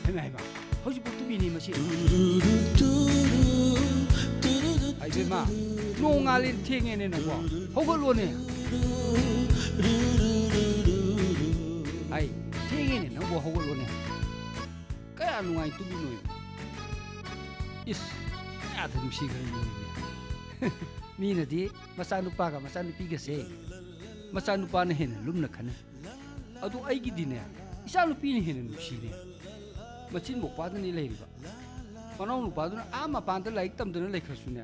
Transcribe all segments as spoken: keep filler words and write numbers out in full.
ꯍꯩꯃꯥ, ꯍꯩꯃꯥ, ꯍꯧꯖꯤꯛꯐꯥꯎ ꯇꯨꯝꯃꯤꯅꯦ ꯃꯁꯤ꯫ ꯑꯩ ꯕꯦꯝꯃ, ꯅꯣꯡ ꯉꯥꯜꯂꯦ, ꯊꯦꯡꯉꯦꯅꯦ ꯅꯪꯕꯣ, ꯍꯧꯒꯠꯂꯣꯅꯦ꯫ ꯑꯩ ꯊꯦꯡꯉꯦꯅꯦ ꯅꯪꯕꯣ, ꯍꯧꯒꯠꯂꯣꯅꯦ꯫ ꯀꯌꯥ ꯅꯨꯡꯉꯥꯏ ꯇꯨꯝꯃꯤꯅꯣ? ꯏꯁ, ꯀꯌꯥꯗ ꯅꯨꯡꯁꯤꯈ꯭ꯔꯦ ꯅꯣꯏꯗꯤ꯫ ꯃꯤꯅꯗꯤ ꯃꯆꯥꯅꯨꯄꯥꯒ ꯃꯆꯥꯅꯨꯄꯤꯒꯁꯦ ꯃꯆꯥꯅꯨꯄꯥꯅ ꯍꯦꯟꯅ ꯂꯨꯝꯅ ꯈꯟꯅꯩ꯫ ꯑꯗꯨ ꯑꯩꯒꯤꯗꯤꯅꯦ, ꯏꯆꯥꯅꯨꯄꯤꯅ ꯍꯦꯟꯅ ꯅꯨꯡꯁꯤꯅꯦ꯫ ꯃꯆꯤꯟ ꯃꯧꯄꯥꯗꯅꯤ ꯂꯩꯔꯤꯕ꯫ ꯃꯅꯥꯎ ꯅꯨꯄꯥꯗꯨꯅ ꯑꯥ ꯃꯄꯥꯟꯗ ꯂꯥꯏꯔꯤꯛ ꯇꯝꯗꯅ ꯂꯩꯈ꯭ꯔꯁꯨꯅꯦ,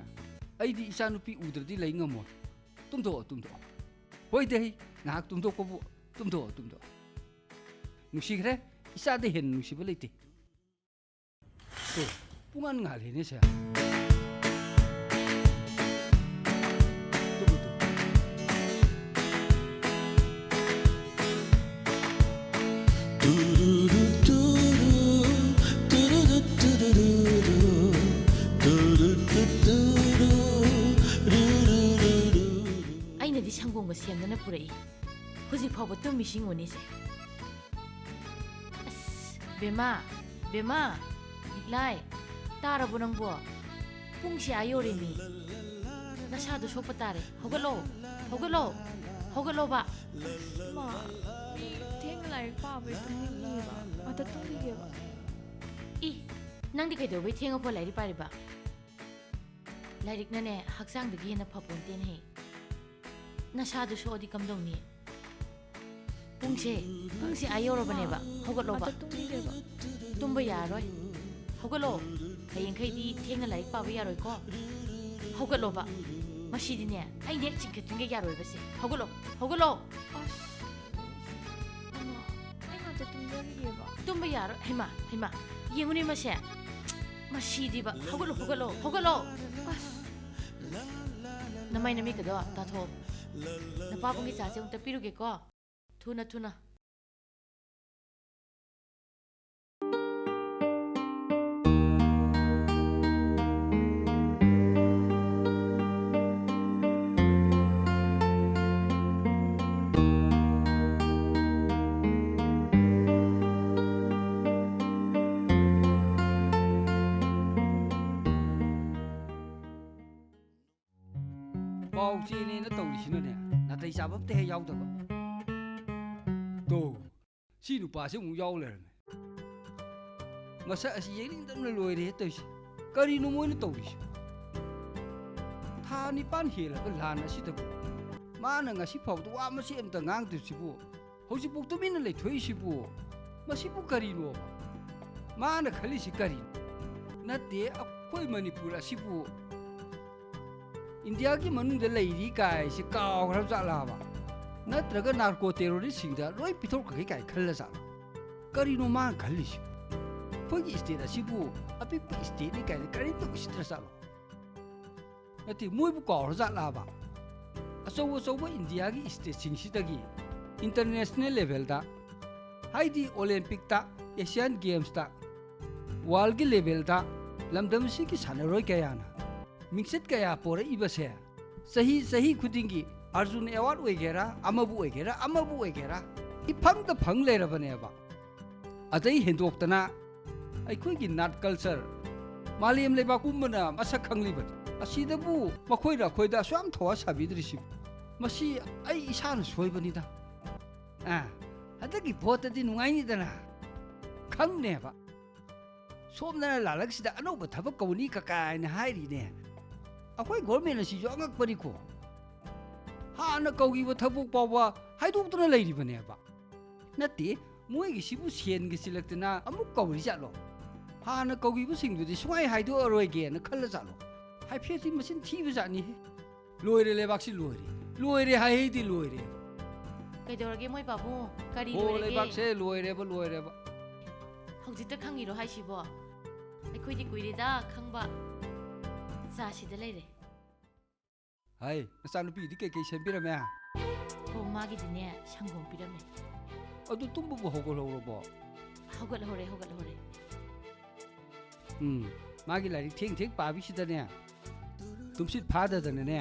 ꯑꯩꯗꯤ ꯏꯆꯥꯅꯨꯄꯤ ꯎꯗ꯭ꯔꯗꯤ ꯂꯩ ꯉꯝꯃꯣꯏ꯫ ꯇꯨꯝꯊꯣꯛꯑꯣ, ꯇꯨꯝꯊꯣꯛꯑꯣ꯫ ꯍꯣꯏꯗꯦ, ꯉꯥꯏꯍꯥꯛ ꯇꯨꯝꯊꯣꯛꯄꯕꯨ꯫ ꯇꯨꯝꯊꯣꯛꯑꯣ, ꯇꯨꯝꯊꯣꯛꯑꯣ꯫ ꯅꯨꯡꯁꯤꯈ꯭ꯔꯦ꯫ ꯏꯆꯥꯗ ꯍꯦꯟꯅ ꯅꯨꯡꯁꯤꯕ ꯂꯩꯇꯦ꯫ ꯑꯦ, ꯄꯨꯡ ꯑꯅꯤ ꯉꯥꯜꯂꯦꯅꯦ ꯁꯦ꯫ Tamu, Tamu. ꯑꯩꯅꯗꯤ ꯁꯪꯒꯣꯝꯒ ꯁꯦꯝꯗꯅ ꯄꯨꯔꯛꯏ꯫ ꯍꯧꯖꯤꯛ ꯐꯥꯎꯕ ꯇꯨꯝꯃꯤꯁꯤ ꯌꯦꯡꯉꯨꯅꯦꯁꯦ꯫ ꯑꯁ, ꯕꯦꯝꯃ, ꯕꯦꯝꯃ, ꯂꯤꯛꯂꯥꯏ, ꯇꯥꯔꯕꯣ ꯅꯪꯕꯣ? ꯄꯨꯡꯁꯦ ꯑꯥ ꯌꯧꯔꯦꯃꯤ꯫ ꯅꯁꯥꯗꯣ ꯁꯣꯛꯄ ꯇꯥꯔꯦ꯫ ꯍꯧꯒꯠꯂꯣ, ꯍꯧꯒꯠꯂꯣ, ꯍꯧꯒꯠꯂꯣꯕ꯫ ꯃꯥ, ꯃꯤ ꯊꯦꯡꯅ ꯂꯥꯏꯔꯤꯛ ꯄꯥꯕꯩ ꯇꯨꯝꯅꯤꯡꯉꯤꯕ꯫ ꯑꯗ ꯇꯨꯝꯈꯤꯒꯦꯕ꯫ ꯏ, ꯅꯪꯗꯤ ꯀꯩꯗꯧꯕꯩ ꯊꯦꯡꯉꯐꯥꯎ ꯂꯥꯏꯔꯤꯛ ꯄꯥꯔꯤꯕ? ꯂꯥꯏꯔꯤꯛꯅꯅꯦ ꯍꯛꯆꯥꯡꯗꯒꯤ ꯍꯦꯟꯅ ꯐꯄꯣꯟꯇꯦꯅꯦꯍꯦ꯫ ꯅꯁꯥꯗꯨ ꯁꯣꯛꯑꯗꯤ ꯀꯝꯗꯧꯅꯤ? ꯄꯨꯡꯁꯦ, ꯄꯨꯡꯁꯦ ꯑꯥ ꯌꯧꯔꯕꯅꯦꯕ꯫ ꯍꯧꯒꯠꯂꯣꯕ꯫ ꯑꯗ ꯇꯨꯝꯈꯤꯒꯦꯕ꯫ ꯇꯨꯝꯕ ꯌꯥꯔꯔꯣꯏ꯫ ꯍꯧꯒꯠꯂꯣ꯫ ꯍꯌꯦꯡꯈꯩꯗꯤ ꯊꯦꯡꯅ ꯂꯥꯏꯔꯤꯛ ꯄꯥꯕ ꯌꯥꯔꯣꯏꯀꯣ꯫ ꯍꯧꯒꯠꯂꯣꯕ꯫ ꯃꯁꯤꯗꯤꯅꯦ, ꯑꯩꯅ ꯍꯦꯛ ꯆꯤꯡꯈꯠꯇ꯭ꯔꯤꯉꯩ ꯌꯥꯔꯣꯏꯕꯁꯦ꯫ ꯍꯧꯒꯠꯂꯣ꯫ ꯍꯧꯒꯠꯂꯣ꯫ ꯑꯁ, ꯑꯃ, ꯑꯩ ꯇꯨꯝꯖꯔꯤꯑꯕ꯫ ꯇꯨꯝꯕ ꯌꯥꯔꯣꯏ꯫ ꯍꯩꯃꯥ, ꯍꯩꯃꯥ, ꯌꯦꯡꯉꯨꯅꯦ ꯃꯁꯦ꯫ ꯃꯁꯤꯗꯤꯕ꯫ ꯍꯧꯒꯠꯂꯣ, ꯍꯧꯒꯠꯂꯣ, ꯍꯧꯒꯠꯂꯣ꯫ ꯑꯁ꯫ ꯅꯃꯥꯏ ꯅꯃꯤꯠꯀꯗꯣ ꯇꯥꯊꯣꯛꯑꯣ꯫ ꯅꯄꯥꯕꯨꯡꯒꯤ ꯆꯥꯁꯦ ꯑꯃꯨꯛꯇ ꯄꯤꯔꯨꯒꯦꯀꯣ꯫ ꯊꯨꯅ, ꯊꯨꯅ꯫ ꯄꯥꯎ ꯆꯦꯅꯦꯅ ꯇꯧꯔꯤꯁꯤꯅꯅꯦ, ꯅꯥꯇꯩ ꯆꯥꯕ ꯑꯝꯇ ꯍꯦꯛ ꯌꯥꯎꯗꯕ꯫ ꯇꯣ, ꯁꯤ ꯅꯨꯄꯥꯁꯤ ꯑꯃꯨꯛ ꯌꯥꯎ ꯂꯩꯔꯝꯃꯦ꯫ ꯃꯁꯛ ꯑꯁꯤ ꯌꯦꯡꯅꯤꯡꯗꯕꯅ ꯂꯣꯏꯔꯦ ꯇꯧꯔꯤꯁꯦ꯫ ꯀꯔꯤꯅꯣ ꯃꯣꯏꯅ ꯇꯧꯔꯤꯁꯤ? ꯊꯥ ꯅꯤꯄꯥꯟ ꯍꯦꯜꯂꯕ ꯂꯥꯟ ꯑꯁꯤꯗꯕꯨ ꯃꯥꯅ ꯉꯁꯤ ꯐꯥꯎꯕꯗ ꯋꯥ ꯃꯆꯦꯠ ꯑꯃꯇ ꯉꯥꯡꯗ꯭ꯔꯤꯁꯤꯕꯨ, ꯍꯧꯖꯤꯛꯐꯥꯎ ꯇꯨꯃꯤꯟꯅ ꯂꯩꯊꯣꯛꯏꯁꯤꯕꯨ, ꯃꯁꯤꯕꯨ ꯀꯔꯤꯅꯣꯕ? ꯃꯥꯅ ꯈꯜꯂꯤꯁꯤ ꯀꯔꯤꯅꯣ? ꯅꯠꯇꯦ, ꯑꯩꯈꯣꯏ ꯃꯅꯤꯄꯨꯔ ꯑꯁꯤꯕꯨ ꯏꯟꯗꯤꯌꯥꯒꯤ ꯃꯅꯨꯡꯗ ꯂꯩꯔꯤ ꯀꯥꯏꯁꯤ ꯀꯥꯎꯈ꯭ꯔꯕ ꯖꯥꯠꯂꯥꯕ? ꯅꯠꯇ꯭ꯔꯒ ꯅꯥꯔꯀꯣ ꯇꯦꯔꯣꯔꯤꯁꯁꯤꯡꯗ ꯂꯣꯏ ꯄꯤꯊꯣꯛꯈ꯭ꯔꯒꯦ ꯀꯥꯏ ꯈꯜꯂ ꯖꯥꯠꯂꯥ? ꯀꯔꯤꯅꯣ ꯃꯥꯅ ꯈꯜꯂꯤꯁꯤ? ꯑꯩꯈꯣꯏꯒꯤ ꯁ꯭ꯇꯦꯠ ꯑꯁꯤꯕꯨ ꯑꯄꯤꯛꯄ ꯁ꯭ꯇꯦꯠꯅꯤ ꯀꯥꯏꯅ ꯀꯔꯤꯝꯇ ꯎꯁꯤꯠꯇ꯭ꯔ ꯖꯥꯠꯂꯣ? ꯅꯠꯇꯦ, ꯃꯣꯏꯕꯨ ꯀꯥꯎꯔ ꯖꯥꯠꯂꯥꯕ? ꯑꯆꯧ ꯑꯆꯧꯕ ꯏꯟꯗꯤꯌꯥꯒꯤ ꯁ꯭ꯇꯦꯠꯁꯤꯡꯁꯤꯗꯒꯤ ꯏꯟꯇꯔꯅꯦꯁꯅꯦꯜ ꯂꯦꯚꯦꯜꯗ, ꯍꯥꯏꯗꯤ ꯑꯣꯂꯦꯝꯄꯤꯛꯇ, ꯑꯦꯁꯤꯌꯥꯟ ꯒꯦꯝꯁꯇ, ꯋꯥꯔꯜꯒꯤ ꯂꯦꯚꯦꯜꯗ ꯂꯝꯗꯝ ꯑꯁꯤꯒꯤ ꯁꯥꯟꯅꯔꯣꯏ ꯀꯌꯥꯅ ꯃꯤꯡꯆꯠ ꯀꯌꯥ ꯄꯣꯔꯛꯏꯕꯁꯦ ꯆꯍꯤ ꯆꯍꯤ ꯈꯨꯗꯤꯡꯒꯤ ꯑꯔꯖꯨꯟ ꯑꯦꯋꯥꯔꯗ ꯑꯣꯏꯒꯦꯔꯥ, ꯑꯃꯕꯨ ꯑꯣꯏꯒꯦꯔꯥ, ꯑꯃꯕꯨ ꯑꯣꯏꯒꯦꯔꯥ, ꯏꯐꯪꯗ ꯐꯪ ꯂꯩꯔꯕꯅꯦꯕ꯫ ꯑꯗꯩ ꯍꯦꯟꯗꯣꯛꯇꯅ ꯑꯩꯈꯣꯏꯒꯤ ꯅꯥꯠ ꯀꯜꯆꯔ ꯃꯥꯂꯦꯝ ꯂꯩꯕꯥꯛ ꯄꯨꯝꯕꯅ ꯃꯁꯛ ꯈꯪꯂꯤꯕꯅꯤ꯫ ꯑꯁꯤꯗꯕꯨ ꯃꯈꯣꯏꯅ ꯑꯩꯈꯣꯏꯗ ꯑꯁꯨꯛ ꯌꯥꯝ ꯊꯋꯥ ꯁꯥꯕꯤꯗ꯭ꯔꯤꯁꯤꯕꯨ? ꯃꯁꯤ ꯑꯩ ꯏꯁꯥꯅ ꯁꯣꯏꯕꯅꯤꯗ꯫ ꯑꯥ, ꯍꯟꯗꯛꯀꯤ ꯚꯣꯠꯇꯗꯤ ꯅꯨꯡꯉꯥꯏꯅꯤꯗꯅ ꯈꯪꯅꯦꯕ꯫ ꯁꯣꯝꯗꯅ ꯂꯥꯂꯛꯁꯤꯗ ꯑꯅꯧꯕ ꯊꯕꯛ ꯀꯧꯅꯤ ꯀꯀꯥꯏꯅ ꯍꯥꯏꯔꯤꯅꯦ꯫ ꯑꯩꯈꯣꯏ ꯒꯣꯔꯃꯦꯟ ꯑꯁꯤꯁꯨ ꯑꯉꯛꯄꯅꯤꯀꯣ꯫ ꯍꯥꯟꯅ ꯀꯧꯈꯤꯕ ꯊꯕꯛ ꯐꯥꯎꯕ ꯍꯥꯏꯗꯣꯛꯇꯅ ꯂꯩꯔꯤꯕꯅꯦꯕ꯫ ꯅꯠꯇꯦ, ꯃꯣꯏꯒꯤꯁꯤꯕꯨ ꯁꯦꯟꯒ ꯆꯤꯜꯂꯛꯇꯅ ꯑꯃꯨꯛ ꯀꯧꯔꯤ ꯖꯥꯠꯂꯣ? ꯍꯥꯟꯅ ꯀꯧꯈꯤꯕꯁꯤꯡꯗꯨꯗꯤ ꯁꯨꯡꯍꯥꯏ ꯍꯥꯏꯗꯣꯛꯑꯔꯣꯏꯒꯦꯅ ꯈꯜꯂ ꯖꯥꯠꯂꯣ? ꯍꯥꯏꯐꯦꯠꯇꯤ ꯃꯆꯤꯟ ꯊꯤꯕ ꯖꯥꯠꯅꯤꯍꯦ꯫ ꯂꯣꯏꯔꯦ, ꯂꯩꯕꯥꯛꯁꯤ ꯂꯣꯏꯔꯦ꯫ ꯂꯣꯏꯔꯦ ꯍꯥꯏꯍꯩꯗꯤ ꯂꯣꯏꯔꯦ꯫ ꯀꯩꯗꯧꯔꯒꯦ ꯃꯣꯏ ꯄꯥꯕꯨꯡ? ꯀꯔꯤ ꯍꯣ, ꯂꯣꯏꯔꯒꯦ? ꯂꯩꯕꯥꯛꯁꯦ ꯂꯣꯏꯔꯦꯕ, ꯂꯣꯏꯔꯦꯕ꯫ ꯍꯧꯖꯤꯛꯇ ꯈꯪꯉꯤꯔꯣ ꯍꯥꯏꯁꯤꯕꯣ? ꯑꯩꯈꯣꯏꯗꯤ ꯀꯨꯏꯔꯦꯗ ꯈꯪꯕ꯫ ꯆꯥꯁꯤꯗ ꯂꯩꯔꯦ꯫ ꯍꯥꯏ, ꯅꯆꯥꯅꯨꯄꯤꯗꯤ ꯀꯩꯀꯩ ꯁꯦꯝꯕꯤꯔꯝꯃꯦ? ꯍꯣ, ꯃꯥꯒꯤꯗꯤꯅꯦ, ꯁꯪꯒꯣꯝ ꯄꯤꯔꯝꯃꯦ꯫ ꯑꯗꯨ ꯇꯨꯝꯕꯕꯨ ꯍꯧꯒꯠꯍꯧꯔꯕꯣ? ꯍꯧꯒꯠꯍꯧꯔꯦ, ꯍꯧꯒꯠꯍꯧꯔꯦ꯫ ꯎꯝ, ꯃꯥꯒꯤ ꯂꯥꯏꯔꯤꯛ ꯊꯦꯡ ꯊꯦꯡ ꯄꯥꯕꯤꯁꯤꯗꯅꯦ, ꯇꯨꯝꯁꯤꯠ ꯐꯥꯗꯗꯅꯅꯦ,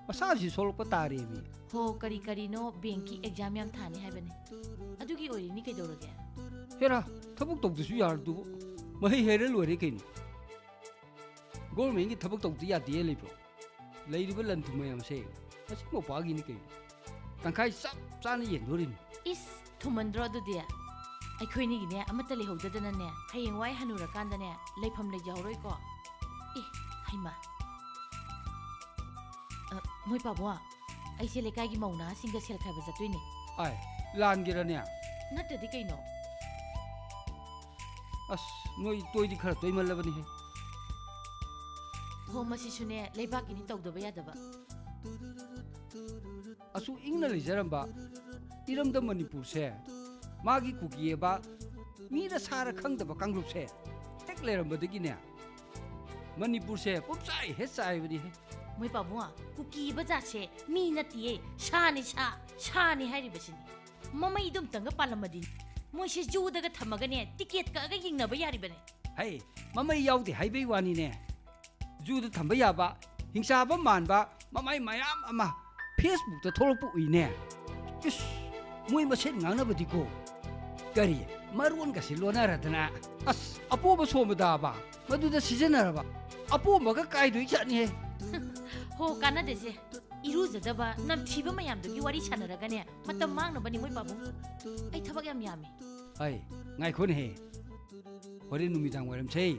ꯃꯁꯥꯁꯤ ꯁꯣꯛꯂꯛꯄ ꯇꯥꯔꯦꯃꯤ꯫ ꯍꯣ, ꯀꯔꯤ ꯀꯔꯤꯅꯣ ꯕꯦꯡꯀꯤ ꯑꯦꯛꯖꯥꯝ ꯌꯥꯝ ꯊꯥꯅꯤ ꯍꯥꯏꯕꯅꯦ꯫ ꯑꯗꯨꯒꯤ ꯑꯣꯏꯔꯤꯅꯤ ꯀꯩꯗꯧꯔꯒꯦ? ꯍꯦꯔꯥ, ꯊꯕꯛ ꯇꯧꯗꯁꯨ ꯌꯥꯔꯗꯨꯕꯨ꯫ ꯃꯍꯩ ꯍꯩꯔ ꯂꯣꯏꯔꯦ ꯀꯩꯅꯣ꯫ ꯒꯣꯔꯃꯦꯟꯒꯤ ꯊꯕꯛ ꯇꯧꯗ ꯌꯥꯗꯦ ꯂꯩꯕ꯭ꯔꯣ? ꯂꯩꯔꯤꯕ ꯂꯟ ꯊꯨꯝ ꯃꯌꯥꯝꯁꯦ ꯃꯁꯤ ꯃꯧꯄꯥꯒꯤꯅꯤ ꯀꯩꯅꯣ꯫ ꯇꯪꯈꯥꯏ ꯆꯞ ꯆꯥꯅ ꯌꯦꯟꯗꯣꯔꯤꯅꯤ꯫ ꯏꯁ, ꯊꯨꯃꯟꯗ꯭ꯔꯣ ꯑꯗꯨꯗꯤ? ꯑꯩꯈꯣꯏꯅꯤꯒꯤꯅꯦ ꯑꯃꯠꯇ ꯂꯩꯍꯧꯗꯗꯅꯅꯦ, ꯍꯌꯦꯡꯋꯥꯏ ꯍꯅꯨꯔꯀꯥꯟꯗꯅꯦ ꯂꯩꯐꯝ ꯂꯩꯖꯍꯧꯔꯣꯏꯀꯣ꯫ ꯑꯦ, ꯍꯩꯃꯥ꯫ ꯑ, ꯃꯣꯏ ꯄꯥꯕꯨꯡ, ꯑꯩꯁꯦ ꯂꯩꯀꯥꯏꯒꯤ ꯃꯧ ꯅꯍꯥꯁꯤꯡꯒ ꯁꯦꯜ ꯈꯥꯏꯕ ꯆꯠꯇꯣꯏꯅꯦ꯫ ꯑꯥꯏ, ꯂꯥꯟꯒꯦꯔꯅꯦ? ꯅꯠꯇ꯭ꯔꯗꯤ ꯀꯩꯅꯣ? ꯑꯁ, ꯅꯣꯏ ꯇꯣꯏꯗꯤ ꯈꯔ ꯇꯣꯏꯃꯜꯂꯕꯅꯤꯍꯦ꯫ ꯍꯣ, ꯃꯁꯤꯁꯨꯅꯦ ꯂꯩꯕꯥꯛꯀꯤꯅꯤ, ꯇꯧꯗꯕ ꯌꯥꯗꯕ꯫ ꯑꯁꯨꯛ ꯏꯪꯅ ꯂꯩꯖꯔꯝꯕ ꯏꯔꯝꯗꯝ ꯃꯅꯤꯄꯨꯔꯁꯦ, ꯃꯥꯒꯤ ꯀꯨꯀꯤꯑꯕ ꯃꯤꯔ ꯁꯥꯔ ꯈꯪꯗꯕ ꯀꯥꯡꯂꯨꯞꯁꯦ ꯍꯦꯛ ꯂꯩꯔꯝꯕꯗꯒꯤꯅꯦ, ꯃꯅꯤꯄꯨꯔꯁꯦ ꯄꯨꯝꯆꯥꯏ ꯍꯦꯛ ꯆꯥꯏꯕꯅꯤꯍꯦ꯫ ꯃꯣꯏ ꯄꯥꯕꯨꯡ, ꯀꯨꯀꯤꯕ ꯖꯥꯠꯁꯦ ꯃꯤ ꯅꯠꯇꯤꯌꯦ, ꯁꯥꯅꯤ ꯁꯥ, ꯁꯥꯅꯤ ꯍꯥꯏꯔꯤꯕꯁꯤꯅꯤ꯫ ꯃꯃꯩꯗꯣ ꯑꯝꯇꯪꯒ ꯄꯥꯜꯂꯝꯃꯗꯤ ꯃꯣꯏꯁꯦ ꯖꯨꯗꯒ ꯊꯝꯃꯒꯅꯦ ꯇꯤꯀꯦꯠ ꯀꯛꯑꯒ ꯌꯦꯡꯅꯕ ꯌꯥꯔꯤꯕꯅꯦ꯫ ꯍꯩ, ꯃꯃꯩ ꯌꯥꯎꯗꯦ ꯍꯥꯏꯕꯩ ꯋꯥꯅꯤꯅꯦ꯫ ꯖꯨꯗ ꯊꯝꯕ ꯌꯥꯕ ꯍꯤꯡꯆꯥꯕ ꯃꯥꯟꯕ ꯃꯃꯩ ꯃꯌꯥꯝ ꯑꯃ ꯐꯦꯁꯕꯨꯛꯇ ꯊꯣꯛꯂꯛꯄ ꯎꯏꯅꯦ꯫ ꯏꯁ, ꯃꯣꯏ ꯃꯁꯦꯟ ꯉꯥꯡꯅꯕꯗꯤꯀꯣ, ꯀꯔꯤ ꯃꯔꯣꯟꯒꯁꯤ ꯂꯣꯟꯅꯔꯗꯅ, ꯑꯁ, ꯑꯄꯣꯝꯕ ꯁꯣꯝꯕꯗꯕ ꯃꯗꯨꯗ ꯁꯤꯖꯤꯟꯅꯔꯕ ꯑꯄꯣꯝꯕꯒ ꯀꯥꯏꯗꯣꯏ ꯖꯥꯠꯅꯤꯍꯦ꯫ ꯍꯣ, ꯀꯥꯟꯅꯗꯦꯁꯦ꯫ ꯏꯔꯨꯖꯗꯕ ꯅꯝꯊꯤꯕ ꯃꯌꯥꯝꯗꯨꯒꯤ ꯋꯥꯔꯤ ꯁꯥꯟꯅꯔꯒꯅꯦ ꯃꯇꯝ ꯃꯥꯡꯅꯕꯅꯤ ꯃꯣꯏ ꯄꯥꯕꯨꯡ꯫ ꯑꯩ ꯊꯕꯛ ꯌꯥꯝ ꯌꯥꯝꯃꯤ꯫ ꯑꯩ, ꯉꯥꯏꯈꯣꯅꯦꯍꯦ, ꯍꯣꯔꯦꯟ ꯅꯨꯃꯤꯗꯥꯡ ꯋꯥꯏꯔꯝꯁꯦ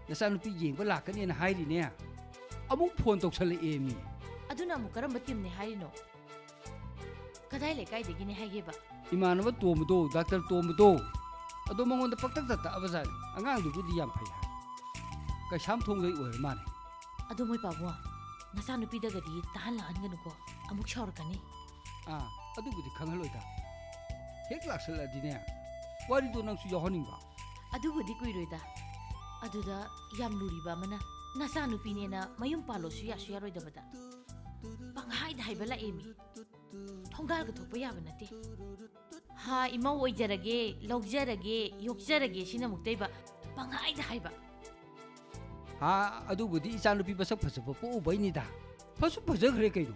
ꯅꯆꯥꯅꯨꯄꯤ ꯌꯦꯡꯕ ꯂꯥꯛꯀꯅꯦꯅ ꯍꯥꯏꯔꯤꯅꯦ, ꯑꯃꯨꯛ ꯐꯣꯟ ꯇꯧꯁꯜꯂꯛꯑꯦ ꯃꯤ꯫ ꯑꯗꯨꯅ ꯑꯃꯨꯛ ꯀꯔꯝꯕ ꯇꯤꯝꯅꯦ ꯍꯥꯏꯔꯤꯅꯣ? ꯀꯗꯥꯏ ꯂꯩꯀꯥꯏꯗꯒꯤꯅꯦ ꯍꯥꯏꯒꯦꯕ? ꯏꯃꯥꯟꯅꯕ ꯇꯣꯝꯕꯗꯣ, ꯗꯥꯛꯇꯔ ꯇꯣꯝꯕꯗꯣ, ꯑꯗꯣ ꯃꯉꯣꯟꯗ ꯄꯪꯇꯛꯇ ꯇꯛꯑꯕꯖꯥꯠꯅꯤ꯫ ꯑꯉꯥꯡꯗꯨꯕꯨꯗꯤ ꯌꯥꯝ ꯐꯩ ꯍꯥꯏ꯫ ꯀꯩꯁꯥꯝ ꯊꯣꯡꯗꯩ ꯑꯣꯏꯔ ꯃꯥꯜꯂꯦ꯫ ꯑꯗꯣ ꯃꯣꯏ ꯄꯥꯕꯨꯡ, ꯅꯆꯥꯅꯨꯄꯤꯗꯒꯗꯤ ꯇꯥꯍꯜꯂꯛꯍꯟꯒꯅꯨꯀꯣ, ꯑꯃꯨꯛ ꯁꯥꯎꯔꯛꯀꯅꯤ꯫ ꯑꯥ, ꯑꯗꯨꯕꯨꯗꯤ ꯈꯪꯍꯜꯂꯣꯏꯗ꯫ ꯍꯦꯛ ꯂꯥꯛꯁꯜꯂꯛꯑꯗꯤꯅꯦ, ꯋꯥꯔꯤꯗꯣ ꯅꯪꯁꯨ ꯌꯥꯎꯍꯟꯅꯤꯡꯕ꯫ ꯑꯗꯨꯕꯨꯗꯤ ꯀꯨꯏꯔꯣꯏꯗ꯫ ꯑꯗꯨꯗ ꯌꯥꯝ ꯂꯨꯔꯤꯕ ꯑꯃꯅ, ꯅꯆꯥꯅꯨꯄꯤꯅꯦꯅ ꯃꯌꯨꯝ ꯄꯥꯜꯂꯣꯁꯨ ꯌꯥꯁꯨ ꯌꯥꯔꯣꯏꯗꯕꯗ ꯄꯪꯍꯥꯏꯗ ꯍꯥꯏꯕ ꯂꯥꯛꯑꯦꯃꯤ꯫ ꯊꯣꯡꯒꯥꯜꯒ ꯊꯣꯛꯄ ꯌꯥꯕ ꯅꯠꯇꯦ꯫ ꯍꯥ, ꯏꯃꯧ ꯑꯣꯏꯖꯔꯒꯦ, ꯂꯧꯖꯔꯒꯦ, ꯌꯣꯛꯆꯔꯒꯦ ꯁꯤꯅ ꯑꯃꯨꯛꯇꯩꯕ ꯄꯪꯍꯥꯏꯗ ꯍꯥꯏꯕ꯫ ꯍꯥ, ꯑꯗꯨꯕꯨꯗꯤ ꯏꯆꯥꯅꯨꯄꯤ ꯃꯁꯛ ꯐꯖꯕ ꯄꯣꯛꯎꯕꯩꯅꯤꯗ꯫ ꯐꯁꯨ ꯐꯖꯈ꯭ꯔꯦ ꯀꯩꯅꯣ꯫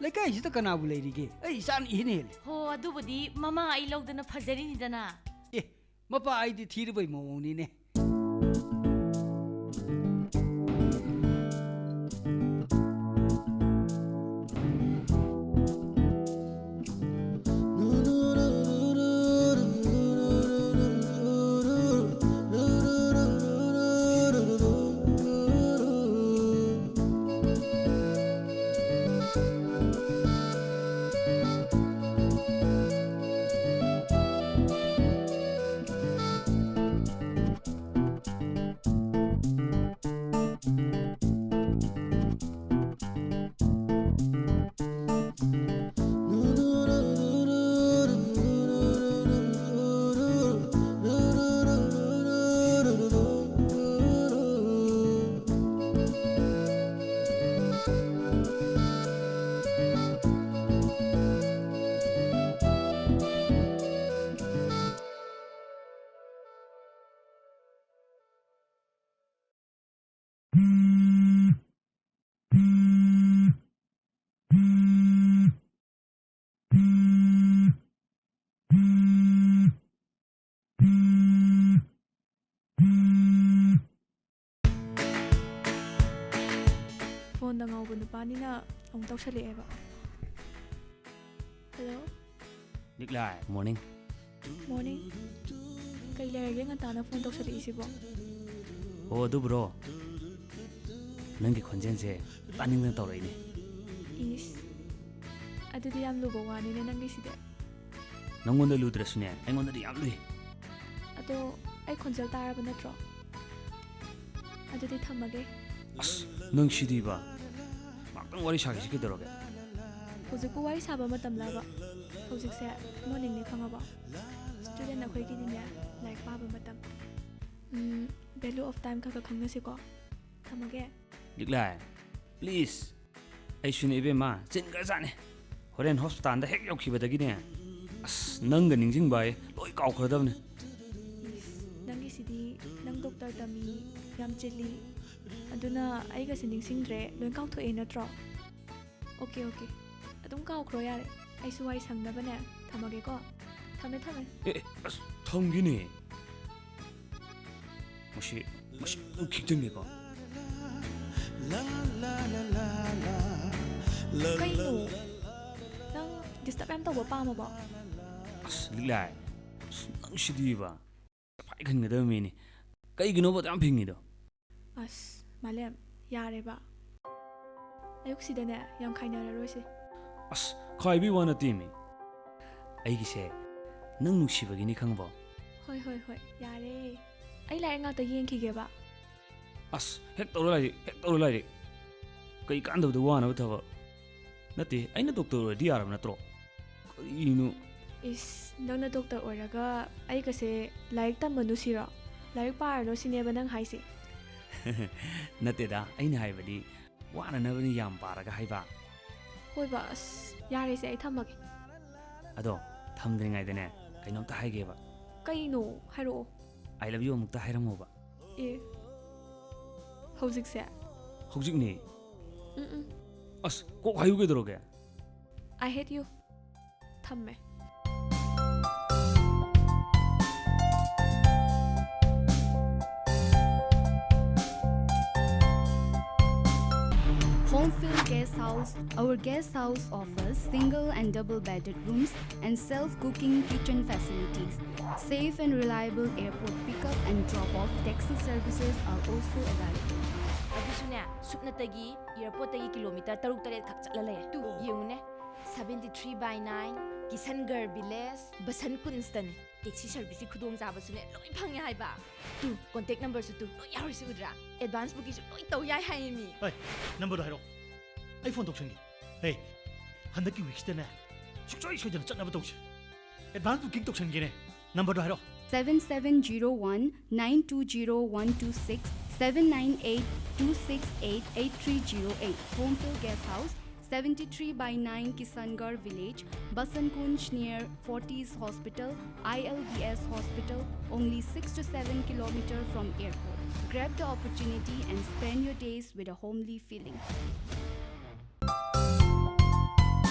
ꯂꯩꯀꯥꯏꯁꯤꯗ ꯀꯅꯥꯕꯨ ꯂꯩꯔꯤꯒꯦ? ꯑꯩ ꯏꯆꯥꯅ ꯏꯍꯦꯟ ꯍꯦꯜꯂꯤ꯫ ꯍꯣ, ꯑꯗꯨꯕꯨꯗꯤ ꯃꯃꯥ ꯑꯩ ꯂꯧꯗꯅ ꯐꯖꯔꯤꯅꯤꯗꯅ꯫ ꯑꯦ, ꯃꯄꯥ ꯑꯩꯗꯤ ꯊꯤꯔꯕꯩ ꯃꯑꯣꯡꯅꯤꯅꯦ꯫ ꯐꯣꯟꯗ ꯉꯥꯎꯕ ꯅꯨꯄꯥꯅꯤꯅ ꯑꯃꯨꯛ ꯇꯧꯁꯜꯂꯛꯑꯦꯕ꯫ ꯍꯜꯂꯣ꯫ ꯅꯤꯛꯂꯥꯏ, ꯃꯣꯔꯅꯤꯡ꯫ ꯃꯣꯔꯅꯤꯡ꯫ ꯀꯩ ꯂꯩꯔꯒꯦ ꯉꯟꯇꯥꯅ ꯐꯣꯟ ꯇꯧꯁꯜꯂꯛꯏꯁꯤꯕꯣ? ꯑꯣ, ꯑꯗꯨꯕꯨꯔꯣ? ꯅꯪꯒꯤ ꯈꯣꯟꯖꯦꯜꯁꯦ ꯇꯥꯅꯤꯡꯗꯅ ꯇꯧꯔꯛꯏꯅꯦ꯫ ꯏꯁ, ꯑꯗꯨꯗꯤ ꯌꯥꯝ ꯂꯨꯕ ꯋꯥꯅꯤꯅꯦ ꯅꯪꯒꯤꯁꯤꯗꯤ꯫ ꯅꯪꯉꯣꯟꯗ ꯂꯨꯗ꯭ꯔꯁꯨꯅꯦ, ꯑꯩꯉꯣꯟꯗꯗꯤ ꯌꯥꯝ ꯂꯨꯏ꯫ ꯑꯗꯣ ꯑꯩ ꯈꯣꯟꯖꯦꯜ ꯇꯥꯔꯕ ꯅꯠꯇ꯭ꯔꯣ? ꯑꯗꯨꯗꯤ ꯊꯝꯃꯒꯦ꯫ ꯑꯁ, ꯅꯪ ꯁꯤꯗꯤꯕ꯫ ꯉꯥꯛꯇꯪ ꯋꯥꯔꯤ ꯁꯥꯈꯤꯁꯤ ꯀꯩꯗꯧꯔꯒꯦ? ꯍꯧꯖꯤꯛꯄꯨ ꯋꯥꯔꯤ ꯁꯥꯕ ꯃꯇꯝꯂꯕ? ꯍꯧꯖꯤꯛꯁꯦ ꯃꯣꯔꯅꯤꯡꯅꯦ, ꯈꯪꯉꯕꯣ? ꯁ꯭ꯇꯨꯗꯦꯟ ꯑꯩꯈꯣꯏꯒꯤꯗꯤꯅꯦ, ꯂꯥꯏꯔꯤꯛ ꯄꯥꯕ ꯃꯇꯝ꯫ ꯎꯝ, ꯚꯦꯂꯨ ꯑꯣꯐ ꯇꯥꯏꯝ ꯈꯔ ꯈꯔ ꯈꯪꯅꯁꯤꯀꯣ꯫ ꯊꯝꯃꯒꯦ꯫ ꯂꯤꯛꯂꯥꯏ, ꯄ꯭ꯂꯤꯖ꯫ ꯑꯩꯁꯨꯅꯦ ꯏꯕꯦꯝꯃ, ꯆꯤꯟꯈ꯭ꯔꯖꯥꯠꯅꯤ꯫ ꯍꯣꯔꯦꯟ ꯍꯣꯁꯄꯤꯇꯥꯜꯗ ꯍꯦꯛ ꯌꯧꯈꯤꯕꯗꯒꯤꯅꯦ, ꯑꯁ, ꯅꯪꯒ ꯅꯤꯡꯁꯤꯡꯕ ꯑꯩ ꯂꯣꯏ ꯀꯥꯎꯈ꯭ꯔꯗꯕꯅꯤ꯫ ꯏꯁ, ꯅꯪꯒꯤꯁꯤꯗꯤ, ꯅꯪ ꯗꯣꯛꯇꯔ ꯇꯝꯃꯤ, ꯌꯥꯝ ꯆꯤꯜꯂꯤ, ꯑꯗꯨꯅ ꯑꯩꯒꯁꯦ ꯅꯤꯡꯁꯤꯡꯗ꯭ꯔꯦ, ꯂꯣꯏ ꯀꯥꯎꯊꯣꯛꯑꯦ ꯅꯠꯇ꯭ꯔꯣ? ꯑꯣꯀꯦ, ꯑꯣꯀꯦ, ꯑꯗꯨꯝ ꯀꯥꯎꯈ꯭ꯔꯣ ꯌꯥꯔꯦ꯫ ꯑꯩꯁꯨ ꯋꯥꯏ ꯁꯪꯅꯕꯅꯦ, ꯊꯝꯃꯒꯦꯀꯣ꯫ ꯊꯝꯃꯦ, ꯊꯝꯃꯦ꯫ ꯑꯦ, ꯑꯦ, ꯑꯁ, ꯊꯝꯒꯤꯅꯦ꯫ ꯃꯁꯤ, ꯃꯁꯤ ꯑꯗꯨꯝ ꯈꯤꯛꯆꯟꯒꯦꯀꯣ꯫ ꯀꯩꯅꯣ? ꯅꯪ ꯗꯤꯁꯇꯔꯕ ꯌꯥꯝ ꯇꯧꯕ ꯄꯥꯝꯃꯕꯣ? ꯑꯁ, ꯂꯤꯛꯂꯥꯏ, ꯑꯁ, ꯅꯪ ꯁꯤꯗꯤꯕ꯫ ꯐꯥꯏ ꯈꯟꯒꯗꯕ ꯃꯤꯅꯤ꯫ ꯀꯩꯒꯤꯅꯣꯕ ꯑꯗꯨ ꯌꯥꯝ ꯐꯤꯡꯉꯤꯗꯣ? ꯑꯁ, ꯃꯥꯂꯦꯝ, ꯌꯥꯔꯦꯕ꯫ ꯑꯌꯨꯛꯁꯤꯗꯅꯦ, ꯌꯥꯝ ꯈꯥꯏꯅꯔꯔꯣꯏꯁꯦ꯫ ꯑꯁ, ꯈꯥꯏꯕꯩ ꯋꯥ ꯅꯠꯇꯦꯃꯤ꯫ ꯑꯩꯒꯤꯁꯦ ꯅꯪ ꯅꯨꯡꯁꯤꯕꯒꯤꯅꯤ, ꯈꯪꯉꯕꯣ? ꯍꯣꯏ, ꯍꯣꯏ, ꯍꯣꯏ, ꯌꯥꯔꯦ꯫ ꯑꯩ ꯂꯥꯏꯔꯤꯛ ꯉꯥꯛꯇ ꯌꯦꯡꯈꯤꯒꯦꯕ꯫ ꯑꯁ, ꯍꯦꯛ ꯇꯧꯔꯣ ꯂꯥꯏꯔꯤꯛ, ꯍꯦꯛ ꯇꯧꯔꯣ ꯂꯥꯏꯔꯤꯛ꯫ ꯀꯩ ꯀꯥꯟꯗꯕꯗ ꯋꯥꯅꯕ ꯊꯕꯛ? ꯅꯠꯇꯦ, ꯑꯩꯅ ꯗꯣꯛꯇꯔ ꯑꯣꯏꯔꯗꯤ ꯌꯥꯔꯕ ꯅꯠꯇ꯭ꯔꯣ? ꯀꯔꯤꯅꯣ? ꯏꯁ, ꯅꯪꯅ ꯗꯣꯛꯇꯔ ꯑꯣꯏꯔꯒ ꯑꯩꯒꯁꯦ ꯂꯥꯏꯔꯤꯛ ꯇꯝꯃꯅꯨ ꯁꯤꯔꯣ? ꯂꯥꯏꯔꯤꯛ ꯄꯥꯔꯅꯨ ꯁꯤꯅꯦꯕ ꯅꯪ ꯍꯥꯏꯁꯦ? ꯅꯠꯇꯦꯗ, ꯑꯩꯅ ꯍꯥꯏꯕꯗꯤ ꯋꯥꯅꯅꯕꯅꯤ ꯌꯥꯝ ꯄꯥꯔꯒ ꯍꯥꯏꯕ꯫ ꯍꯣꯏꯕ, ꯑꯁ, ꯌꯥꯔꯦꯁꯦ, ꯑꯩ ꯊꯝꯃꯒꯦ꯫ ꯑꯗꯣ, ꯊꯝꯗ꯭ꯔꯤꯉꯩꯗꯅꯦ, ꯀꯩꯅꯣꯝꯇ ꯍꯥꯏꯒꯦꯕ꯫ ꯀꯩꯅꯣ? ꯍꯥꯏꯔꯛꯑꯣ꯫ "I love you" ꯑꯃꯨꯛꯇ ꯍꯥꯏꯔꯝꯃꯣꯕ꯫ ꯑꯦ, ꯍꯧꯖꯤꯛꯁꯦ? ꯍꯧꯖꯤꯛꯅꯦ꯫ ꯎꯝ, ꯎꯝ꯫ ꯑꯁ, ꯀꯣꯛ ꯍꯥꯏꯌꯨ ꯀꯩꯗꯧꯔꯒꯦ? "I hate you"꯫ ꯊꯝꯃꯦ꯫ Homefield Guest House. Our guest house offers single and double bedded rooms and self-cooking kitchen facilities. Safe and reliable airport pickup and drop-off taxi services are also available. ꯑꯗꯨꯁꯨꯅꯦ, ꯁꯨꯞꯅꯇꯒꯤ ꯑꯦꯌꯔꯄꯣꯔꯠꯇꯒꯤ kilometre ꯇꯔꯨꯛ ꯇꯔꯦꯠ ꯈꯛ ꯆꯠꯂ ꯂꯩꯔꯦ꯫ Two, ꯌꯦꯡꯉꯨꯅꯦ, seventy three by nine, Kishangarh village, ꯕꯁꯟ ꯀꯨꯟꯖꯇꯅꯦ꯫ ꯇꯦꯛꯁꯤ ꯁꯔꯚꯤꯁꯀꯤ ꯈꯨꯗꯣꯡꯆꯥꯕꯁꯨꯅꯦ, ꯂꯣꯏ ꯐꯪꯉꯦ ꯍꯥꯏꯕ꯫ ꯇꯨ, ꯀꯣꯟꯇꯦꯛ ꯅꯝꯕꯔꯁꯨ ꯇꯨ, ꯂꯣꯏ ꯌꯥꯎꯔꯤꯁꯤ ꯎꯗ꯭ꯔꯥ? ꯑꯦꯗꯚꯥꯟꯁ ꯕꯨꯀꯤꯡꯁꯨ ꯂꯣꯏ ꯇꯧ ꯌꯥꯏ ꯍꯥꯏꯌꯦ ꯃꯤ꯫ ꯍꯩ, ꯅꯝꯕꯔꯗꯣ ꯍꯥꯏꯔꯛꯑꯣ, ꯑꯩ ꯐꯣꯟ ꯇꯧꯁꯟꯒꯦ꯫ ꯍꯦ, ꯍꯟꯗꯛꯀꯤ ꯋꯤꯛꯁꯤꯗꯅꯦ ꯁꯨꯡꯁꯣꯏ ꯁꯣꯏꯗꯅ ꯆꯠꯅꯕ ꯇꯧꯁꯦ꯫ ꯑꯦꯗꯚꯥꯟꯁ ꯕꯨꯀꯤꯡ ꯇꯧꯁꯟꯒꯦꯅꯦ꯫ ꯅꯝꯕꯔꯗꯣ ꯍꯥꯏꯔꯛꯑꯣ꯫ Seven seven zero one nine two zero one two six, seven nine eight two six eight eight three zero eight. Homefield Guest House, seventy-three by nine Kisangarh Village, Basan Kunj near Fortis Hospital, I L B S Hospital, only six to seven kilometer from airport. Grab the opportunity and spend your days with a homely feeling.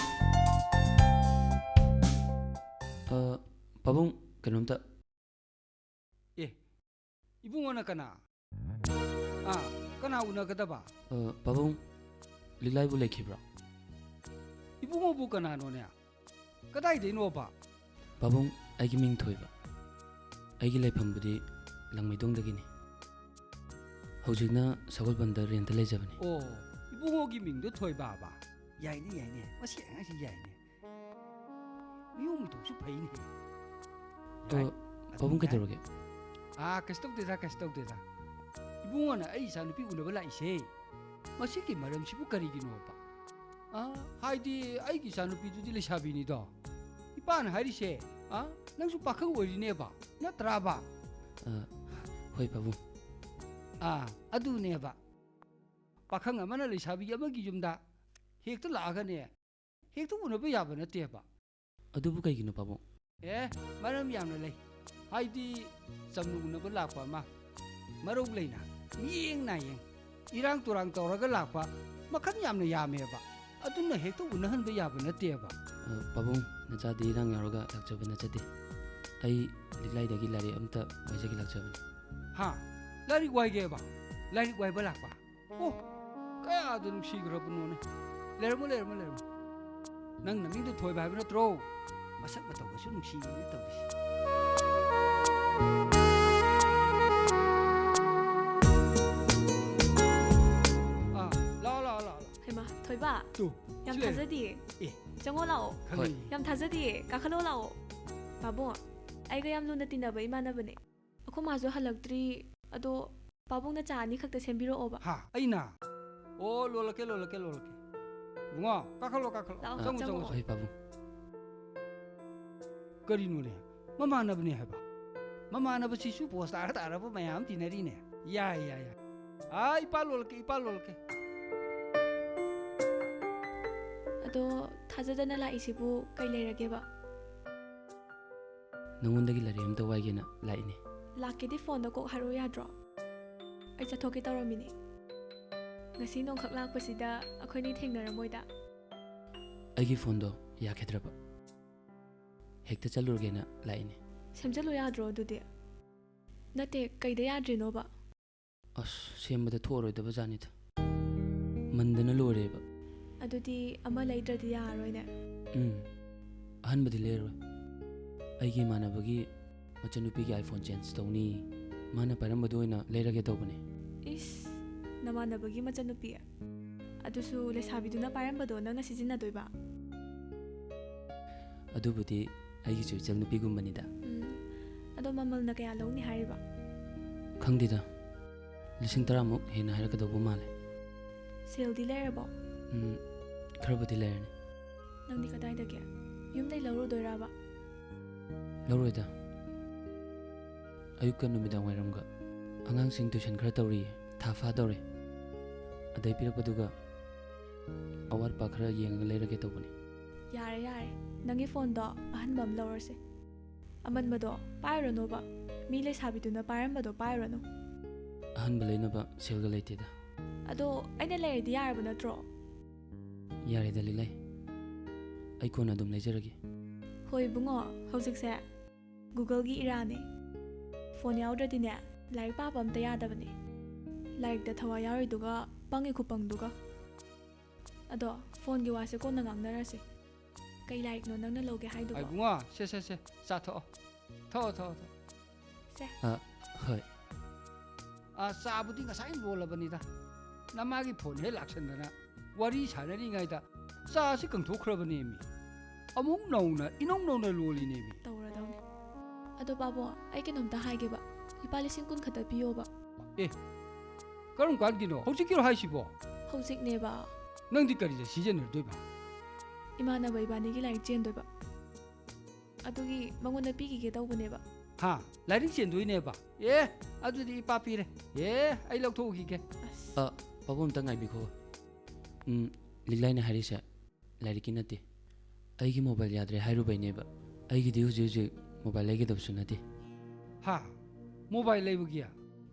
ꯑ, ꯄꯥꯕꯨꯡ, ꯀꯩꯅꯣꯝꯇ꯫ ꯑꯦ, ꯏꯕꯨꯡꯉꯣꯅ ꯀꯅꯥ? ꯑꯥ, ꯀꯅꯥ ꯎꯅꯒꯗꯕ? ꯑ, ꯄꯥꯕꯨꯡ, ꯂꯤꯛꯂꯥꯏꯕꯨ ꯂꯩꯈꯤꯕ꯭ꯔꯣ? ꯏꯕꯨꯡꯉꯣꯕꯨ ꯀꯅꯥꯅꯣꯅꯦ? ꯀꯗꯥꯏꯗꯩꯅꯣꯕ? ꯄꯥꯕꯨꯡ, ꯑꯩꯒꯤ ꯃꯤꯡ ꯊꯣꯏꯕ꯫ ꯑꯩꯒꯤ ꯂꯩꯐꯝꯕꯨꯗꯤ ꯂꯪꯃꯩꯗꯣꯡꯗꯒꯤꯅꯤ꯫ ꯍꯧꯖꯤꯛꯅ ꯁꯒꯣꯜꯕꯟꯗ ꯔꯦꯟꯇ ꯂꯩꯖꯕꯅꯤ꯫ ꯑꯣ, ꯏꯕꯨꯡꯉꯣꯒꯤ ꯃꯤꯡꯗꯣ ꯊꯣꯏꯕꯕ? ꯌꯥꯏꯅꯦ, ꯌꯥꯏꯅꯦ꯫ ꯃꯁꯤ ꯑꯉꯥꯡꯁꯤ ꯌꯥꯏꯅꯦ꯫ ꯃꯤꯑꯣꯡ ꯃꯇꯧꯁꯨ ꯐꯩꯅꯦ꯫ ꯑ, ꯌꯥꯏ꯫ ꯄꯥꯕꯨꯡ ꯑꯗꯨꯝ ꯌꯥꯏ꯫ ꯀꯩꯗꯧꯔꯒꯦ? ꯑꯥ, ꯀꯩꯁꯨ ꯇꯧꯗꯦꯗ, ꯀꯩꯁꯨ ꯇꯧꯗꯦꯗ꯫ ꯏꯕꯨꯡꯉꯣꯅ ꯑꯩ ꯏꯆꯥꯅꯨꯄꯤ ꯎꯅꯕ ꯂꯥꯛꯏꯁꯦ꯫ ꯃꯁꯤꯒꯤ ꯃꯔꯝꯁꯤꯕꯨ ꯀꯔꯤꯒꯤꯅꯣꯕ? ꯑꯥ, ꯍꯥꯏꯗꯤ ꯑꯩꯒꯤ ꯏꯆꯥꯅꯨꯄꯤꯗꯨꯗꯤ ꯂꯩꯁꯥꯕꯤꯅꯤꯗꯣ꯫ ꯏꯄꯥꯅ ꯍꯥꯏꯔꯤꯁꯦ, ꯑꯥ, ꯅꯪꯁꯨ ꯄꯥꯈꯪ ꯑꯣꯏꯔꯤꯅꯦꯕ, ꯅꯠꯇ꯭ꯔꯥꯕ? ꯑ, ꯍꯣꯏ, ꯄꯥꯕꯨꯡ꯫ ꯑꯥ, ꯑꯗꯨꯅꯦꯕ꯫ ꯄꯥꯈꯪ ꯑꯃꯅ ꯂꯩꯁꯥꯕꯤ ꯑꯃꯒꯤ ꯌꯨꯝꯗ ꯍꯦꯛꯇ ꯂꯥꯛꯑꯒꯅꯦ, ꯍꯦꯛꯇ ꯎꯅꯕ ꯌꯥꯕ ꯅꯠꯇꯦꯕ꯫ ꯑꯗꯨꯕꯨ ꯀꯩꯒꯤꯅꯣ, ꯄꯥꯕꯨꯡ? ꯑꯦ, ꯃꯔꯝ ꯌꯥꯝꯅ ꯂꯩ꯫ ꯍꯥꯏꯗꯤ, ꯆꯝꯅ ꯎꯅꯕ ꯂꯥꯛꯄ ꯑꯃ, ꯃꯔꯧ ꯂꯩꯅ, ꯃꯤꯌꯦꯡ ꯅꯥꯌꯦꯡ, ꯏꯔꯥꯡ ꯇꯨꯔꯥꯡ ꯇꯧꯔꯒ ꯂꯥꯛꯄ, ꯃꯈꯜ ꯌꯥꯝꯅ ꯌꯥꯝꯃꯦꯕ꯫ ꯑꯗꯨꯅ ꯍꯦꯛꯇ ꯎꯅꯍꯟꯕ ꯌꯥꯕ ꯅꯠꯇꯦꯕ꯫ ꯑ, ꯄꯥꯕꯨꯡ, ꯅꯆꯥꯗꯤ ꯏꯔꯥꯡ ꯌꯥꯎꯔꯒ ꯂꯥꯛꯆꯕ ꯅꯠꯆꯗꯦ꯫ ꯑꯩ ꯂꯤꯛꯂꯥꯏꯗꯒꯤ ꯂꯥꯏꯔꯤꯛ ꯑꯝꯇ ꯋꯥꯏꯖꯒꯦ ꯂꯥꯛꯆꯕꯅꯤ꯫ ꯍꯥ? ꯂꯥꯏꯔꯤꯛ ꯋꯥꯏꯒꯦꯕ? ꯂꯥꯏꯔꯤꯛ ꯋꯥꯏꯕ ꯂꯥꯛꯄ? ꯑꯣ, ꯀꯌꯥꯗ ꯅꯨꯡꯁꯤꯈ꯭ꯔꯕꯅꯣꯅꯦ꯫ ꯂꯩꯔꯝꯃꯣ, ꯂꯩꯔꯝꯃꯣ, ꯂꯩꯔꯝꯃꯣ꯫ ꯅꯪ ꯅꯃꯤꯡꯗꯣ ꯊꯣꯏꯕ ꯍꯥꯏꯕ ꯅꯠꯇ꯭ꯔꯣ? ꯃꯁꯛ ꯃꯇꯧꯒꯁꯨ ꯅꯨꯡꯁꯤꯅꯦ ꯇꯧꯔꯤꯁꯦ꯫ ꯑꯥ, ꯂꯥꯛꯑꯣ, ꯂꯥꯛꯑꯣ, ꯂꯥꯛꯑꯣ, ꯂꯥꯛꯑꯣ꯫ ꯍꯩꯃꯥ, ꯊꯣꯏꯕ꯫ ꯇꯨ, ꯌꯥꯝ ꯁꯤ ꯂꯩꯔꯦ꯫ ꯊꯥꯖꯗꯤꯌꯦ꯫ ꯑꯦ꯫ ꯆꯪꯉꯣ ꯂꯥꯛꯑꯣ꯫ ꯈꯪꯉꯤ꯫ ꯍꯣꯏ꯫ ꯌꯥꯝ ꯊꯥꯖꯗꯤꯌꯦ꯫ ꯀꯥꯈꯠꯂꯣ ꯂꯥꯛꯑꯣ꯫ ꯄꯥꯕꯨꯡ, ꯑꯩꯒ ꯌꯥꯝ ꯂꯨꯅ ꯇꯤꯟꯅꯕ ꯏꯃꯥꯟꯅꯕꯅꯦ꯫ ꯑꯩꯈꯣꯏ ꯃꯥꯁꯨ ꯍꯜꯂꯛꯇ꯭ꯔꯤ꯫ ꯑꯗꯣ ꯄꯥꯕꯨꯡꯅ ꯆꯥ ꯑꯅꯤ ꯈꯛꯇ ꯁꯦꯝꯕꯤꯔꯛꯑꯣꯕ꯫ ꯍꯥ, ꯑꯩꯅ? ꯑꯣ, ꯂꯣꯜꯂꯛꯀꯦ, ꯂꯣꯜꯂꯛꯀꯦ, ꯂꯣꯜꯂꯛꯀꯦ꯫ ꯏꯕꯨꯡꯉꯣ, ꯀꯥꯈꯠꯂꯣ, ꯀꯥꯈꯠꯂꯣ꯫ ꯂꯥꯛꯑꯣ, ꯆꯪꯉꯣ, ꯆꯪꯉꯣ, ꯆꯪꯉꯣ꯫ ꯆꯪꯉꯣ꯫ ꯍꯣꯏ, ꯄꯥꯕꯨꯡ꯫ ꯀꯔꯤꯅꯣꯅꯦ? ꯃꯃꯥꯟꯅꯕꯅꯦ ꯍꯥꯏꯕ꯫ ꯃꯃꯥꯟꯅꯕꯁꯤꯁꯨ ꯄꯣꯁ ꯇꯥꯔ ꯇꯥꯔꯕ ꯃꯌꯥꯝ ꯇꯤꯟꯅꯔꯤꯅꯦ꯫ ꯌꯥꯏ, ꯌꯥꯏ, ꯌꯥꯏ꯫ ꯑꯥ, ꯏꯄꯥ ꯂꯣꯜꯂꯛꯀꯦ, ꯏꯄꯥ ꯂꯣꯜꯂꯛꯀꯦ꯫ ꯑꯗꯣ ꯊꯥꯖꯗꯅ ꯂꯥꯛꯏꯁꯤꯕꯨ ꯀꯩ ꯂꯩꯔꯒꯦꯕ? ꯅꯉꯣꯟꯗꯒꯤ ꯂꯥꯏꯔꯤꯛ ꯑꯝꯇ ꯋꯥꯏꯒꯦꯅ ꯂꯥꯛꯏꯅꯦ꯫ ꯂꯥꯛꯀꯦꯗꯤ ꯐꯣꯟꯗ ꯀꯣꯛ ꯍꯥꯏꯔꯛꯑꯣ ꯌꯥꯗ꯭ꯔꯣ? ꯑꯩ ꯆꯠꯊꯣꯛꯀꯦ ꯇꯧꯔꯝꯃꯤꯅꯦ꯫ ꯉꯁꯤ ꯅꯣꯡꯈꯛ ꯂꯥꯛꯄꯁꯤꯗ ꯑꯩꯈꯣꯏꯅꯤ ꯊꯦꯡꯅꯔꯝꯃꯣꯏꯗ꯫ ꯑꯩꯒꯤ ꯐꯣꯟꯗꯣ ꯌꯥꯈꯤꯗ꯭ꯔꯕ꯫ ꯍꯦꯛꯇ ꯆꯠꯂꯨꯔꯒꯦꯅ ꯂꯥꯛꯏꯅꯦ꯫ ꯁꯦꯝꯖꯤꯜꯂꯨ ꯌꯥꯗ꯭ꯔꯣ ꯑꯗꯨꯗꯤ? ꯅꯠꯇꯦ, ꯀꯩꯗ ꯌꯥꯗ꯭ꯔꯤꯅꯣꯕ? ꯑꯁ, ꯁꯦꯝꯕꯗ ꯊꯣꯛꯑꯔꯣꯏꯗꯕ ꯖꯥꯠꯅꯤꯗ꯫ ꯃꯟꯗꯅ ꯂꯣꯏꯔꯦꯕ꯫ ꯑꯗꯨꯗꯤ ꯑꯃ ꯂꯩꯗ꯭ꯔꯗꯤ ꯌꯥꯔꯔꯣꯏꯅꯦ꯫ ꯎꯝ, ꯑꯍꯟꯕꯗꯤ ꯂꯩꯔꯔꯣꯏ꯫ ꯑꯩꯒꯤ ꯏꯃꯥꯟꯅꯕꯒꯤ ꯃꯆꯟꯅꯨꯄꯤꯒꯤ iPhone change ꯇꯧꯅꯤ, ꯃꯥꯅ ꯄꯥꯏꯔꯝꯕꯗꯣ ꯑꯣꯏꯅ ꯂꯩꯔꯒꯦ ꯇꯧꯕꯅꯦ꯫ ꯏꯁ, ꯅꯃꯥꯟꯅꯕꯒꯤ ꯃꯆꯟꯅꯨꯄꯤ? ꯑꯗꯨꯁꯨ ꯂꯩꯁꯥꯕꯤꯗꯨꯅ ꯄꯥꯏꯔꯝꯕꯗꯣ ꯅꯪꯅ ꯁꯤꯖꯤꯟꯅꯗꯣꯏꯕ? ꯑꯗꯨꯕꯨꯗꯤ ꯑꯩꯒꯤꯁꯨ ꯏꯆꯜ ꯅꯨꯄꯤꯒꯨꯝꯕꯅꯤꯗ꯫ ꯎꯝ, ꯑꯗꯣ ꯃꯃꯜꯅ ꯀꯌꯥ ꯂꯧꯅꯤ ꯍꯥꯏꯔꯤꯕ? ꯈꯪꯗꯦꯗ, ꯂꯤꯁꯤꯡ ꯇꯔꯥꯃꯨꯛ ꯍꯦꯟꯅ ꯍꯥꯏꯔꯛꯀꯗꯧꯕ ꯃꯥꯜꯂꯦ꯫ ꯁꯦꯜꯗꯤ ꯂꯩꯔꯕꯣ? ꯎꯝ, ꯈꯔꯕꯨꯗꯤ ꯂꯩꯔꯅꯤ꯫ ꯅꯪꯗꯤ ꯀꯗꯥꯏꯗꯒꯤ? ꯌꯨꯝꯗꯩ ꯂꯧꯔꯨꯗꯣꯏꯔꯕ? ꯂꯧꯔꯣꯏꯗ꯫ ꯑꯌꯨꯛꯀ ꯅꯨꯃꯤꯗꯥꯡ ꯋꯥꯏꯔꯝꯒ ꯑꯉꯥꯡꯁꯤꯡ tuition ꯈꯔ ꯇꯧꯔꯤꯌꯦ, ꯊꯥ ꯐꯥꯗꯧꯔꯦ꯫ ꯑꯗꯩ ꯄꯤꯔꯛꯄꯗꯨꯒ ꯑꯋꯥꯠ ꯑꯄꯥ ꯈꯔ ꯌꯦꯡꯉꯒ ꯂꯩꯔꯒꯦ ꯇꯧꯕꯅꯤ꯫ ꯌꯥꯔꯦ, ꯌꯥꯔꯦ, ꯅꯪꯒꯤ ꯐꯣꯟꯗꯣ ꯑꯍꯟꯕ ꯑꯃ ꯂꯧꯔꯁꯦ꯫ ꯑꯃꯟꯕꯗꯣ ꯄꯥꯏꯔꯨꯔꯅꯣꯕ, ꯃꯤ ꯂꯩꯁꯥꯕꯤꯗꯨꯅ ꯄꯥꯏꯔꯝꯕꯗꯣ ꯄꯥꯏꯔꯨꯔꯅꯨ꯫ ꯑꯍꯟꯕ ꯂꯩꯅꯕ ꯁꯦꯜꯒ ꯂꯩꯇꯦꯗ꯫ ꯑꯗꯣ ꯑꯩꯅ ꯂꯩꯔꯗꯤ ꯌꯥꯔꯕ ꯅꯠꯇ꯭ꯔꯣ? ꯌꯥꯔꯦꯗ ꯂꯤꯂꯩ, ꯑꯩ ꯀꯣꯟꯅ ꯑꯗꯨꯝ ꯂꯩꯖꯔꯒꯦ꯫ ꯍꯣꯏ ꯏꯕꯨꯡꯉꯣ, ꯍꯧꯖꯤꯛꯁꯦ Google-ꯒꯤ ꯏꯔꯥꯅꯦ꯫ ꯐꯣꯟ ꯌꯥꯎꯗ꯭ꯔꯗꯤꯅꯦ, ꯂꯥꯏꯔꯤꯛ ꯄꯥꯕ ꯑꯝꯇ ꯌꯥꯗꯕꯅꯦ꯫ ꯂꯥꯏꯔꯤꯛꯇ ꯊꯋꯥꯏ ꯌꯥꯎꯔꯤꯗꯨꯒ ꯄꯪꯉꯤ ꯈꯨꯄꯪꯗꯨꯒ꯫ ꯑꯗꯣ ꯐꯣꯟꯒꯤ ꯋꯥꯁꯦ ꯀꯣꯟꯅ ꯉꯥꯡꯅꯔꯁꯦ꯫ ꯀꯩ ꯂꯥꯏꯔꯤꯛꯅꯣ ꯅꯪꯅ ꯂꯧꯒꯦ ꯍꯥꯏꯗꯨꯕꯣ? ꯑꯥ, ꯏꯕꯨꯡꯉꯣ, ꯁꯦ, ꯁꯦ, ꯁꯦ, ꯆꯥ ꯊꯛꯑꯣ꯫ ꯊꯛꯑꯣ, ꯊꯛꯑꯣ, ꯊꯛꯑꯣ꯫ ꯁꯦ꯫ ꯑ, ꯍꯣꯏ꯫ ꯑ, ꯆꯥꯕꯨꯗꯤ ꯉꯁꯥꯏ ꯂꯣꯜꯂꯕꯅꯤꯗ꯫ ꯅꯃꯥꯒꯤ ꯐꯣꯟ ꯍꯦꯛ ꯂꯥꯛꯁꯟꯗꯅ ꯋꯥꯔꯤ ꯁꯥꯟꯅꯔꯤꯉꯩꯗ ꯆꯥꯁꯤ ꯀꯪꯊꯣꯛꯈ꯭ꯔꯕꯅꯦꯃꯤ꯫ ꯑꯃꯨꯛ ꯅꯧꯅ, ꯏꯅꯧ ꯅꯧꯅ ꯂꯣꯜꯂꯤꯅꯦꯃꯤ꯫ ꯇꯧꯔꯗꯧꯅꯤ꯫ ꯑꯗꯣ ꯄꯥꯕꯨꯡ, ꯑꯩ ꯀꯩꯅꯣꯝꯇ ꯍꯥꯏꯒꯦꯕ꯫ ꯂꯨꯄꯥ ꯂꯤꯁꯤꯡ ꯀꯨꯟ ꯈꯛꯇ ꯄꯤꯌꯣꯕ꯫ ꯑꯦ, ꯀꯔꯝ ꯀꯥꯟꯒꯤꯅꯣ? ꯍꯧꯖꯤꯛꯀꯤꯔꯣ ꯍꯥꯏꯁꯤꯕꯣ? ꯍꯧꯖꯤꯛꯅꯦꯕ꯫ ꯅꯪꯗꯤ ꯀꯔꯤꯗ ꯁꯤꯖꯤꯟꯅꯗꯣꯏꯕ? ꯏꯃꯥꯟꯅꯕ ꯏꯕꯥꯅꯤꯒꯤ ꯂꯥꯏꯔꯤꯛ ꯆꯦꯟꯗꯣꯏꯕ, ꯑꯗꯨꯒꯤ ꯃꯉꯣꯟꯗ ꯄꯤꯈꯤꯒꯦ ꯇꯧꯕꯅꯦꯕ꯫ ꯍꯥ? ꯂꯥꯏꯔꯤꯛ ꯆꯦꯟꯗꯣꯏꯅꯦꯕ? ꯑꯦ, ꯑꯗꯨꯗꯤ ꯏꯄꯥ ꯄꯤꯔꯦ꯫ ꯑꯦ, ꯑꯩ ꯂꯧꯊꯣꯛꯎꯈꯤꯒꯦ꯫ ꯑꯁ꯫ ꯑ, ꯄꯥꯕꯨꯡ, ꯑꯝꯇ ꯉꯥꯏꯕꯤꯈꯣ꯫ ꯎꯝ, ꯂꯤꯛꯂꯥꯏꯅ ꯍꯥꯏꯔꯤꯁꯦ ꯂꯥꯏꯔꯤꯛꯀꯤ ꯅꯠꯇꯦ꯫ ꯑꯩꯒꯤ ꯃꯣꯕꯥꯏꯜ ꯌꯥꯗ꯭ꯔꯦ ꯍꯥꯏꯔꯨꯕꯩꯅꯦꯕ꯫ ꯑꯩꯒꯤꯗꯤ ꯍꯧꯖꯤꯛ ꯍꯧꯖꯤꯛ ꯃꯣꯕꯥꯏꯜ ꯂꯩꯒꯗꯕꯁꯨ ꯅꯠꯇꯦ꯫ ꯍꯥ? ꯃꯣꯕꯥꯏꯜ ꯂꯩꯕꯒꯤ?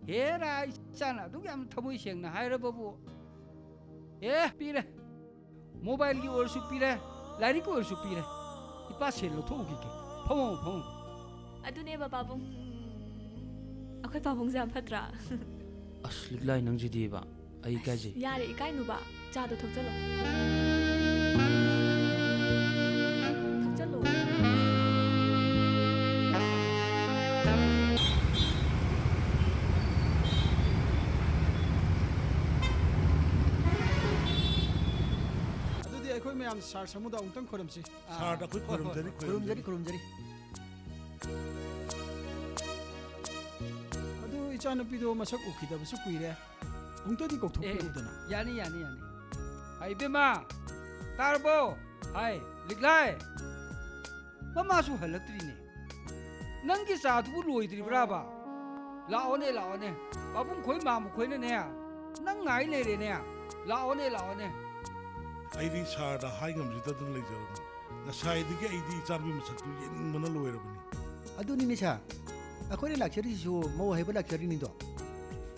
ꯍꯦꯔꯥ, ꯏꯆꯥꯅ ꯑꯗꯨꯛ ꯌꯥꯝ ꯊꯃꯣꯏ ꯁꯦꯡꯅ ꯍꯥꯏꯔꯕꯕꯨ꯫ ꯑꯦ, ꯄꯤꯔꯦ꯫ ꯃꯣꯕꯥꯏꯜꯒꯤ ꯑꯣꯏꯔꯁꯨ ꯄꯤꯔꯦ, ꯂꯥꯏꯔꯤꯛꯀꯤ ꯑꯣꯏꯔꯁꯨ ꯄꯤꯔꯦ꯫ ꯏꯄꯥ ꯁꯦꯜ ꯂꯧꯊꯣꯛꯎꯈꯤꯒꯦ꯫ ꯐꯝꯃꯣ, ꯐꯝꯃꯣ꯫ ꯑꯗꯨꯅꯦꯕ ꯄꯥꯕꯨꯡ, ꯑꯩꯈꯣꯏ ꯄꯥꯕꯨꯡꯁꯦ ꯌꯥꯝ ꯐꯠꯇ꯭ꯔꯥ? ꯑꯁ, ꯂꯤꯛꯂꯥꯏ, ꯅꯪꯁꯤꯗꯤꯕ, ꯑꯩ ꯏꯀꯥꯏꯖꯩ꯫ ꯌꯥꯔꯦ, ꯏꯀꯥꯏꯅꯨꯕ꯫ ꯆꯥꯗꯣ ꯊꯛꯆꯜꯂꯣ꯫ ꯊꯛꯆꯜꯂꯣ꯫ ꯑꯗꯨꯗꯤ ꯑꯩꯈꯣꯏ ꯃꯌꯥꯝ ꯁꯥꯔ ꯁꯥꯃꯨꯗ ꯑꯃꯨꯛꯇꯪ ꯈꯣꯏꯔꯝꯁꯤ꯫ ꯑꯥ, ꯁꯥꯔꯗ ꯑꯩꯈꯣꯏ ꯍꯣꯏ, ꯍꯣꯏ, ꯈꯣꯏꯔꯝꯖꯔꯤ, ꯍꯣꯏ꯫ ꯈꯨꯔꯨꯝꯖꯔꯤ, ꯈꯨꯔꯨꯝꯖꯔꯤ꯫ ꯑꯗꯨ ꯏꯆꯥꯅꯨꯄꯤꯗꯣ ꯃꯁꯛ ꯎꯈꯤꯗꯕꯁꯨ ꯀꯨꯏꯔꯦ, ꯑꯃꯨꯛꯇꯗꯤ ꯀꯧꯊꯣꯛꯄꯤꯔꯨꯗꯅ꯫ ꯌꯥꯅꯤ, ꯌꯥꯅꯤ, ꯌꯥꯅꯤ꯫ ꯍꯥꯏ, ꯏꯕꯦꯝꯃ, ꯇꯥꯔꯕꯣ? ꯍꯥꯏ, ꯂꯤꯛꯂꯥꯏ꯫ ꯃꯃꯥꯁꯨ ꯍꯜꯂꯛꯇ꯭ꯔꯤꯅꯦ꯫ ꯅꯪꯒꯤ ꯆꯥꯗꯨꯕꯨ ꯂꯣꯏꯗ꯭ꯔꯤꯕ꯭ꯔꯥꯕ? ꯂꯥꯛꯑꯣꯅꯦ, ꯂꯥꯛꯑꯣꯅꯦ꯫ ꯄꯥꯕꯨꯡ ꯈꯣꯏ ꯃꯥꯝꯃ ꯈꯣꯏꯅꯅꯦ, ꯅꯪ ꯉꯥꯏ ꯂꯩꯔꯦꯅꯦ꯫ ꯂꯥꯛꯑꯣꯅꯦ, ꯂꯥꯛꯑꯣꯅꯦ꯫ ꯑꯩꯗꯤ ꯁꯥꯔꯗ ꯍꯥꯏ ꯉꯝꯖꯗꯗꯅ ꯂꯩꯖꯔꯕꯅꯤ꯫ ꯉꯁꯥꯏꯗꯒꯤ ꯑꯩꯗꯤ ꯏꯆꯥꯅꯨꯄꯤ ꯃꯁꯛꯇꯨ ꯌꯦꯡꯅꯤꯡꯕꯅ ꯂꯣꯏꯔꯕꯅꯤ꯫ ꯑꯗꯨꯅꯤꯅꯦ ꯁꯥꯔ, ꯑꯩꯈꯣꯏꯅ ꯂꯥꯛꯆꯔꯤꯁꯤꯁꯨ ꯃꯧ ꯍꯥꯏꯕ ꯂꯥꯛꯆꯔꯤꯅꯤꯗꯣ꯫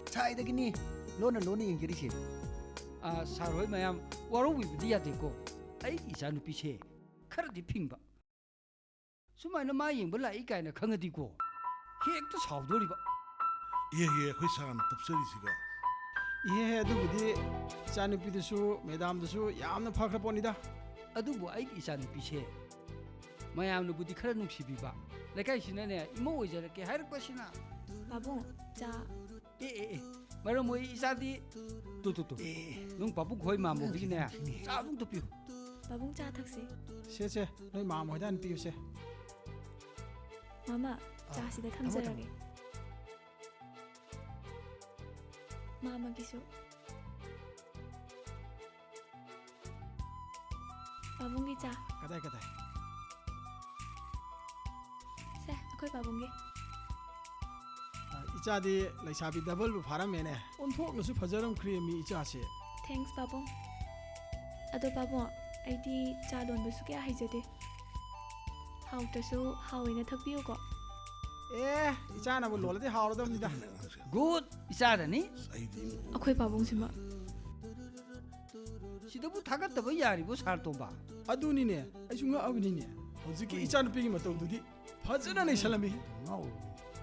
ꯉꯁꯥꯏꯗꯒꯤꯅꯤ ꯂꯣꯟꯅ ꯂꯣꯟꯅ ꯌꯦꯡꯖꯔꯤꯁꯦ꯫ ꯑꯥ, ꯁꯥꯔ ꯍꯣꯏ ꯃꯌꯥꯝ ꯋꯥꯔꯧꯕꯤꯕꯗꯤ ꯌꯥꯗꯦꯀꯣ꯫ ꯑꯩꯒꯤ ꯏꯆꯥꯅꯨꯄꯤꯁꯦ ꯈꯔꯗꯤ ꯐꯤꯡꯕ꯫ ꯁꯨꯃꯥꯏꯅ ꯃꯥ ꯌꯦꯡꯕ ꯂꯥꯛꯏ ꯀꯥꯏꯅ ꯈꯪꯉꯗꯤꯀꯣ, ꯍꯦꯛꯇ ꯁꯥꯎꯗꯣꯔꯤꯕ꯫ ꯏꯍꯦ, ꯏꯍꯦ, ꯑꯩꯈꯣꯏ ꯁꯥꯔꯅ ꯇꯞꯆꯔꯤꯁꯤꯒ꯫ ꯏꯍꯦ, ꯑꯗꯨꯕꯨꯗꯤ ꯏꯆꯥꯅꯨꯄꯤꯗꯨꯁꯨ ꯃꯦꯗꯥꯝꯗꯨꯁꯨ ꯌꯥꯝꯅ ꯐꯈ꯭ꯔ ꯄꯣꯠꯅꯤꯗ꯫ ꯑꯗꯨꯕꯨ ꯑꯩꯒꯤ ꯏꯆꯥꯅꯨꯄꯤꯁꯦ ꯃꯌꯥꯝꯅꯕꯨꯗꯤ ꯈꯔ ꯅꯨꯡꯁꯤꯕꯤꯕ, ꯂꯩꯀꯥꯏꯁꯤꯅꯅꯦ ꯏꯃꯧ ꯑꯣꯏꯖꯔꯛꯀꯦ ꯍꯥꯏꯔꯛꯄꯁꯤꯅ꯫ ꯄꯥꯕꯨꯡ, ꯆꯥ꯫ ꯑꯦ, ꯑꯦ, ꯑꯦ, ꯃꯔꯝ ꯑꯣꯏ ꯏꯆꯥꯗꯤ꯫ Two, two, two. ꯅꯪ ꯄꯥꯕꯨꯡ ꯈꯣꯏ ꯃꯥꯝꯃ ꯍꯣꯏꯒꯤꯅꯦ ꯆꯥ ꯑꯗꯨꯝ ꯇꯨꯞꯄꯤꯌꯨ꯫ ꯄꯥꯕꯨꯡ, ꯆꯥ ꯊꯛꯁꯤ꯫ ꯁꯦ, ꯁꯦ, ꯅꯣꯏ ꯃꯥꯝꯃ ꯍꯣꯏꯗ ꯍꯥꯟꯅ ꯄꯤꯌꯨꯁꯦ꯫ ꯃꯥꯃ, ꯑꯥ, ꯆꯥꯁꯤꯗ ꯊꯝꯃꯣ, ꯊꯝꯖꯔꯒꯦ꯫ ꯃꯥꯃꯒꯤꯁꯨ꯫ ꯄꯥꯕꯨꯡꯒꯤ ꯆꯥ꯫ ꯀꯗꯥꯏ ꯀꯗꯥꯏ? ꯁꯦ, ꯑꯩꯈꯣꯏ ꯄꯥꯕꯨꯡꯒꯤ꯫ ꯑ, ꯏꯆꯥꯗꯤ ꯂꯩꯁꯥꯕꯤ ꯗꯕꯜꯕꯨ ꯐꯥꯔꯝꯃꯦꯅꯦ꯫ ꯑꯣꯟꯊꯣꯛꯅꯁꯨ ꯐꯖꯔꯝꯈ꯭ꯔꯦ ꯃꯤ ꯏꯆꯥꯁꯦ꯫ ꯊꯦꯡꯁ ꯄꯥꯕꯨꯡ꯫ ꯑꯗꯣ ꯄꯥꯕꯨꯡ, ꯑꯩꯗꯤ ꯆꯥ ꯂꯣꯟꯕꯁꯨ ꯀꯌꯥ ꯍꯩꯖꯗꯦ꯫ ꯍꯥꯎꯇ꯭ꯔꯁꯨ ꯍꯥꯎꯋꯦꯅ ꯊꯛꯄꯤꯌꯨꯀꯣ꯫ ꯑꯦ, ꯏꯆꯥꯅꯕꯨ ꯂꯣꯜꯂꯗꯤ ꯍꯥꯎꯔꯗꯕꯅꯤꯗ꯫ ꯒꯨꯗ! ꯏꯆꯥꯗꯅꯤ꯫ ꯑꯩꯈꯣꯏ ꯄꯥꯕꯨꯡꯁꯤꯃ꯫ ꯁꯤꯗꯕꯨ ꯊꯥꯒꯠꯇꯕ ꯌꯥꯔꯤꯕꯣ, ꯁꯥꯔ ꯇꯣꯝꯕ? ꯑꯗꯨꯅꯤꯅꯦ, ꯑꯩꯁꯨ ꯉꯛꯑꯕꯅꯤꯅꯦ꯫ ꯍꯧꯖꯤꯛꯀꯤ ꯏꯆꯥꯅꯨꯄꯤꯒꯤ ꯃꯇꯧꯗꯨꯗꯤ ꯐꯖꯅ ꯅꯩꯁꯜꯂꯝꯃꯤ꯫ ꯉꯥꯎꯔꯦ꯫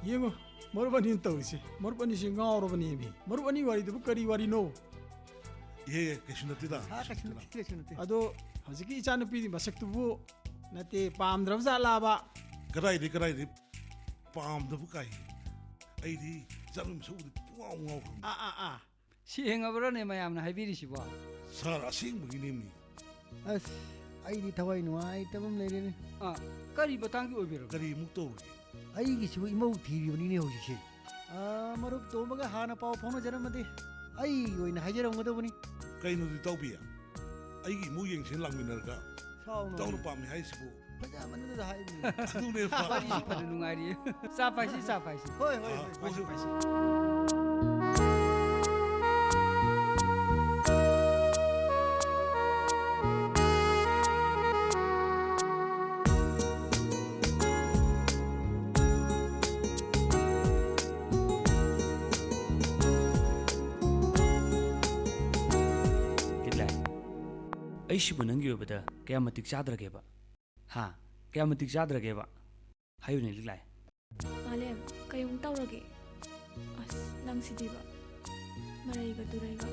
ꯌꯦꯡꯉꯣ, ꯃꯔꯨꯞ ꯑꯅꯤꯅ ꯇꯧꯔꯤꯁꯦ꯫ ꯃꯔꯨꯞ ꯑꯅꯤꯁꯦ ꯉꯥꯎꯔꯕꯅꯦꯃꯤ꯫ ꯃꯔꯨꯞ ꯑꯅꯤ ꯋꯥꯔꯤꯗꯨꯕꯨ ꯀꯔꯤ ꯋꯥꯔꯤꯅꯣ? ꯏꯍꯦ, ꯀꯩꯁꯨ ꯅꯠꯇꯦꯗ꯫ ꯑꯥ, ꯀꯩꯁꯨ ꯅꯠꯇꯦ, ꯀꯩꯁꯨ ꯅꯠꯇꯦ꯫ ꯑꯗꯣ ꯍꯧꯖꯤꯛꯀꯤ ꯏꯆꯥꯅꯨꯄꯤꯒꯤ ꯃꯁꯛꯇꯨꯕꯨ ꯅꯠꯇꯦ, ꯄꯥꯝꯗ꯭ꯔꯕ ꯖꯥꯠꯂꯥꯕ? ꯀꯗꯥꯏꯗꯩ, ꯀꯗꯥꯏꯗꯩ ꯄꯥꯝꯗꯕ ꯀꯥꯏ? ꯑꯩꯗꯤ ꯏꯆꯥꯅꯨꯄꯤ ꯃꯁꯛ ꯎꯕꯗ ꯄꯨꯡꯉꯥꯎ ꯉꯥꯎꯈ꯭ꯔꯕꯅꯤ꯫ ꯑꯥ, ꯑꯥ, ꯑꯥ꯫ ꯁꯦꯡꯉꯕ꯭ꯔꯅꯦ ꯃꯌꯥꯝꯅ ꯍꯥꯏꯕꯤꯔꯤꯁꯤꯕꯣ? ꯁꯥꯔ, ꯑꯁꯦꯡꯕꯒꯤꯅꯦꯃꯤ꯫ ꯑꯁ, ꯑꯩꯗꯤ ꯊꯋꯥꯏ ꯅꯨꯡꯉꯥꯏꯇꯕ ꯑꯃ ꯂꯩꯔꯦꯅꯦ꯫ ꯑꯥ, ꯀꯔꯤ ꯃꯇꯥꯡꯒꯤ ꯑꯣꯏꯕꯤꯔꯕ? ꯀꯔꯤꯃꯨꯛ ꯇꯧꯔꯒꯦ? ꯑꯩꯒꯤꯁꯤꯕꯨ ꯏꯃꯧ ꯊꯤꯔꯤꯕꯅꯤꯅꯦ ꯍꯧꯖꯤꯛꯁꯦ꯫ ꯑꯥ, ꯃꯔꯨꯞ ꯇꯣꯝꯕꯒ ꯍꯥꯟꯅ ꯄꯥꯎ ꯐꯥꯎꯅꯖꯔꯝꯃꯗꯤ ꯑꯩꯒꯤ ꯑꯣꯏꯅ ꯍꯥꯏꯖꯔꯝꯒꯗꯕꯅꯤ꯫ ꯀꯩꯅꯣꯗꯤ ꯇꯧꯕꯤ? ꯑꯩꯒꯤ ꯏꯃꯨꯡ ꯌꯦꯡꯁꯤꯟ ꯂꯥꯛꯃꯤꯟꯅꯔꯒ ꯁꯥꯎꯅꯨ꯫ ꯏꯇꯥꯎꯅ ꯄꯥꯝꯃꯤ ꯍꯥꯏꯁꯤꯕꯨ? ꯐꯖꯃꯟꯕꯗꯨꯗ ꯍꯥꯏꯕꯅꯤ꯫ ꯑꯗꯨꯅꯦꯕ꯫ ꯋꯥꯔꯤꯁꯤ ꯐꯅ ꯅꯨꯡꯉꯥꯏꯔꯤꯌꯦ꯫ ꯆꯥ ꯄꯥꯏꯁꯤ, ꯆꯥ ꯄꯥꯏꯁꯤ꯫ ꯍꯣꯏ, ꯍꯣꯏ, ꯑꯥ, ꯍꯣꯏ꯫ ꯍꯣꯏ, ꯍꯣꯏ꯫ ꯂꯤꯛꯂꯥꯏ, ꯑꯩꯁꯤꯕꯨ ꯅꯪꯒꯤ ꯑꯣꯏꯕꯗ ꯀꯌꯥ ꯃꯇꯤꯛ ꯆꯥꯗ꯭ꯔꯒꯦꯕ? ꯍꯥ? ꯀꯌꯥ ꯃꯇꯤꯛ ꯆꯥꯗ꯭ꯔꯒꯦꯕ? ꯍꯥꯏꯌꯨꯅꯦ, ꯂꯤꯛꯂꯥꯏ꯫ ꯃꯥꯂꯦꯝ, ꯀꯩꯃꯨꯛ ꯇꯧꯔꯒꯦ? ꯑꯁ, ꯅꯪꯁꯤꯗꯤꯕ꯫ ꯃꯔꯩꯒ ꯇꯨꯔꯩꯒ꯫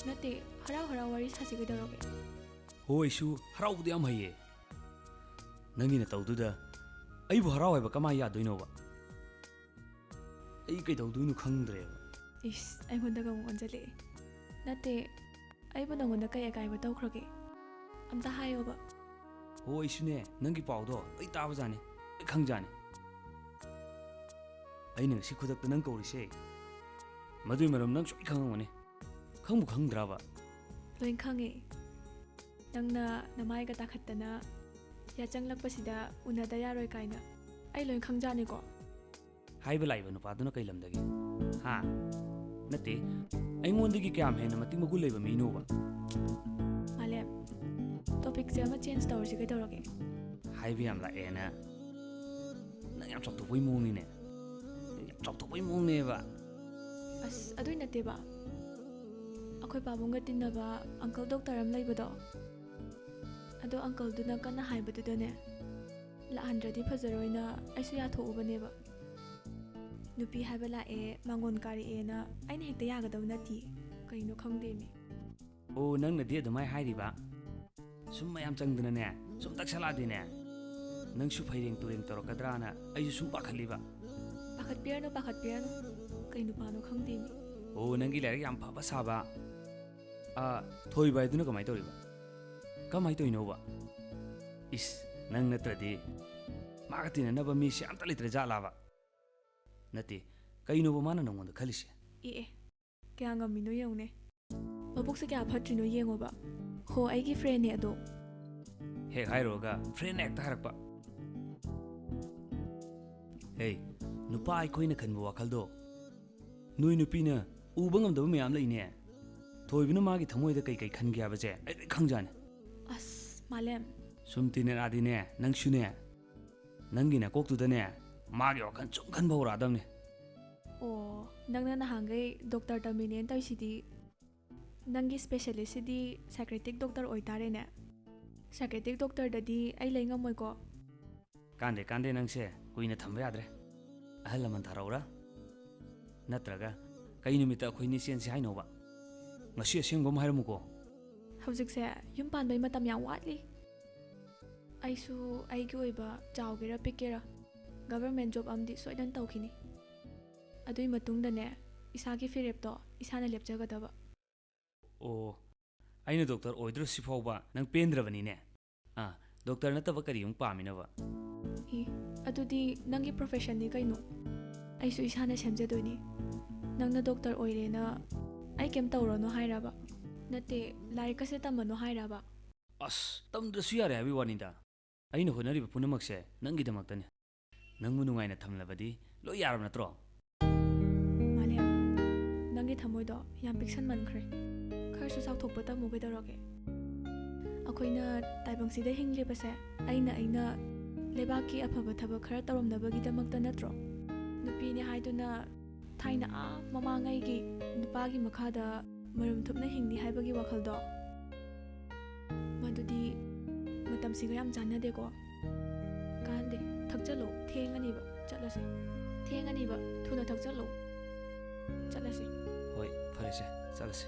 ꯅꯠꯇꯦ, ꯍꯔꯥꯎ ꯍꯔꯥꯎ ꯋꯥꯔꯤ ꯁꯥꯁꯤ ꯀꯩꯗꯧꯔꯒꯦ? ꯍꯣ, ꯑꯩꯁꯨ ꯍꯔꯥꯎꯕꯗꯤ ꯌꯥꯝ ꯍꯩꯌꯦ꯫ ꯅꯪꯒꯤ ꯅꯇꯧꯗꯨꯗ ꯑꯩꯕꯨ ꯍꯔꯥꯎ ꯍꯥꯏꯕ ꯀꯃꯥꯏ ꯌꯥꯗꯣꯏꯅꯣꯕ? ꯑꯩ ꯀꯩꯗꯧꯗꯣꯏꯅꯣ ꯈꯪꯗ꯭ꯔꯦꯕ꯫ ꯏꯁ, ꯑꯩꯉꯣꯟꯗꯒ ꯑꯃꯨꯛ ꯑꯣꯟꯁꯤꯜꯂꯛꯑꯦ꯫ ꯅꯠꯇꯦ, ꯑꯩꯕꯨ ꯅꯪꯉꯣꯟꯗ ꯀꯩ ꯑꯀꯥꯏꯕ ꯇꯧꯈ꯭ꯔꯒꯦ? ꯑꯝꯇ ꯍꯥꯏꯌꯣꯕ꯫ ꯍꯣ, ꯑꯩꯁꯨꯅꯦ, ꯅꯪꯒꯤ ꯄꯥꯎꯗꯣ ꯂꯣꯏ ꯇꯥꯕꯖꯥꯠꯅꯤ, ꯂꯣꯏ ꯈꯪꯖꯥꯠꯅꯤ꯫ ꯑꯩꯅ ꯉꯁꯤ ꯈꯨꯗꯛꯇ ꯅꯪ ꯀꯧꯔꯤꯁꯦ, ꯃꯗꯨꯏ ꯃꯔꯝ ꯅꯪ ꯁꯣꯏ ꯈꯪꯉꯝꯒꯅꯤ꯫ ꯈꯪꯕꯨ ꯈꯪꯗ꯭ꯔꯕ? ꯂꯣꯏ ꯈꯪꯉꯦ꯫ ꯅꯪꯅ ꯅꯃꯥꯏꯒ ꯇꯥꯈꯠꯇꯅ ꯌꯥꯆꯪꯂꯛꯄꯁꯤꯗ ꯎꯅꯗ ꯌꯥꯔꯣꯏ ꯀꯥꯏꯅ꯫ ꯑꯩ ꯂꯣꯏ ꯈꯪꯖꯥꯅꯤꯀꯣ꯫ ꯍꯥꯏꯕ ꯂꯥꯛꯏꯕ ꯅꯨꯄꯥꯗꯨꯅ ꯀꯩ ꯂꯝꯗꯒꯤ? ꯍꯥ? ꯅꯠꯇꯦ, ꯑꯩꯉꯣꯟꯗꯒꯤ ꯀꯌꯥꯝ ꯍꯦꯟꯅ ꯃꯇꯤꯛ ꯃꯒꯨꯟ ꯂꯩꯕ ꯃꯤꯅꯣꯕ? ꯃꯥꯂꯦꯝ, ꯇꯣꯄꯤꯛꯁꯦ ꯑꯃ ꯆꯦꯟꯖ ꯇꯧꯔꯁꯤ ꯀꯩꯗꯧꯔꯒꯦ? ꯍꯥꯏꯕ ꯌꯥꯝ ꯂꯥꯛꯑꯦꯅ ꯅꯪ ꯌꯥꯝ ꯆꯥꯎꯊꯣꯛꯄꯒꯤ ꯃꯑꯣꯡꯅꯤꯅꯦ꯫ ꯌꯥꯝ ꯆꯥꯎꯊꯣꯛꯄꯒꯤ ꯃꯑꯣꯡꯅꯦꯕ꯫ ꯑꯁ, ꯑꯗꯨꯏ ꯅꯠꯇꯦꯕ꯫ ꯑꯩꯈꯣꯏ ꯄꯥꯕꯨꯡꯒ ꯇꯤꯟꯅꯕ ꯑꯪꯀꯜ ꯗꯣꯛꯇꯔ ꯑꯃ ꯂꯩꯕꯗꯣ, ꯑꯗꯣ ꯑꯪꯀꯜꯗꯨꯅ ꯀꯟꯅ ꯍꯥꯏꯕꯗꯨꯗꯅꯦ, ꯂꯥꯛꯍꯟꯗ꯭ꯔꯗꯤ ꯐꯖꯔꯣꯏꯅ ꯑꯩꯁꯨ ꯌꯥꯊꯣꯛꯎꯕꯅꯦꯕ꯫ ꯅꯨꯄꯤ ꯍꯥꯏꯕ ꯂꯥꯛꯑꯦ, ꯃꯥꯡꯒꯣꯟ ꯀꯥꯔꯛꯑꯦꯅ ꯑꯩꯅ ꯍꯦꯛꯇ ꯌꯥꯒꯗꯕ ꯅꯠꯇꯦ꯫ ꯀꯩꯅꯣ ꯈꯪꯗꯦꯃꯤ꯫ ꯑꯣ, ꯅꯪꯅꯗꯤ ꯑꯗꯨꯃꯥꯏ ꯍꯥꯏꯔꯤꯕ? ꯁꯨꯝ ꯃꯌꯥꯝ ꯆꯪꯗꯅꯅꯦ, ꯁꯨꯝ ꯇꯛꯁꯜꯂꯛꯑꯗꯤꯅꯦ, ꯅꯪꯁꯨ ꯐꯩꯔꯦꯡ ꯇꯨꯔꯦꯡ ꯇꯧꯔꯛꯀꯗ꯭ꯔꯥꯅ ꯑꯩꯁꯨ ꯁꯨꯝ ꯄꯥꯈꯠꯂꯤꯕ꯫ ꯄꯥꯈꯠꯄꯤꯔꯅꯨ, ꯄꯥꯈꯠꯄꯤꯔꯅꯨ꯫ ꯀꯩ ꯅꯨꯄꯥꯅꯣ ꯈꯪꯗꯦꯃꯤ꯫ ꯑꯣ, ꯅꯪꯒꯤ ꯂꯥꯏꯔꯤꯛ ꯌꯥꯝ ꯐꯕ ꯁꯥꯕ꯫ ꯑꯥ, ꯊꯣꯏꯕ ꯍꯥꯏꯗꯨꯅ ꯀꯃꯥꯏꯅ ꯇꯧꯔꯤꯕ? ꯀꯃꯥꯏꯅ ꯇꯧꯔꯤꯅꯣꯕ? ꯏꯁ, ꯅꯪ ꯅꯠꯇ꯭ꯔꯗꯤ ꯃꯥꯒ ꯇꯤꯟꯅꯅꯕ ꯃꯤꯁꯦ ꯑꯝꯇ ꯂꯩꯇ꯭ꯔ ꯖꯥꯠꯂꯥꯕ? ꯅꯠꯇꯦ, ꯀꯩꯅꯣꯕ ꯃꯥꯅ ꯅꯪꯉꯣꯟꯗ ꯈꯜꯂꯤꯁꯦ? ꯑꯦ ꯑꯦ, ꯀꯌꯥ ꯉꯝꯃꯤꯅꯣ ꯌꯦꯡꯉꯨꯅꯦ꯫ ꯃꯕꯨꯛꯁꯦ ꯀꯌꯥ ꯐꯠꯇ꯭ꯔꯤꯅꯣ ꯌꯦꯡꯉꯣꯕ꯫ ꯍꯣ, ꯑꯩꯒꯤ ꯐ꯭ꯔꯦꯟꯅꯦ ꯑꯗꯣ꯫ ꯍꯦꯛ ꯍꯥꯏꯔꯨꯔꯒ ꯐ꯭ꯔꯦꯟꯅ ꯍꯦꯛꯇ ꯍꯥꯏꯔꯛꯄ꯫ ꯍꯦ, ꯅꯨꯄꯥ ꯑꯩꯈꯣꯏꯅ ꯈꯟꯕ ꯋꯥꯈꯜꯗꯣ ꯅꯣꯏ ꯅꯨꯄꯤꯅ ꯎꯕ ꯉꯝꯗꯕ ꯃꯌꯥꯝ ꯂꯩꯅꯦ꯫ ꯊꯣꯏꯕꯅ ꯃꯥꯒꯤ ꯊꯃꯣꯏꯗ ꯀꯩ ꯀꯩ ꯈꯟꯒꯦ ꯍꯥꯏꯕꯁꯦ ꯑꯩ ꯂꯣꯏ ꯈꯪꯖꯥꯅꯤ꯫ ꯑꯁ, ꯃꯥꯂꯦꯝ꯫ ꯁꯨꯝ ꯇꯤꯟꯅꯔꯛꯑꯗꯤꯅꯦ, ꯅꯪꯁꯨꯅꯦ, ꯅꯪꯒꯤ ꯅꯀꯣꯛꯇꯨꯗꯅꯦ ꯃꯥꯒꯤ ꯋꯥꯈꯜ ꯁꯨꯝ ꯈꯟꯕ ꯍꯧꯔꯛꯑꯗꯕꯅꯤ꯫ ꯑꯣ, ꯅꯪꯅ ꯅꯍꯥꯟꯈꯩ ꯗꯣꯛꯇꯔ ꯇꯝꯃꯤꯅꯦꯅ ꯇꯧꯔꯤꯁꯤꯗꯤ, ꯅꯪꯒꯤ ꯁ꯭ꯄꯦꯁꯦꯂꯤꯁꯁꯤꯗꯤ ꯁꯥꯏꯀ꯭ꯔꯦꯇꯤꯛ ꯗꯣꯛꯇꯔ ꯑꯣꯏꯇꯥꯔꯦꯅꯦ꯫ ꯁꯥꯏꯀ꯭ꯔꯦꯇꯤꯛ ꯗꯣꯛꯇꯔꯗꯗꯤ ꯑꯩ ꯂꯩ ꯉꯝꯃꯣꯏꯀꯣ꯫ ꯀꯥꯟꯗꯦ, ꯀꯥꯟꯗꯦ, ꯅꯪꯁꯦ ꯀꯨꯏꯅ ꯊꯝꯕ ꯌꯥꯗ꯭ꯔꯦ꯫ ꯑꯍꯜ ꯂꯃꯟ ꯊꯥꯔꯛꯎꯔꯥ? ꯅꯠꯇ꯭ꯔꯒ ꯀꯩ ꯅꯨꯃꯤꯠꯇ ꯑꯩꯈꯣꯏꯅꯤ ꯆꯦꯟꯁꯤ ꯍꯥꯏꯅꯣꯕ? ꯉꯁꯤ ꯑꯁꯦꯡꯕ ꯑꯃ ꯍꯥꯏꯔꯝꯃꯨꯀꯣ꯫ ꯍꯧꯖꯤꯛꯁꯦ ꯌꯨꯝ ꯄꯥꯟꯕꯩ ꯃꯇꯝ ꯌꯥꯝ ꯋꯥꯠꯂꯤ꯫ ꯑꯩꯁꯨ ꯑꯩꯒꯤ ꯑꯣꯏꯕ ꯆꯥꯎꯒꯦꯔꯥ ꯄꯤꯛꯀꯦꯔꯥ ꯒꯚꯔꯟꯃꯦꯟ ꯖꯣꯕ ꯑꯃꯗꯤ ꯁꯣꯏꯗꯅ ꯇꯧꯈꯤꯅꯤ꯫ ꯑꯗꯨꯏ ꯃꯇꯨꯡꯗꯅꯦ ꯏꯁꯥꯒꯤ ꯐꯤꯔꯦꯞꯇꯣ ꯏꯁꯥꯅ ꯂꯦꯞꯆꯒꯗꯕ꯫ ꯑꯣ, ꯑꯩꯅ ꯗꯣꯛꯇꯔ ꯑꯣꯏꯗ꯭ꯔꯁꯤ ꯐꯥꯎꯕ ꯅꯪ ꯄꯦꯟꯗ꯭ꯔꯕꯅꯤꯅꯦ꯫ ꯑꯥ, ꯗꯣꯛꯇꯔ ꯅꯠꯇꯕ ꯀꯔꯤ ꯑꯃꯨꯛ ꯄꯥꯝꯃꯤꯅꯣꯕ? ꯏ, ꯑꯗꯨꯗꯤ ꯅꯪꯒꯤ ꯄ꯭ꯔꯣꯐꯦꯁꯟꯗꯤ ꯀꯩꯅꯣ? ꯑꯩꯁꯨ ꯏꯁꯥꯅ ꯁꯦꯝꯖꯗꯣꯏꯅꯤ꯫ ꯅꯪꯅ ꯗꯣꯛꯇꯔ ꯑꯣꯏꯔꯦꯅ ꯑꯩ ꯀꯩꯝ ꯇꯧꯔꯅꯣ ꯍꯥꯏꯔꯕ? ꯅꯠꯇꯦ, ꯂꯥꯏꯔꯤꯛꯀꯁꯦ ꯇꯝꯃꯅꯣ ꯍꯥꯏꯔꯕ? ꯑꯁ, ꯇꯝꯗ꯭ꯔꯁꯨ ꯌꯥꯔꯦ ꯍꯥꯏꯕꯒꯤ ꯋꯥꯅꯤꯗ꯫ ꯑꯩꯅ ꯍꯣꯠꯅꯔꯤꯕ ꯄꯨꯝꯅꯃꯛꯁꯦ ꯅꯪꯒꯤꯗꯃꯛꯇꯅꯦ꯫ ꯅꯪꯕꯨ ꯅꯨꯡꯉꯥꯏꯅ ꯊꯝꯂꯕꯗꯤ ꯂꯣꯏ ꯌꯥꯔꯕ ꯅꯠꯇ꯭ꯔꯣ? ꯃꯥꯂꯦꯝ, ꯅꯪꯒꯤ ꯊꯃꯣꯏꯗꯣ ꯌꯥꯝ ꯄꯤꯛꯁꯟꯃꯟꯈ꯭ꯔꯦ꯫ ꯈꯔꯁꯨ ꯆꯥꯎꯊꯣꯛꯄ ꯇꯝꯃꯨ ꯀꯩꯗꯧꯔꯒꯦ? ꯑꯩꯈꯣꯏꯅ ꯇꯥꯏꯕꯪꯁꯤꯗ ꯍꯤꯡꯂꯤꯕꯁꯦ ꯑꯩꯅ ꯑꯩꯅ ꯂꯩꯕꯥꯛꯀꯤ ꯑꯐꯕ ꯊꯕꯛ ꯈꯔ ꯇꯧꯔꯝꯅꯕꯒꯤꯗꯃꯛꯇ ꯅꯠꯇ꯭ꯔꯣ? ꯅꯨꯄꯤꯅꯦ ꯍꯥꯏꯗꯨꯅ ꯊꯥꯏꯅ ꯑꯥ ꯃꯃꯥꯡꯉꯩꯒꯤ ꯅꯨꯄꯥꯒꯤ ꯃꯈꯥꯗ ꯃꯔꯨꯝ ꯊꯨꯞꯅ ꯍꯤꯡꯅꯤ ꯍꯥꯏꯕꯒꯤ ꯋꯥꯈꯜꯗꯣ, ꯃꯗꯨꯗꯤ ꯃꯇꯝꯁꯤꯒ ꯌꯥꯝ ꯆꯥꯟꯅꯗꯦꯀꯣ꯫ ꯀꯥꯟꯗꯦ, ꯊꯛꯆꯜꯂꯣ, ꯊꯦꯡꯉꯅꯤꯕ, ꯆꯠꯂꯁꯦ꯫ ꯊꯦꯡꯉꯅꯤꯕ, ꯊꯨꯅ ꯊꯛꯆꯜꯂꯣ, ꯆꯠꯂꯁꯦ꯫ ꯍꯣꯏ, ꯐꯔꯦꯁꯦ, ꯆꯠꯂꯁꯦ꯫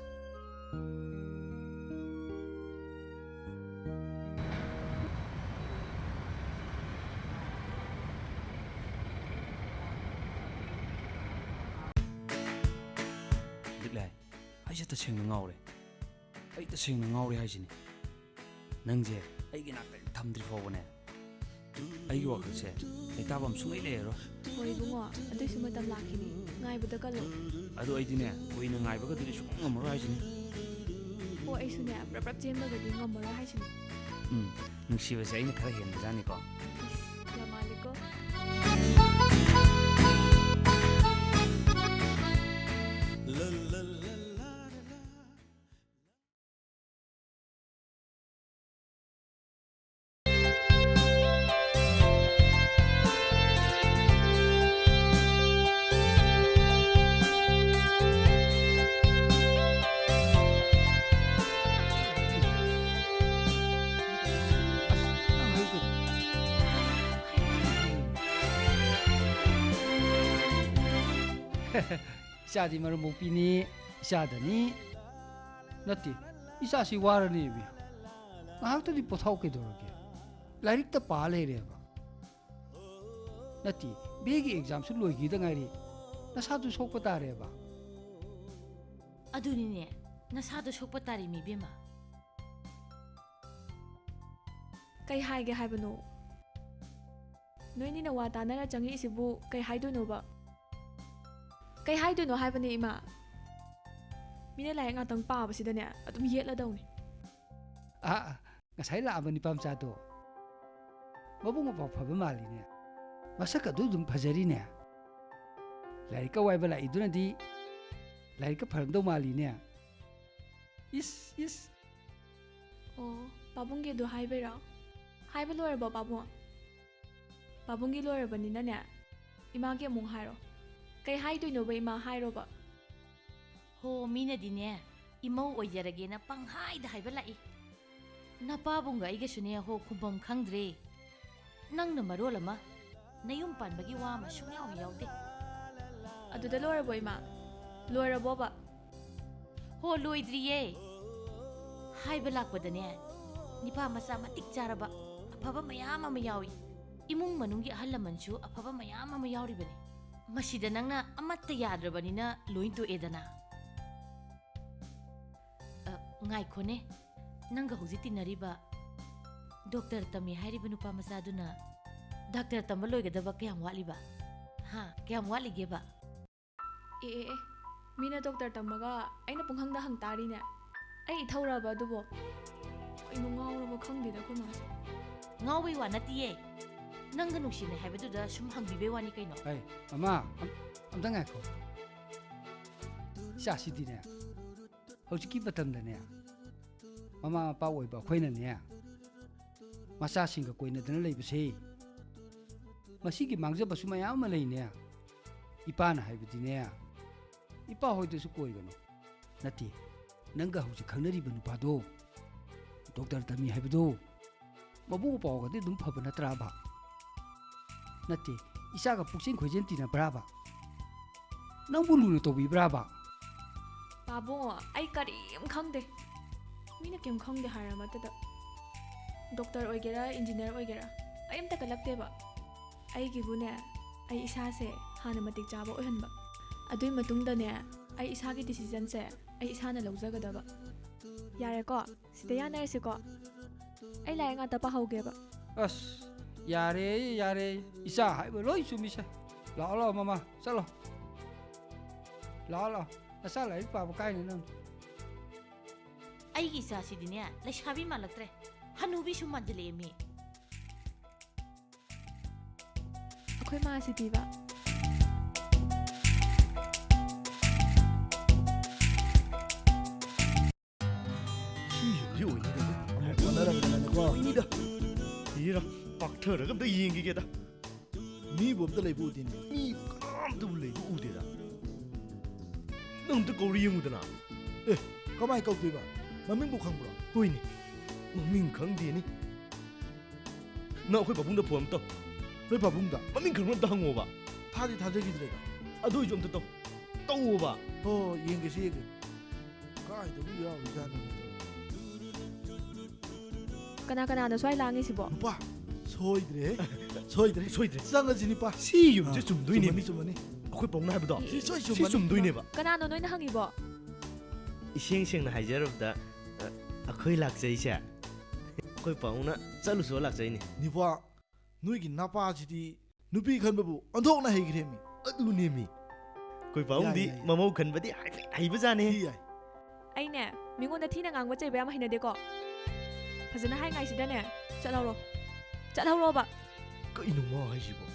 ꯂꯤꯛꯂꯥꯏ, ꯑꯩꯁꯦ ꯇꯁꯦꯡꯅ ꯉꯥꯎꯔꯦ꯫ ꯑꯩ ꯇꯁꯦꯡꯅ ꯉꯥꯎꯔꯦ ꯍꯥꯏꯁꯤꯅꯤ꯫ ꯅꯪꯁꯦ ꯑꯩꯒꯤ ꯅꯥꯛꯇ ꯍꯦꯛ ꯊꯝꯗ꯭ꯔꯤ ꯐꯥꯎꯕꯅꯦ, ꯑꯩꯒꯤ ꯋꯥꯈꯜꯁꯦ ꯂꯩꯇꯥꯐꯝ ꯁꯨꯡꯂꯩ ꯂꯩꯔꯔꯣꯏ꯫ ꯍꯣꯏ ꯏꯕꯨꯡꯉꯣ, ꯑꯗꯨꯏꯁꯨ ꯃꯇꯝ ꯂꯥꯛꯈꯤꯅꯤ, ꯉꯥꯏꯕꯗ ꯀꯜꯂꯨ꯫ ꯑꯗꯣ ꯑꯩꯗꯤꯅꯦ, ꯀꯨꯏꯅ ꯉꯥꯏꯕꯒꯗꯨꯗꯤ ꯁꯨꯡꯉꯝ ꯉꯝꯃꯔꯣꯏ ꯍꯥꯏꯁꯤꯅꯤ꯫ ꯑꯣ, ꯑꯩꯁꯨꯅꯦ, ꯕ꯭ꯔꯞ ꯕ꯭ꯔꯞ ꯆꯦꯟꯕꯒꯗꯤ ꯉꯝꯃꯔꯣꯏ ꯍꯥꯏꯁꯤꯅꯤ꯫ ꯎꯝ, ꯅꯨꯡꯁꯤꯕꯁꯦ ꯑꯩꯅ ꯈꯔ ꯍꯦꯟꯕꯖꯥꯠꯅꯤꯀꯣ꯫ ꯏꯁ, ꯌꯥꯝ ꯃꯥꯜꯂꯤꯀꯣ꯫ ꯏꯆꯥꯗꯤ ꯃꯔꯨꯝ ꯃꯣꯛꯄꯤꯅꯤ, ꯏꯆꯥꯗꯅꯤ꯫ ꯅꯠꯇꯦ, ꯏꯆꯥꯁꯤ ꯋꯥꯔꯅꯦꯃꯤ꯫ ꯉꯥꯏꯍꯥꯛꯇꯗꯤ ꯄꯣꯊꯥꯎ ꯀꯩꯗꯧꯔꯒꯦ? ꯂꯥꯏꯔꯤꯛꯇ ꯄꯥ ꯂꯩꯔꯦꯕ꯫ ꯅꯠꯇꯦ, ꯕꯦꯒꯤ ꯑꯦꯛꯖꯥꯝꯁꯨ ꯂꯣꯏꯈꯤꯗ ꯉꯥꯏꯔꯤ꯫ ꯅꯁꯥꯗꯨ ꯁꯣꯛꯄ ꯇꯥꯔꯦꯕ꯫ ꯑꯗꯨꯅꯤꯅꯦ, ꯅꯁꯥꯗꯣ ꯁꯣꯛꯄ ꯇꯥꯔꯦꯃꯤ ꯏꯕꯦꯝꯃ꯫ ꯀꯩ ꯍꯥꯏꯒꯦ ꯍꯥꯏꯕꯅꯣ? ꯅꯣꯏꯅꯤꯅ ꯋꯥ ꯇꯥꯅꯔ ꯆꯪꯉꯛꯏꯁꯤꯕꯨ ꯀꯩ ꯍꯥꯏꯗꯣꯏꯅꯣꯕ? ꯀꯩ ꯍꯥꯏꯗꯣꯏꯅꯣ ꯍꯥꯏꯕꯅꯦ, ꯏꯃꯥ? ꯃꯤꯅ ꯂꯥꯏꯔꯤꯛ ꯉꯥꯛꯇꯪ ꯄꯥꯕꯁꯤꯗꯅꯦ ꯑꯗꯨꯝ ꯌꯦꯠꯂꯗꯧꯅꯤ꯫ ꯑ, ꯉꯁꯥꯏ ꯂꯥꯛꯑꯕ ꯅꯨꯄꯥ ꯃꯆꯥꯗꯣ ꯃꯕꯨꯛ ꯃꯄꯥꯎ ꯐꯕ ꯃꯥꯜꯂꯤꯅꯦ꯫ ꯃꯁꯛ ꯑꯗꯨ ꯑꯗꯨꯝ ꯐꯖꯔꯤꯅꯦ꯫ ꯂꯥꯏꯔꯤꯛꯀ ꯋꯥꯏꯕ ꯂꯥꯛꯏꯗꯨꯅꯗꯤ ꯂꯥꯏꯔꯤꯛꯀ ꯐꯔꯝꯗꯧ ꯃꯥꯜꯂꯤꯅꯦ꯫ ꯏꯁ, ꯏꯁ꯫ ꯑꯣ, ꯄꯥꯕꯨꯡꯒꯤꯗꯣ ꯍꯥꯏꯕꯩꯔꯣ? ꯍꯥꯏꯕ ꯂꯣꯏꯔꯕꯣ, ꯄꯥꯕꯨꯡ? ꯄꯥꯕꯨꯡꯒꯤ ꯂꯣꯏꯔꯕꯅꯤꯅꯅꯦ, ꯏꯃꯥꯒꯤ ꯑꯃꯨꯛ ꯍꯥꯏꯔꯣ꯫ ꯀꯩ ꯍꯥꯏꯗꯣꯏꯅꯣꯕ, ꯏꯃꯥ? ꯍꯥꯏꯔꯣꯕ꯫ ꯍꯣ, ꯃꯤꯅꯗꯤꯅꯦ, ꯏꯃꯧ ꯑꯣꯏꯖꯔꯒꯦꯅ ꯄꯪꯍꯥꯏꯗ ꯍꯥꯏꯕ ꯂꯥꯛꯏ꯫ ꯅꯄꯥꯕꯨꯡꯒ ꯑꯩꯒꯁꯨꯅꯦ, ꯍꯣ, ꯈꯨꯝꯐꯝ ꯈꯪꯗ꯭ꯔꯦ꯫ ꯅꯪꯅ ꯃꯔꯣꯜ ꯑꯃ, ꯅꯌꯨꯝ ꯄꯥꯟꯕꯒꯤ ꯋꯥ ꯑꯃ ꯁꯨꯡꯌꯥꯎ ꯌꯥꯎꯗꯦ꯫ ꯑꯗꯨꯗ ꯂꯣꯏꯔꯕꯣ, ꯏꯃꯥ? ꯂꯣꯏꯔꯕꯣꯕ? ꯍꯣ, ꯂꯣꯏꯗ꯭ꯔꯤꯌꯦ꯫ ꯍꯥꯏꯕ ꯂꯥꯛꯄꯗꯅꯦ, ꯅꯤꯄꯥ ꯃꯆꯥ ꯃꯇꯤꯛ ꯆꯥꯔꯕ ꯑꯐꯕ ꯃꯌꯥꯝ ꯑꯃ ꯌꯥꯎꯏ꯫ ꯏꯃꯨꯡ ꯃꯅꯨꯡꯒꯤ ꯑꯍꯜ ꯂꯃꯟꯁꯨ ꯑꯐꯕ ꯃꯌꯥꯝ ꯑꯃ ꯌꯥꯎꯔꯤꯕꯅꯤ꯫ ꯃꯁꯤꯗ ꯅꯪꯅ ꯑꯃꯠꯇ ꯌꯥꯗ꯭ꯔꯕꯅꯤꯅ ꯂꯣꯏ ꯇꯣꯛꯑꯦꯗꯅ꯫ ꯑ, ꯉꯥꯏꯈꯣꯅꯦ, ꯅꯪꯒ ꯍꯧꯖꯤꯛ ꯇꯤꯟꯅꯔꯤꯕ ꯗꯣꯛꯇꯔ ꯇꯝꯃꯤ ꯍꯥꯏꯔꯤꯕ ꯅꯨꯄꯥ ꯃꯆꯥꯗꯨꯅ ꯗꯥꯛꯇꯔ ꯇꯝꯕ ꯂꯣꯏꯒꯗꯕ ꯀꯌꯥꯝ ꯋꯥꯠꯂꯤꯕ? ꯍꯥ, ꯀꯌꯥꯝ ꯋꯥꯠꯂꯤꯒꯦꯕ? ꯑꯦ, ꯑꯦ, ꯑꯦ, ꯃꯤꯅ ꯗꯣꯛꯇꯔ ꯇꯝꯃꯒ ꯑꯩꯅ ꯄꯨꯡꯍꯪꯗ ꯍꯪ ꯇꯥꯔꯤꯅꯦ꯫ ꯑꯩ ꯏꯊꯧꯔꯕ ꯑꯗꯨꯕꯣ? ꯀꯩꯅꯣ, ꯉꯥꯎꯔꯕ ꯈꯪꯗꯦꯗ ꯑꯩꯈꯣꯏ ꯃꯥꯁꯦ꯫ ꯉꯥꯎꯕꯩ ꯋꯥ ꯅꯠꯇꯤꯌꯦ꯫ ꯅꯪꯒ ꯅꯨꯡꯁꯤꯅꯩ ꯍꯥꯏꯕꯗꯨꯗ ꯁꯨꯝ ꯍꯪꯕꯤꯕꯩ ꯋꯥꯅꯤ ꯀꯩꯅꯣ꯫ ꯑꯩ, ꯃꯃꯥ, ꯑꯝ-, ꯑꯝꯇ ꯉꯥꯏꯈꯣ꯫ ꯏꯆꯥꯁꯤꯗꯤꯅꯦ, ꯍꯧꯖꯤꯛꯀꯤ ꯃꯇꯝꯗꯅꯦ, ꯃꯃꯥ ꯃꯄꯥ ꯑꯣꯏꯕ ꯑꯩꯈꯣꯏꯅꯅꯦ, ꯃꯆꯥꯁꯤꯡꯒ ꯀꯣꯏꯅꯗꯅ ꯂꯩꯕꯁꯦ, ꯃꯁꯤꯒꯤ ꯃꯥꯡꯖꯕꯁꯨ ꯃꯌꯥꯝ ꯑꯃ ꯂꯩꯅꯦ꯫ ꯏꯄꯥꯅ ꯍꯥꯏꯕꯗꯤꯅꯦ, ꯏꯄꯥ ꯍꯣꯏꯗꯁꯨ ꯀꯣꯏꯒꯅꯨ꯫ ꯅꯠꯇꯦ, ꯅꯪꯒ ꯍꯧꯖꯤꯛ ꯈꯪꯅꯔꯤꯕ ꯅꯨꯄꯥꯗꯣ, ꯗꯣꯛꯇꯔ ꯇꯝꯃꯤ ꯍꯥꯏꯕꯗꯣ, ꯃꯕꯨꯛ ꯃꯄꯥꯎꯒꯗꯤ ꯑꯗꯨꯝ ꯐꯕ ꯅꯠꯇ꯭ꯔꯕ? ꯅꯠꯇꯦ, ꯏꯆꯥꯒ ꯄꯨꯛꯆꯦꯟ ꯈꯣꯏꯖꯦꯟ ꯇꯤꯟꯅꯕ꯭ꯔꯥꯕ? ꯅꯪꯕꯨ ꯂꯨꯅ ꯇꯧꯕꯤꯕ꯭ꯔꯥꯕ? ꯄꯥꯕꯨꯡ, ꯑꯩ ꯀꯔꯤꯝ ꯈꯪꯗꯦ꯫ ꯃꯤꯅ ꯀꯩꯝ ꯈꯪꯗꯦ ꯍꯥꯏꯔ ꯃꯇꯗ ꯗꯣꯛꯇꯔ ꯑꯣꯏꯒꯦꯔꯥ, ꯏꯟꯖꯤꯅꯤꯌꯥꯔ ꯑꯣꯏꯒꯦꯔꯥ, ꯑꯩ ꯑꯝꯇ ꯀꯜꯂꯛꯇꯦꯕ꯫ ꯑꯩꯒꯤꯕꯨꯅꯦ, ꯑꯩ ꯏꯁꯥꯁꯦ ꯍꯥꯟꯅ ꯃꯇꯤꯛ ꯆꯥꯕ ꯑꯣꯏꯍꯟꯕ꯫ ꯑꯗꯨꯏ ꯃꯇꯨꯡꯗꯅꯦ, ꯑꯩ ꯏꯁꯥꯒꯤ ꯗꯤꯁꯤꯖꯟꯁꯦ ꯑꯩ ꯏꯁꯥꯅ ꯂꯧꯖꯒꯗꯕ꯫ ꯌꯥꯔꯦꯀꯣ? ꯁꯤꯗ ꯌꯥꯅꯔꯁꯤꯀꯣ? ꯑꯩ ꯂꯥꯏꯔꯤꯛ ꯉꯥꯛꯇ ꯄꯥꯍꯧꯒꯦꯕ꯫ ꯑꯁ, ꯌꯥꯔꯦ, ꯌꯥꯔꯦ꯫ ꯏꯆꯥ ꯍꯥꯏꯕ ꯂꯣꯏ ꯆꯨꯝꯃꯤꯁꯦ꯫ ꯂꯥꯛꯑꯣ, ꯂꯥꯛꯑꯣ, ꯃꯃꯥ, ꯆꯠꯂꯣ꯫ ꯂꯥꯛꯑꯣ, ꯂꯥꯛꯑꯣ꯫ ꯅꯆꯥ ꯂꯥꯏꯔꯤꯛ ꯄꯥꯕ ꯀꯥꯏꯅ ꯅꯪ꯫ ꯑꯩꯒꯤ ꯏꯆꯥꯁꯤꯗꯤꯅꯦ, ꯂꯩꯁꯥꯕꯤ ꯃꯥꯜꯂꯛꯇ꯭ꯔꯦ꯫ ꯍꯅꯨꯕꯤ ꯁꯨꯝ ꯃꯥꯟꯁꯤꯜꯂꯛꯑꯦ ꯃꯤ꯫ ꯑꯩꯈꯣꯏ ꯃꯥꯁꯤꯗꯤꯕ꯫ ꯁꯤ ꯌꯨꯝꯁꯤ ꯑꯣꯏꯅꯤꯗ꯫ ꯑꯃꯨꯛ ꯑꯣꯟꯅꯔꯝꯗꯅꯅꯦꯀꯣ꯫ ꯑꯣꯏꯅꯤꯗ꯫ ꯏꯔꯥ, ꯄꯥꯛꯊꯔꯒ ꯑꯝꯇ ꯌꯦꯡꯈꯤꯒꯦꯗ꯫ ꯃꯤꯕꯨ ꯑꯝꯇ ꯂꯩꯕ ꯎꯗꯦꯅꯦ꯫ ꯃꯤ ꯀꯅꯥꯝꯇꯕꯨ ꯂꯩꯕ ꯎꯗꯦꯗ꯫ ꯅꯪ ꯑꯝꯇ ꯀꯧꯔ ꯌꯦꯡꯉꯨꯗꯅ꯫ ꯀꯃꯥꯏ ꯀꯧꯗꯣꯏꯕ? ꯃꯃꯤꯡꯕꯨ ꯈꯪꯕ꯭ꯔꯣ? ꯍꯣꯏꯅꯦ, ꯃꯃꯤꯡ ꯈꯪꯗꯦꯅꯦ꯫ ꯅꯪ ꯑꯩꯈꯣꯏ ꯄꯥꯕꯨꯡꯗ ꯐꯣꯟ ꯑꯝꯇ ꯇꯧ꯫ ꯅꯣꯏ ꯄꯥꯕꯨꯡꯗ? ꯃꯃꯤꯡ ꯈꯪꯕ꯭ꯔꯥ ꯑꯝꯇ ꯍꯪꯉꯣꯕ꯫ ꯊꯥꯗꯤ ꯊꯥꯖꯈꯤꯗ꯭ꯔꯦꯗ꯫ ꯑꯗꯨ ꯑꯣꯏꯁꯨ ꯑꯝꯇ ꯇꯧ꯫ ꯇꯧꯑꯣꯕ꯫ ꯍꯣ, ꯌꯦꯡꯒꯦꯁꯤ ꯌꯦꯡꯒꯦ꯫ ꯀꯥꯏꯗꯕꯨ ꯌꯥꯎꯔꯤꯖꯥꯠꯅꯣ? ꯀꯅꯥ ꯀꯅꯥꯅꯣ ꯁ꯭ꯋꯥꯏ ꯂꯥꯡꯉꯤꯁꯤꯕꯣ? ꯅꯨꯄꯥ, ꯁꯣꯏꯗ꯭ꯔꯦ꯫ ꯁꯣꯏꯗ꯭ꯔꯦ꯫ ꯁꯣꯏꯗ꯭ꯔꯦ꯫ ꯆꯪꯉꯁꯤ ꯅꯨꯄꯥ꯫ ꯁꯤ ꯌꯨꯝꯁꯦ ꯑꯥ, ꯆꯨꯝꯗꯣꯏꯅꯦ꯫ ꯆꯨꯝꯃꯅꯤ, ꯆꯨꯝꯃꯅꯤ꯫ ꯑꯩꯈꯣꯏ ꯄꯥꯕꯨꯡꯅ ꯍꯥꯏꯕꯗꯣ꯫ ꯁꯤ ꯁꯣꯏ ꯁꯤ ꯆꯨꯝꯃꯅꯤ꯫ ꯆꯨꯝꯗꯣꯏꯅꯦꯕ꯫ ꯀꯅꯥꯅꯣ ꯅꯣꯏꯅ ꯍꯪꯉꯤꯕꯣ? ꯏꯁꯦꯡ ꯁꯦꯡꯅ ꯍꯥꯏꯖꯔꯕꯗ, ꯑ, ꯑꯩꯈꯣꯏ ꯂꯥꯛꯆꯩꯁꯦ ꯑꯩꯈꯣꯏ ꯄꯥꯕꯨꯡꯅ ꯆꯠꯂꯨꯁꯣ ꯂꯥꯛꯆꯩꯅꯤ꯫ ꯅꯤꯄꯥ, ꯅꯣꯏꯒꯤ ꯅꯄꯥꯁꯤꯗꯤ ꯅꯨꯄꯤ ꯈꯟꯕꯕꯨ ꯑꯣꯟꯊꯣꯛꯅ ꯍꯩꯈ꯭ꯔꯦꯃꯤ꯫ ꯑꯗꯨꯅꯦꯃꯤ꯫ ꯑꯩꯈꯣꯏ ꯄꯥꯕꯨꯡꯗꯤ ꯌꯥꯏ, ꯌꯥꯏ꯫ ꯃꯃꯧ ꯈꯟꯕꯗꯤ ꯍꯩ- ꯍꯩꯕꯖꯥꯠꯅꯦ꯫ ꯊꯤ ꯌꯥꯏ꯫ ꯑꯩꯅꯦ, ꯃꯤꯉꯣꯟꯗ ꯊꯤꯅ ꯉꯥꯡꯕ ꯆꯩꯕ ꯌꯥꯝ ꯍꯩꯅꯗꯦꯀꯣ꯫ ꯐꯖꯅ ꯍꯥꯏꯉꯥꯏꯁꯤꯗꯅꯦ, ꯆꯠꯍꯧꯔꯣ꯫ ꯆꯠꯍꯧꯔꯣꯕ꯫ ꯀꯩꯅꯣ ꯃꯥ ꯍꯥꯏꯁꯤꯕꯣ?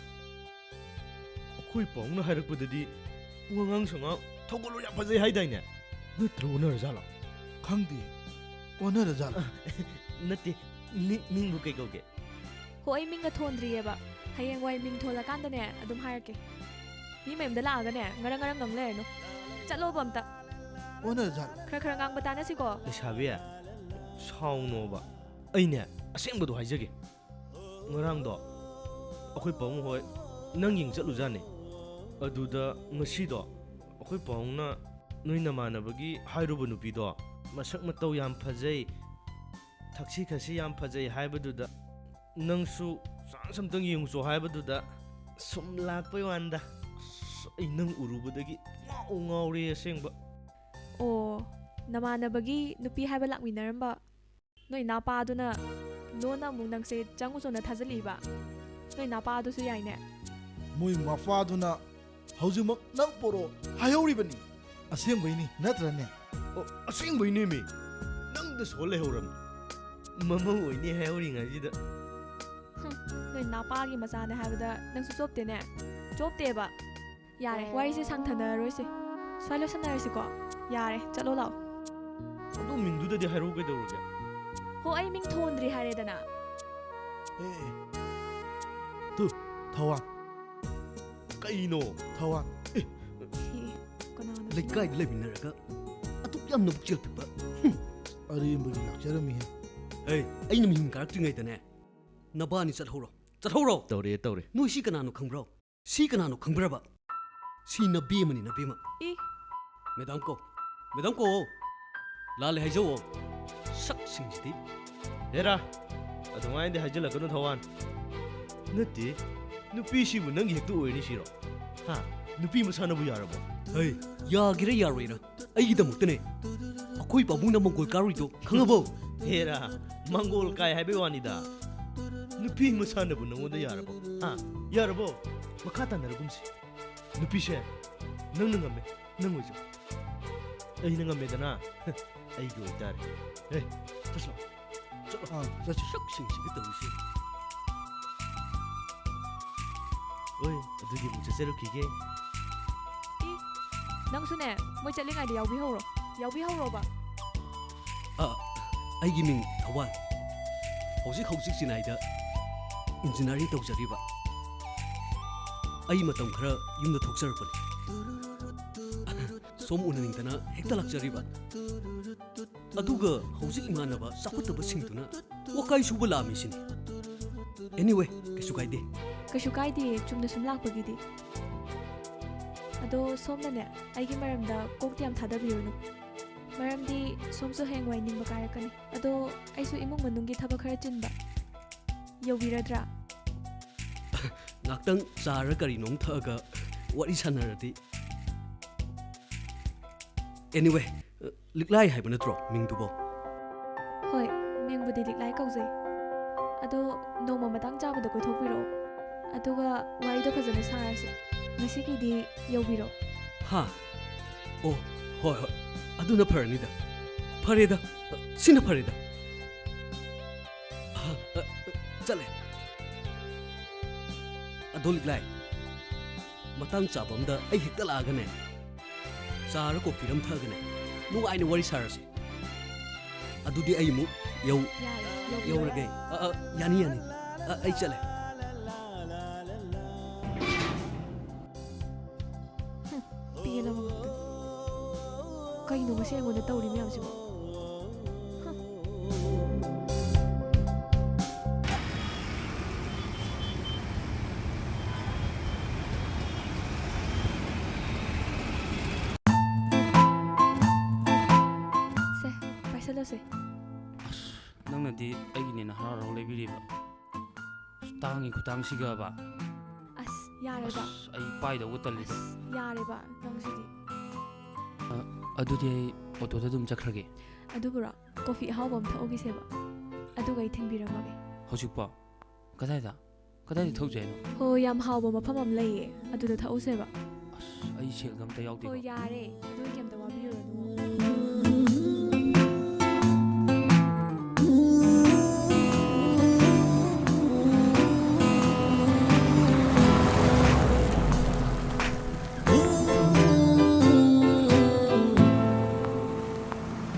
ꯑꯩꯈꯣꯏ ꯄꯥꯕꯨꯡꯅ ꯍꯥꯏꯔꯛꯄꯗꯗꯤ ꯋꯥꯉꯥꯡ ꯁꯉꯥꯡ ꯊꯧꯒꯜꯂꯣꯟ ꯌꯥꯝ ꯐꯖꯩ ꯍꯥꯏꯗꯥꯏꯅꯦ? ꯅꯠꯇ꯭ꯔ ꯑꯣꯟꯅꯔꯖꯥꯠꯂꯣ? ꯈꯪꯗꯦ꯫ ꯑꯣꯟꯅꯔꯖꯥꯠꯂꯣ? ꯅꯠꯇꯦ, ꯃꯤ- ꯃꯤꯡꯕꯨ ꯀꯩ ꯀꯧꯒꯦ? ꯍꯣ, ꯑꯩ ꯃꯤꯡꯒ ꯊꯣꯟꯗ꯭ꯔꯤꯌꯦꯕ꯫ ꯍꯌꯦꯡꯋꯥꯏ ꯃꯤꯡ ꯊꯣꯜꯂꯀꯥꯟꯗꯅꯦ, ꯑꯗꯨꯝ ꯍꯥꯏꯔꯛꯀꯦ꯫ ꯃꯤ ꯃꯌꯨꯝꯗ ꯂꯥꯛꯑꯒꯅꯦ, ꯉꯔꯪ ꯉꯔꯪ ꯉꯪ ꯂꯩꯔꯅꯨ꯫ ꯆꯠꯂꯣꯕ ꯑꯝꯇ꯫ ꯑꯣꯟꯅꯔꯖꯥꯠꯂꯣ? ꯈꯔ ꯈꯔ ꯉꯥꯡꯕ ꯇꯥꯟꯅꯁꯤꯀꯣ꯫ ꯂꯩꯁꯥꯕꯤ, ꯁꯥꯎꯅꯣꯕ꯫ ꯑꯩꯅꯦ, ꯑꯁꯦꯡꯕꯗꯣ ꯍꯥꯏꯖꯒꯦ꯫ ꯉꯔꯥꯡꯗꯣ ꯑꯩꯈꯣꯏ ꯄꯥꯕꯨꯡ ꯍꯣꯏ ꯅꯪ ꯌꯦꯡ ꯆꯠꯂꯨꯖꯥꯠꯅꯤ꯫ ꯑꯗꯨꯗ ꯉꯁꯤꯗꯣ ꯑꯩꯈꯣꯏ ꯄꯥꯕꯨꯡꯅ ꯅꯣꯏ ꯅꯃꯥꯟꯅꯕꯒꯤ ꯍꯥꯏꯔꯨꯕ ꯅꯨꯄꯤꯗꯣ ꯃꯁꯛ ꯃꯇꯧ ꯌꯥꯝ ꯐꯖꯩ, ꯊꯛꯁꯤ ꯈꯥꯁꯤ ꯌꯥꯝ ꯐꯖꯩ ꯍꯥꯏꯕꯗꯨꯗ, ꯅꯪꯁꯨ ꯆꯥꯟꯁ ꯑꯝꯇꯪ ꯌꯦꯡꯉꯨꯆꯣ ꯍꯥꯏꯕꯗꯨꯗ ꯁꯨꯝ ꯂꯥꯛꯄꯩ ꯋꯥꯅꯤꯗ꯫ ꯑꯁ, ꯑꯩ ꯅꯪ ꯎꯔꯨꯕꯗꯒꯤ ꯉꯥꯎ ꯉꯥꯎꯔꯦ ꯑꯁꯦꯡꯕ꯫ ꯑꯣ, ꯅꯃꯥꯟꯅꯕꯒꯤ ꯅꯨꯄꯤ ꯍꯥꯏꯕ ꯂꯥꯛꯃꯤꯟꯅꯔꯝꯕ ꯅꯣꯏ ꯅꯥꯄꯥꯗꯨꯅ ꯂꯣꯟꯅ ꯑꯃꯨꯛ ꯅꯪꯁꯦ ꯆꯪꯉꯨꯆꯣꯅ ꯊꯥꯖꯤꯜꯂꯤꯕ? ꯅꯣꯏ ꯅꯥꯄꯥꯗꯨꯁꯨ ꯌꯥꯏꯅꯦ꯫ ꯃꯣꯏ ꯃꯄꯥꯗꯨꯅ ꯍꯧꯖꯤꯛꯃꯛ ꯅꯪ ꯄꯣꯔꯛꯑꯣ ꯍꯥꯏꯍꯧꯔꯤꯕꯅꯤ꯫ ꯑꯁꯦꯡꯕꯩꯅꯤ, ꯅꯠꯇ꯭ꯔꯅꯦ? ꯑꯣ, ꯑꯁꯦꯡꯕꯩꯅꯦꯃꯤ꯫ ꯅꯪꯗ ꯁꯣꯜ ꯂꯩꯍꯧꯔꯝꯅꯤ꯫ ꯃꯃꯧ ꯑꯣꯏꯅꯤ ꯍꯥꯏꯍꯧꯔꯤꯉꯩꯁꯤꯗ꯫ ꯍꯨꯝ, ꯅꯣꯏ ꯅꯥꯄꯥꯒꯤ ꯃꯆꯥꯅꯦ ꯍꯥꯏꯕꯗ ꯅꯪꯁꯨ ꯆꯣꯞꯇꯦꯅꯦ꯫ ꯆꯣꯞꯇꯦꯕ꯫ ꯌꯥꯔꯦ, ꯋꯥꯔꯤꯁꯦ ꯁꯥꯡꯊꯅꯔꯔꯣꯏꯁꯦ꯫ ꯁ꯭ꯋꯥꯏ ꯂꯣꯏꯁꯟꯅꯔꯁꯤꯀꯣ꯫ ꯌꯥꯔꯦ, ꯆꯠꯂꯣ ꯂꯥꯛꯑꯣ꯫ ꯑꯗꯨ ꯃꯤꯡꯗꯨꯗꯗꯤ ꯍꯥꯏꯔꯛꯎ ꯀꯩꯗꯧꯔꯒꯦ? ꯍꯣ, ꯑꯩ ꯃꯤꯡ ꯊꯣꯟꯗ꯭ꯔꯤ ꯍꯥꯏꯔꯦꯗꯅ꯫ ꯑꯦ, ꯑꯦ꯫ ꯇꯨ, ꯊꯋꯥꯟ꯫ ꯀꯩꯅꯣ? ꯊꯋꯥꯟ꯫ ꯁꯤ ꯀꯅꯥꯅꯣ ꯁꯤꯅ? ꯂꯩꯀꯥꯏꯗ ꯂꯩꯃꯤꯟꯅꯔꯒ ꯑꯗꯨꯛ ꯌꯥꯝꯅ ꯄꯨꯛꯆꯦꯜ ꯄꯤꯛꯄ꯫ ꯑꯔꯦꯝꯕꯒꯤ ꯂꯥꯛꯆꯔꯝꯃꯤꯍꯦ꯫ ꯑꯩ ꯑꯩꯅ ꯃꯤꯍꯨꯟ ꯀꯥꯔꯛꯇ꯭ꯔꯤꯉꯩꯗꯅꯦ, ꯅꯕꯥꯅꯤ ꯆꯠꯍꯧꯔꯣ, ꯆꯠꯍꯧꯔꯣ꯫ ꯇꯧꯔꯦ, ꯇꯧꯔꯦ꯫ ꯅꯣꯏ ꯁꯤ ꯀꯅꯥꯅꯣ ꯈꯪꯕ꯭ꯔꯣ? ꯁꯤ ꯀꯅꯥꯅꯣ ꯈꯪꯕ꯭ꯔꯕ? ꯁꯤ ꯅꯕꯦꯝꯃꯅꯤ, ꯅꯕꯦꯝꯃ꯫ ꯏ꯫ ꯃꯦꯗꯥꯝ ꯀꯣ, ꯃꯦꯗꯥꯝ ꯀꯣ꯫ ꯂꯥꯜꯂꯦ ꯍꯥꯏꯖꯧꯑꯣ꯫ ꯁꯛꯁꯤꯡꯁꯤꯗꯤ꯫ ꯍꯦꯔꯥ, ꯑꯗꯨꯃꯥꯏꯅꯗꯤ ꯍꯥꯏꯖꯤꯜꯂꯛꯀꯅꯨ ꯊꯋꯥꯟ꯫ ꯅꯠꯇꯦ, ꯅꯨꯄꯤꯁꯤꯕꯨ ꯅꯪꯒꯤ ꯍꯦꯛꯇ ꯑꯣꯏꯔꯅꯤ ꯁꯤꯔꯣ? ꯍꯥ? ꯅꯨꯄꯤ ꯃꯁꯥꯅꯕꯨ ꯌꯥꯔꯕꯣ? ꯍꯩ, ꯌꯥꯒꯦꯔꯥ ꯌꯥꯔꯣꯏꯔꯥ, ꯑꯩꯒꯤꯗꯃꯛꯇꯅꯦ ꯑꯩꯈꯣꯏ ꯄꯥꯕꯨꯡꯅ ꯃꯪꯒꯣꯜ ꯀꯥꯔꯨꯏꯗꯣ ꯈꯪꯉꯕꯣ? ꯍꯦꯔꯥ, ꯃꯪꯒꯣꯜ ꯀꯥꯏ ꯍꯥꯏꯕꯩ ꯋꯥꯅꯤꯗ꯫ ꯅꯨꯄꯤ ꯃꯁꯥꯅꯕꯨ ꯅꯉꯣꯟꯗ ꯌꯥꯔꯕꯣ? ꯍꯥ? ꯌꯥꯔꯕꯣ? ꯃꯈꯥ ꯇꯥꯅꯔꯒꯨꯝꯁꯤ꯫ ꯅꯨꯄꯤꯁꯦ, ꯅꯪꯅ ꯉꯝꯃꯦ, ꯅꯪ ꯑꯣꯏꯖꯧ꯫ ꯑꯩꯅ ꯉꯝꯃꯦꯗꯅ, ꯑꯩꯒꯤ ꯑꯣꯏꯇꯥꯔꯦ꯫ ꯑꯦ, ꯆꯠꯁꯤꯂꯥꯎ꯫ ꯑꯥ, ꯆꯠꯁꯤ꯫ ꯁꯛꯁꯤꯡꯁꯤꯒ ꯇꯧꯔꯤꯁꯦ꯫ ꯍꯣꯏ, ꯑꯗꯨꯗꯤ ꯑꯃꯨꯛ ꯆꯠꯆꯔꯨꯈꯤꯒꯦ꯫ ꯏ, ꯅꯪꯁꯨꯅꯦ, ꯃꯣꯏ ꯆꯠꯂꯤꯉꯩꯗ ꯌꯥꯎꯕꯤꯍꯧꯔꯣ꯫ ꯌꯥꯎꯕꯤꯍꯧꯔꯣꯕ꯫ ꯑ, ꯑꯩꯒꯤ ꯃꯤꯡ ꯊꯧꯕꯥꯜ꯫ ꯍꯧꯖꯤꯛ ꯍꯧꯖꯤꯛ ꯆꯤꯅꯥꯏꯗ ꯏꯟꯖꯤꯅꯤꯌꯥꯔꯤꯡ ꯇꯧꯖꯔꯤꯕ꯫ ꯑꯩ ꯃꯇꯝ ꯈꯔ ꯌꯨꯝꯗ ꯊꯣꯛꯆꯔꯛꯄꯅꯤ꯫ ꯁꯣꯝ ꯎꯅꯅꯤꯡꯗꯅ ꯍꯦꯛꯇ ꯂꯥꯛꯆꯔꯤꯕ꯫ ꯑꯗꯨꯒ ꯍꯧꯖꯤꯛ ꯏꯃꯥꯟꯅꯕ ꯆꯥꯎꯈꯠꯇꯕꯁꯤꯡꯗꯨꯅ ꯋꯥꯀꯥꯏ ꯁꯨꯕ ꯂꯥꯛꯑꯝꯃꯤꯁꯤꯅꯤ꯫ Anyway, ꯀꯩꯁꯨ ꯀꯥꯏꯗꯦ꯫ ꯀꯩꯁꯨ ꯀꯥꯏꯗꯦ, ꯆꯨꯝꯅ ꯁꯨꯝ ꯂꯥꯛꯄꯒꯤꯗꯤ꯫ ꯑꯗꯣ ꯁꯣꯝꯅꯅꯦ, ꯑꯩꯒꯤ ꯃꯔꯝꯗ ꯀꯣꯛꯇꯤ ꯌꯥꯝ ꯊꯥꯗꯕꯤꯔꯨꯅꯨ꯫ ꯃꯔꯝꯗꯤ ꯁꯣꯝꯁꯨ ꯍꯌꯦꯡꯋꯥꯏ ꯅꯤꯡꯕ ꯀꯥꯏꯔꯛꯀꯅꯤ꯫ ꯑꯗꯣ ꯑꯩꯁꯨ ꯏꯃꯨꯡ ꯃꯅꯨꯡꯒꯤ ꯊꯕꯛ ꯈꯔ ꯆꯤꯟꯕ꯫ ꯌꯧꯕꯤꯔꯗ꯭ꯔꯥ? ꯉꯥꯛꯇꯪ ꯆꯥꯔ ꯀꯔꯤꯅꯣꯝ ꯊꯛꯑꯒ ꯋꯥꯔꯤ ꯁꯥꯟꯅꯔꯗꯤ꯫ Anyway, ꯂꯤꯛꯂꯥꯏ ꯍꯥꯏꯕ ꯅꯠꯇ꯭ꯔꯣ ꯃꯤꯡꯗꯨꯕꯣ? ꯍꯣꯏ, ꯃꯤꯡꯕꯨꯗꯤ ꯂꯤꯛꯂꯥꯏ ꯀꯧꯖꯩ꯫ ꯑꯗꯣ ꯅꯣꯡꯃ ꯃꯇꯥꯡ ꯆꯥꯕꯗ ꯀꯣꯏꯊꯣꯛꯄꯤꯔꯛꯑꯣ꯫ ꯑꯗꯨꯒ ꯋꯥꯔꯤꯗꯣ ꯐꯖꯅ ꯁꯥꯔꯁꯦ꯫ ꯉꯁꯤꯒꯤꯗꯤ ꯌꯧꯕꯤꯔꯣ꯫ ꯍꯥ? ꯑꯣ, ꯍꯣꯏ, ꯍꯣꯏ꯫ ꯑꯗꯨꯅ ꯐꯔꯅꯤꯗ꯫ ꯐꯔꯦꯗ꯫ ꯁꯤꯅ ꯐꯔꯦꯗ꯫ ꯆꯠꯂꯦ꯫ ꯑꯗꯣ ꯂꯤꯛꯂꯥꯏ, ꯃꯇꯥꯡ ꯆꯥꯕ ꯑꯝꯗ ꯑꯩ ꯍꯦꯛꯇ ꯂꯥꯛꯑꯒꯅꯦ, ꯆꯥꯔ ꯀꯣꯐꯤꯔ ꯑꯃ ꯊꯛꯑꯒꯅꯦ, ꯅꯨꯡꯉꯥꯏꯅ ꯋꯥꯔꯤ ꯁꯥꯔꯁꯤ꯫ ꯑꯗꯨꯗꯤ ꯑꯩ ꯑꯃꯨꯛ ꯌꯧ-, ꯌꯥꯔꯦ, ꯌꯧꯕꯤꯔꯣ꯫ ꯌꯧꯔꯒꯦ꯫ ꯑ, ꯑ, ꯌꯥꯅꯤ, ꯌꯥꯅꯤ꯫ ꯑ, ꯑꯩ ꯆꯠꯂꯦ꯫ ꯍꯨꯝ, ꯄꯦꯜꯂꯕ ꯉꯥꯛꯇꯅꯤ꯫ ꯀꯩꯅꯣ ꯉꯁꯤ ꯑꯩꯉꯣꯟꯗ ꯇꯧꯔꯤ ꯃꯌꯥꯝꯁꯤꯕꯣ? ꯍꯨꯝ꯫ ꯁꯦ, ꯄꯥꯏꯁꯜꯂꯣꯁꯦ꯫ ꯑꯁ, ꯅꯪꯅꯗꯤ ꯑꯩꯒꯤꯅꯦꯅ ꯍꯔꯥꯎ ꯍꯔꯥꯎ ꯂꯩꯕꯤꯔꯤꯕ꯫ ꯑꯁ, ꯇꯥꯡꯉꯤ ꯈꯨꯇꯥꯡꯁꯤꯒꯕ꯫ ꯑꯁ, ꯌꯥꯔꯦꯕ꯫ ꯑꯁ, ꯑꯩ ꯄꯥꯏꯗꯧꯕ ꯇꯜꯂꯤꯗ꯫ ꯑꯁ, ꯌꯥꯔꯦꯕ, ꯅꯪꯁꯤꯗꯤ꯫ ꯑ, ꯑꯗꯨꯗꯤ ꯑꯩ ꯑꯣꯇꯣꯗ ꯑꯗꯨꯝ ꯆꯠꯈ꯭ꯔꯒꯦ꯫ ꯑꯗꯨꯕꯨꯔꯣ, ꯀꯣꯐꯤ ꯑꯍꯥꯎꯕ ꯑꯃ ꯊꯛꯍꯧꯈꯤꯁꯦꯕ꯫ ꯑꯗꯨꯒ ꯑꯩ ꯊꯤꯟꯕꯤꯔꯝꯃꯒꯦ꯫ ꯍꯧꯖꯤꯛꯄꯣ? ꯀꯗꯥꯏꯗ? ꯀꯗꯥꯏꯗ ꯊꯛꯎꯁꯦ ꯍꯥꯏꯅꯣ? ꯍꯣ, ꯌꯥꯝ ꯍꯥꯎꯕ ꯃꯐꯝ ꯑꯃ ꯂꯩꯌꯦ, ꯑꯗꯨꯗ ꯊꯛꯎꯁꯦꯕ꯫ ꯑꯁ, ꯑꯩ ꯁꯦꯜꯒ ꯑꯝꯇ ꯌꯥꯎꯗꯦ꯫ ꯍꯣ, ꯌꯥꯔꯦ, ꯑꯗꯨꯒꯤ ꯀꯩꯝꯇ ꯋꯥꯕꯤꯔꯨꯔꯅꯨ꯫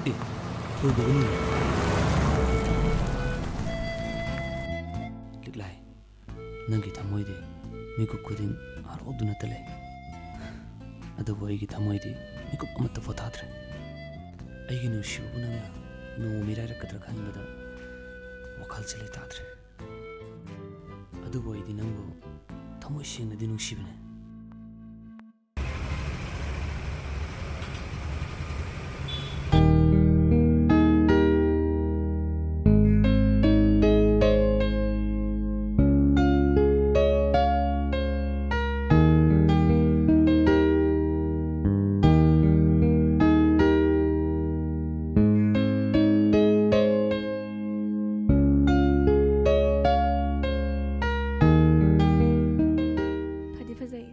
ꯑꯦ, ꯊꯣꯏꯕꯒꯨꯝꯅ꯫ ꯂꯤꯛꯂꯥꯏ, ꯅꯪꯒꯤ ꯊꯃꯣꯏꯗꯤ ꯃꯤꯀꯨꯞ ꯈꯨꯗꯤꯡ ꯍꯔꯥꯎꯗꯨꯅꯇ ꯂꯩ꯫ ꯑꯗꯨꯕꯨ ꯑꯩꯒꯤ ꯊꯃꯣꯏꯗꯤ ꯃꯤꯀꯨꯞ ꯑꯃꯠꯇ ꯄꯣꯊꯥꯗ꯭ꯔꯦ꯫ ꯑꯩꯒꯤ ꯅꯨꯡꯁꯤꯕꯕꯨ ꯅꯪꯅ ꯅꯣꯡꯃ ꯃꯤꯔꯥꯏꯔꯛꯀꯗ꯭ꯔꯥ ꯈꯟꯕꯗ ꯋꯥꯈꯜꯁꯦ ꯂꯩꯇꯥꯗ꯭ꯔꯦ꯫ ꯑꯗꯨꯕꯨ ꯑꯩꯗꯤ ꯅꯪꯕꯨ ꯊꯃꯣꯏ ꯁꯦꯡꯅꯗꯤ ꯅꯨꯡꯁꯤꯕꯅꯦ꯫ ꯐꯗꯤ ꯐꯖꯩ꯫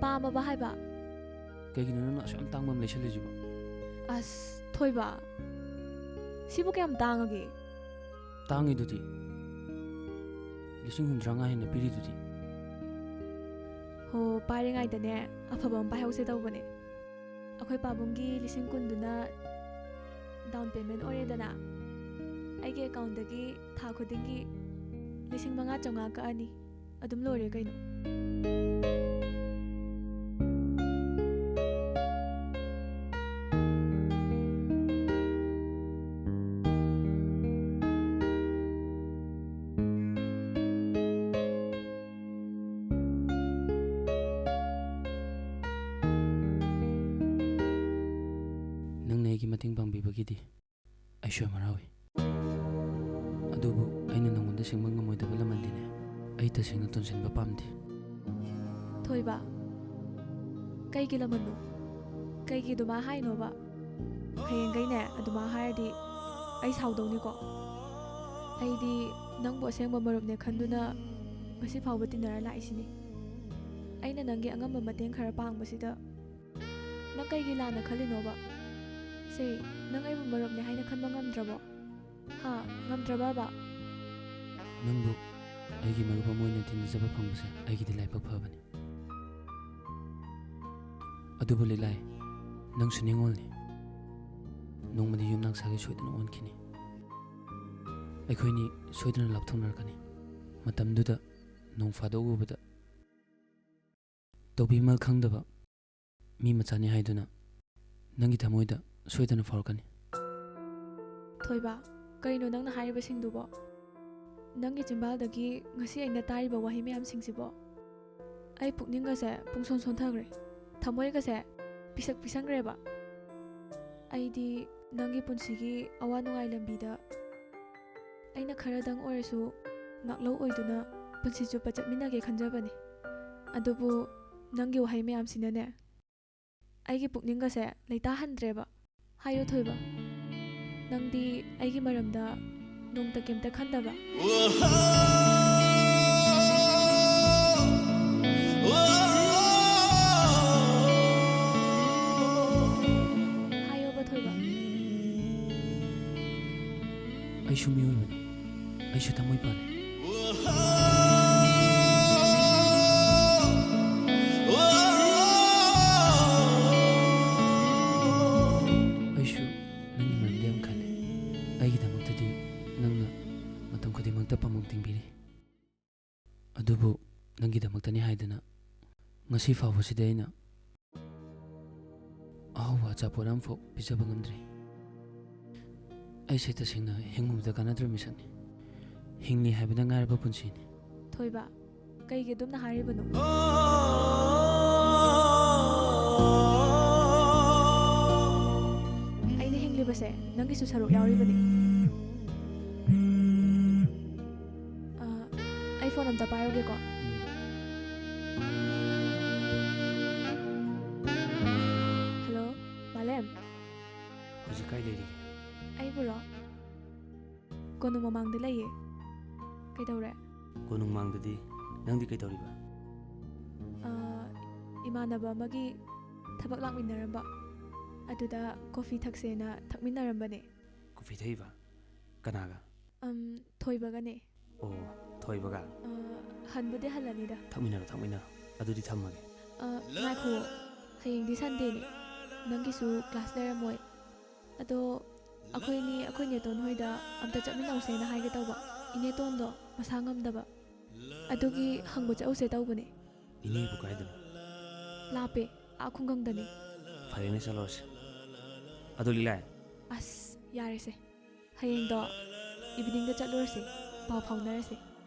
ꯄꯥꯝꯃꯕ ꯍꯥꯏꯕ? ꯀꯩꯒꯤꯅꯣ ꯅꯪꯅ ꯑꯁꯨꯛ ꯌꯥꯝ ꯇꯥꯡꯕ ꯑꯃ ꯂꯩꯁꯜꯂꯤꯁꯤꯕꯣ? ꯑꯁ, ꯊꯣꯏꯕ, ꯁꯤꯕꯨ ꯀꯌꯥꯝ ꯇꯥꯡꯉꯒꯦ? ꯇꯥꯡꯉꯤꯗꯨꯗꯤ꯫ ꯂꯤꯁꯤꯡ ꯍꯨꯝꯗ꯭ꯔꯥ ꯃꯉꯥ ꯍꯦꯟꯅ ꯄꯤꯔꯤꯗꯨꯗꯤ? ꯍꯣ, ꯄꯥꯏꯔꯤꯉꯩꯗꯅꯦ, ꯑꯐꯕ ꯑꯃ ꯄꯥꯏꯍꯧꯁꯦ ꯇꯧꯕꯅꯦ꯫ ꯑꯩꯈꯣꯏ ꯄꯥꯕꯨꯡꯒꯤ ꯂꯤꯁꯤꯡ ꯀꯨꯟꯗꯨꯅ down payment ꯑꯣꯏꯔꯦꯗꯅ, ꯑꯩꯒꯤ account-ꯇꯒꯤ ꯊꯥ ꯈꯨꯗꯤꯡꯒꯤ ꯂꯤꯁꯤꯡ ꯃꯉꯥ ꯆꯥꯝꯃꯉꯥ ꯀꯛꯑꯅꯤ꯫ ꯑꯗꯨꯝ ꯂꯣꯏꯔꯦ ꯀꯩꯅꯣ꯫ ꯅꯪꯅ ꯑꯩꯒꯤ ꯃꯇꯦꯡ ꯄꯥꯡꯕꯤꯕꯒꯤꯗꯤ ꯑꯩꯁꯨ ꯌꯥꯝ ꯍꯔꯥꯎꯏ꯫ ꯑꯗꯨꯕꯨ ꯑꯩꯅ ꯅꯉꯣꯟꯗ ꯁꯤꯡꯕ ꯉꯝꯃꯣꯏꯗꯕ ꯂꯃꯟꯗꯤꯅꯦ, ꯑꯩ ꯇꯁꯦꯡꯅ ꯇꯣꯟꯁꯤꯟꯕ ꯄꯥꯝꯗꯦ꯫ ꯊꯣꯏꯕ, ꯀꯩꯒꯤ ꯂꯃꯟꯅꯣ? ꯀꯩꯒꯤ ꯑꯗꯨꯃꯥꯏ ꯍꯥꯏꯅꯣꯕ? ꯍꯌꯦꯡꯈꯩꯅꯦ ꯑꯗꯨꯃꯥꯏ ꯍꯥꯏꯔꯗꯤ ꯑꯩ ꯁꯥꯎꯗꯧꯅꯤꯀꯣ꯫ ꯑꯩꯗꯤ ꯅꯪꯕꯨ ꯑꯁꯦꯡꯕ ꯃꯔꯨꯞꯅꯦ ꯈꯟꯗꯨꯅ ꯉꯁꯤ ꯐꯥꯎꯕ ꯇꯤꯟꯅꯔ ꯂꯥꯛꯏꯁꯤꯅꯤ꯫ ꯑꯩꯅ ꯅꯪꯒꯤ ꯑꯉꯝꯕ ꯃꯇꯦꯡ ꯈꯔ ꯄꯥꯡꯕꯁꯤꯗ ꯅꯪ ꯀꯩꯒꯤ ꯂꯥꯟꯅ ꯈꯜꯂꯤꯅꯣꯕ? ꯁꯦ, ꯅꯪ ꯑꯩꯕꯨ ꯃꯔꯨꯞꯅꯦ ꯍꯥꯏꯅ ꯈꯟꯕ ꯉꯝꯗ꯭ꯔꯕꯣ? ꯍꯥ, ꯉꯝꯗ꯭ꯔꯕꯕ? ꯅꯪꯕꯨ ꯑꯩꯒꯤ ꯃꯔꯨꯞ ꯑꯃ ꯑꯣꯏꯅ ꯇꯤꯟꯅꯖꯕ ꯐꯪꯕꯁꯦ ꯑꯩꯒꯤꯗꯤ ꯂꯥꯏꯕꯛ ꯐꯕꯅꯤ꯫ ꯑꯗꯨꯕꯨ ꯂꯤꯂꯥꯏ, ꯅꯪꯁꯨ ꯅꯤꯡꯉꯣꯜꯅꯤ꯫ ꯅꯣꯡꯃꯗꯤ ꯌꯨꯝꯅꯥꯛ ꯁꯥꯒꯩ ꯁꯣꯏꯗꯅ ꯑꯣꯟꯈꯤꯅꯤ꯫ ꯑꯩꯈꯣꯏꯅꯤ ꯁꯣꯏꯗꯅ ꯂꯥꯞꯊꯣꯛꯅꯔꯛꯀꯅꯤ꯫ ꯃꯇꯝꯗꯨꯗ ꯅꯣꯡ ꯐꯥꯗꯣꯛ ꯎꯕꯗ ꯇꯧꯕꯤꯃꯜ ꯈꯪꯗꯕ ꯃꯤ ꯃꯆꯥꯅꯤ ꯍꯥꯏꯗꯨꯅ ꯅꯪꯒꯤ ꯊꯃꯣꯏꯗ ꯁꯣꯏꯗꯅ ꯐꯥꯎꯔꯛꯀꯅꯤ꯫ ꯊꯣꯏꯕ, ꯀꯩꯅꯣ ꯅꯪꯅ ꯍꯥꯏꯔꯤꯕꯁꯤꯡꯗꯨꯕꯣ? ꯅꯪꯒꯤ ꯆꯤꯝꯕꯥꯜꯗꯒꯤ ꯉꯁꯤ ꯑꯩꯅ ꯇꯥꯔꯤꯕ ꯋꯥꯍꯩ ꯃꯌꯥꯝꯁꯤꯡꯁꯤꯕꯣ? ꯑꯩ ꯄꯨꯛꯅꯤꯡꯒꯁꯦ ꯄꯨꯡꯁꯣꯟ ꯁꯣꯟꯊꯈ꯭ꯔꯦ, ꯊꯃꯣꯏꯒꯁꯦ ꯄꯤꯁꯛ ꯄꯤꯁꯟꯈ꯭ꯔꯦꯕ꯫ ꯑꯩꯗꯤ ꯅꯪꯒꯤ ꯄꯨꯟꯁꯤꯒꯤ ꯑꯋꯥ ꯅꯨꯡꯉꯥꯏ ꯂꯝꯕꯤꯗ ꯑꯩꯅ ꯈꯔꯗꯪ ꯑꯣꯏꯔꯁꯨ ꯉꯥꯛꯂꯧ ꯑꯣꯏꯗꯨꯅ ꯄꯨꯟꯁꯤ ꯆꯨꯞꯄ ꯆꯠꯃꯤꯟꯅꯒꯦ ꯈꯟꯖꯕꯅꯤ꯫ ꯑꯗꯨꯕꯨ ꯅꯪꯒꯤ ꯋꯥꯍꯩ ꯃꯌꯥꯝꯁꯤꯅꯅꯦ, ꯑꯩꯒꯤ ꯄꯨꯛꯅꯤꯡꯒꯁꯦ ꯂꯩꯇꯥꯍꯟꯗ꯭ꯔꯦꯕ꯫ ꯍꯥꯏꯌꯣ ꯊꯣꯏꯕ, ꯅꯪꯗꯤ ꯑꯩꯒꯤ ꯃꯔꯝꯗ ꯅꯣꯡꯇ ꯀꯩꯝꯇ ꯈꯟꯗꯕ꯭ꯔꯥ? ꯍꯥꯏꯌꯣꯕ ꯊꯣꯏꯕ꯫ ꯑꯩꯁꯨ ꯃꯤꯑꯣꯏꯕꯅꯤ, ꯑꯩꯁꯨ ꯊꯃꯣꯏ ꯄꯥꯜꯂꯤ꯫ ꯑꯩꯁꯨ ꯅꯪꯒꯤ ꯃꯔꯝꯗ ꯌꯥꯝ ꯈꯜꯂꯤ꯫ ꯑꯩꯒꯤꯗꯃꯛꯇꯗꯤ ꯅꯪꯅ ꯃꯇꯝ ꯈꯨꯗꯤꯡꯃꯛꯇ ꯄꯥꯃꯨꯡ ꯇꯤꯡꯕꯤꯔꯤ꯫ ꯑꯗꯨꯕꯨ ꯅꯪꯒꯤꯗꯃꯛꯇꯅꯤ ꯍꯥꯏꯗꯅ ꯉꯁꯤ ꯐꯥꯎꯕꯁꯤꯗ ꯑꯩꯅ ꯑꯍꯥꯎꯕ ꯑꯆꯥꯄꯣꯠ ꯑꯃꯐꯥꯎ ꯄꯤꯖꯕ ꯉꯝꯗ꯭ꯔꯤ꯫ ꯑꯩꯁꯦ ꯇꯁꯦꯡꯅ ꯍꯤꯡꯉꯨꯕꯗ ꯀꯥꯟꯅꯗ꯭ꯔꯕ ꯃꯤꯁꯛꯅꯤ꯫ ꯍꯤꯡꯂꯤ ꯍꯥꯏꯕꯗ ꯉꯥꯏꯔꯕ ꯄꯨꯟꯁꯤꯅꯤ꯫ ꯊꯣꯏꯕ, ꯀꯩꯒꯤ ꯑꯗꯨꯝꯅ ꯍꯥꯏꯔꯤꯕꯅꯣ? ꯑꯩꯅ ꯍꯤꯡꯂꯤꯕꯁꯦ ꯅꯪꯒꯤꯁꯨ ꯁꯔꯨꯛ ꯌꯥꯎꯔꯤꯕꯅꯤ꯫ ꯑ, ꯑꯩ ꯐꯣꯟ ꯑꯝꯇ ꯄꯥꯏꯔꯨꯒꯦꯀꯣ꯫ ꯍꯜꯂꯣ, ꯃꯥꯂꯦꯝ꯫ ꯍꯧꯖꯤꯛ ꯀꯥꯏ ꯂꯩꯔꯤꯒꯦ? ꯑꯩꯕꯨꯔꯣ? ꯀꯣꯅꯨꯡ ꯃꯃꯥꯡꯗ ꯂꯩꯌꯦ꯫ ꯀꯩꯗꯧꯔꯦ? ꯀꯣꯅꯨꯡ ꯃꯥꯡꯗꯗꯤ ꯅꯪꯗꯤ ꯀꯩꯗꯧꯔꯤꯕ? ꯑ, ꯏꯃꯥꯟꯅꯕ ꯑꯃꯒꯤ ꯊꯕꯛ ꯂꯥꯛꯃꯤꯟꯅꯔꯝꯕ꯫ ꯑꯗꯨꯗ ꯀꯣꯐꯤ ꯊꯛꯁꯦꯅ ꯊꯛꯃꯤꯟꯅꯔꯝꯕꯅꯦ꯫ ꯀꯣꯐꯤ ꯊꯛꯏꯕ? ꯀꯅꯥꯒ? ꯑꯝ, ꯊꯣꯏꯕꯒꯅꯦ꯫ ꯑꯣ, ꯊꯣꯏꯕꯒ? ꯑ, ꯍꯟꯕꯨꯗꯤ ꯍꯜꯂꯅꯤꯗ꯫ ꯊꯛꯃꯤꯟꯅꯔꯣ, ꯊꯛꯃꯤꯟꯅꯔꯣ꯫ ꯑꯗꯨꯗꯤ ꯊꯝꯃꯒꯦ꯫ ꯑ, ꯉꯥꯏꯈꯣ꯫ ꯍꯌꯦꯡꯗꯤ ꯁꯟꯗꯦꯅꯦ꯫ ꯅꯪꯒꯤꯁꯨ ꯀ꯭ꯂꯥꯁ ꯂꯩꯔꯝꯃꯣꯏ꯫ ꯑꯗꯣ ꯑꯩꯈꯣꯏꯅꯤ ꯑꯩꯈꯣꯏ ꯅꯦꯇꯣꯟ ꯍꯣꯏꯗ ꯑꯝꯇ ꯆꯠꯃꯤꯟꯅꯧꯁꯦꯅ ꯍꯥꯏꯒꯦ ꯇꯧꯕ꯫ ꯏꯅꯦꯇꯣꯟꯗꯣ ꯃꯁꯥ ꯉꯝꯗꯕ꯫ ꯑꯗꯨꯒꯤ ꯍꯪꯕ ꯆꯠꯂꯨꯁꯦ ꯇꯧꯕꯅꯦ꯫ ꯏꯅꯦꯕꯨ ꯀꯥꯏꯗꯅꯣ? ꯂꯥꯞꯄꯦ, ꯑꯥ ꯈꯨꯡꯒꯪꯗꯅꯦ꯫ ꯐꯔꯦꯅꯦ, ꯆꯠꯂꯨꯔꯁꯦ꯫ ꯑꯗꯣ ꯂꯤꯂꯥꯏ꯫ ꯑꯁ, ꯌꯥꯔꯦꯁꯦ꯫ ꯍꯌꯦꯡꯗꯣ ꯏꯚꯤꯅꯤꯡꯗ ꯆꯠꯂꯨꯔꯁꯦ꯫ ꯄꯥꯎ ꯐꯥꯎꯅꯔꯁꯦ꯫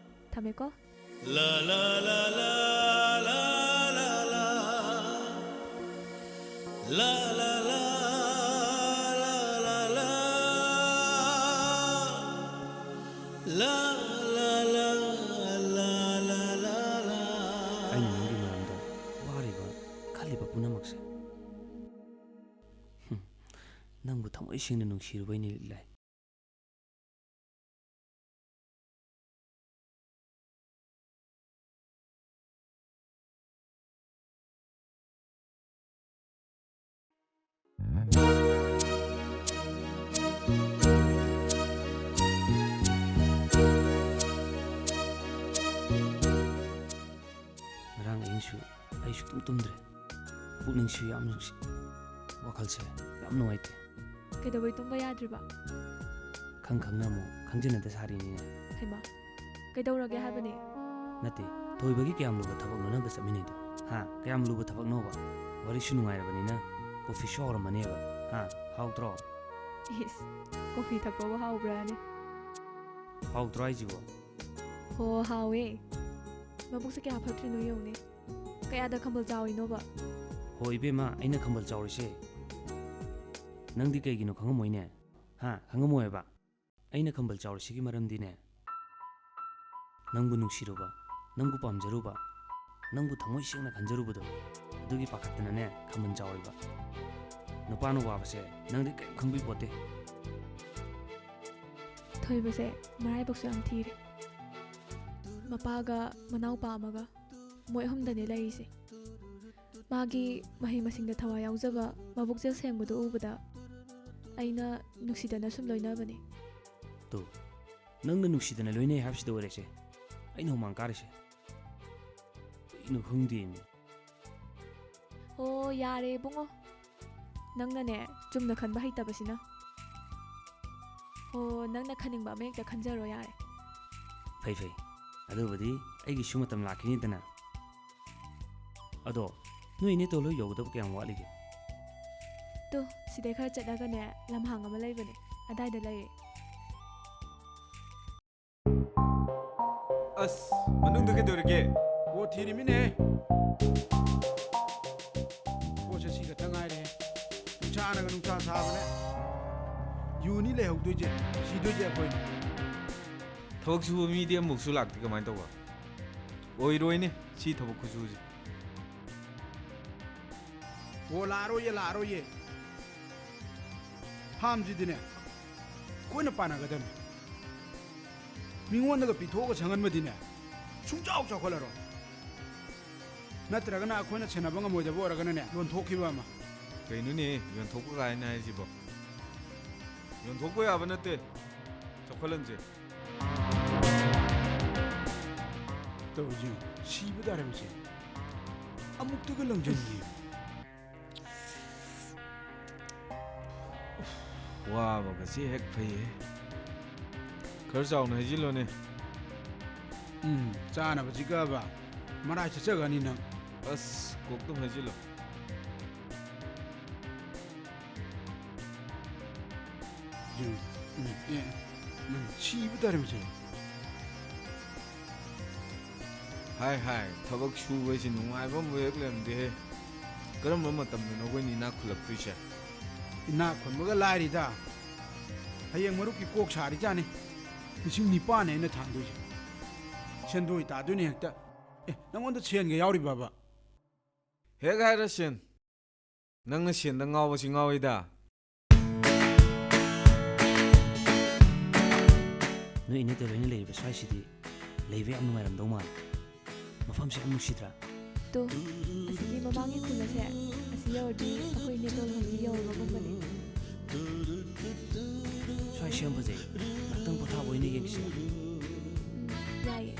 ꯊꯝꯃꯦꯀꯣ꯫ ꯑꯩꯅ ꯅꯪꯒꯤ ꯃꯔꯝꯗ ꯋꯥꯔꯤꯕ, ꯈꯜꯂꯤꯕ ꯄꯨꯝꯅꯃꯛꯁꯦ, ꯍꯨꯝ, ꯅꯪꯕꯨ ꯊꯃꯣꯏ ꯁꯦꯡꯅ ꯅꯨꯡꯁꯤꯔꯨꯕꯩꯅꯤ, ꯂꯤꯂꯥꯏ꯫ ꯑꯩ ꯁꯨꯛꯇꯨꯝ ꯇꯨꯝꯗ꯭ꯔꯦ꯫ ꯄꯨꯛꯅꯤꯡꯁꯨ ꯌꯥꯝ ꯅꯨꯡꯁꯤ꯫ ꯋꯥꯈꯜꯁꯦ ꯌꯥꯝ ꯅꯨꯡꯉꯥꯏꯇꯦ꯫ ꯀꯩꯗꯧꯕꯩ ꯇꯨꯝꯕ ꯌꯥꯗ꯭ꯔꯤꯕ? ꯈꯪ ꯈꯪꯅ ꯑꯃꯨꯛ ꯈꯪꯖꯤꯟꯅꯗ ꯁꯥꯔꯤꯅꯤꯅꯦ꯫ ꯍꯩꯃꯥ, ꯀꯩꯗꯧꯔꯒꯦ ꯍꯥꯏꯕꯅꯦ? ꯅꯠꯇꯦ, ꯊꯣꯏꯕꯒꯤ ꯀꯌꯥꯝ ꯂꯨꯕ ꯊꯕꯛꯅꯣ ꯅꯪꯒ ꯆꯠꯃꯤꯟꯅꯩꯗꯣ? ꯍꯥ? ꯀꯌꯥꯝ ꯂꯨꯕ ꯊꯕꯛꯅꯣꯕ? ꯋꯥꯔꯤꯁꯨ ꯅꯨꯡꯉꯥꯏꯔꯕꯅꯤꯅ ꯀꯣꯐꯤꯁꯨ ꯍꯧꯔꯝꯃꯅꯦꯕ꯫ ꯍꯥ? ꯍꯥꯎꯇ꯭ꯔꯣ? ꯏꯁ, ꯀꯣꯐꯤ ꯊꯛꯄꯕꯨ ꯍꯥꯎꯕ꯭ꯔꯥꯅꯦ? ꯍꯥꯎꯇ꯭ꯔꯣ ꯍꯥꯏꯁꯤꯕꯣ? ꯍꯣ, ꯍꯥꯎꯋꯦ꯫ ꯃꯕꯨꯛꯁꯦ ꯀꯌꯥ ꯐꯠꯇ꯭ꯔꯤꯅꯣ ꯌꯦꯡꯉꯨꯅꯦ꯫ ꯀꯌꯥꯗ ꯈꯝꯕꯜ ꯆꯥꯎꯔꯤꯅꯣꯕ? ꯍꯣ ꯏꯕꯦꯝꯃ, ꯑꯩꯅ ꯈꯝꯕꯜ ꯆꯥꯎꯔꯤꯁꯦ ꯅꯪꯗꯤ ꯀꯩꯒꯤꯅꯣ ꯈꯪꯉꯝꯃꯣꯏꯅꯦ꯫ ꯍꯥ? ꯈꯪꯉꯝꯃꯣꯏꯕ꯫ ꯑꯩꯅ ꯈꯝꯕꯜ ꯆꯥꯎꯔꯤꯁꯤꯒꯤ ꯃꯔꯝꯗꯤꯅꯦ, ꯅꯪꯕꯨ ꯅꯨꯡꯁꯤꯔꯨꯕ, ꯅꯪꯕꯨ ꯄꯥꯝꯖꯔꯨꯕ, ꯅꯪꯕꯨ ꯊꯃꯣꯏ ꯁꯦꯡꯅ ꯈꯟꯖꯔꯨꯕꯗꯣ, ꯑꯗꯨꯒꯤ ꯄꯥꯈꯠꯇꯅꯅꯦ ꯈꯝꯕꯜ ꯆꯥꯎꯔꯤꯕ꯫ ꯅꯨꯄꯥꯅ ꯋꯥꯕꯁꯦ ꯅꯪꯗꯤ ꯀꯔꯤꯝ ꯈꯪꯕꯤꯄꯣꯠꯇꯦ꯫ ꯊꯣꯏꯕꯁꯦ ꯃꯔꯥꯏꯕꯛꯁꯨ ꯌꯥꯝ ꯊꯤꯔꯦ꯫ ꯃꯄꯥꯒ ꯃꯅꯥꯎꯄꯥ ꯑꯃꯒ, ꯃꯣꯏ ꯑꯍꯨꯝꯗꯅꯦ ꯂꯩꯔꯤꯁꯦ꯫ ꯃꯥꯒꯤ ꯃꯍꯩ ꯃꯁꯤꯡꯗ ꯊꯋꯥꯏ ꯌꯥꯎꯖꯕ ꯃꯕꯨꯛꯆꯦꯜ ꯁꯦꯡꯕꯗꯨ ꯎꯕꯗ ꯑꯩꯅ ꯅꯨꯡꯁꯤꯗꯅ ꯁꯨꯝ ꯂꯣꯏꯅꯕꯅꯦ꯫ ꯇꯨ, ꯅꯪꯅ ꯅꯨꯡꯁꯤꯗꯅ ꯂꯣꯏꯅꯩ ꯍꯥꯏꯕꯁꯤꯗ ꯑꯣꯏꯔꯦꯁꯦ ꯑꯩꯅ ꯍꯨꯃꯥꯡ ꯀꯥꯔꯤꯁꯦ꯫ ꯀꯩꯅꯣ ꯈꯪꯗꯦꯃꯤ꯫ ꯑꯣ, ꯌꯥꯔꯦ ꯏꯕꯨꯡꯉꯣ, ꯅꯪꯅꯅꯦ ꯆꯨꯝꯅ ꯈꯟꯕ ꯍꯩꯇꯕꯁꯤꯅ꯫ ꯑꯣ, ꯅꯪꯅ ꯈꯟꯅꯤꯡꯕ ꯑꯃ ꯍꯦꯛꯇ ꯈꯟꯖꯔꯣ, ꯌꯥꯔꯦ꯫ ꯐꯩ ꯐꯩ, ꯑꯗꯨꯕꯨꯗꯤ ꯑꯩꯒꯤꯁꯨ ꯃꯇꯝ ꯂꯥꯛꯈꯤꯅꯤꯗꯅ꯫ ꯑꯗꯣ ꯅꯣꯏ ꯏꯅꯦꯇꯣꯟ ꯍꯣꯏ ꯌꯧꯒꯗꯕ ꯀꯌꯥꯝ ꯋꯥꯠꯂꯤꯒꯦ? ꯇꯨ, ꯁꯤꯗꯩ ꯈꯔ ꯆꯠꯂꯒꯅꯦ ꯂꯝꯍꯥꯡ ꯑꯃ ꯂꯩꯕꯅꯦ, ꯑꯗꯥꯏꯗ ꯂꯩꯔꯦ꯫ ꯑꯁ, ꯃꯅꯨꯡꯗ ꯀꯩꯗꯧꯔꯤꯒꯦ? ꯄꯣꯠ ꯊꯤꯔꯤꯃꯤꯅꯦ꯫ ꯄꯣꯠꯁꯦ ꯁꯤ ꯈꯛꯇ ꯉꯥꯏꯔꯦ꯫ ꯅꯨꯡꯁꯥꯅꯒ ꯅꯨꯡꯁꯥ ꯁꯥꯕꯅꯦ꯫ ꯌꯨꯅꯤ ꯂꯩꯍꯧꯗꯣꯏꯁꯦ, ꯁꯤꯗꯣꯏꯁꯦ ꯑꯩꯈꯣꯏꯅꯤ꯫ ꯊꯕꯛ ꯁꯨꯕ ꯃꯤꯗꯤ ꯑꯃꯨꯛꯁꯨ ꯂꯥꯛꯇꯦ, ꯀꯃꯥꯏꯅ ꯇꯧꯕ? ꯑꯣꯏꯔꯣꯏꯅꯦ ꯁꯤ ꯊꯕꯛ ꯈꯨꯁꯨꯁꯦ꯫ ꯑꯣ, ꯂꯥꯛꯑꯔꯣꯏꯌꯦ, ꯂꯥꯛꯑꯔꯣꯏꯌꯦ꯫ ꯐꯥꯝꯁꯤꯗꯤꯅꯦ ꯑꯩꯈꯣꯏꯅ ꯄꯥꯟꯅꯒꯗꯕꯅꯤ꯫ ꯃꯤꯉꯣꯟꯗꯒ ꯄꯤꯊꯣꯛꯑꯒ ꯁꯪꯍꯟꯕꯗꯤꯅꯦ ꯁꯨꯡꯆꯥꯎ ꯆꯥꯎꯈꯠꯂꯔꯣꯏ꯫ ꯅꯠꯇ꯭ꯔꯒꯅ ꯑꯩꯈꯣꯏꯅ ꯁꯦꯟꯅꯕ ꯉꯝꯃꯣꯏꯗꯕ ꯑꯣꯏꯔꯒꯅꯅꯦ ꯌꯣꯟꯊꯣꯛꯈꯤꯕ ꯑꯃ꯫ ꯀꯩꯅꯣꯅꯦ, ꯌꯣꯟꯊꯣꯛꯄ ꯀꯥꯏꯅ ꯍꯥꯏꯁꯤꯕꯣ? ꯌꯣꯟꯊꯣꯛꯄ ꯌꯥꯕ ꯅꯠꯇꯦ꯫ ꯆꯥꯎꯈꯠꯍꯟꯁꯦ꯫ ꯇꯧꯔꯤꯁꯤ ꯁꯤꯕ ꯇꯥꯔꯦ ꯃꯁꯤ꯫ ꯑꯃꯨꯛꯇꯒ ꯂꯪꯁꯤꯟꯈꯤ꯫ ꯋꯥꯕꯒꯁꯤ ꯍꯦꯛ ꯐꯩꯌꯦ꯫ ꯈꯔ ꯆꯥꯎꯅ ꯍꯩꯖꯤꯜꯂꯣꯅꯦ꯫ ꯎꯝ, ꯆꯥꯅꯕꯁꯤꯒꯕ ꯃꯔꯥꯏ ꯆꯠꯆꯒꯅꯤ ꯅꯪ꯫ ꯑꯁ, ꯀꯣꯛꯇꯨꯝ ꯍꯩꯖꯤꯜꯂꯣ꯫ ꯌꯦꯡꯉꯨ꯫ ꯎꯝ, ꯑꯦ, ꯅꯪ ꯁꯤꯕ ꯇꯥꯔꯦ ꯃꯁꯦ꯫ ꯍꯥꯏ ꯍꯥꯏ, ꯊꯕꯛ ꯁꯨꯕ ꯍꯥꯏꯁꯤ ꯅꯨꯡꯉꯥꯏꯕ ꯑꯃꯕꯨ ꯍꯦꯛ ꯂꯩꯔꯝꯗꯦꯍꯦ꯫ ꯀꯔꯝꯕ ꯃꯇꯝꯗꯅꯣ ꯑꯩꯈꯣꯏꯅ ꯏꯅꯥꯛ ꯈꯨꯜꯂꯛꯇꯣꯏꯁꯦ? ꯏꯅꯥꯛ ꯈꯨꯟꯕꯒ ꯂꯥꯏꯔꯤꯗ, ꯍꯌꯦꯡ ꯃꯔꯨꯞꯀꯤ ꯀꯣꯛ ꯁꯥꯔꯤꯖꯥꯠꯅꯤ꯫ ꯂꯤꯁꯤꯡ ꯅꯤꯄꯥꯟꯅꯦ ꯑꯩꯅ ꯊꯥꯡꯗꯣꯏꯁꯦ꯫ ꯁꯦꯟꯗꯣꯏ ꯇꯥꯗꯣꯏꯅꯦ ꯍꯦꯛꯇ꯫ ꯑꯦ, ꯅꯪꯉꯣꯟꯗ ꯁꯦꯟꯒ ꯌꯥꯎꯔꯤꯕꯕ? ꯍꯦꯛ ꯍꯥꯏꯔ ꯁꯦꯟ꯫ ꯅꯪꯅ ꯁꯦꯟꯗ ꯉꯥꯎꯕꯁꯤ ꯉꯥꯎꯏꯗ꯫ ꯅꯣꯏ ꯏꯅꯦꯇꯣ ꯂꯣꯏꯅ ꯂꯩꯔꯤꯕ ꯁ꯭ꯋꯥꯏꯁꯤꯗꯤ ꯂꯩꯕ ꯌꯥꯝ ꯅꯨꯡꯉꯥꯏꯔꯝꯗꯧ ꯃꯥꯜꯂꯦ꯫ ꯃꯐꯝꯁꯦ ꯌꯥꯝ ꯅꯨꯡꯁꯤꯗ꯭ꯔꯥ? ꯇꯣ, ꯑꯁꯤꯒꯤ ꯃꯃꯥꯡꯒꯤ ꯈꯨꯜ ꯑꯁꯦ, ꯑꯁꯤ ꯌꯧꯔꯗꯤ ꯑꯩꯈꯣꯏ ꯏꯅꯦꯇꯣ ꯍꯣꯏꯒꯤ ꯌꯧꯔꯕꯒꯨꯝꯕꯅꯦ꯫ ꯁ꯭ꯋꯥꯏꯁꯦ ꯌꯥꯝ ꯐꯖꯩ꯫ ꯉꯥꯛꯇꯪ ꯄꯣꯊꯥꯕ ꯑꯣꯏꯅ ꯌꯦꯡꯁꯤꯔꯥ? ꯎꯝ, ꯌꯥꯏꯌꯦ꯫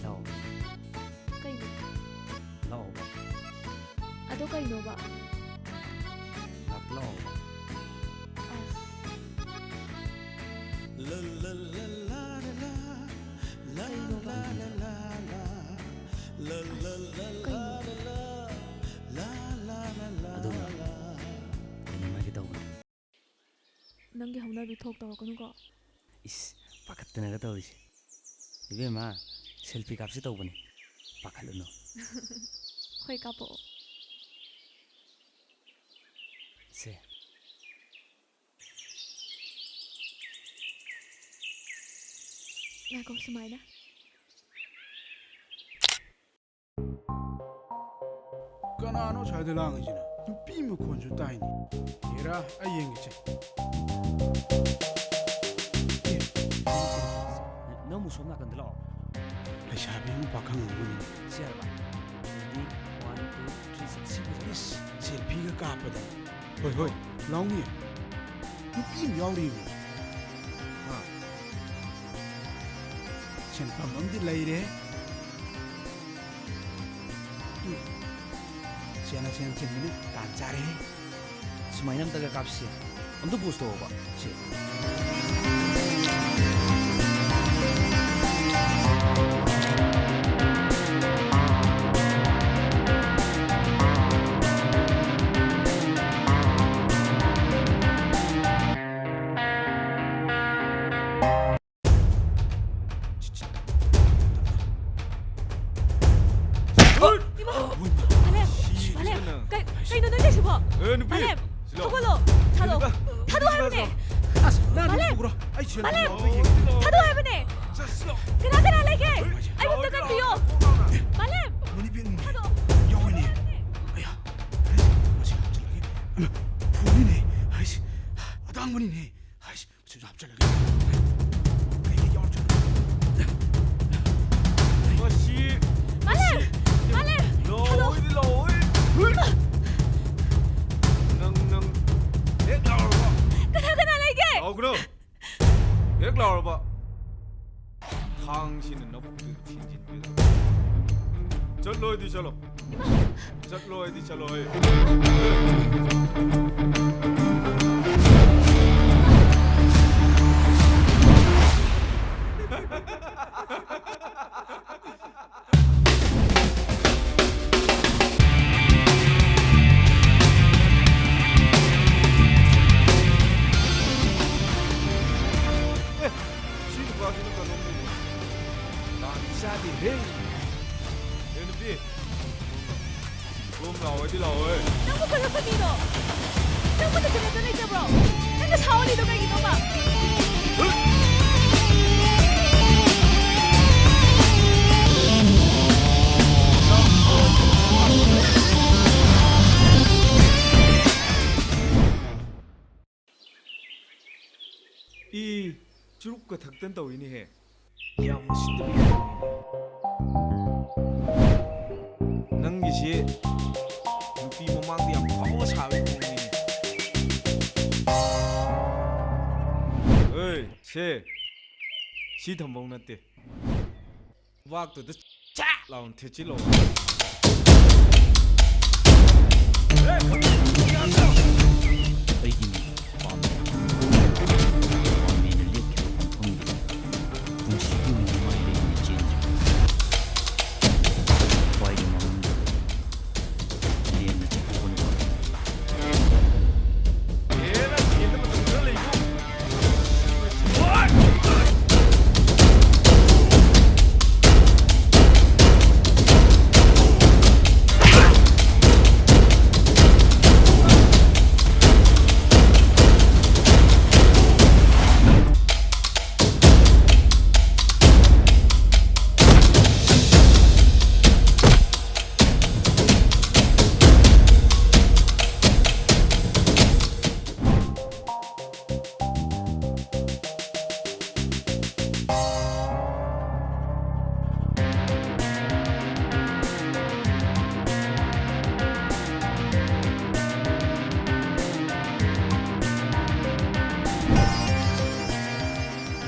ꯂꯥꯛꯑꯣ꯫ ꯀꯩꯅꯣ? ꯂꯥꯛꯑꯣꯕ꯫ ꯑꯗꯣ ꯀꯩꯅꯣꯕ? ꯂꯥꯛ-, ꯂꯥꯛꯑꯣꯕ꯫ ꯑꯁ꯫ ꯀꯩꯅꯣꯕ? ꯑꯁ, ꯀꯩꯅꯣ? ꯑꯗꯨꯒ ꯀꯩꯅꯣꯝ ꯍꯥꯏꯒꯦ ꯇꯧꯕꯅꯦ꯫ ꯅꯪꯒꯤ ꯍꯧꯅꯕꯤ ꯊꯣꯛ ꯇꯧꯔꯛꯀꯅꯨꯀꯣ꯫ ꯏꯁ, ꯄꯥꯈꯠꯇꯅꯒ ꯇꯧꯔꯤꯁꯦ꯫ ꯏꯕꯦꯝꯃ, ꯁꯦꯜꯐꯤ ꯀꯥꯞꯁꯤ ꯇꯧꯕꯅꯦ꯫ ꯄꯥꯈꯠꯂꯨꯅꯨ꯫ ꯍꯣꯏ, ꯀꯥꯞꯄꯛꯑꯣ꯫ ꯁꯦ꯫ ꯉꯥꯏꯈꯣ, ꯁꯨꯃꯥꯏꯅ꯫ ꯀꯅꯥꯅꯣ ꯁ꯭ꯋꯥꯏꯗ ꯂꯥꯡꯉꯤꯁꯤꯅ? ꯅꯨꯄꯤ ꯃꯈꯣꯟꯁꯨ ꯇꯥꯏꯅꯦ꯫ ꯍꯦꯔꯥ, ꯑꯩ ꯌꯦꯡꯒꯦꯁꯦ꯫ ꯑꯦ, ꯅꯪꯕꯨ ꯁꯣꯝ ꯅꯥꯀꯟꯗ ꯂꯥꯛꯑꯣ꯫ ꯂꯩꯁꯥꯕꯤ ꯑꯃ ꯄꯥꯈꯪ ꯑꯃꯅꯤ꯫ ꯁꯤ ꯍꯥꯏꯕ? Ready? One, two, three, ꯁꯤ ꯐꯖꯅ꯫ ꯏꯁ, ꯁꯦꯜꯐꯤꯒ ꯀꯥꯞꯄꯗ꯫ ꯍꯣꯏ, ꯍꯣꯏ, ꯂꯥꯎꯅꯤ꯫ ꯅꯨꯄꯤ ꯑꯃ ꯌꯥꯎꯔꯤꯕ꯫ ꯍꯥ? ꯁꯦꯟꯐꯝ ꯑꯃꯗꯤ ꯂꯩꯔꯦ꯫ ꯎꯝ꯫ ꯁꯦꯟꯅ ꯁꯦꯟ ꯆꯤꯟꯕꯅꯤ, ꯇꯥꯟ ꯆꯥꯔꯦꯍꯦ꯫ ꯁꯨꯃꯥꯏꯅ ꯑꯝꯇꯒ ꯀꯥꯞꯁꯤ꯫ ꯑꯝꯇ pose ꯇꯧꯑꯣꯕ꯫ ꯁꯤ꯫ ꯏꯃꯥ! ꯃꯥꯂꯦꯝ! ꯃꯥꯂꯦꯝ! ꯀꯩ-, ꯀꯩꯅꯣ ꯅꯪ ꯇꯧꯏꯁꯤꯕꯣ? ꯑꯦ, ꯅꯨꯄꯤ! ꯃꯥꯂꯦꯝ! ꯁꯤꯂꯥꯎ꯫ ꯍꯧꯒꯠꯂꯣ! ꯊꯥꯗꯣꯛ-, ꯀꯩꯅꯣ? ꯊꯥꯗꯣꯛ ꯍꯥꯏꯕꯅꯦ! ꯑꯁ, ꯅꯪ ꯃꯥꯂꯦꯝ! ꯄꯨꯔꯥ꯫ ꯑꯩ ꯁꯦꯜ ꯃꯥꯂꯦꯝ! ꯌꯥꯎꯕ ꯌꯦꯡꯒꯦ꯫ ꯊꯥꯗꯣꯛ ꯍꯥꯏꯕꯅꯦ! ꯆꯠꯁꯤꯂꯥꯎ꯫ ꯀꯅꯥ ꯀꯅꯥ ꯂꯩꯒꯦ? ꯑꯩꯕꯨ ꯑꯝꯇ ꯀꯟꯕꯤꯌꯣ! ꯃꯥꯂꯦꯝ! ꯃꯅꯤ ꯄꯦꯟ ꯊꯥꯗꯣꯛ! ꯌꯥꯎꯋꯤꯅꯦ꯫ ꯑꯌꯥ! ꯑꯩꯁ, ꯃꯁꯤ ꯍꯥꯞꯆꯤꯜꯂꯒꯦ꯫ ꯏꯃꯥ! ꯐꯣꯟꯅꯤꯅꯦ꯫ ꯑꯩꯁ! ꯑꯇꯥꯡꯕꯅꯤꯅꯦ꯫ ꯑꯩꯁ! ꯁꯤꯗ ꯍꯥꯞꯆꯜꯂꯒꯦ꯫ ꯀꯩꯀꯩ ꯌꯥꯎꯔꯛꯇꯣꯏꯅꯣ? ꯃꯁꯤ, ꯃꯥꯂꯦꯝ! ꯃꯁꯤ ꯃꯥꯂꯦꯝ! ꯂꯥꯛꯑꯣꯏꯗꯤ ꯂꯥꯛꯑꯣꯏ꯫ ꯅꯪ, ꯅꯪ ꯍꯦꯛ ꯂꯥꯎꯔꯕ꯫ ꯀꯅꯥ ꯀꯅꯥ ꯂꯩꯒꯦ? ꯂꯥꯎꯒꯅꯨ꯫ ꯍꯦꯛ ꯂꯥꯎꯔꯕ꯫ ꯊꯥꯡꯁꯤꯅ ꯅꯕꯨꯛꯇꯨꯗ ꯊꯤꯟꯖꯤꯟꯕꯤꯔꯣ꯫ ꯆꯠꯂꯣꯏꯗꯤ ꯆꯠꯂꯣ꯫ ꯆꯠꯂꯣꯏꯗꯤ ꯆꯠꯂꯣꯏ꯫ ꯑꯦ, ꯁꯤ ꯅꯨꯄꯥꯁꯤꯅ ꯀꯔꯝꯕꯅꯣ? ꯇꯥꯟ ꯆꯥꯗꯦꯍꯦ꯫ ꯑꯦ, ꯅꯨꯄꯤ, ꯁꯣꯝ ꯂꯥꯛꯑꯣꯗꯤ ꯂꯥꯛꯑꯣꯍꯦ꯫ ꯅꯪꯕꯨ ꯀꯔꯝꯕ ꯃꯤꯅꯣ? ꯅꯪꯕꯨ ꯅꯆꯤꯟ ꯅꯆꯥ ꯂꯩꯇꯕ꯭ꯔꯣ? ꯅꯪꯅ ꯁꯥꯎꯍꯜꯂꯤꯗꯣ ꯀꯩꯒꯤꯅꯣꯕ? ꯆꯨꯔꯨꯞꯀ ꯊꯛꯇꯅ ꯇꯧꯏꯅꯦꯍꯦ꯫ ꯌꯥꯝ ꯎꯁꯤꯠꯇꯕ ꯌꯥꯝ ꯂꯩꯅꯦ꯫ ꯅꯪꯒꯤꯁꯤ ꯅꯨꯄꯤ ꯃꯃꯥꯡꯗ ꯌꯥꯝ ꯐꯥꯎꯕ ꯁꯥꯕꯒꯤ ꯃꯑꯣꯡꯅꯤꯅꯦ꯫ ꯑꯦ, ꯁꯦ, ꯁꯤ ꯊꯝꯕꯧ ꯅꯠꯇꯦ꯫ ꯈꯨꯕꯥꯛꯇꯨꯗ ꯆꯥꯛ ꯂꯥꯎꯅ ꯊꯦꯠꯆꯤꯜꯂꯣ꯫ ꯑꯩꯒꯤ ꯃꯤꯡ ꯄꯥꯝꯃꯦ꯫ ꯄꯥꯝꯃꯦꯅ ꯂꯦꯞꯈꯤꯕ ꯃꯐꯝꯗꯨꯗ ꯄꯨꯟꯁꯤꯒꯤ ꯑꯣꯏꯅ ꯃꯥꯏ ꯂꯩꯅ ꯆꯦꯟꯗ꯭ꯔꯤ꯫ ꯈ꯭ꯋꯥꯏꯒꯤ ꯃꯃꯤꯡꯗ ꯂꯦꯝꯅ ꯆꯠꯊꯣꯛꯄꯅ ꯐꯔꯦ꯫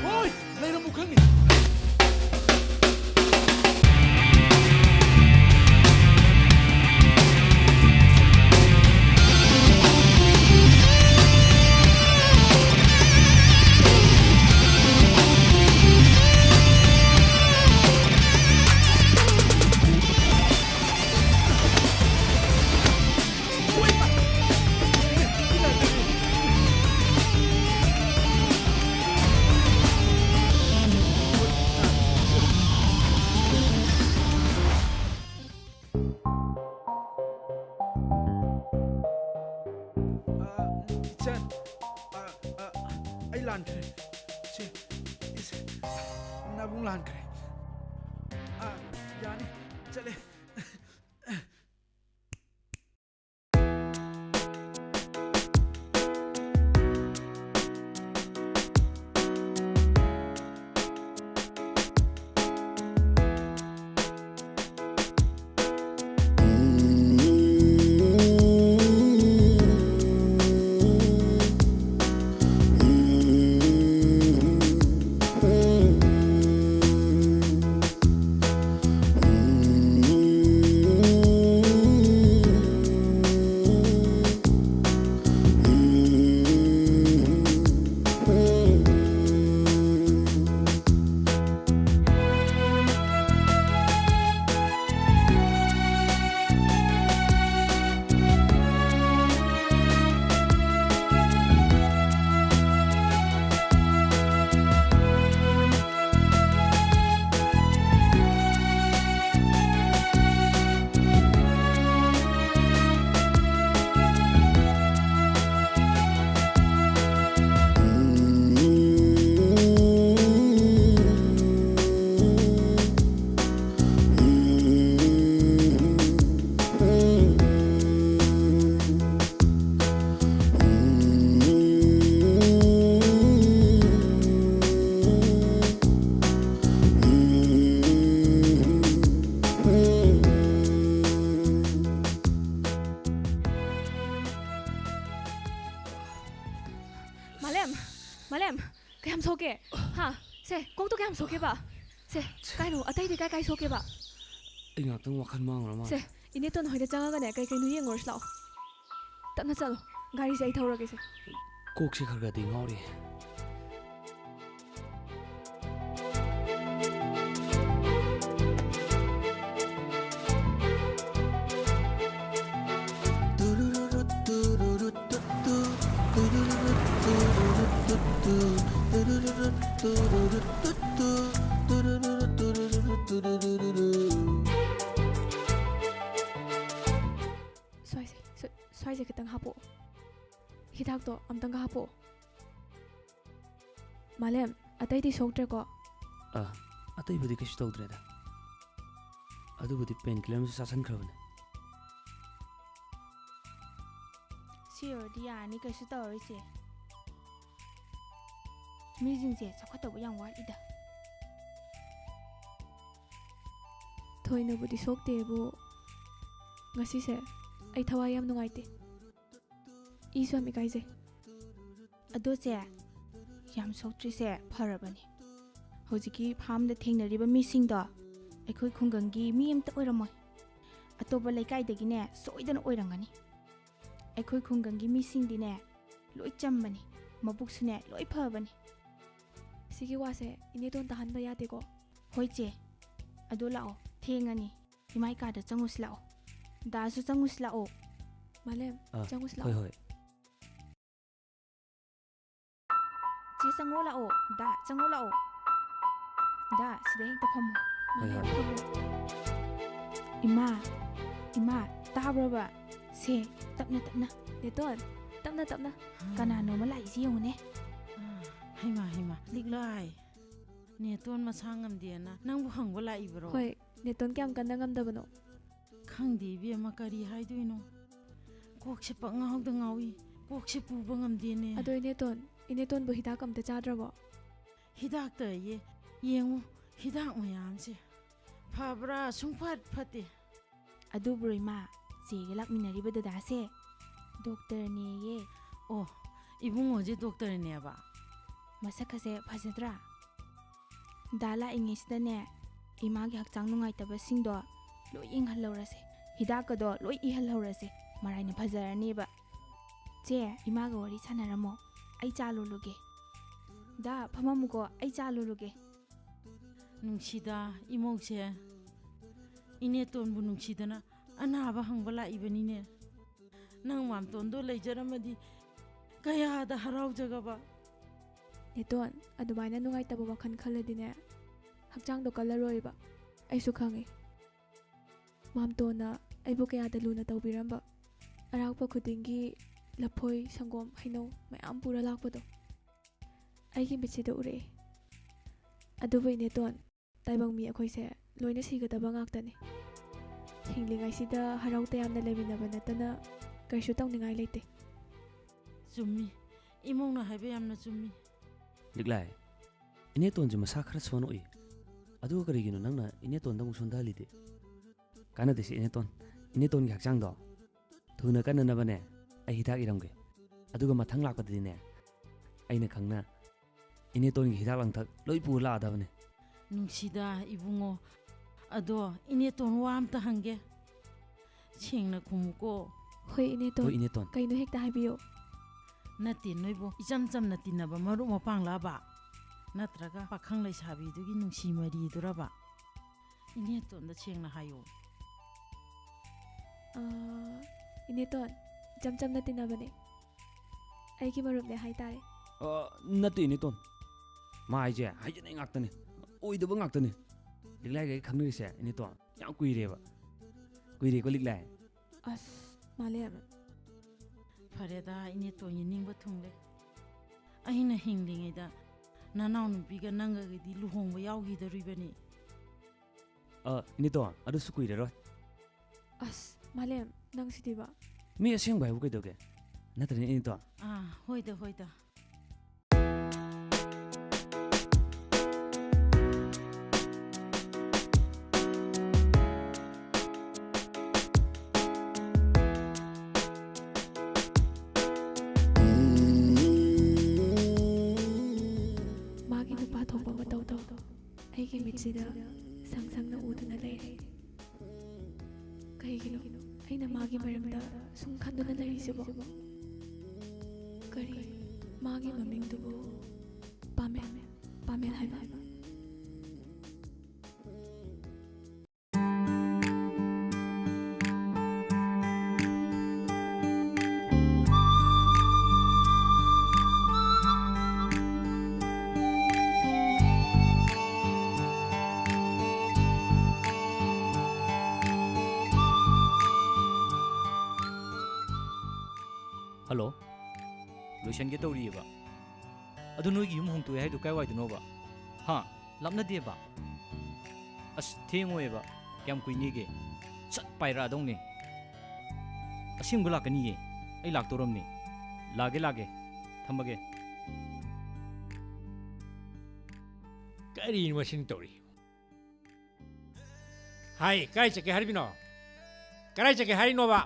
ꯍꯣꯏ, ꯂꯩꯔꯝꯃꯨ ꯈꯪꯅꯤ꯫ ꯑ, ꯏꯆꯟ, ꯑ, ꯑ, ꯑꯩ ꯂꯥꯟꯈ꯭ꯔꯦ꯫ ꯁꯤ, ꯏꯁ, ꯅꯕꯨꯡ ꯂꯥꯟꯈ꯭ꯔꯦ꯫ ꯑ, ꯌꯥꯅꯤ, ꯆꯠꯂꯦ꯫ ꯍꯥ? ꯁꯦ, ꯀꯣꯛꯇꯣ ꯀꯌꯥꯝ ꯁꯣꯛꯀꯦꯕ? ꯁꯦ, ꯀꯥꯏꯅꯣ? ꯑꯇꯩꯗꯤ ꯀꯥꯏ ꯀꯥꯏ ꯁꯣꯛꯀꯦꯕ? ꯑꯩ ꯉꯥꯛꯇꯪ ꯋꯥꯈꯜ ꯃꯥꯡꯉꯨꯔ ꯃꯥꯜꯂꯦ꯫ ꯁꯦ, ꯏꯅꯦꯇꯣꯟ ꯍꯣꯏꯗ ꯆꯪꯉꯒꯅꯦ, ꯀꯩ ꯀꯩꯅꯣ ꯌꯦꯡꯉꯨꯔꯁꯤ ꯂꯥꯛꯑꯣ꯫ ꯇꯞꯅ ꯆꯠꯂꯣ, ꯒꯥꯔꯤꯁꯦ ꯑꯩ ꯊꯧꯔꯒꯦꯁꯦ꯫ ꯀꯣꯛꯁꯦ ꯈꯔ ꯈꯔꯗꯤ ꯉꯥꯎꯔꯤ꯫ ꯁ꯭ꯋꯥꯏꯁꯦ, ꯁ꯭ꯋꯥꯏ-, ꯁ꯭ꯋꯥꯏꯁꯦ ꯈꯤꯇꯪ ꯍꯥꯞꯄꯛꯑꯣ꯫ ꯍꯤꯗꯥꯛꯇꯣ ꯑꯝꯇꯪꯒ ꯍꯥꯞꯄꯛꯑꯣ꯫ ꯃꯥꯂꯦꯝ, ꯑꯇꯩꯗꯤ ꯁꯣꯛꯇ꯭ꯔꯦꯀꯣ? ꯑꯥ, ꯑꯇꯩꯕꯨꯗꯤ ꯀꯩꯁꯨ ꯇꯧꯗ꯭ꯔꯦꯗ꯫ ꯑꯗꯨꯕꯨꯗꯤ ꯄꯦꯟ ꯀꯤꯂꯔ ꯑꯃꯁꯨ ꯆꯥꯁꯟꯈ꯭ꯔꯕꯅꯦ꯫ ꯁꯤ ꯑꯣꯏꯔꯗꯤ ꯌꯥꯔꯅꯤ, ꯀꯩꯁꯨ ꯇꯧꯔꯣꯏꯁꯦ꯫ ꯃꯤꯁꯤꯡꯁꯦ ꯆꯥꯎꯈꯠꯇꯧꯕ ꯌꯥꯝ ꯋꯥꯠꯂꯤꯗ꯫ ꯊꯣꯏꯅꯕꯨꯗꯤ ꯁꯣꯛꯇꯦꯕꯨ, ꯉꯁꯤꯁꯦ ꯑꯩ ꯊꯋꯥꯏ ꯌꯥꯝ ꯅꯨꯡꯉꯥꯏꯇꯦ꯫ ꯏꯁꯨ ꯌꯥꯝ ꯏꯀꯥꯏꯖꯩ꯫ ꯑꯗꯣ ꯆꯦ, ꯌꯥꯝ ꯁꯣꯛꯇ꯭ꯔꯤꯁꯦ ꯐꯔꯕꯅꯤ꯫ ꯍꯧꯖꯤꯛꯀꯤ ꯐꯥꯝꯗ ꯊꯦꯡꯅꯔꯤꯕ ꯃꯤꯁꯤꯡꯗꯣ ꯑꯩꯈꯣꯏ ꯈꯨꯡꯒꯪꯒꯤ ꯃꯤ ꯑꯝꯇ ꯑꯣꯏꯔꯝꯃꯣꯏ꯫ ꯑꯇꯣꯞꯄ ꯂꯩꯀꯥꯏꯗꯒꯤꯅꯦ ꯁꯣꯏꯗꯅ ꯑꯣꯏꯔꯝꯒꯅꯤ꯫ ꯑꯩꯈꯣꯏ ꯈꯨꯡꯒꯪꯒꯤ ꯃꯤꯁꯤꯡꯗꯤꯅꯦ ꯂꯣꯏ ꯆꯝꯕꯅꯤ, ꯃꯕꯨꯛꯁꯨꯅꯦ ꯂꯣꯏ ꯐꯕꯅꯤ꯫ ꯁꯤꯒꯤ ꯋꯥꯁꯦ ꯏꯅꯦꯇꯣꯟ ꯇꯥꯍꯟꯕ ꯌꯥꯗꯦꯀꯣ? ꯍꯣꯏ ꯆꯦ, ꯑꯗꯣ ꯂꯥꯛꯑꯣ, ꯊꯦꯡꯉꯅꯤ꯫ ꯏꯃꯥꯏ ꯀꯥꯗ ꯆꯪꯉꯨꯁꯤ ꯂꯥꯛꯑꯣ꯫ ꯗꯥꯁꯨ ꯆꯪꯉꯨꯁꯤ ꯂꯥꯛꯑꯣ꯫ ꯃꯥꯂꯦꯝ, ꯑꯥ, ꯆꯪꯉꯨꯁꯤ ꯂꯥꯛꯑꯣ꯫ ꯍꯣꯏ, ꯍꯣꯏ꯫ ꯆꯦ, ꯆꯪꯉꯣ ꯂꯥꯛꯑꯣ꯫ ꯗꯥ, ꯆꯪꯉꯣ ꯂꯥꯛꯑꯣ꯫ ꯗꯥ, ꯁꯤꯗ ꯍꯦꯛꯇ ꯐꯝꯃꯣ꯫ ꯍꯣꯏ, ꯃꯥꯂꯦꯝ, ꯍꯣꯏ꯫ ꯐꯝꯃꯣ꯫ ꯏꯃꯥ, ꯏꯃꯥ, ꯇꯥꯕ꯭ꯔꯣꯕ? ꯁꯦ, ꯇꯞꯅ, ꯇꯞꯅ꯫ ꯅꯦꯇꯣꯟ, ꯇꯞꯅ, ꯇꯞꯅ꯫ ꯀꯅꯥꯅꯣꯃ ꯂꯥꯛꯏꯁꯤ ꯌꯦꯡꯉꯨꯅꯦ꯫ ꯑꯥ, ꯍꯩꯃꯥ, ꯍꯩꯃꯥ, ꯂꯤꯛꯂꯥꯏ꯫ ꯅꯦꯇꯣꯟ ꯃꯁꯥ ꯉꯝꯗꯦꯅ ꯅꯪꯕꯨ ꯍꯪꯕ ꯂꯥꯛꯏꯕ꯭ꯔꯣ? ꯍꯣꯏ, ꯅꯦꯇꯣꯟ ꯀꯌꯥꯝ ꯀꯟꯅ ꯉꯝꯗꯕꯅꯣ? ꯈꯪꯗꯦ ꯏꯕꯦꯝꯃ, ꯀꯔꯤ ꯍꯥꯏꯗꯣꯏꯅꯣ? ꯀꯣꯛꯁꯦ ꯄꯪꯉꯥꯎꯗ ꯉꯥꯎꯏ, ꯀꯣꯛꯁꯦ ꯄꯨꯕ ꯉꯝꯗꯦꯅꯦ꯫ ꯑꯗꯣ ꯏꯅꯦꯇꯣꯟ, ꯏꯅꯦꯇꯣꯟꯕꯨ ꯍꯤꯗꯥꯛ ꯑꯝꯇ ꯆꯥꯗ꯭ꯔꯕꯣ? ꯍꯤꯗꯥꯛꯇ ꯌꯦ-, ꯌꯦꯡꯉꯨ, ꯍꯤꯗꯥꯛ ꯃꯌꯥꯝꯁꯦ ꯐꯕ꯭ꯔꯥ ꯁꯨꯡꯐꯠ ꯐꯠꯇꯦ꯫ ꯑꯗꯨꯕꯨꯔꯣ ꯏꯃꯥ, ꯆꯦꯒ ꯂꯥꯛꯃꯤꯟꯅꯔꯤꯕ ꯗꯗꯥꯁꯦ ꯗꯣꯛꯇꯔꯅꯦꯌꯦ꯫ ꯑꯣ, ꯏꯕꯨꯡꯉꯣꯁꯦ ꯗꯣꯛꯇꯔꯅꯦꯕ? ꯃꯁꯛꯀꯁꯦ ꯐꯖꯗ꯭ꯔꯥ? ꯗꯥ ꯂꯥꯛꯏꯉꯩꯁꯤꯗꯅꯦ, ꯏꯃꯥꯒꯤ ꯍꯛꯆꯥꯡ ꯅꯨꯡꯉꯥꯏꯇꯕꯁꯤꯡꯗꯣ ꯂꯣꯏ ꯌꯦꯡꯍꯜꯍꯧꯔꯁꯦ꯫ ꯍꯤꯗꯥꯛꯀꯗꯣ ꯂꯣꯏ ꯏꯍꯜꯍꯧꯔꯁꯦ꯫ ꯃꯔꯥꯏꯅ ꯐꯖꯔꯅꯦꯕ꯫ ꯆꯦ, ꯏꯃꯥꯒ ꯋꯥꯔꯤ ꯁꯥꯟꯅꯔꯝꯃꯣ꯫ ꯑꯩ ꯆꯥ ꯂꯣꯜꯂꯨꯒꯦ꯫ ꯗꯥ, ꯐꯝꯃꯝꯃꯨꯀꯣ, ꯑꯩ ꯆꯥ ꯂꯣꯜꯂꯨꯒꯦ꯫ ꯅꯨꯡꯁꯤꯗ, ꯏꯃꯧꯁꯦ꯫ ꯏꯅꯦꯇꯣꯟꯕꯨ ꯅꯨꯡꯁꯤꯗꯅ ꯑꯅꯥꯕ ꯍꯪꯕ ꯂꯥꯛꯏꯕꯅꯤꯅꯦ꯫ ꯅꯪ ꯃꯥꯝꯇꯣꯟꯗꯣ ꯂꯩꯖꯔꯝꯃꯗꯤ ꯀꯌꯥꯗ ꯍꯔꯥꯎꯖꯒꯕ꯫ ꯅꯦꯇꯣꯟ, ꯑꯗꯨꯃꯥꯏꯅ ꯅꯨꯡꯉꯥꯏꯇꯕ ꯋꯥꯈꯜ ꯈꯜꯂꯗꯤꯅꯦ, ꯍꯛꯆꯥꯡꯗꯣ ꯀꯜꯂꯔꯣꯏꯕ꯫ ꯑꯩꯁꯨ ꯈꯪꯉꯤ꯫ ꯃꯥꯝꯇꯣꯟꯅ ꯑꯩꯕꯨ ꯀꯌꯥꯗ ꯂꯨꯅ ꯇꯧꯕꯤꯔꯝꯕ꯫ ꯑꯔꯥꯛꯄ ꯈꯨꯗꯤꯡꯒꯤ ꯂꯐꯣꯏ, ꯁꯪꯒꯣꯝ, ꯍꯩꯅꯧ ꯃꯌꯥꯝ ꯄꯨꯔ ꯂꯥꯛꯄꯗꯣ ꯑꯩꯒꯤ ꯃꯤꯠꯁꯤꯗ ꯎꯔꯛꯑꯦ꯫ ꯑꯗꯨꯕꯨ ꯏꯅꯦꯇꯣꯟ, ꯇꯥꯏꯕꯪ ꯃꯤ ꯑꯩꯈꯣꯏꯁꯦ ꯂꯣꯏꯅ ꯁꯤꯒꯗꯕ ꯉꯥꯛꯇꯅꯤ꯫ ꯍꯤꯡꯂꯤꯉꯩꯁꯤꯗ ꯍꯔꯥꯎ ꯇꯌꯥꯝꯅ ꯂꯩꯃꯤꯟꯅꯕ ꯅꯠꯇꯅ ꯀꯔꯤꯁꯨ ꯇꯧꯅꯤꯡꯉꯥꯏ ꯂꯩꯇꯦ꯫ ꯆꯨꯝꯃꯤ꯫ ꯏꯃꯧꯅ ꯍꯥꯏꯕ ꯌꯥꯝꯅ ꯆꯨꯝꯃꯤ꯫ ꯂꯤꯛꯂꯥꯏ, ꯏꯅꯦꯇꯣꯟꯁꯦ ꯃꯁꯥ ꯈꯔ ꯁꯣꯟ ꯎꯏ꯫ ꯑꯗꯨꯒ ꯀꯔꯤꯒꯤꯅꯣ ꯅꯪꯅ ꯏꯅꯦꯇꯣꯟꯗ ꯑꯃꯨꯛ ꯁꯣꯟꯊꯍꯜꯂꯤꯗꯤ? ꯀꯥꯟꯅꯗꯦꯁꯦ ꯏꯅꯦꯇꯣꯟ꯫ ꯏꯅꯦꯇꯣꯟꯒꯤ ꯍꯛꯆꯥꯡꯗꯣ ꯊꯨꯅ ꯀꯟꯅꯅꯕꯅꯦ, ꯑꯩ ꯍꯤꯗꯥꯛ ꯏꯔꯝꯒꯦ꯫ ꯑꯗꯨꯒ ꯃꯊꯪ ꯂꯥꯛꯄꯗꯗꯤꯅꯦ, ꯑꯩꯅ ꯈꯪꯅ ꯏꯅꯦꯇꯣꯟꯒꯤ ꯍꯤꯗꯥꯛ ꯂꯥꯡꯊꯛ ꯂꯣꯏ ꯄꯨꯔ ꯂꯥꯛꯑꯗꯕꯅꯦ꯫ ꯅꯨꯡꯁꯤꯗ ꯏꯕꯨꯡꯉꯣ, ꯑꯗꯣ ꯏꯅꯦꯇꯣꯟ ꯋꯥ ꯑꯝꯇ ꯍꯪꯒꯦ꯫ ꯁꯦꯡꯅ ꯈꯨꯝꯃꯨꯀꯣ꯫ ꯍꯣꯏ, ꯏꯅꯦꯇꯣꯟ꯫ ꯍꯣꯏ, ꯏꯅꯦꯇꯣꯟ꯫ ꯀꯩꯅꯣ ꯍꯦꯛꯇ ꯍꯥꯏꯕꯤꯌꯨ꯫ ꯅꯠꯇꯦ, ꯅꯣꯏꯕꯨ ꯏꯆꯝ ꯆꯝꯅ ꯇꯤꯟꯅꯕ ꯃꯔꯨꯞ ꯃꯄꯥꯡꯂꯕ? ꯅꯠꯇ꯭ꯔꯒ ꯄꯥꯈꯪ ꯂꯩꯁꯥꯕꯤꯗꯨꯒꯤ ꯅꯨꯡꯁꯤ ꯃꯔꯤꯗꯨꯔꯕ? ꯏꯅꯦꯇꯣꯟꯗ ꯁꯦꯡꯅ ꯍꯥꯏꯌꯨ꯫ ꯑꯥ, ꯏꯅꯦꯇꯣꯟ, ꯏꯆꯝ ꯆꯝꯅ ꯇꯤꯟꯅꯕꯅꯦ꯫ ꯑꯩꯒꯤ ꯃꯔꯨꯞꯅꯦ ꯍꯥꯏꯇꯥꯔꯦ꯫ ꯑ, ꯅꯠꯇꯦ, ꯏꯅꯦꯇꯣꯟ꯫ ꯃꯥ ꯍꯥꯏꯁꯦ ꯍꯥꯏꯖꯅꯩ ꯉꯥꯛꯇꯅꯦ꯫ ꯑꯣꯏꯗꯕ ꯉꯥꯛꯇꯅꯦ꯫ ꯂꯤꯛꯂꯥꯏꯒ ꯑꯩ ꯈꯪꯅꯔꯤꯁꯦ, ꯏꯅꯦꯇꯣꯟ, ꯌꯥꯝ ꯀꯨꯏꯔꯦꯕ꯫ ꯀꯨꯏꯔꯦꯀꯣ, ꯂꯤꯛꯂꯥꯏ? ꯑꯁ, ꯃꯥꯂꯦꯝ꯫ ꯐꯔꯦꯗ, ꯏꯅꯦꯇꯣꯟꯒꯤ ꯅꯤꯡꯕ ꯊꯨꯡꯂꯦ꯫ ꯑꯩꯅ ꯍꯤꯡꯂꯤꯉꯩꯗ ꯅꯅꯥꯎꯅꯨꯄꯤꯒ ꯅꯪꯒꯒꯗꯤ ꯂꯨꯍꯣꯡꯕ ꯌꯥꯎꯈꯤꯗꯧꯔꯤꯕꯅꯤ꯫ ꯑ, ꯏꯅꯦꯇꯣꯟ, ꯑꯗꯨꯁꯨ ꯀꯨꯏꯔꯔꯣꯏ꯫ ꯑꯁ, ꯃꯥꯂꯦꯝ, ꯅꯪ ꯁꯤꯗꯤꯕ꯫ ꯃꯤ ꯑꯁꯦꯡꯕ ꯍꯥꯏꯕꯨ ꯀꯩꯗꯧꯒꯦ? ꯅꯠꯇ꯭ꯔꯅꯦ, ꯏꯅꯦꯇꯣꯟ? ꯑꯥ, ꯍꯣꯏꯗ, ꯍꯣꯏꯗ꯫ ꯅꯨꯄꯥ ꯊꯣꯛꯄ ꯃꯇꯧꯗꯣ ꯑꯩꯒꯤ ꯃꯤꯠꯁꯤꯗ ꯁꯪ ꯁꯪꯅ ꯎꯗꯨꯅ ꯂꯩꯔꯦ꯫ ꯀꯩꯒꯤꯅꯣ ꯑꯩꯅ ꯃꯥꯒꯤ ꯃꯔꯝꯗ ꯁꯨꯝ ꯈꯟꯗꯨꯅ ꯂꯩꯔꯤꯁꯤꯕꯣ? ꯀꯔꯤ, ꯃꯥꯒꯤ ꯃꯃꯤꯡꯗꯨꯕꯨ ꯄꯥꯃꯦꯜ, ꯄꯥꯃꯦꯜ ꯍꯥꯏꯕ? ꯍꯜꯂꯣ, ꯂꯣꯏꯁꯟꯒꯦ ꯇꯧꯔꯤꯑꯕ꯫ ꯑꯗꯨ ꯅꯣꯏꯒꯤ ꯌꯨꯝ ꯍꯣꯡꯇꯣꯛꯑꯦ ꯍꯥꯏꯗꯣ ꯀꯥꯏꯋꯥꯏꯗꯅꯣꯕ? ꯍꯥ? ꯂꯥꯞꯅꯗꯦꯕ? ꯑꯁ, ꯊꯦꯡꯉꯣꯏꯕ꯫ ꯀꯌꯥꯝ ꯀꯨꯏꯅꯤꯒꯦ? ꯁꯠ ꯄꯥꯏꯔꯛꯑꯗꯧꯅꯦ꯫ ꯑꯁꯦꯡꯕ ꯂꯥꯛꯀꯅꯤꯌꯦ꯫ ꯑꯩ ꯂꯥꯛꯇꯧꯔꯝꯅꯦ꯫ ꯂꯥꯛꯑꯒꯦ, ꯂꯥꯛꯑꯒꯦ꯫ ꯊꯝꯃꯒꯦ꯫ ꯀꯔꯤꯅꯣ ꯃꯁꯤꯅ ꯇꯧꯔꯤ? ꯍꯥꯏ, ꯀꯥꯏ ꯆꯠꯀꯦ ꯍꯥꯏꯔꯤꯕꯅꯣ? ꯀꯗꯥꯏ ꯆꯠꯀꯦ ꯍꯥꯏꯔꯤꯅꯣꯕ?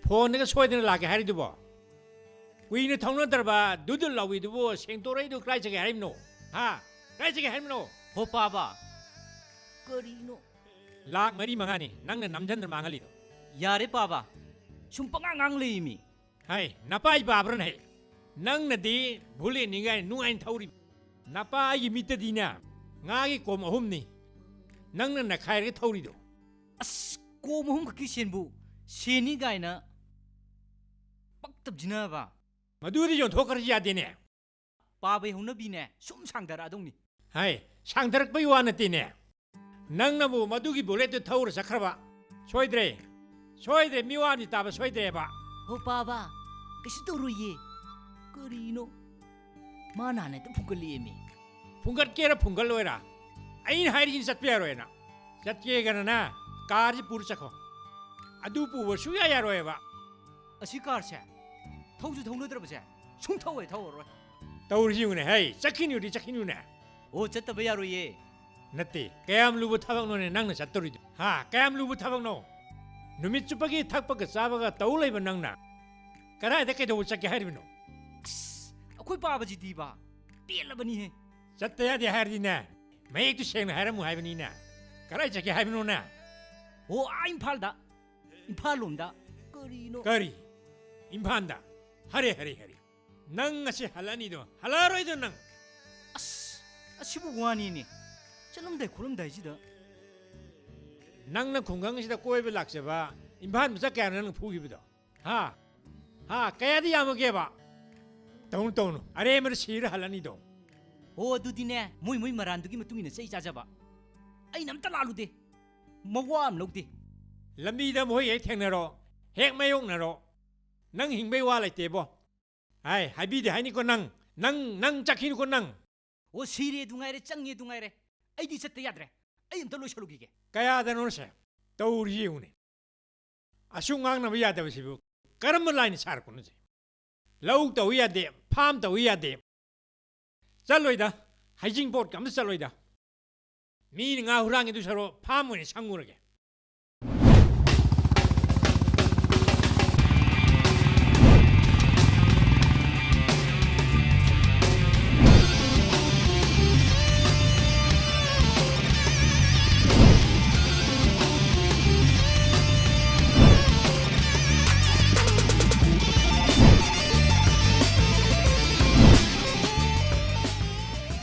ꯐꯣꯟꯗꯒ ꯁꯣꯏꯗꯅ ꯂꯥꯛꯀꯦ ꯍꯥꯏꯔꯤꯗꯨꯕꯣ? ꯀꯨꯏꯅ ꯊꯧꯅꯗ꯭ꯔꯕ ꯗꯨꯗꯨ ꯂꯥꯎꯕꯤꯗꯨꯕꯨ ꯁꯦꯡꯇꯣꯔꯛꯏꯗꯨ ꯀꯗꯥꯏ ꯆꯠꯀꯦ ꯍꯥꯏꯔꯤꯕꯅꯣ? ꯍꯥ? ꯀꯗꯥꯏ ꯆꯠꯀꯦ ꯍꯥꯏꯔꯤꯕꯅꯣ? ꯍꯣ ꯄꯥꯕ, ꯀꯔꯤꯅꯣ? ꯂꯥꯛ ꯃꯔꯤ ꯃꯉꯥꯅꯤ ꯅꯪꯅ ꯅꯝꯖꯟꯗꯅ ꯃꯥꯡꯍꯜꯂꯤꯗꯣ꯫ ꯌꯥꯔꯦ ꯄꯥꯕ, ꯁꯨꯝ ꯄꯉꯥꯡ ꯉꯥꯡ ꯂꯩꯃꯤ꯫ ꯍꯥꯏ, ꯅꯄꯥ ꯏꯄꯥꯕ꯭ꯔꯅꯦ? ꯅꯪꯅꯗꯤ ꯕꯨꯂꯦꯠꯅꯤ ꯀꯥꯏꯅ ꯅꯨꯡꯉꯥꯏꯅ ꯊꯧꯔꯤꯕ꯫ ꯅꯄꯥ ꯑꯩꯒꯤ ꯃꯤꯠꯇꯗꯤꯅꯦ, ꯉꯥꯒꯤ ꯀꯣꯝ ꯑꯍꯨꯝꯅꯤ ꯅꯪꯅ ꯅꯈꯥꯏꯔꯒ ꯊꯧꯔꯤꯗꯣ꯫ ꯑꯁ, ꯀꯣꯝ ꯑꯍꯨꯝ ꯈꯛꯀꯤ ꯁꯦꯟꯕꯨ ꯁꯦꯟꯅꯤ ꯀꯥꯏꯅ ꯄꯛꯇꯕꯁꯤꯅꯕ꯫ ꯃꯗꯨꯗꯤ ꯌꯣꯟꯊꯣꯛꯈ꯭ꯔꯁꯨ ꯌꯥꯗꯦꯅꯦ꯫ ꯄꯥꯕꯩ ꯍꯧꯅꯕꯤꯅꯦ ꯁꯨꯝ ꯁꯥꯡꯊꯔꯛꯑꯗꯧꯅꯤ꯫ ꯍꯥꯏ, ꯁꯥꯡꯊꯔꯛꯄꯩ ꯋꯥ ꯅꯠꯇꯦꯅꯦ꯫ ꯅꯪꯅꯕꯨ ꯃꯗꯨꯒꯤ ꯕꯨꯂꯦꯠꯇꯨ ꯊꯧꯔ ꯆꯠꯈ꯭ꯔꯕ꯫ ꯁꯣꯏꯗ꯭ꯔꯦ꯫ ꯁꯣꯏꯗ꯭ꯔꯦ, ꯃꯤꯋꯥꯅꯤ ꯇꯥꯕ ꯁꯣꯏꯗ꯭ꯔꯦꯕ꯫ ꯍꯣ ꯄꯥꯕ, ꯀꯩꯁꯨ ꯇꯧꯔꯣꯏꯌꯦ꯫ ꯀꯔꯤꯅꯣ? ꯃꯥ ꯅꯍꯥꯟ ꯍꯦꯛꯇ ꯐꯨꯒꯠꯂꯛꯑꯦꯃꯤ꯫ ꯐꯨꯡꯒꯠꯀꯦꯔꯥ ꯐꯨꯡꯒꯠꯂꯣꯏꯔꯥ, ꯑꯩꯅ ꯍꯥꯏꯔꯤꯁꯤꯅ ꯆꯠꯄ ꯌꯥꯔꯣꯏꯅ꯫ ꯆꯠꯀꯦꯒꯅꯅꯦ, ꯀꯥꯔꯁꯤ ꯄꯨꯔ ꯆꯠꯈꯣ꯫ ꯑꯗꯨ ꯄꯨꯕ ꯁꯨꯡꯌꯥ ꯌꯥꯔꯣꯏꯕ꯫ ꯑꯁꯤ ꯀꯥꯔꯁꯦ ꯊꯧꯁꯨ ꯊꯧꯅꯗ꯭ꯔꯕꯁꯦ ꯁꯨꯡꯊꯧ ꯍꯦꯛ ꯊꯧꯔꯔꯣꯏ꯫ ꯇꯧꯔꯤꯁꯤ ꯌꯦꯡꯉꯨꯅꯦ, ꯍꯩ, ꯆꯠꯈꯤꯅꯨꯗꯤ ꯆꯠꯈꯤꯅꯨꯅꯦ꯫ ꯑꯣ, ꯆꯠꯇꯕ ꯌꯥꯔꯣꯏꯌꯦ꯫ ꯅꯠꯇꯦ, ꯀꯌꯥꯝ ꯂꯨꯕ ꯊꯕꯛꯅꯣꯅꯦ ꯅꯪꯅ ꯆꯠꯇꯧꯔꯤꯗꯣ? ꯍꯥ, ꯀꯌꯥꯝ ꯂꯨꯕ ꯊꯕꯛꯅꯣ? ꯅꯨꯃꯤꯠ ꯆꯨꯞꯄꯒꯤ ꯊꯛꯄꯒ ꯆꯥꯕꯒ ꯇꯧ ꯂꯩꯕ ꯅꯪꯅ ꯀꯗꯥꯏꯗ ꯀꯩꯗꯧꯕ ꯆꯠꯀꯦ ꯍꯥꯏꯔꯤꯕꯅꯣ? ꯑꯁ, ꯑꯩꯈꯣꯏ ꯄꯥꯕꯁꯤꯗꯤꯕ ꯄꯦꯜꯂꯕꯅꯤꯍꯦ꯫ ꯆꯠꯇ ꯌꯥꯗꯦ ꯍꯥꯏꯔꯗꯤꯅꯦ, ꯃꯌꯦꯛꯇꯨ ꯁꯦꯡꯅ ꯍꯥꯏꯔꯝꯃꯨ ꯍꯥꯏꯕꯅꯤꯅꯦ꯫ ꯀꯗꯥꯏ ꯆꯠꯀꯦ ꯍꯥꯏꯕꯅꯣꯅꯦ? ꯑꯣ, ꯑꯥ, ꯏꯝꯐꯥꯜꯗ꯫ ꯏꯝꯐꯥꯜ ꯂꯣꯝꯗ꯫ ꯀꯔꯤꯅꯣ? ꯀꯔꯤ? ꯏꯝꯐꯥꯜꯗ? ꯍꯔꯦ, ꯍꯔꯦ, ꯍꯔꯦ꯫ ꯅꯪ ꯉꯁꯤ ꯍꯜꯂꯛꯑꯅꯤꯗꯣ, ꯍꯜꯂꯛꯑꯔꯣꯏꯗꯣ ꯅꯪ? ꯑꯁ, ꯑꯁꯤꯕꯨ ꯋꯥꯅꯤꯅꯦ꯫ ꯆꯠꯂꯝꯗꯥꯏ ꯈꯣꯠꯂꯝꯗꯥꯏꯁꯤꯗ꯫ ꯅꯪꯅ ꯈꯨꯡꯒꯪꯁꯤꯗ ꯀꯣꯏꯕ ꯂꯥꯛꯆꯕ ꯏꯝꯐꯥꯜ ꯃꯆꯥ ꯀꯌꯥꯅꯣ ꯅꯪꯅ ꯐꯨꯈꯤꯕꯗꯣ? ꯍꯥ? ꯍꯥ? ꯀꯌꯥꯗꯤ ꯌꯥꯝꯃꯒꯦꯕ? ꯇꯧꯅꯨ, ꯇꯧꯅꯨ꯫ ꯑꯔꯦꯝꯕꯗ ꯁꯤꯔ ꯍꯜꯂꯅꯤꯗꯣ꯫ ꯑꯣ, ꯑꯗꯨꯗꯤꯅꯦ, ꯃꯣꯏ ꯃꯣꯏ ꯃꯔꯥꯟꯗꯨꯒꯤ ꯃꯇꯨꯡ ꯏꯟꯅ ꯆꯩ ꯆꯥꯖꯕ꯫ ꯑꯩꯅ ꯑꯝꯇ ꯂꯥꯜꯂꯨꯗꯦ꯫ ꯃꯋꯥ ꯑꯃ ꯂꯧꯗꯦ꯫ ꯂꯝꯕꯤꯗ ꯃꯈꯣꯏ ꯍꯦꯛ ꯊꯦꯡꯅꯔꯣ, ꯍꯦꯛ ꯃꯥꯌꯣꯛꯅꯔꯣ꯫ ꯅꯪ ꯍꯤꯡꯕꯩ ꯋꯥ ꯂꯩꯇꯦꯕꯣ꯫ ꯍꯥꯏ, ꯍꯥꯏꯕꯤꯗꯦ ꯍꯥꯏꯅꯤꯀꯣ ꯅꯪ꯫ ꯅꯪ, ꯅꯪ ꯆꯠꯈꯤꯅꯨꯀꯣ ꯅꯪ꯫ ꯑꯣ, ꯁꯤꯔꯦ ꯑꯗꯨ ꯉꯥꯏꯔꯦ, ꯆꯪꯉꯦ ꯑꯗꯨ ꯉꯥꯏꯔꯦ꯫ ꯑꯩꯗꯤ ꯆꯠꯇ ꯌꯥꯗ꯭ꯔꯦ꯫ ꯑꯩ ꯑꯝꯇ ꯂꯣꯏꯁꯜꯂꯨꯈꯤꯒꯦ꯫ ꯀꯌꯥꯗꯅꯣꯁꯦ? ꯇꯧꯔꯤ ꯌꯦꯡꯉꯨꯅꯦ꯫ ꯑꯁꯨꯛ ꯉꯥꯡꯅꯕ ꯌꯥꯗꯕꯁꯤꯕꯨ ꯀꯔꯝꯕ ꯂꯥꯏꯅ ꯁꯥꯔꯛꯄꯅꯣꯁꯦ? ꯂꯧ ꯇꯧ ꯌꯥꯗꯦ, ꯐꯥꯝ ꯇꯧ ꯌꯥꯗꯦ꯫ ꯆꯠꯂꯣꯏꯗ, ꯍꯩꯖꯤꯡꯄꯣꯠꯀ ꯑꯝꯇ ꯆꯠꯂꯣꯏꯗ꯫ ꯃꯤꯅ ꯉꯥ ꯍꯨꯔꯥꯟꯒꯤꯗꯨ ꯁꯔꯨꯛ ꯐꯥꯝ ꯑꯣꯏꯅ ꯁꯪꯉꯨꯔꯒꯦ꯫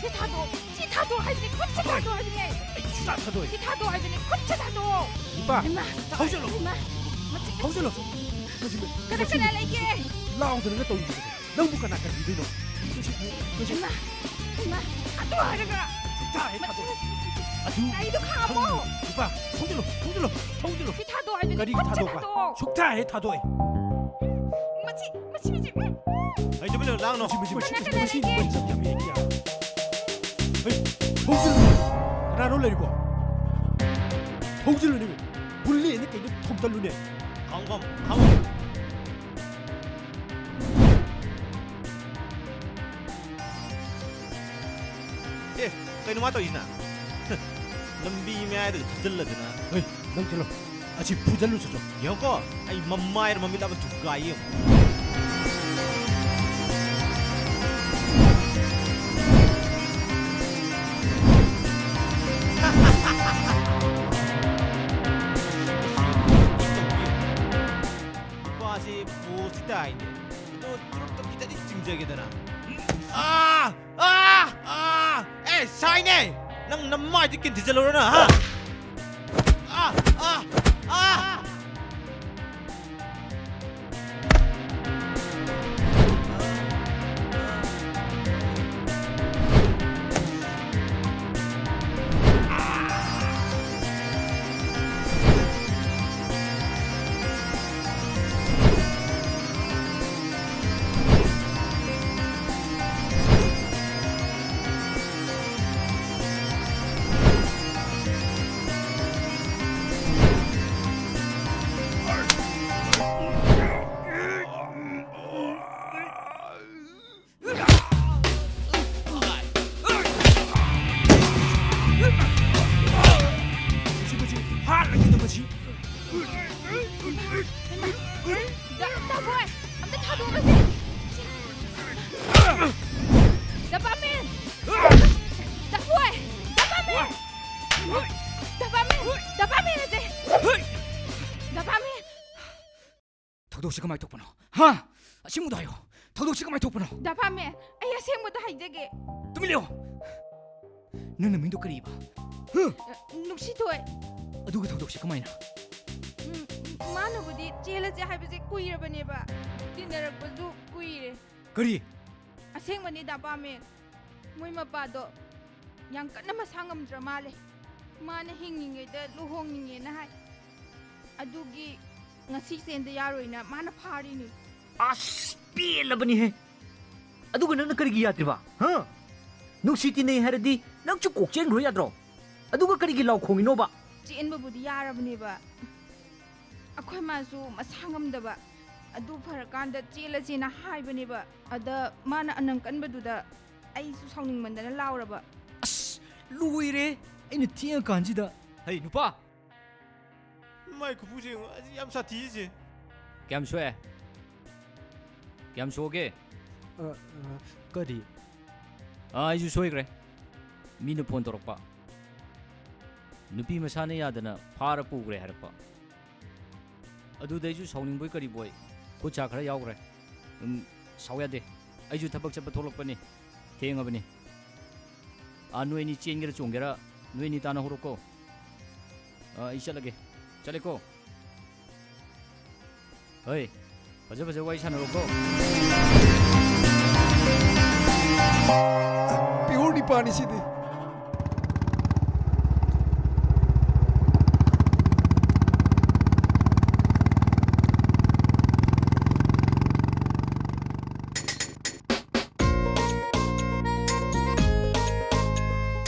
ꯁꯤ ꯊꯥꯗꯣꯛ, ꯁꯤ ꯊꯥꯗꯣꯛ ꯍꯥꯏꯕꯅꯤ, ꯈꯨꯠꯁꯤ ꯊꯥꯗꯣꯛ ꯍꯥꯏꯕꯅꯤ꯫ ꯑꯩ ꯁꯨꯡꯊꯥ ꯊꯥꯗꯣꯛꯑꯣꯏ꯫ ꯁꯤ ꯊꯥꯗꯣꯛ ꯍꯥꯏꯕꯅꯤ, ꯈꯨꯠꯁꯤ ꯊꯥꯗꯣꯛ꯫ ꯏꯄꯥ, ꯍꯩꯃꯥ, ꯍꯧꯖꯤꯜꯂꯣ꯫ ꯍꯩꯃꯥ, ꯃꯁꯤ, ꯍꯧꯖꯤꯜꯂꯣ꯫ ꯃꯁꯤ, ꯀꯅꯥ, ꯃꯁꯤ, ꯀꯅꯥ ꯂꯩꯒꯦ? ꯂꯥꯎꯗꯅꯒ ꯇꯧꯔꯤꯕꯁꯦ꯫ ꯅꯪꯕꯨ ꯀꯅꯥ ꯀꯟꯕꯤꯗꯣꯏꯅꯣ? ꯃꯁꯤ, ꯃꯁꯤ꯫ ꯍꯩꯃꯥ, ꯍꯩꯃꯥ, ꯊꯥꯗꯣꯛ ꯍꯥꯏꯔꯒ꯫ ꯁꯨꯡꯊꯥ ꯍꯦꯛ ꯃꯁꯤ, ꯊꯥꯗꯣꯛꯑꯣꯏ꯫ ꯃꯁꯤ, ꯃꯁꯤ꯫ ꯑꯗꯨ ꯀꯩꯗꯣ ꯈꯥꯝꯃꯣ? ꯈꯪꯗꯦ꯫ ꯏꯄꯥ, ꯊꯣꯡꯖꯤꯜꯂꯣ, ꯊꯣꯡꯖꯤꯜꯂꯣ, ꯊꯣꯡꯖꯤꯜꯂꯣ꯫ ꯁꯤ ꯊꯥꯗꯣꯛꯑꯣ ꯍꯥꯏꯕꯅꯦ꯫ ꯀꯔꯤꯒꯤ ꯈꯨꯠꯁꯦ ꯊꯥꯗꯣꯛꯄ? ꯊꯥꯗꯣꯛꯑꯣ꯫ ꯁꯨꯛꯊꯥ ꯍꯦꯛ ꯊꯥꯗꯣꯛꯑꯣꯏ꯫ ꯃꯁꯤ, ꯃꯁꯤ, ꯃꯁꯤ꯫ ꯍꯩ, ꯇꯨꯃꯤꯟ ꯂꯩꯌꯨ, ꯂꯥꯡꯅꯣ꯫ ꯃꯁꯤ, ꯃꯁꯤ, ꯃꯁꯤ, ꯀꯅꯥ, ꯀꯅꯥ ꯃꯁꯤ, ꯂꯩꯒꯦ? ꯃꯁꯤ ꯌꯥꯝ ꯍꯦꯛ ꯌꯥꯏ꯫ ꯍꯩ, ꯊꯣꯡꯖꯤꯜꯂꯨ꯫ ꯀꯅꯥꯅꯣ ꯂꯩꯔꯤꯕꯣ? ꯊꯣꯡꯖꯤꯜꯂꯨꯅꯦ꯫ ꯕꯨꯜꯂꯤꯅ ꯀꯩꯅꯣ ꯊꯣꯝꯖꯤꯜꯂꯨꯅꯦ꯫ ꯈꯥꯝꯃꯣ, ꯈꯥꯝꯃꯣ, ꯈꯥꯝꯃꯣ꯫ ꯑꯦ, ꯀꯩꯅꯣ ꯃꯥ ꯇꯧꯔꯤꯁꯤꯅ? ꯂꯝꯕꯤ ꯃꯌꯥꯏꯗꯒ ꯊꯨꯞꯆꯜꯂꯗꯅ꯫ ꯍꯩ, ꯅꯪ ꯆꯠꯂꯣ꯫ ꯑꯁꯤ ꯐꯨꯖꯜꯂꯨ ꯆꯠꯂꯣ꯫ ꯌꯦꯡꯉꯣꯀꯣ, ꯑꯩ ꯃꯃꯥꯏꯔ ꯃꯃꯤꯠ ꯑꯃ ꯊꯨꯒꯥꯏ ꯌꯦꯡꯉꯣ꯫ ꯇꯥꯏꯅꯦ꯫ ꯑꯗꯣ ꯆꯨꯔꯨꯞꯇꯣ ꯈꯤꯇꯗꯤ ꯆꯤꯡꯖꯒꯦꯗꯅ꯫ ꯑꯥ! ꯑꯥ! ꯑꯥ! ꯑꯦ, ꯁꯥꯏꯅꯦ! ꯅꯪ ꯅꯃꯥꯏꯗꯤ ꯀꯤꯟ ꯊꯤꯖꯤꯜꯂꯨꯔꯣ ꯅꯪ, ꯍꯥ? ꯑꯥ! ꯑꯥ! ꯑꯥ! ꯃꯁꯤ, ꯃꯁꯤ ꯍꯥꯠꯂꯒꯦꯗ ꯃꯁꯤ꯫ ꯍꯩꯃꯥ, ꯗꯥ, ꯗꯥ ꯕꯣꯏ, ꯑꯝꯇ ꯊꯥꯗꯣꯛꯑꯁꯦ꯫ ꯗꯥ ꯄꯥꯃꯦꯟ! ꯗꯥ ꯕꯣꯏ! ꯗꯥ ꯄꯥꯃꯦꯟ! ꯗꯥ ꯄꯥꯃꯦꯟ! ꯗꯥ ꯄꯥꯃꯦꯟ ꯑꯁꯦ! ꯗꯥ ꯄꯥꯃꯦꯟ! ꯊꯧꯗꯣꯛꯁꯤ ꯀꯃꯥꯏ ꯊꯣꯛꯄꯅꯣ? ꯍꯥ? ꯑꯁꯦꯡꯕꯗꯣ ꯍꯥꯏꯌꯣ꯫ ꯊꯧꯗꯣꯛꯁꯤ ꯀꯃꯥꯏ ꯊꯣꯛꯄꯅꯣ? ꯗꯥ ꯄꯥꯃꯦꯟ, ꯑꯩ ꯑꯁꯦꯡꯕꯗꯣ ꯍꯥꯏꯖꯒꯦ꯫ ꯇꯨꯃꯤꯟ ꯂꯩꯌꯣ꯫ ꯅꯪ ꯅꯃꯤꯡꯗꯣ ꯀꯔꯤꯕ? ꯍꯥ? ꯑ, ꯅꯨꯡꯁꯤꯊꯣꯏ꯫ ꯑꯗꯨꯒ ꯊꯧꯗꯣꯛꯁꯤ ꯀꯃꯥꯏꯅ? ꯎꯝ, ꯃꯥꯅꯕꯨꯗꯤ ꯆꯦꯜꯂꯁꯦ ꯍꯥꯏꯕꯁꯦ ꯀꯨꯏꯔꯕꯅꯦꯕ꯫ ꯇꯤꯟꯅꯔꯛꯄꯁꯨ ꯀꯨꯏꯔꯦ꯫ ꯀꯔꯤ? ꯑꯁꯦꯡꯕꯅꯤ, ꯗꯥ ꯄꯥꯃꯦꯟ꯫ ꯃꯣꯏ ꯃꯄꯥꯗꯣ ꯌꯥꯝ ꯀꯟꯅ ꯃꯁꯥ ꯉꯝꯗ꯭ꯔ ꯃꯥꯜꯂꯦ꯫ ꯃꯥꯅ ꯍꯤꯡꯉꯤꯉꯩꯗ ꯂꯨꯍꯣꯡꯅꯤꯡꯉꯦꯅ ꯍꯥꯏ꯫ ꯑꯗꯨꯒꯤ ꯉꯁꯤ ꯆꯦꯟꯗ ꯌꯥꯔꯣꯏꯅ ꯃꯥꯅ ꯐꯥꯔꯤꯅꯤ꯫ ꯑꯁ, ꯄꯦꯜꯂꯕꯅꯤꯍꯦ! ꯑꯗꯨꯒ ꯅꯪꯅ ꯀꯔꯤꯒꯤ ꯌꯥꯗ꯭ꯔꯤꯕ? ꯍꯥ? ꯅꯨꯡꯁꯤ ꯇꯤꯟꯅꯩ ꯍꯥꯏꯔꯗꯤ ꯅꯪꯁꯨ ꯀꯣꯛ ꯆꯦꯟꯈ꯭ꯔꯣ ꯌꯥꯗ꯭ꯔꯣ? ꯑꯗꯨꯒ ꯀꯔꯤꯒꯤ ꯂꯥꯎ ꯈꯣꯡꯉꯤꯅꯣꯕ? ꯆꯦꯟꯕꯕꯨꯗꯤ ꯌꯥꯔꯕꯅꯦꯕ꯫ ꯑꯩꯈꯣꯏ ꯃꯥꯁꯨ ꯃꯁꯥ ꯉꯝꯗꯕ꯫ ꯑꯗꯨ ꯐꯔꯀꯥꯟꯗ ꯆꯦꯜꯂꯁꯦꯅ ꯍꯥꯏꯕꯅꯦꯕ꯫ ꯑꯗ ꯃꯥꯅ ꯑꯅꯪ ꯀꯟꯕꯗꯨꯗ ꯑꯩꯁꯨ ꯁꯥꯎꯅꯤꯡꯃꯟꯗꯅ ꯂꯥꯎꯔꯕ꯫ ꯑꯁ, ꯂꯣꯏꯔꯦ! ꯑꯩꯅ ꯊꯦꯡꯉꯀꯥꯟꯁꯤꯗ꯫ ꯍꯩ, ꯅꯨꯄꯥ! ꯃꯥꯏ ꯈꯨꯐꯨꯁꯦ ꯌꯦꯡꯉꯣ, ꯑꯁꯤ ꯌꯥꯝ ꯁꯥꯊꯤꯁꯦ꯫ ꯀꯌꯥꯝ ꯁꯣꯛꯑꯦ? ꯀꯌꯥꯝ ꯁꯣꯛꯑꯒꯦ? ꯑ, ꯑ, ꯀꯔꯤ? ꯑꯥ, ꯑꯩꯁꯨ ꯁꯣꯏꯈ꯭ꯔꯦ꯫ ꯃꯤꯅ ꯐꯣꯟ ꯇꯧꯔꯛꯄ꯫ ꯅꯨꯄꯤ ꯃꯁꯥꯅ ꯌꯥꯗꯅ ꯐꯥꯔ ꯄꯨꯈ꯭ꯔꯦ ꯍꯥꯏꯔꯛꯄ꯫ ꯑꯗꯨꯗ ꯑꯩꯁꯨ ꯁꯥꯎꯅꯤꯡꯕꯣꯏ ꯀꯔꯤꯕꯣꯏ ꯈꯨꯠ ꯁꯥ ꯈꯔ ꯌꯥꯎꯈ꯭ꯔꯦ꯫ ꯑꯗꯨꯝ ꯁꯥꯎ ꯌꯥꯗꯦ꯫ ꯑꯩꯁꯨ ꯊꯕꯛ ꯆꯠꯄ ꯊꯣꯛꯂꯛꯄꯅꯤ꯫ ꯊꯦꯡꯉꯕꯅꯤ꯫ ꯑꯥ, ꯅꯣꯏ ꯑꯅꯤ ꯆꯦꯟꯒꯦꯔꯥ ꯆꯣꯡꯒꯦꯔꯥ, ꯅꯣꯏ ꯑꯅꯤ ꯇꯥꯟꯅꯍꯧꯔꯣꯀꯣ꯫ ꯑꯥ, ꯑꯩ ꯆꯠꯂꯒꯦ꯫ ꯆꯠꯂꯦꯀꯣ꯫ ꯍꯣꯏ, ꯐꯖ ꯐꯖ ꯋꯥꯔꯤ ꯁꯥꯟꯅꯔꯣꯀꯣ꯫ ꯄꯤꯌꯣꯔ ꯅꯤꯄꯥꯅꯤ ꯁꯤꯗꯤ꯫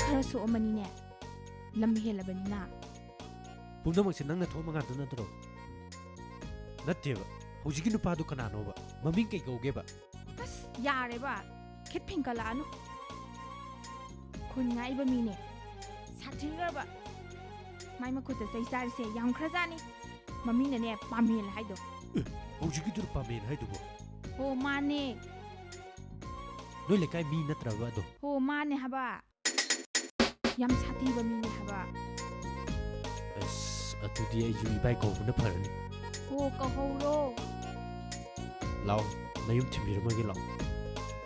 ꯈꯔ ꯁꯣꯛꯑꯝꯃꯅꯤꯅꯦ, ꯂꯝ ꯍꯦꯜꯂꯕꯅꯤꯅ꯫ ꯄꯨꯝꯅꯃꯛꯁꯦ ꯅꯪꯅ ꯊꯣꯛꯑꯝꯕ ꯉꯥꯛꯇ ꯅꯠꯇ꯭ꯔꯣ? ꯅꯠꯇꯦꯕ꯫ ꯍꯧꯖꯤꯛꯀꯤ ꯅꯨꯄꯥꯗꯨ ꯀꯅꯥꯅꯣꯕ? ꯃꯃꯤꯡ ꯀꯩ ꯀꯧꯒꯦꯕ? ꯑꯁ, ꯌꯥꯔꯦꯕ꯫ ꯈꯤꯠ ꯐꯤꯡꯀꯠꯂꯛꯑꯅꯨ꯫ ꯈꯨꯟ ꯉꯥꯛꯏꯕ ꯃꯤꯅꯦ꯫ ꯁꯥꯊꯤꯈ꯭ꯔꯕ꯫ ꯃꯥꯏ ꯃꯈꯨꯠꯇ ꯆꯩ ꯆꯥꯔꯤꯁꯦ ꯌꯥꯝꯈ꯭ꯔꯖꯥꯠꯅꯤ꯫ ꯃꯃꯤꯡꯅꯅꯦ ꯄꯥꯃꯦꯜ ꯍꯥꯏꯗꯣ꯫ ꯑꯦ, ꯍꯧꯖꯤꯛꯀꯤꯗꯨꯔ ꯄꯥꯃꯦꯜ ꯍꯥꯏꯗꯨꯕꯣ? ꯍꯣ, ꯃꯥꯅꯦ꯫ ꯅꯣꯏ ꯂꯩꯀꯥꯏ ꯃꯤ ꯅꯠꯇ꯭ꯔꯕ ꯑꯗꯣ? ꯍꯣ, ꯃꯥꯅꯦ ꯍꯥꯏꯕ꯫ ꯌꯥꯝ ꯁꯥꯊꯤꯕ ꯃꯤꯅꯦ ꯍꯥꯏꯕ꯫ ꯑꯁ, ꯑꯗꯨꯗꯤ ꯑꯩꯁꯨ ꯏꯕꯥꯏ ꯀꯧꯕꯅ ꯐꯔꯅꯤ꯫ ꯍꯣ, ꯀꯧꯍꯧꯔꯣ꯫ ꯂꯥꯛꯑꯣ, ꯅꯌꯨꯝ ꯊꯤꯟꯕꯤꯔꯝꯃꯒꯦ ꯂꯥꯛꯑꯣ꯫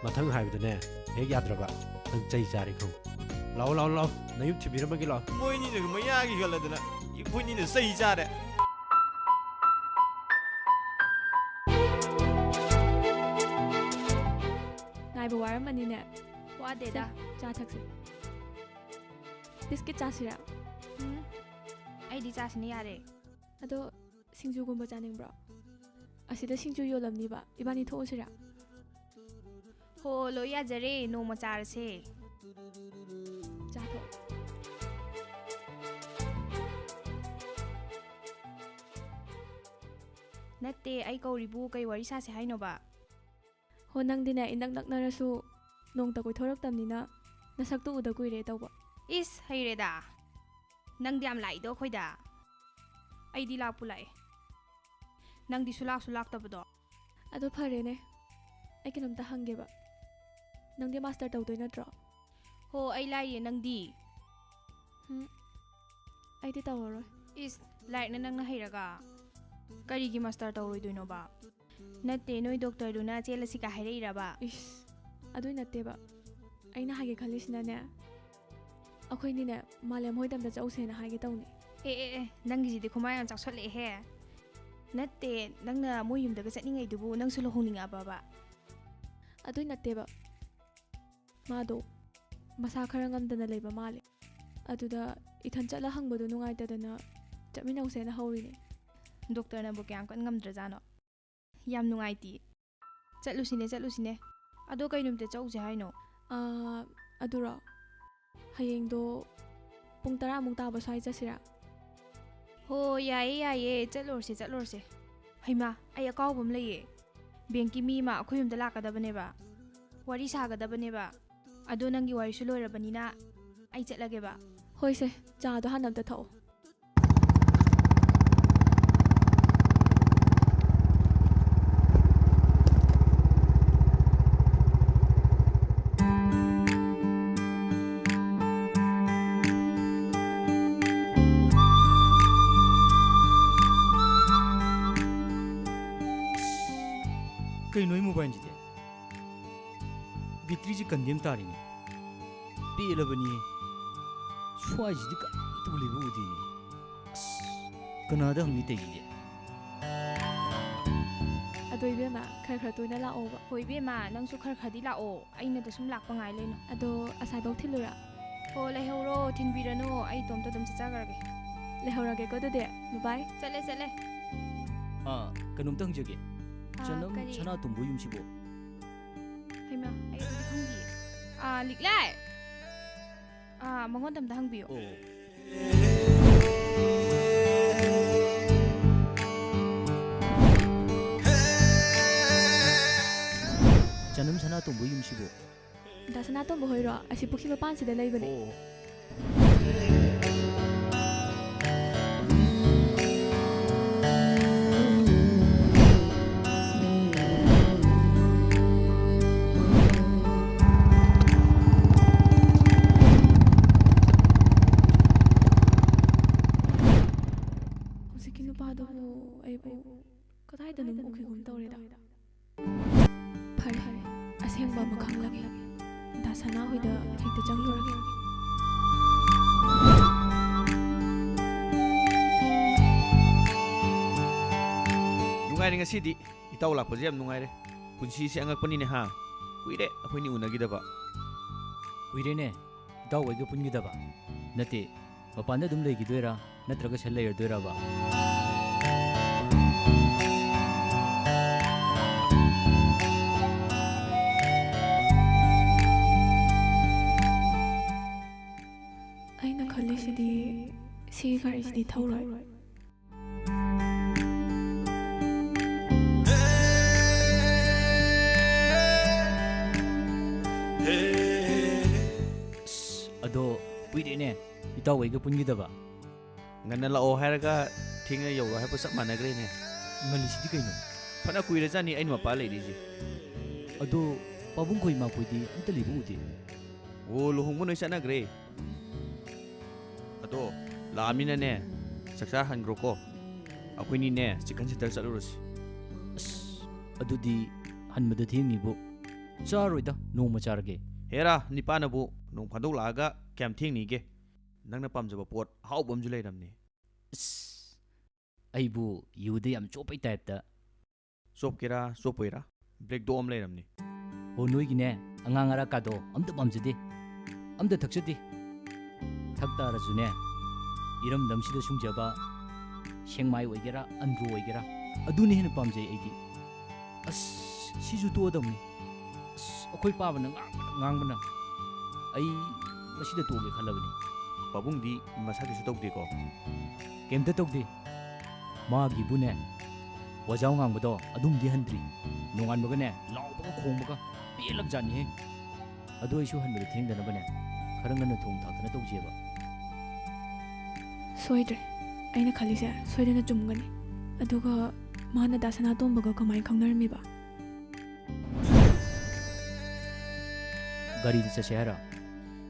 ꯃꯊꯪ ꯍꯥꯏꯕꯗꯅꯦ, ꯍꯦꯛ ꯌꯥꯗ꯭ꯔꯕ, ꯅꯪ ꯆꯩ ꯆꯥꯔꯦ ꯈꯪꯉꯨ꯫ ꯂꯥꯛꯑꯣ, ꯂꯥꯛꯑꯣ, ꯂꯥꯛꯑꯣ, ꯅꯌꯨꯝ ꯊꯤꯟꯕꯤꯔꯝꯃꯒꯦ ꯂꯥꯛꯑꯣ꯫ ꯃꯣꯏꯅꯤꯅꯒ ꯃꯌꯥꯒꯤ ꯍꯦꯜꯂꯗꯅ ꯑꯩꯈꯣꯏꯅꯤꯅ ꯆꯩ ꯆꯥꯔꯦ꯫ ꯉꯥꯏꯕ ꯋꯥꯔꯝꯃꯅꯤꯅꯦ꯫ ꯋꯥꯗꯦꯗ꯫ ꯁꯦ, ꯆꯥ ꯊꯛꯁꯦ꯫ ꯕꯤꯁꯀꯤꯠ ꯆꯥꯁꯤꯔꯥ? ꯎꯝ, ꯑꯩꯗꯤ ꯆꯥꯁꯤꯅ ꯌꯥꯔꯦ꯫ ꯑꯗꯣ ꯁꯤꯡꯖꯨꯒꯨꯝꯕ ꯆꯥꯅꯤꯡꯕ꯭ꯔꯣ? ꯑꯁꯤꯗ ꯁꯤꯡꯖꯨ ꯌꯣꯜꯂꯝꯅꯤꯕ, ꯏꯕꯥꯅꯤ ꯊꯣꯛꯎꯁꯤꯔꯥ? ꯍꯣ, ꯂꯣꯏ ꯌꯥꯖꯔꯦ, ꯅꯣꯡꯃ ꯆꯥꯔꯁꯦ꯫ ꯆꯥꯊꯣꯛ꯫ ꯅꯠꯇꯦ, ꯑꯩ ꯀꯧꯔꯤꯕꯨ ꯀꯩ ꯋꯥꯔꯤ ꯁꯥꯁꯦ ꯍꯥꯏꯅꯣꯕ? ꯍꯣ, ꯅꯪꯗꯤꯅꯦ, ꯏꯅꯛ ꯅꯛꯅꯔꯁꯨ ꯅꯣꯡꯇ ꯀꯣꯏꯊꯣꯔꯛꯇꯕꯅꯤꯅ ꯅꯁꯛꯇꯣ ꯎꯗ ꯀꯨꯏꯔꯦ ꯇꯧꯕ꯫ ꯏꯁ, ꯍꯩꯔꯦꯗ꯫ ꯅꯪꯗꯤ ꯌꯥꯝ ꯂꯥꯛꯏꯗꯣ ꯑꯩꯈꯣꯏꯗ꯫ ꯑꯩꯗꯤ ꯂꯥꯛꯄꯨ ꯂꯥꯛꯑꯦ꯫ ꯅꯪꯗꯤ ꯁꯨꯂꯥꯛꯁꯨ ꯂꯥꯛꯇꯕꯗꯣ꯫ ꯑꯗꯣ ꯐꯔꯦꯅꯦ, ꯑꯩ ꯀꯩꯅꯣꯝꯇ ꯍꯪꯒꯦꯕ꯫ ꯅꯪꯗꯤ ꯃꯥꯁꯇꯔ ꯇꯧꯗꯣꯏ ꯅꯠꯇ꯭ꯔꯣ? ꯍꯣ, ꯑꯩ ꯂꯥꯏꯔꯤꯌꯦ, ꯅꯪꯗꯤ? ꯍꯨꯝ, ꯑꯩꯗꯤ ꯇꯧꯔꯔꯣꯏ꯫ ꯏꯁ, ꯂꯥꯏꯔꯤꯛꯅ ꯅꯪꯅ ꯍꯩꯔꯒ ꯀꯔꯤꯒꯤ ꯃꯥꯁꯇꯔ ꯇꯧꯔꯣꯏꯗꯣꯏꯅꯣꯕ? ꯅꯠꯇꯦ, ꯅꯣꯏ ꯗꯣꯛꯇꯔꯗꯨꯅ ꯆꯦꯜꯂꯁꯤꯒ ꯍꯥꯏꯔꯛꯏꯔꯕ? ꯏꯁ, ꯑꯗꯨꯏ ꯅꯠꯇꯦꯕ꯫ ꯑꯩꯅ ꯍꯥꯏꯒꯦ ꯈꯜꯂꯤꯁꯤꯅꯅꯦ, ꯑꯩꯈꯣꯏꯅꯤꯅꯦ ꯃꯥꯂꯦꯝ ꯍꯣꯏꯗ ꯑꯝꯇ ꯆꯧꯁꯦꯅ ꯍꯥꯏꯒꯦ ꯇꯧꯅꯤ꯫ ꯑꯦ ꯑꯦ ꯑꯦ, ꯅꯪꯒꯤꯁꯤꯗꯤ ꯈꯨꯃꯥꯡ ꯌꯥꯝ ꯆꯥꯎꯁꯜꯂꯛꯑꯦꯍꯦ꯫ ꯅꯠꯇꯦ, ꯅꯪꯅ ꯃꯣꯏ ꯌꯨꯝꯗꯒ ꯆꯠꯅꯤꯡꯉꯩꯗꯨꯕꯨ ꯅꯪꯁꯨ ꯂꯨꯍꯣꯡꯅꯤꯡꯉꯛꯑꯕꯕ? ꯑꯗꯨꯏ ꯅꯠꯇꯦꯕ꯫ ꯃꯥꯗꯣ ꯃꯁꯥ ꯈꯔ ꯉꯝꯗꯅ ꯂꯩꯕ ꯃꯥꯜꯂꯦ꯫ ꯑꯗꯨꯗ ꯏꯊꯟ ꯆꯠꯂ ꯍꯪꯕꯗꯣ ꯅꯨꯡꯉꯥꯏꯇꯗꯅ ꯆꯠꯃꯤꯟꯅꯧꯁꯦꯅ ꯍꯧꯔꯤꯅꯦ꯫ ꯗꯣꯛꯇꯔꯅꯕꯨ ꯀꯌꯥꯝ ꯀꯟ ꯉꯝꯗ꯭ꯔꯖꯥꯠꯅꯣ? ꯌꯥꯝ ꯅꯨꯡꯉꯥꯏꯇꯦ꯫ ꯆꯠꯂꯨꯁꯤꯅꯦ, ꯆꯠꯂꯨꯁꯤꯅꯦ꯫ ꯑꯗꯣ ꯀꯩ ꯅꯨꯃꯤꯠꯇ ꯆꯠꯂꯨꯁꯦ ꯍꯥꯏꯅꯣ? ꯑꯥ, ꯑꯗꯨꯔꯣ? ꯍꯌꯦꯡꯗꯣ ꯄꯨꯡ ꯇꯔꯥꯃꯨꯛ ꯇꯥꯕ ꯁ꯭ꯋꯥꯏ ꯆꯠꯁꯤꯔꯥ? ꯍꯣ, ꯌꯥꯏꯌꯦ, ꯌꯥꯏꯌꯦ, ꯆꯠꯂꯨꯔꯁꯦ, ꯆꯠꯂꯨꯔꯁꯦ꯫ ꯍꯩꯃꯥ, ꯑꯩ ꯑꯀꯥꯎꯕ ꯑꯃ ꯂꯩꯌꯦ꯫ ꯕꯦꯡꯀꯤ ꯃꯤ ꯑꯃ ꯑꯩꯈꯣꯏ ꯌꯨꯝꯗ ꯂꯥꯛꯀꯗꯕꯅꯦꯕ, ꯋꯥꯔꯤ ꯁꯥꯒꯗꯕꯅꯦꯕ꯫ ꯑꯗꯣ ꯅꯪꯒꯤ ꯋꯥꯔꯤꯁꯨ ꯂꯣꯏꯔꯕꯅꯤꯅ ꯑꯩ ꯆꯠꯂꯒꯦꯕ꯫ ꯍꯣꯏꯁꯦ, ꯆꯥꯗꯣ ꯍꯥꯟꯅ ꯑꯝꯇ ꯊꯛꯑꯣ꯫ ꯀꯩꯅꯣ ꯑꯩ ꯃꯣꯕꯥꯏꯜꯁꯤꯗꯤ? ꯕꯦꯇ꯭ꯔꯤꯁꯤ ꯀꯟꯗꯦꯝ ꯇꯥꯔꯤꯅꯦ꯫ ꯄꯦꯜꯂꯕꯅꯤ꯫ ꯁ꯭ꯋꯥꯏꯁꯤꯗꯤ ꯀꯅꯥꯝꯇꯕꯨ ꯂꯩꯕ ꯎꯗꯦꯅꯦ꯫ ꯑꯁ, ꯀꯅꯥꯗ ꯍꯪꯅꯤ ꯇꯧꯔꯤꯁꯤꯗꯤ? ꯑꯗꯣ ꯏꯕꯦꯝꯃ, ꯈꯔ ꯈꯔ ꯇꯣꯏꯅ ꯂꯥꯛꯑꯣꯕ꯫ ꯍꯣꯏ ꯏꯕꯦꯝꯃ, ꯅꯪꯁꯨ ꯈꯔ ꯈꯔꯗꯤ ꯂꯥꯛꯑꯣ꯫ ꯑꯩꯅꯗ ꯁꯨꯝ ꯂꯥꯛꯄ ꯉꯥꯏ ꯂꯩꯅꯨ꯫ ꯑꯗꯣ ꯑꯁꯥꯏꯐꯥꯎ ꯊꯤꯜꯂꯨꯔꯥ? ꯍꯣ, ꯂꯩꯍꯧꯔꯣ, ꯊꯤꯟꯕꯤꯔꯅꯨ, ꯑꯩ ꯏꯇꯣꯝꯇ ꯑꯗꯨꯝ ꯆꯠꯆꯈ꯭ꯔꯒꯦ꯫ ꯂꯩꯍꯧꯔꯒꯦꯀꯣ ꯑꯗꯨꯗꯤ, bye bye꯫ ꯆꯠꯂꯦ, ꯆꯠꯂꯦ꯫ ꯑꯥ, ꯀꯩꯅꯣꯝꯇ ꯍꯪꯖꯒꯦ꯫ ꯑꯥ, ꯆꯅꯝ ꯀꯔꯤ? ꯁꯅꯥꯇꯣꯝꯕ ꯌꯨꯝꯁꯤꯕꯨ? ꯍꯩꯃꯥ, ꯑꯩ ꯑꯗꯨꯗꯤ ꯈꯪꯗꯤꯌꯦ꯫ ꯑꯥ, ꯂꯤꯛꯂꯥꯏ! ꯑꯥ, ꯃꯉꯣꯟꯗ ꯑꯝꯇ ꯍꯪꯕꯤꯌꯨ꯫ ꯑꯣ꯫ ꯆꯅꯝ ꯁꯅꯥꯇꯣꯝꯕ ꯌꯨꯝꯁꯤꯕꯨ? ꯗꯥ ꯁꯅꯥꯇꯣꯝꯕ ꯍꯣꯏꯔꯣ? ꯑꯁꯤ ꯄꯨꯈ꯭ꯔꯤ ꯃꯄꯥꯟꯁꯤꯗ ꯂꯩꯕꯅꯦ꯫ ꯑꯣ꯫ ꯍꯧꯖꯤꯛꯀꯤ ꯅꯨꯄꯥꯗꯨꯕꯨ ꯑꯩꯕꯨ ꯀꯗꯥꯏ ꯀꯗꯥꯏꯗꯅꯣꯝ ꯎꯈꯤꯒꯨꯝ ꯇꯧꯔꯦꯗ꯫ ꯐꯔꯦ, ꯑꯁꯦꯡꯕ ꯑꯃ ꯈꯪꯂꯒꯦ꯫ ꯗꯥ ꯁꯅꯥ ꯍꯣꯏꯗ ꯍꯦꯛꯇ ꯆꯪꯂꯨꯔꯒꯦ꯫ ꯅꯨꯡꯉꯥꯏꯔꯦ ꯉꯁꯤꯗꯤ꯫ ꯏꯇꯥꯎ ꯂꯥꯛꯄꯁꯦ ꯌꯥꯝ ꯅꯨꯡꯉꯥꯏꯔꯦ꯫ ꯄꯨꯟꯁꯤꯁꯦ ꯑꯉꯛꯄꯅꯤꯅꯦ ꯍꯥ? ꯀꯨꯏꯔꯦ ꯑꯩꯈꯣꯏꯅꯤ ꯎꯅꯈꯤꯗꯕ꯫ ꯀꯨꯏꯔꯦꯅꯦ ꯏꯇꯥꯎ ꯍꯣꯏꯒ ꯄꯨꯟꯈꯤꯗꯕ꯫ ꯅꯠꯇꯦ, ꯃꯄꯥꯟꯗ ꯑꯗꯨꯝ ꯂꯩꯈꯤꯗꯣꯏꯔꯥ ꯅꯠꯇ꯭ꯔꯒ ꯁꯤꯗ ꯂꯩꯔꯗꯣꯏꯔꯕ? ꯑꯩꯅ ꯈꯜꯂꯤꯁꯤꯗꯤ ꯁꯤꯒꯤ ꯒꯥꯔꯤꯁꯤꯗꯤ ꯊꯧꯔꯣꯏ꯫ ꯑꯁ, ꯑꯗꯣ ꯀꯨꯏꯔꯦꯅꯦ ꯏꯇꯥꯎ ꯑꯩꯒ ꯄꯨꯟꯈꯤꯗꯕ꯫ ꯉꯟꯅ ꯂꯥꯛꯑꯣ ꯍꯥꯏꯔꯒ ꯊꯦꯡꯅ ꯌꯧꯔꯣ ꯍꯥꯏꯕ ꯆꯞ ꯃꯥꯟꯅꯈ꯭ꯔꯦꯅꯦ꯫ ꯉꯜꯂꯤꯁꯤꯗꯤ ꯀꯩꯅꯣ? ꯐꯅ ꯀꯨꯏꯔꯖꯥꯠꯅꯤ ꯑꯩꯅ ꯃꯄꯥ ꯂꯩꯔꯤꯁꯦ꯫ ꯑꯗꯣ ꯄꯥꯕꯨꯡ ꯈꯣꯏ ꯏꯃꯥ ꯈꯣꯏꯗꯤ ꯑꯝꯇ ꯂꯩꯕ ꯎꯗꯦ꯫ ꯑꯣ, ꯂꯨꯍꯣꯡꯕ ꯂꯣꯏ ꯆꯠꯅꯈ꯭ꯔꯦ꯫ ꯑꯗꯣ ꯂꯥꯛꯑꯃꯤꯅꯅꯦ, ꯆꯥꯛꯆꯥ ꯍꯟꯈ꯭ꯔꯣꯀꯣ꯫ ꯑꯩꯈꯣꯏꯅꯤꯅꯦ ꯆꯤꯛꯀꯟ ꯁꯦꯟꯇꯔ ꯆꯠꯂꯨꯔꯁꯤ꯫ ꯑꯁ, ꯑꯗꯨꯗꯤ ꯍꯟꯕꯗ ꯊꯦꯡꯅꯤꯕꯨ꯫ ꯆꯥꯔꯣꯏꯗ, ꯅꯣꯡꯃ ꯆꯥꯔꯒꯦ꯫ ꯍꯦꯔꯥ, ꯅꯤꯄꯥꯅꯕꯨ ꯅꯣꯡ ꯐꯥꯗꯣꯛ ꯂꯥꯛꯑꯒ ꯀꯌꯥꯝ ꯊꯦꯡꯅꯤꯒꯦ? ꯅꯪꯅ ꯄꯥꯝꯖꯕ ꯄꯣꯠ ꯑꯍꯥꯎꯕ ꯑꯃꯁꯨ ꯂꯩꯔꯝꯅꯦ꯫ ꯑꯁ, ꯑꯩꯕꯨ ꯌꯨꯗ ꯌꯥꯝ ꯆꯣꯞꯄꯩ ꯇꯥꯏꯞꯇ꯫ ꯆꯣꯞꯀꯦꯔꯥ ꯆꯣꯞꯄꯣꯏꯔꯥ, ꯕ꯭ꯂꯦꯛ ꯗꯣꯛ ꯑꯃ ꯂꯩꯔꯝꯅꯤ꯫ ꯍꯣ, ꯅꯣꯏꯒꯤꯅꯦ ꯑꯉꯥꯡ ꯑꯔꯥꯛꯀꯥꯗꯣ ꯑꯝꯇ ꯄꯥꯝꯖꯗꯦ, ꯑꯝꯇ ꯊꯛꯆꯗꯦ꯫ ꯊꯛ ꯇꯥꯔꯁꯨꯅꯦ, ꯏꯔꯝꯗꯝꯁꯤꯗ ꯁꯨꯡꯖꯕ ꯁꯦꯡꯃꯥꯏ ꯑꯣꯏꯒꯦꯔꯥ ꯑꯟꯗ꯭ꯔꯣ ꯑꯣꯏꯒꯦꯔꯥ, ꯑꯗꯨꯅ ꯍꯦꯟꯅ ꯄꯥꯝꯖꯩ ꯑꯩꯗꯤ꯫ ꯑꯁ, ꯁꯤꯁꯨ ꯇꯣꯛꯑꯗꯕꯅꯤ꯫ ꯑꯁ, ꯑꯩꯈꯣꯏ ꯄꯥꯕꯅ ꯉꯥꯡꯕꯅ ꯉꯥꯡꯕꯅ ꯑꯩ ꯃꯁꯤꯗ ꯇꯣꯛꯑꯒꯦ ꯈꯜꯂꯕꯅꯤ꯫ ꯄꯥꯕꯨꯡꯗꯤ ꯃꯁꯥ ꯀꯩꯁꯨ ꯇꯧꯗꯦꯀꯣ? ꯀꯩꯝꯇ ꯇꯧꯗꯦ꯫ ꯃꯥꯒꯤꯕꯨꯅꯦ, ꯋꯥꯖꯥꯎ ꯉꯥꯡꯕꯗꯣ ꯑꯗꯨꯝꯗꯤ ꯍꯟꯗ꯭ꯔꯤ꯫ ꯅꯣꯡꯉꯥꯟꯕꯒꯅꯦ, ꯂꯥꯎꯕꯒ ꯈꯣꯡꯕꯒ ꯄꯦꯜꯂꯕꯖꯥꯠꯅꯤꯍꯦ꯫ ꯑꯗꯣ ꯑꯩꯁꯨ ꯍꯟꯕꯗ ꯊꯦꯡꯗꯅꯕꯅꯦ, ꯈꯔ ꯉꯟꯅ ꯊꯣꯡ ꯊꯥꯛꯇꯅ ꯇꯧꯖꯦꯕ꯫ ꯁꯣꯏꯗ꯭ꯔꯦ꯫ ꯑꯩꯅ ꯈꯜꯂꯤꯁꯦ ꯁꯣꯏꯗꯅ ꯆꯨꯝꯒꯅꯤ꯫ ꯑꯗꯨꯒ ꯃꯥꯅ ꯗꯥ ꯁꯅꯥꯇꯣꯝꯕꯒ ꯀꯃꯥꯏꯅ ꯈꯪꯅꯔꯝꯃꯤꯕ? ꯒꯥꯔꯤꯗ ꯆꯠꯁꯦ ꯍꯥꯏꯔꯣ?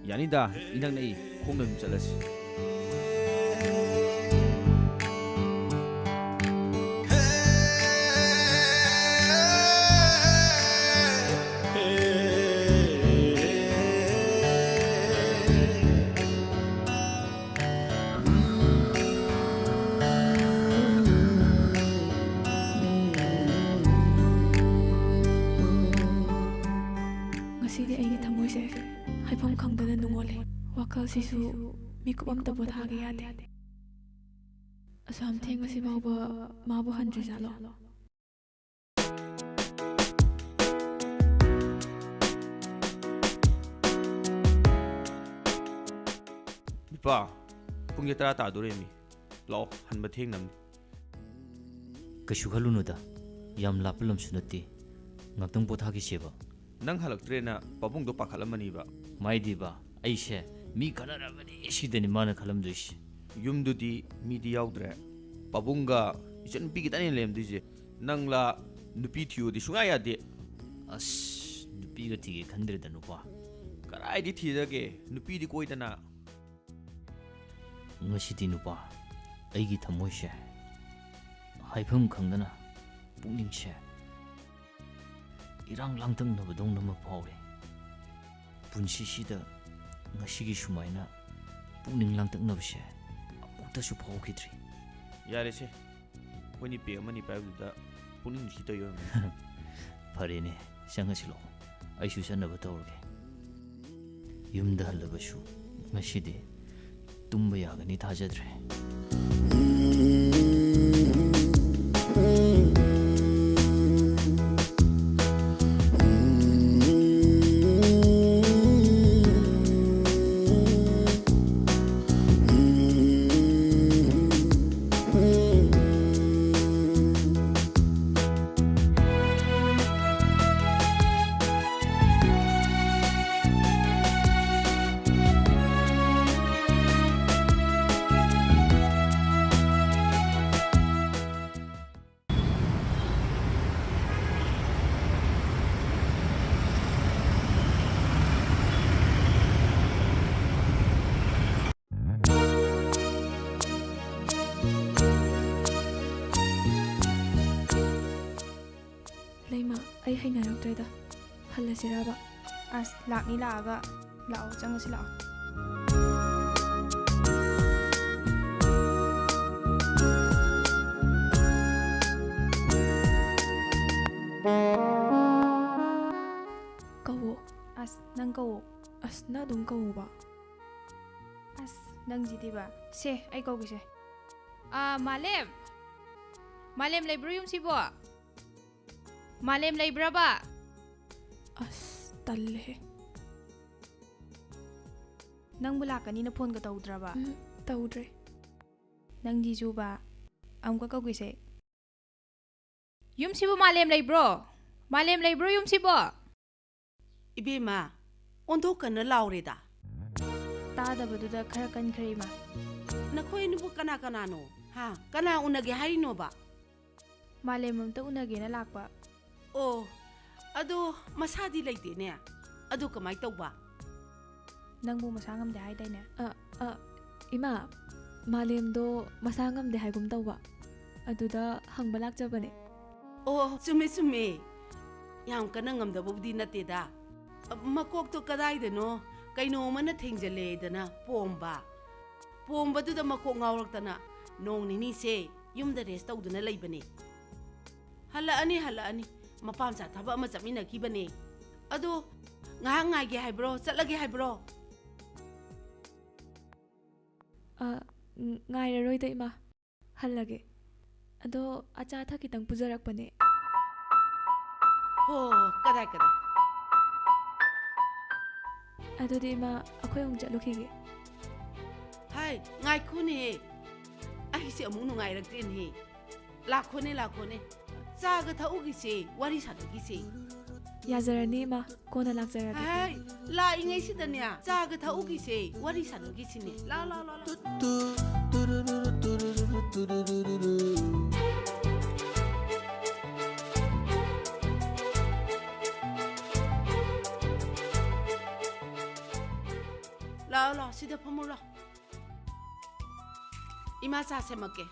ꯌꯥꯅꯤꯗ, ꯏꯅꯛ ꯅꯛꯏ, ꯈꯣꯡꯅ ꯑꯗꯨꯝ ꯆꯠꯂꯁꯤ꯫ ꯁꯤꯁꯨ ꯃꯤꯀꯨꯞ ꯑꯝꯇ ꯄꯣꯊꯥꯒꯦ ꯌꯥꯗꯦ꯫ ꯑꯁꯨꯛ ꯌꯥꯝ ꯊꯦꯡꯉꯁꯤ ꯐꯥꯎꯕ ꯃꯥꯕꯨ ꯍꯟꯗ꯭ꯔꯤꯖꯥꯠꯂꯣ? ꯅꯨꯄꯥ, ꯄꯨꯡꯁꯦ ꯇꯔꯥ ꯇꯥꯗꯣꯔꯦꯃꯤ꯫ ꯂꯥꯛꯑꯣ, ꯍꯟꯕ ꯊꯦꯡꯅꯕꯅꯤ꯫ ꯀꯩꯁꯨ ꯈꯜꯂꯨꯅꯨꯗ, ꯌꯥꯝ ꯂꯥꯞꯄ ꯂꯝꯁꯨ ꯅꯠꯇꯦ꯫ ꯉꯥꯛꯇꯪ ꯄꯣꯊꯥꯈꯤꯁꯦꯕ꯫ ꯅꯪ ꯍꯜꯂꯛꯇ꯭ꯔꯦꯅ ꯄꯥꯕꯨꯡꯗꯣ ꯄꯥꯈꯠꯂꯝꯃꯅꯤꯕ꯫ ꯃꯥꯏꯗꯤꯕ, ꯑꯩꯁꯦ ꯃꯤ ꯈꯠꯅꯔꯕꯅꯤ ꯁꯤꯗꯅꯤ ꯃꯥꯅ ꯈꯜꯂꯝꯗꯣꯏꯁꯦ꯫ ꯌꯨꯝꯗꯨꯗꯤ ꯃꯤꯗꯤ ꯌꯥꯎꯗ꯭ꯔꯦ꯫ ꯄꯥꯕꯨꯡꯒ ꯏꯆꯟꯅꯨꯄꯤ ꯈꯤꯇꯪꯅꯦ ꯂꯩꯔꯝꯗꯣꯏꯁꯦ꯫ ꯅꯪꯂꯥ ꯅꯨꯄꯤ ꯊꯤꯌꯣꯗꯤ ꯁꯨꯡꯌꯥ ꯌꯥꯗꯦ꯫ ꯑꯁ, ꯅꯨꯄꯤꯒ ꯊꯤꯒꯦ ꯈꯟꯗ꯭ꯔꯦꯗ ꯅꯨꯄꯥ꯫ ꯀꯗꯥꯏꯗꯤ ꯊꯤꯖꯒꯦ? ꯅꯨꯄꯤꯗꯤ ꯀꯣꯏꯗꯅ꯫ ꯉꯁꯤꯗꯤ ꯅꯨꯄꯥ, ꯑꯩꯒꯤ ꯊꯃꯣꯏꯁꯦ ꯍꯥꯏꯐꯝ ꯈꯪꯗꯅ, ꯄꯨꯛꯅꯤꯡꯁꯦ ꯏꯔꯥꯡ ꯂꯥꯡꯇꯛꯅꯕꯗꯧꯅ ꯑꯃ ꯐꯥꯎꯔꯦ꯫ ꯄꯨꯟꯁꯤꯁꯤꯗ ꯉꯁꯤꯒꯤ ꯁꯨꯃꯥꯏꯅ ꯄꯨꯛꯅꯤꯡ ꯂꯥꯡꯇꯛꯅꯕꯁꯦ ꯑꯃꯨꯛꯇꯁꯨ ꯐꯥꯎꯈꯤꯗ꯭ꯔꯤ꯫ ꯌꯥꯔꯦꯁꯦ, ꯑꯩꯈꯣꯏꯅꯤ ꯄꯦꯛ ꯑꯃꯅꯤ ꯄꯥꯏꯕꯗꯨꯗ ꯄꯨꯛꯅꯤꯡ ꯅꯨꯡꯁꯤ ꯇꯧꯔꯤ ꯑꯣꯏꯔꯝꯒꯅꯤ꯫ ꯐꯔꯦꯅꯦ, ꯆꯪꯉꯁꯤ ꯂꯥꯛꯑꯣ, ꯑꯩꯁꯨ ꯆꯠꯅꯕ ꯇꯧꯔꯒꯦ꯫ ꯌꯨꯝꯗ ꯍꯜꯂꯕꯁꯨ ꯉꯁꯤꯗꯤ ꯇꯨꯝꯕ ꯌꯥꯒꯅꯤ ꯊꯥꯖꯗ꯭ꯔꯦ꯫ ꯂꯩꯃ, ꯑꯩ ꯍꯩꯅꯔꯛꯇ꯭ꯔꯦꯗ꯫ ꯍꯜꯂꯁꯤꯔꯕ? ꯑꯁ, ꯂꯥꯛꯅꯤ ꯂꯥꯛꯑꯒ꯫ ꯂꯥꯛꯑꯣ, ꯆꯪꯉꯁꯤ ꯂꯥꯛꯑꯣ꯫ ꯀꯧꯋꯣ꯫ ꯑꯁ, ꯅꯪ ꯀꯧꯋꯣ꯫ ꯑꯁ, ꯅꯪ ꯑꯗꯨꯝ ꯀꯧꯋꯣꯕ꯫ ꯑꯁ, ꯅꯪꯁꯤꯗꯤꯕ꯫ ꯁꯦ, ꯑꯩ ꯀꯧꯒꯦꯁꯦ꯫ ꯑꯥ, ꯃꯥꯂꯦꯝ꯫ ꯃꯥꯂꯦꯝ ꯂꯩꯕ꯭ꯔꯣ ꯌꯨꯝꯁꯤꯕꯣ? ꯃꯥꯂꯦꯝ ꯂꯩꯕ꯭ꯔꯕ? ꯑꯁ, ꯇꯜꯂꯦꯍꯦ꯫ ꯅꯪꯕꯨ ꯂꯥꯛꯀꯅꯤꯅ ꯐꯣꯟꯒ ꯇꯧꯗ꯭ꯔꯕ? ꯎꯝ, ꯇꯧꯗ꯭ꯔꯦ꯫ ꯅꯪꯁꯤꯁꯨꯕ꯫ ꯑꯃꯨꯛꯀ ꯀꯧꯒꯦꯁꯦ꯫ ꯌꯨꯝꯁꯤꯕꯨ ꯃꯥꯂꯦꯝ ꯂꯩꯕ꯭ꯔꯣ? ꯃꯥꯂꯦꯝ ꯂꯩꯕ꯭ꯔꯣ ꯌꯨꯝꯁꯤꯕꯣ? ꯏꯕꯦꯝꯃ, ꯑꯣꯟꯊꯣꯛꯀꯟꯅ ꯂꯥꯎꯔꯦꯗ꯫ ꯇꯥꯗꯕꯗꯨꯗ ꯈꯔ ꯀꯟꯈ꯭ꯔꯦ, ꯏꯃꯥ꯫ ꯅꯈꯣꯏ ꯑꯅꯤꯕꯨ ꯀꯅꯥ ꯀꯅꯥꯅꯣ? ꯍꯥ? ꯀꯅꯥ ꯎꯅꯒꯦ ꯍꯥꯏꯔꯤꯅꯣꯕ? ꯃꯥꯂꯦꯝ ꯑꯝꯇ ꯎꯅꯒꯦꯅ ꯂꯥꯛꯄ꯫ ꯑꯣ, ꯑꯗꯣ ꯃꯁꯥꯗꯤ ꯂꯩꯇꯦꯅꯦ꯫ ꯑꯗꯨ ꯀꯃꯥꯏ ꯇꯧꯕ? ꯅꯪꯕꯨ ꯃꯁꯥ ꯉꯝꯗꯦ ꯍꯥꯏꯗꯥꯏꯅꯦ? ꯑ, ꯑ, ꯏꯃꯥ, ꯃꯥꯂꯦꯝꯗꯣ ꯃꯁꯥ ꯉꯝꯗꯦ ꯍꯥꯏꯒꯨꯝ ꯇꯧꯕ꯫ ꯑꯗꯨꯗ ꯍꯪꯕ ꯂꯥꯛꯆꯕꯅꯦ꯫ ꯑꯣ, ꯆꯨꯝꯃꯦ, ꯆꯨꯝꯃꯦ꯫ ꯌꯥꯝ ꯀꯟꯅ ꯉꯝꯗꯕꯕꯨꯗꯤ ꯅꯠꯇꯦꯗ꯫ ꯃꯀꯣꯛꯇꯣ ꯀꯗꯥꯏꯗꯅꯣ ꯀꯩꯅꯣ ꯑꯃꯅ ꯊꯦꯡꯖꯜꯂꯦꯗꯅ ꯄꯣꯝꯕ꯫ ꯄꯣꯝꯕꯗꯨꯗ ꯃꯀꯣꯛ ꯉꯥꯎꯔꯛꯇꯅ ꯅꯣꯡ ꯅꯤꯅꯤꯁꯦ ꯌꯨꯝꯗ rest ꯇꯧꯗꯨꯅ ꯂꯩꯕꯅꯦ꯫ ꯍꯜꯂꯛꯑꯅꯤ, ꯍꯜꯂꯛꯑꯅꯤ꯫ ꯃꯄꯥꯝꯆꯥ ꯊꯕꯛ ꯑꯃ ꯆꯠꯃꯤꯟꯅꯈꯤꯕꯅꯦ꯫ ꯑꯗꯣ ꯉꯥꯏꯍꯥꯛ ꯉꯥꯏꯒꯦ ꯍꯥꯏꯕ꯭ꯔꯣ? ꯆꯠꯂꯒꯦ ꯍꯥꯏꯕ꯭ꯔꯣ? ꯑ, ꯉ-, ꯉꯥꯏꯔꯔꯣꯏꯗ, ꯏꯃꯥ꯫ ꯍꯜꯂꯒꯦ꯫ ꯑꯗꯣ ꯑꯆꯥ ꯑꯊꯛ ꯈꯤꯇꯪ ꯄꯨꯖꯔꯛꯄꯅꯦ꯫ ꯍꯣ, ꯀꯗꯥꯏ, ꯀꯗꯥꯏ? ꯑꯗꯨꯗꯤ, ꯏꯃꯥ, ꯑꯩꯈꯣꯏ ꯑꯃꯨꯛ ꯆꯠꯂꯨꯈꯤꯒꯦ꯫ ꯍꯥꯏ, ꯉꯥꯏꯈꯣꯅꯦꯍꯦ꯫ ꯑꯩꯁꯦ ꯑꯃꯨꯛ ꯅꯨꯡꯉꯥꯏꯔꯛꯇ꯭ꯔꯦꯅꯦꯍꯦ꯫ ꯂꯥꯛꯈꯣꯅꯦ, ꯂꯥꯛꯈꯣꯅꯦ꯫ ꯆꯥꯒ ꯊꯛꯎꯈꯤꯁꯦ, ꯋꯥꯔꯤ ꯁꯥꯟꯅꯈꯤꯁꯦ꯫ ꯌꯥꯖꯔꯅꯤ, ꯏꯃꯥ꯫ ꯀꯣꯟꯅ ꯂꯥꯛꯆꯔꯒꯦ꯫ ꯍꯥꯏ, ꯂꯥꯛꯏꯉꯩꯁꯤꯗꯅꯦ, ꯆꯥꯒ ꯊꯛꯎꯈꯤꯁꯦ, ꯋꯥꯔꯤ ꯁꯥꯟꯅꯈꯤꯁꯤꯅꯦ꯫ ꯂꯥ, ꯂꯥ, ꯂꯥ, ꯂꯥ꯫ ꯂꯥꯛꯑꯣ, ꯂꯥꯛꯑꯣ, ꯁꯤꯗ ꯐꯝꯃꯨ ꯂꯥꯎ꯫ ꯏꯃꯥ ꯆꯥ ꯁꯦꯝꯃꯛꯀꯦ꯫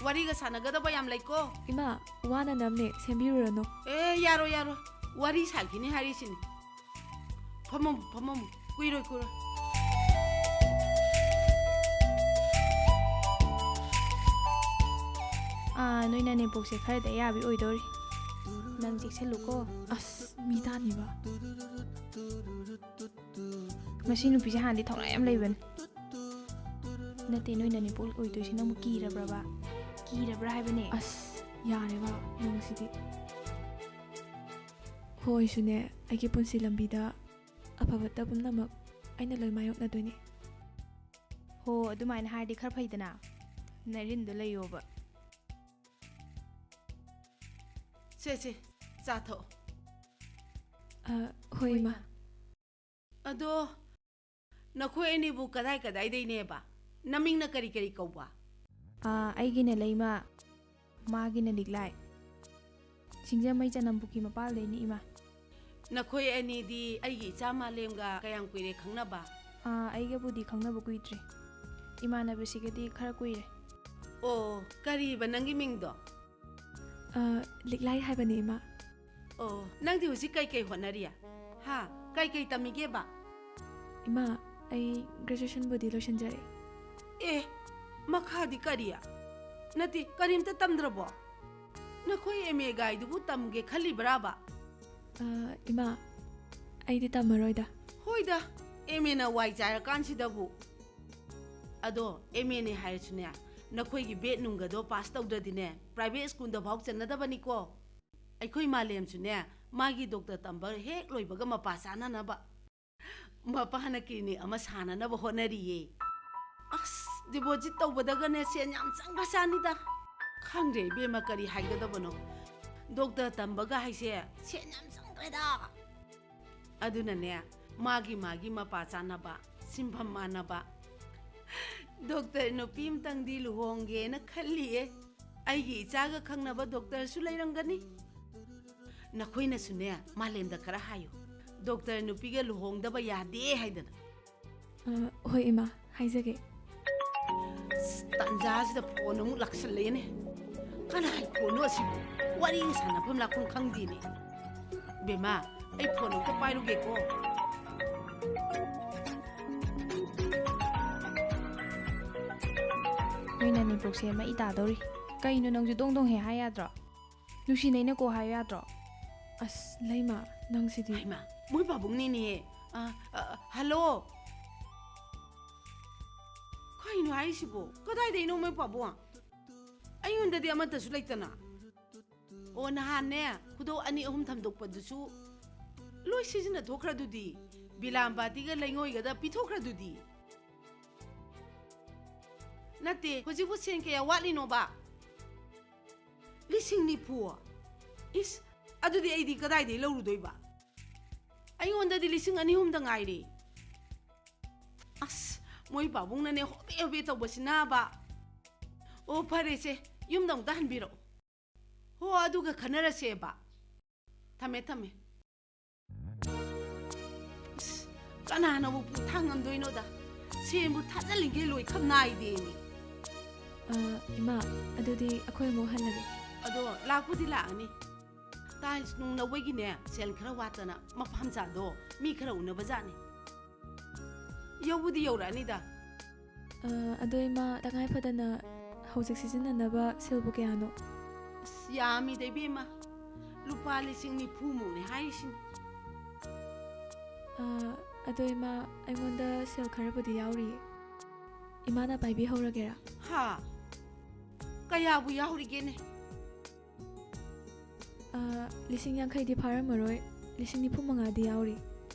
ꯋꯥꯔꯤꯒ ꯁꯥꯟꯅꯒꯗꯕ ꯌꯥꯝ ꯂꯩꯀꯣ꯫ ꯏꯃꯥ, ꯋꯥꯅ ꯅꯝꯅꯦ, ꯁꯦꯝꯕꯤꯔꯨꯔꯅꯨ꯫ ꯑꯦ, ꯌꯥꯔꯣꯏ, ꯌꯥꯔꯣꯏ꯫ ꯋꯥꯔꯤ ꯁꯥꯈꯤꯅꯤ ꯍꯥꯏꯔꯤꯁꯤꯅꯤ꯫ ꯐꯝꯃꯝꯃꯨ, ꯐꯝꯃꯝꯃꯨ꯫ ꯀꯨꯏꯔꯣꯏ, ꯀꯨꯏꯔꯣꯏ꯫ ꯑꯥ, ꯅꯣꯏ ꯅꯅꯦꯝꯄꯣꯛꯁꯦ ꯈꯔꯗꯤ ꯑꯌꯥꯕꯤ ꯑꯣꯏꯗꯧꯔꯤ꯫ ꯅꯪ ꯆꯦꯛꯁꯤꯜꯂꯨꯀꯣ꯫ ꯑꯁ, ꯃꯤ ꯇꯥꯅꯤꯕ꯫ ꯃꯁꯤ ꯅꯨꯄꯤꯁꯦ ꯍꯥꯟꯅꯗꯤ ꯊꯧꯅꯥ ꯌꯥꯝ ꯂꯩꯕꯅꯤ꯫ ꯅꯠꯇꯦ, ꯅꯣꯏ ꯅꯅꯦꯝꯄꯣꯛ ꯑꯣꯏꯗꯣꯏꯁꯦ ꯅꯪꯕꯨ ꯀꯤꯔꯕ꯭ꯔꯕ? ꯀꯤꯔꯕ꯭ꯔꯥ ꯍꯥꯏꯕꯅꯦ꯫ ꯑꯁ, ꯌꯥꯔꯦꯕ ꯅꯪꯁꯤꯗꯤ꯫ ꯍꯣꯏꯁꯨꯅꯦ, ꯑꯩꯒꯤ ꯄꯨꯟꯁꯤ ꯂꯝꯕꯤꯗ ꯑꯐꯕꯇ ꯄꯨꯝꯅꯃꯛ ꯑꯩꯅ ꯂꯣꯏ ꯃꯥꯌꯣꯛꯅꯗꯣꯏꯅꯤ꯫ ꯍꯣ, ꯑꯗꯨꯃꯥꯏꯅ ꯍꯥꯏꯔꯗꯤ ꯈꯔ ꯐꯩꯗꯅ꯫ ꯅꯔꯤꯟꯗꯣ ꯂꯩꯌꯣꯕ꯫ ꯁꯦ, ꯁꯦ, ꯆꯥ ꯊꯛꯑꯣ꯫ ꯑ, ꯍꯣꯏ, ꯏꯃꯥ꯫ ꯑꯗꯣ, ꯅꯈꯣꯏ ꯑꯅꯤꯕꯨ ꯀꯗꯥꯏ ꯀꯗꯥꯏꯗꯩꯅꯦꯕ? ꯅꯃꯤꯡꯅ ꯀꯔꯤ ꯀꯔꯤ ꯀꯧꯕ? ꯑ, ꯑꯩꯒꯤꯅ ꯂꯩꯃ, ꯃꯥꯒꯤꯅ ꯂꯤꯛꯂꯥꯏ꯫ ꯁꯤꯡꯖꯃꯩ ꯆꯅꯝ ꯄꯨꯈ꯭ꯔꯤ ꯃꯄꯥꯜꯗꯩꯅꯤ, ꯏꯃꯥ꯫ ꯅꯈꯣꯏ ꯑꯅꯤꯗꯤ ꯑꯩꯒꯤ ꯏꯆꯥ ꯃꯥꯂꯦꯝꯒ ꯀꯌꯥꯝ ꯀꯨꯏꯔꯦ ꯈꯪꯅꯕ? ꯑꯥ, ꯑꯩꯒꯕꯨꯗꯤ ꯈꯪꯅꯕ ꯀꯨꯏꯗ꯭ꯔꯤ꯫ ꯏꯃꯥꯟꯅꯕꯁꯤꯒꯗꯤ ꯈꯔ ꯀꯨꯏꯔꯦ꯫ ꯑꯣ, ꯀꯔꯤꯕ ꯅꯪꯒꯤ ꯃꯤꯡꯗꯣ? ꯑ, ꯂꯤꯛꯂꯥꯏ ꯍꯥꯏꯕꯅꯤ, ꯏꯃꯥ꯫ ꯑꯣ, ꯅꯪꯗꯤ ꯍꯧꯖꯤꯛ ꯀꯩꯀꯩ ꯍꯣꯠꯅꯔꯤ? ꯍꯥ? ꯀꯩꯀꯩ ꯇꯝꯃꯤꯒꯦꯕ? ꯏꯃꯥ, ꯑꯩ graduationꯕꯨꯗꯤ ꯂꯣꯏꯁꯤꯟꯖꯔꯦ꯫ ꯑꯦ, ꯃꯈꯥꯗꯤ ꯀꯔꯤ? ꯅꯠꯇꯦ, ꯀꯔꯤꯝꯇ ꯇꯝꯗ꯭ꯔꯕꯣ? ꯅꯈꯣꯏ M A ꯒꯥꯏꯗꯨꯕꯨ ꯇꯝꯒꯦ ꯈꯜꯂꯤꯕ꯭ꯔꯥꯕ? ꯑ, ꯏꯃꯥ, ꯑꯩꯗꯤ ꯇꯝꯃꯔꯣꯏꯗ꯫ ꯍꯣꯏꯗ, M A ꯅ ꯋꯥꯏ ꯆꯥꯏꯔꯀꯥꯟꯁꯤꯗꯕꯨ꯫ ꯑꯗꯣ, M A ꯅꯦ ꯍꯥꯏꯔꯁꯨꯅꯦ, ꯅꯈꯣꯏꯒꯤ ꯕꯦꯠ ꯅꯨꯡꯒꯗꯣ ꯄꯥꯁ ꯇꯧꯗ꯭ꯔꯗꯤꯅꯦ, private schoolꯗ ꯐꯥꯎ ꯆꯟꯅꯗꯕꯅꯤꯀꯣ꯫ ꯑꯩꯈꯣꯏ ꯃꯥꯂꯦꯝꯁꯨꯅꯦ, ꯃꯥꯒꯤ doctor ꯇꯝꯕ ꯍꯦꯛ ꯂꯣꯏꯕꯒ ꯃꯄꯥ ꯆꯥꯅꯅꯕ ꯃꯄꯥꯅ clinic ꯑꯃ ꯁꯥꯅꯅꯕ ꯍꯣꯠꯅꯔꯤꯌꯦ꯫ ꯑꯁ, deposit ꯇꯧꯕꯗꯒꯅꯦ ꯁꯦꯟ ꯌꯥꯝ ꯆꯪꯈ꯭ꯔꯖꯥꯠꯅꯤꯗ꯫ ꯈꯪꯗ꯭ꯔꯦ ꯏꯕꯦꯝꯃ, ꯀꯔꯤ ꯍꯥꯏꯒꯗꯕꯅꯣ꯫ Doctor ꯇꯝꯕꯒ ꯍꯥꯏꯁꯦ ꯁꯦꯟ ꯌꯥꯝ ꯆꯪꯈ꯭ꯔꯦꯗ꯫ ꯑꯗꯨꯅꯅꯦ, ꯃꯥꯒꯤ ꯃꯥꯒꯤ ꯃꯄꯥ ꯆꯥꯅꯕ, ꯁꯤꯟꯐꯝ ꯃꯥꯟꯅꯕ doctor ꯅꯨꯄꯤ ꯑꯃꯇꯪꯗꯤ ꯂꯨꯍꯣꯡꯒꯦꯅ ꯈꯜꯂꯤꯌꯦ꯫ ꯑꯩꯒꯤ ꯏꯆꯥꯒ ꯈꯪꯅꯕ doctorꯁꯨ ꯂꯩꯔꯝꯒꯅꯤ꯫ ꯅꯈꯣꯏꯅꯁꯨꯅꯦ, ꯃꯥꯂꯦꯝꯗ ꯈꯔ ꯍꯥꯏꯌꯨ, doctor ꯅꯨꯄꯤꯒ ꯂꯨꯍꯣꯡꯗꯕ ꯌꯥꯗꯦ ꯍꯥꯏꯗꯅ꯫ ꯑ, ꯍꯣꯏ, ꯏꯃꯥ, ꯍꯥꯏꯖꯒꯦ꯫ ꯑꯁ, ꯇꯥꯟꯖꯥꯁꯤꯗ phone ꯑꯃꯨꯛ ꯂꯥꯛꯁꯜꯂꯛꯑꯦꯅꯦ꯫ ꯀꯅꯥꯏ phoneꯅꯣ ꯑꯁꯤꯕꯨ? ꯋꯥꯔꯤꯒ ꯁꯥꯟꯅꯐꯝ ꯂꯥꯛꯐꯝ ꯈꯪꯗꯦꯅꯦ꯫ ꯕꯦꯝꯃ, ꯑꯩ phone ꯑꯝꯇ ꯄꯥꯏꯔꯨꯒꯦꯀꯣ꯫ ꯅꯣꯏ ꯅꯅꯦꯝꯄꯣꯛꯁꯦ ꯃꯩ ꯇꯥꯗꯧꯔꯤ꯫ ꯀꯩꯅꯣ ꯅꯪꯁꯨ ꯗꯣꯡ ꯗꯣꯡ ꯍꯦꯛ ꯍꯥꯏ ꯌꯥꯗ꯭ꯔꯣ? ꯅꯨꯡꯁꯤꯅꯩꯅꯀꯣ ꯍꯥꯏꯌꯨ ꯌꯥꯗ꯭ꯔꯣ? ꯑꯁ, ꯂꯩꯃ, ꯅꯪꯁꯤꯗꯤ꯫ ꯍꯩꯃꯥ, ꯃꯣꯏ ꯄꯥꯕꯨꯡꯅꯤꯅꯦꯍꯦ꯫ ꯑ, ꯑ, ꯍꯜꯂꯣ꯫ ꯀꯩꯅꯣ ꯍꯥꯏꯁꯤꯕꯣ? ꯀꯗꯥꯏꯗꯩꯅꯣ ꯃꯣꯏ ꯄꯥꯕꯨꯡ? ꯑꯩꯉꯣꯟꯗꯗꯤ ꯑꯃꯠꯇꯁꯨ ꯂꯩꯇꯅ꯫ ꯑꯣ, ꯅꯍꯥꯟꯅꯦ, ꯈꯨꯗꯣꯞ ꯑꯅꯤ ꯑꯍꯨꯝ ꯊꯝꯗꯣꯛꯄꯗꯨꯁꯨ ꯂꯣꯏ ꯁꯤꯖꯤꯟꯅ ꯊꯣꯛꯈ꯭ꯔꯗꯨꯗꯤ꯫ ꯕꯤꯂꯥꯝꯕꯥꯇꯤꯒ ꯂꯩꯉꯣꯏꯒꯗ ꯄꯤꯊꯣꯛꯈ꯭ꯔꯗꯨꯗꯤ꯫ ꯅꯠꯇꯦ, ꯍꯧꯖꯤꯛꯄꯨ ꯁꯦꯟ ꯀꯌꯥ ꯋꯥꯠꯂꯤꯅꯣꯕ? ꯂꯤꯁꯤꯡ ꯅꯤꯐꯨ? ꯏꯁ, ꯑꯗꯨꯗꯤ ꯑꯩꯗꯤ ꯀꯗꯥꯏꯗꯒꯤ ꯂꯧꯔꯨꯗꯣꯏꯕ? ꯑꯩꯉꯣꯟꯗꯗꯤ ꯂꯤꯁꯤꯡ ꯑꯅꯤ ꯑꯍꯨꯝꯗ ꯉꯥꯏꯔꯦ꯫ ꯑꯁ, ꯃꯣꯏ ꯄꯥꯕꯨꯡꯅꯅꯦ ꯍꯣꯕꯦ ꯍꯣꯕꯦ ꯇꯧꯕꯁꯤꯅꯕ꯫ ꯑꯣ, ꯐꯔꯦꯁꯦ, ꯌꯨꯝꯗ ꯑꯃꯨꯛꯇ ꯍꯟꯕꯤꯔꯛꯑꯣ꯫ ꯍꯣ, ꯑꯗꯨꯒ ꯈꯟꯅꯔꯁꯦꯕ꯫ ꯊꯝꯃꯦ, ꯊꯝꯃꯦ꯫ ꯑꯁ, ꯀꯅꯥꯅꯕꯨ ꯄꯨ ꯊꯥꯡ ꯉꯝꯗꯣꯏꯅꯣꯗ? ꯁꯦꯟꯕꯨ ꯊꯥꯖꯜꯂꯤꯈꯩ ꯂꯣꯏꯈꯝ ꯅꯥꯏꯗꯦꯅꯦ꯫ ꯑ, ꯏꯃꯥ, ꯑꯗꯨꯗꯤ ꯑꯩꯈꯣꯏ ꯑꯃꯨꯛ ꯍꯜꯂꯒꯦ꯫ ꯑꯗꯣ ꯂꯥꯛꯄꯨꯗꯤ ꯂꯥꯛꯑꯅꯤ꯫ ꯇꯥꯏꯜꯁ ꯅꯨꯡ ꯂꯧꯕꯒꯤꯅꯦ, ꯁꯦꯜ ꯈꯔ ꯋꯥꯠꯇꯅ ꯃꯐꯝ ꯆꯥꯗꯣ ꯃꯤ ꯈꯔ ꯎꯅꯕꯖꯥꯠꯅꯤ꯫ ꯌꯧꯕꯨꯗꯤ ꯌꯧꯔꯛꯑꯅꯤꯗ꯫ ꯑ, ꯑꯗꯣ ꯏꯃꯥ, ꯇꯉꯥꯏ ꯐꯗꯅ ꯍꯧꯖꯤꯛ ꯁꯤꯖꯤꯟꯅꯅꯕ ꯁꯦꯜꯕꯨ ꯀꯌꯥꯅꯣ? ꯑꯁ, ꯌꯥꯝꯃꯤꯗ ꯏꯕꯦꯝꯃ, ꯂꯨꯄꯥ ꯂꯤꯁꯤꯡ ꯅꯤꯐꯨꯃꯨꯛꯅꯦ ꯍꯥꯏꯔꯤꯁꯤꯅꯤ꯫ ꯑ, ꯑꯗꯣ ꯏꯃꯥ, ꯑꯩꯉꯣꯟꯗ ꯁꯦꯜ ꯈꯔꯕꯨꯗꯤ ꯌꯥꯎꯔꯤꯌꯦ꯫ ꯏꯃꯥꯅ ꯄꯥꯏꯕꯤꯍꯧꯔꯒꯦꯔꯥ? ꯍꯥ? ꯀꯌꯥꯕꯨ ꯌꯥꯎꯔꯤꯒꯦꯅꯦ? ꯑ, ꯂꯤꯁꯤꯡ ꯌꯥꯡꯈꯩꯗꯤ ꯐꯥꯔꯝꯃꯔꯣꯏ, ꯂꯤꯁꯤꯡ ꯅꯤꯐꯨ ꯃꯉꯥꯗꯤ ꯌꯥꯎꯔꯤ꯫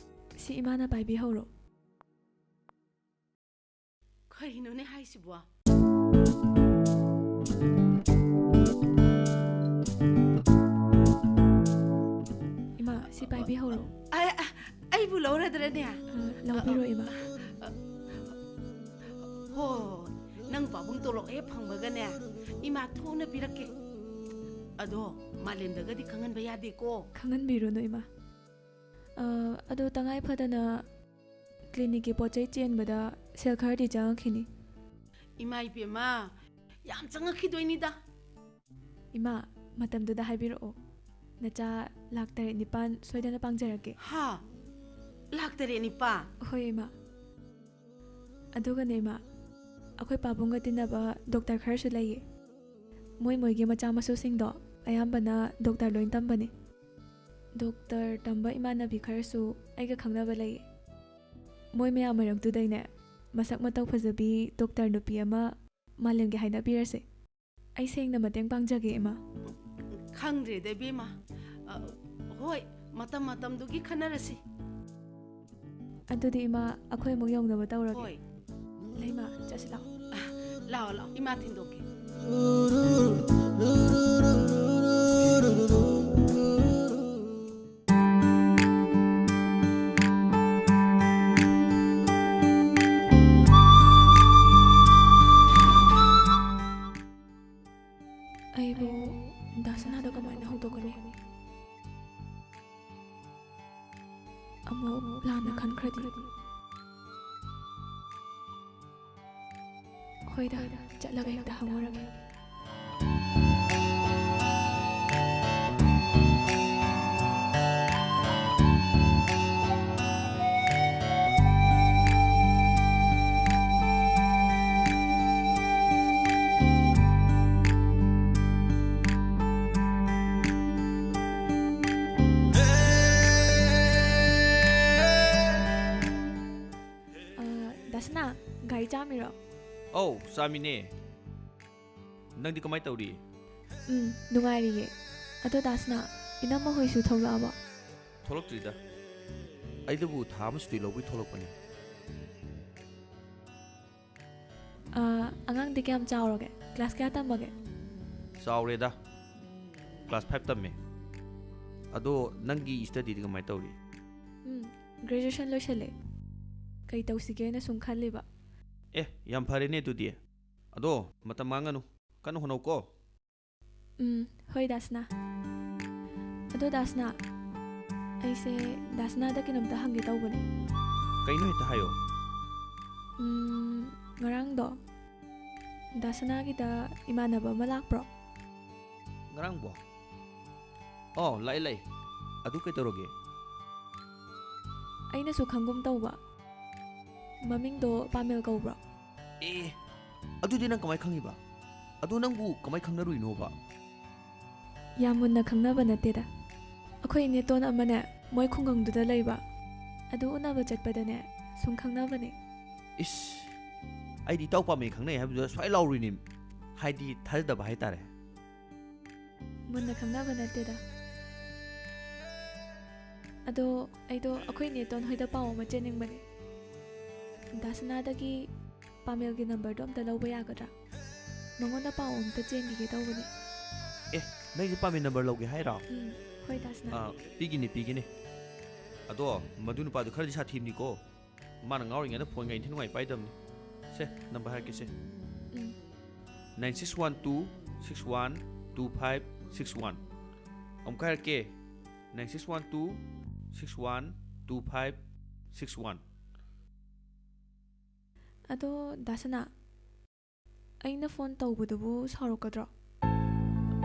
ꯁꯤ ꯏꯃꯥꯅ ꯄꯥꯏꯕꯤꯍꯧꯔꯣ꯫ ꯀꯔꯤꯅꯣꯅꯦ ꯍꯥꯏꯁꯤꯕꯣ? ꯏꯃꯥ, ꯁꯤ ꯄꯥꯏꯕꯤꯍꯧꯔꯣ꯫ ꯑ-, ꯑ-, ꯑꯩꯕꯨ ꯂꯧꯔꯗ꯭ꯔꯅꯦ? ꯑ, ꯂꯧꯕꯤꯔꯣ, ꯏꯃꯥ꯫ ꯍꯣ, ꯅꯪ ꯄꯥꯕꯨꯡ ꯇꯣꯂꯣꯞ ꯍꯦꯛ ꯐꯪꯕꯒꯅꯦ, ꯏꯃꯥ ꯊꯣꯡꯅ ꯄꯤꯔꯛꯀꯦ꯫ ꯑꯗꯣ ꯃꯥꯂꯦꯝꯗꯒꯗꯤ ꯈꯪꯍꯟꯕ ꯌꯥꯗꯦꯀꯣ꯫ ꯈꯪꯍꯟꯕꯤꯔꯨꯅꯨ, ꯏꯃꯥ꯫ ꯑ, ꯑꯗꯣ ꯇꯉꯥꯏ ꯐꯗꯅ ꯀ꯭ꯂꯤꯅꯤꯛꯀꯤ ꯄꯣꯠ ꯆꯩ ꯆꯦꯟꯕꯗ ꯁꯦꯜ ꯈꯔꯗꯤ ꯆꯪꯉꯛꯈꯤꯅꯤ꯫ ꯏꯃꯥ ꯏꯕꯦꯝꯃ, ꯌꯥꯝ ꯆꯪꯉꯛꯈꯤꯗꯣꯏꯅꯤꯗ꯫ ꯏꯃꯥ, ꯃꯇꯝꯗꯨꯗ ꯍꯥꯏꯕꯤꯔꯛꯑꯣ꯫ ꯅꯆꯥ ꯂꯥꯛ ꯇꯔꯦꯠ ꯅꯤꯄꯥꯟ ꯁꯣꯏꯗꯅ ꯄꯥꯡꯖꯔꯛꯀꯦ꯫ ꯍꯥ? ꯂꯥꯛ ꯇꯔꯦꯠ ꯅꯤꯄꯥꯟ? ꯍꯣꯏ, ꯏꯃꯥ꯫ ꯑꯗꯨꯒꯅꯦ, ꯏꯃꯥ, ꯑꯩꯈꯣꯏ ꯄꯥꯕꯨꯡꯒ ꯇꯤꯟꯅꯕ ꯗꯣꯛꯇꯔ ꯈꯔꯁꯨ ꯂꯩꯌꯦ꯫ ꯃꯣꯏ ꯃꯣꯏꯒꯤ ꯃꯆꯥ ꯃꯁꯨꯁꯤꯡꯗꯣ ꯑꯌꯥꯝꯕꯅ ꯗꯣꯛꯇꯔ ꯂꯣꯏ ꯇꯝꯕꯅꯤ꯫ ꯗꯣꯛꯇꯔ ꯇꯝꯕ ꯏꯃꯥꯟꯅꯕꯤ ꯈꯔꯁꯨ ꯑꯩꯒ ꯈꯪꯅꯕ ꯂꯩꯌꯦ꯫ ꯃꯣꯏ ꯃꯌꯥꯝ ꯃꯔꯛꯇꯨꯗꯩꯅꯦ, ꯃꯁꯛ ꯃꯇꯧ ꯐꯖꯕꯤ ꯗꯣꯛꯇꯔ ꯅꯨꯄꯤ ꯑꯃ ꯃꯥꯂꯦꯝꯒꯤ ꯍꯥꯏꯅꯕꯤꯔꯁꯦ꯫ ꯑꯩ ꯁꯦꯡꯅ ꯃꯇꯦꯡ ꯄꯥꯡꯖꯒꯦ, ꯏꯃꯥ꯫ ꯈꯪꯗ꯭ꯔꯦꯗ, ꯏꯕꯦꯝꯃ꯫ ꯑ, ꯍꯣꯏ, ꯃꯇꯝ ꯃꯇꯝꯗꯨꯒꯤ ꯈꯟꯅꯔꯁꯤ꯫ ꯑꯗꯨꯗꯤ, ꯏꯃꯥ, ꯑꯩꯈꯣꯏ ꯑꯃꯨꯛ ꯌꯧꯅꯕ ꯇꯧꯔꯒꯦ꯫ ꯍꯣꯏ꯫ ꯂꯩꯃ, ꯆꯠꯁꯤ ꯂꯥꯛꯑꯣ꯫ ꯂꯥꯛꯑꯣ, ꯂꯥꯛꯑꯣ, ꯏꯃꯥ ꯊꯤꯟꯗꯣꯛꯀꯦ꯫ ꯑꯩꯕꯨ ꯗꯥ ꯁꯅꯥꯗ ꯀꯃꯥꯏꯅ ꯍꯧꯗꯣꯛꯀꯅꯤ? ꯑꯃꯨꯛ ꯂꯥꯟꯅ ꯈꯟꯈ꯭ꯔꯗꯤ? ꯍꯣꯏꯗ, ꯆꯠꯂꯒ ꯍꯦꯛꯇ ꯍꯪꯉꯨꯔꯒꯦ꯫ ꯑ, ꯗꯥ ꯁꯅꯥ, ꯒꯥꯔꯤ ꯆꯥꯝꯃꯤꯔꯣ? ꯑꯧ, ꯆꯥꯝꯃꯤꯅꯦ꯫ ꯅꯪꯗꯤ ꯀꯃꯥꯏ ꯇꯧꯔꯤ? ꯎꯝ, ꯅꯨꯡꯉꯥꯏꯔꯤꯌꯦ꯫ ꯑꯗꯣ ꯗꯥ ꯁꯅꯥ, ꯏꯅꯝꯃ ꯍꯣꯏꯁꯨ ꯊꯣꯛꯂꯛꯑꯕꯣ? ꯊꯣꯛꯂꯛꯇ꯭ꯔꯤꯗ꯫ ꯑꯩꯗꯨꯕꯨ ꯊꯥ ꯑꯃ ꯁꯨꯇꯤ ꯂꯧꯕꯩ ꯊꯣꯛꯂꯛꯄꯅꯦ꯫ ꯑ, ꯑꯉꯥꯡꯗꯤ ꯀꯌꯥꯝ ꯆꯥꯎꯔꯒꯦ? ꯀ꯭ꯂꯥꯁ ꯀꯌꯥ ꯇꯝꯃꯒꯦ? ꯆꯥꯎꯔꯦꯗ꯫ ꯀ꯭ꯂꯥꯁ ꯐꯥꯏꯚ ꯇꯝꯃꯦ꯫ ꯑꯗꯣ ꯅꯪꯒꯤ ꯁ꯭ꯇꯗꯤꯗꯤ ꯀꯃꯥꯏ ꯇꯧꯔꯤ? ꯎꯝ, ꯒ꯭ꯔꯦꯖꯨꯑꯦꯁꯟ ꯂꯣꯏꯁꯜꯂꯦ꯫ ꯀꯩ ꯇꯧꯁꯤꯒꯦꯅ ꯁꯨꯝ ꯈꯜꯂꯤꯕ꯫ ꯑꯦ, ꯌꯥꯝ ꯐꯔꯦꯅꯦ ꯑꯗꯨꯗꯤ꯫ ꯑꯗꯣ ꯃꯇꯝ ꯃꯥꯡꯒꯅꯨ, ꯀꯟꯅ ꯍꯣꯠꯅꯧꯀꯣ꯫ ꯎꯝ, ꯍꯣꯏ ꯗꯥ ꯁꯅꯥ꯫ ꯑꯗꯣ ꯗꯥ ꯁꯅꯥ, ꯑꯩꯁꯦ ꯗꯥ ꯁꯅꯥꯗ ꯀꯩꯅꯣꯝꯇ ꯍꯪꯒꯦ ꯇꯧꯕꯅꯦ꯫ ꯀꯩꯅꯣ, ꯍꯦꯛꯇ ꯍꯥꯏꯌꯣ꯫ ꯎꯝ, ꯉꯔꯥꯡꯗꯣ ꯗꯥ ꯁꯅꯥꯒꯤꯗ ꯏꯃꯥꯟꯅꯕ ꯑꯃ ꯂꯥꯛꯄ꯭ꯔꯣ? ꯉꯔꯥꯡꯕꯣ? ꯑꯣ, ꯂꯥꯛꯑꯦ, ꯂꯥꯛꯑꯦ꯫ ꯑꯗꯨ ꯀꯩꯗꯧꯔꯒꯦ? ꯑꯩꯅꯁꯨ ꯈꯪꯒꯨꯝ ꯇꯧꯕ꯫ ꯃꯃꯤꯡꯗꯣ ꯄꯥꯃꯦꯜ ꯀꯧꯕ꯭ꯔꯣ? ꯑꯦ, ꯑꯗꯨꯗꯤ ꯅꯪ ꯀꯃꯥꯏ ꯈꯪꯉꯤꯕ? ꯑꯗꯣ ꯅꯪꯕꯨ ꯀꯃꯥꯏ ꯈꯪꯅꯔꯨꯏꯅꯣꯕ? ꯌꯥꯝ ꯃꯨꯟꯅ ꯈꯪꯅꯕ ꯅꯠꯇꯦꯗ꯫ ꯑꯩꯈꯣꯏ ꯏꯅꯦꯇꯣꯟ ꯑꯃꯅꯦ, ꯃꯣꯏ ꯈꯨꯡꯒꯪꯗꯨꯗ ꯂꯩꯕ꯫ ꯑꯗꯨ ꯎꯅꯕ ꯆꯠꯄꯗꯅꯦ, ꯁꯨꯝ ꯈꯪꯅꯕꯅꯦ꯫ ꯏꯁ, ꯑꯩꯗꯤ ꯏꯇꯥꯎ ꯄꯥꯝꯃꯦ ꯈꯪꯅꯩ ꯍꯥꯏꯕꯗꯨꯗ ꯁ꯭ꯋꯥꯏ ꯂꯥꯎꯔꯨꯏꯅꯦ꯫ ꯍꯥꯏꯗꯤ ꯊꯥꯖꯗꯕ ꯍꯥꯏꯇꯥꯔꯦ꯫ ꯃꯨꯟꯅ ꯈꯪꯅꯕ ꯅꯠꯇꯦꯗ꯫ ꯑꯗꯣ ꯑꯩꯗꯣ ꯑꯩꯈꯣꯏ ꯏꯅꯦꯇꯣꯟ ꯍꯣꯏꯗ ꯄꯥꯎ ꯑꯃ ꯆꯦꯟꯅꯤꯡꯕꯅꯦ꯫ ꯗꯥꯁꯅꯥꯗꯒꯤ ꯄꯥꯃꯦꯜꯒꯤ ꯅꯝꯕꯔꯗꯣ ꯑꯝꯇ ꯂꯧꯕ ꯌꯥꯒꯗ꯭ꯔꯥ? ꯃꯉꯣꯟꯗ ꯄꯥꯎ ꯑꯝꯇ ꯆꯦꯟꯈꯤꯒꯦ ꯇꯧꯕꯅꯦ꯫ ꯑꯦ, ꯅꯪꯁꯦ ꯄꯥꯃꯦꯜ ꯅꯝꯕꯔ ꯂꯧꯒꯦ ꯍꯥꯏꯔꯣ? ꯎꯝ, ꯍꯣꯏ, ꯗꯥꯁꯅꯥ꯫ ꯑꯥ, ꯄꯤꯒꯤꯅꯤ, ꯄꯤꯒꯤꯅꯤ꯫ ꯑꯗꯣ ꯃꯗꯨ ꯅꯨꯄꯥꯗꯨ ꯈꯔꯗꯤ ꯁꯥꯊꯤꯕꯅꯤꯀꯣ꯫ ꯃꯥꯅ ꯉꯥꯎꯔꯤꯉꯩꯗ ꯐꯣꯟꯒ ꯏꯟꯊꯤ ꯅꯨꯡꯉꯥꯏ ꯄꯥꯏꯗꯕꯅꯤ꯫ ꯁꯦ, ꯅꯝꯕꯔ ꯍꯥꯏꯔꯛꯀꯦꯁꯦ꯫ ꯎꯝ꯫ Nine six one two six one two five six one꯫ ꯑꯃꯨꯛꯀ ꯍꯥꯏꯔꯛꯀꯦ, nine six one two six one two five six one꯫ ꯑꯗꯣ ꯗꯥꯁꯅꯥ, ꯑꯩꯅ ꯐꯣꯟ ꯇꯧꯕꯗꯨꯕꯨ ꯁꯥꯎꯔꯛꯀꯗ꯭ꯔꯣ?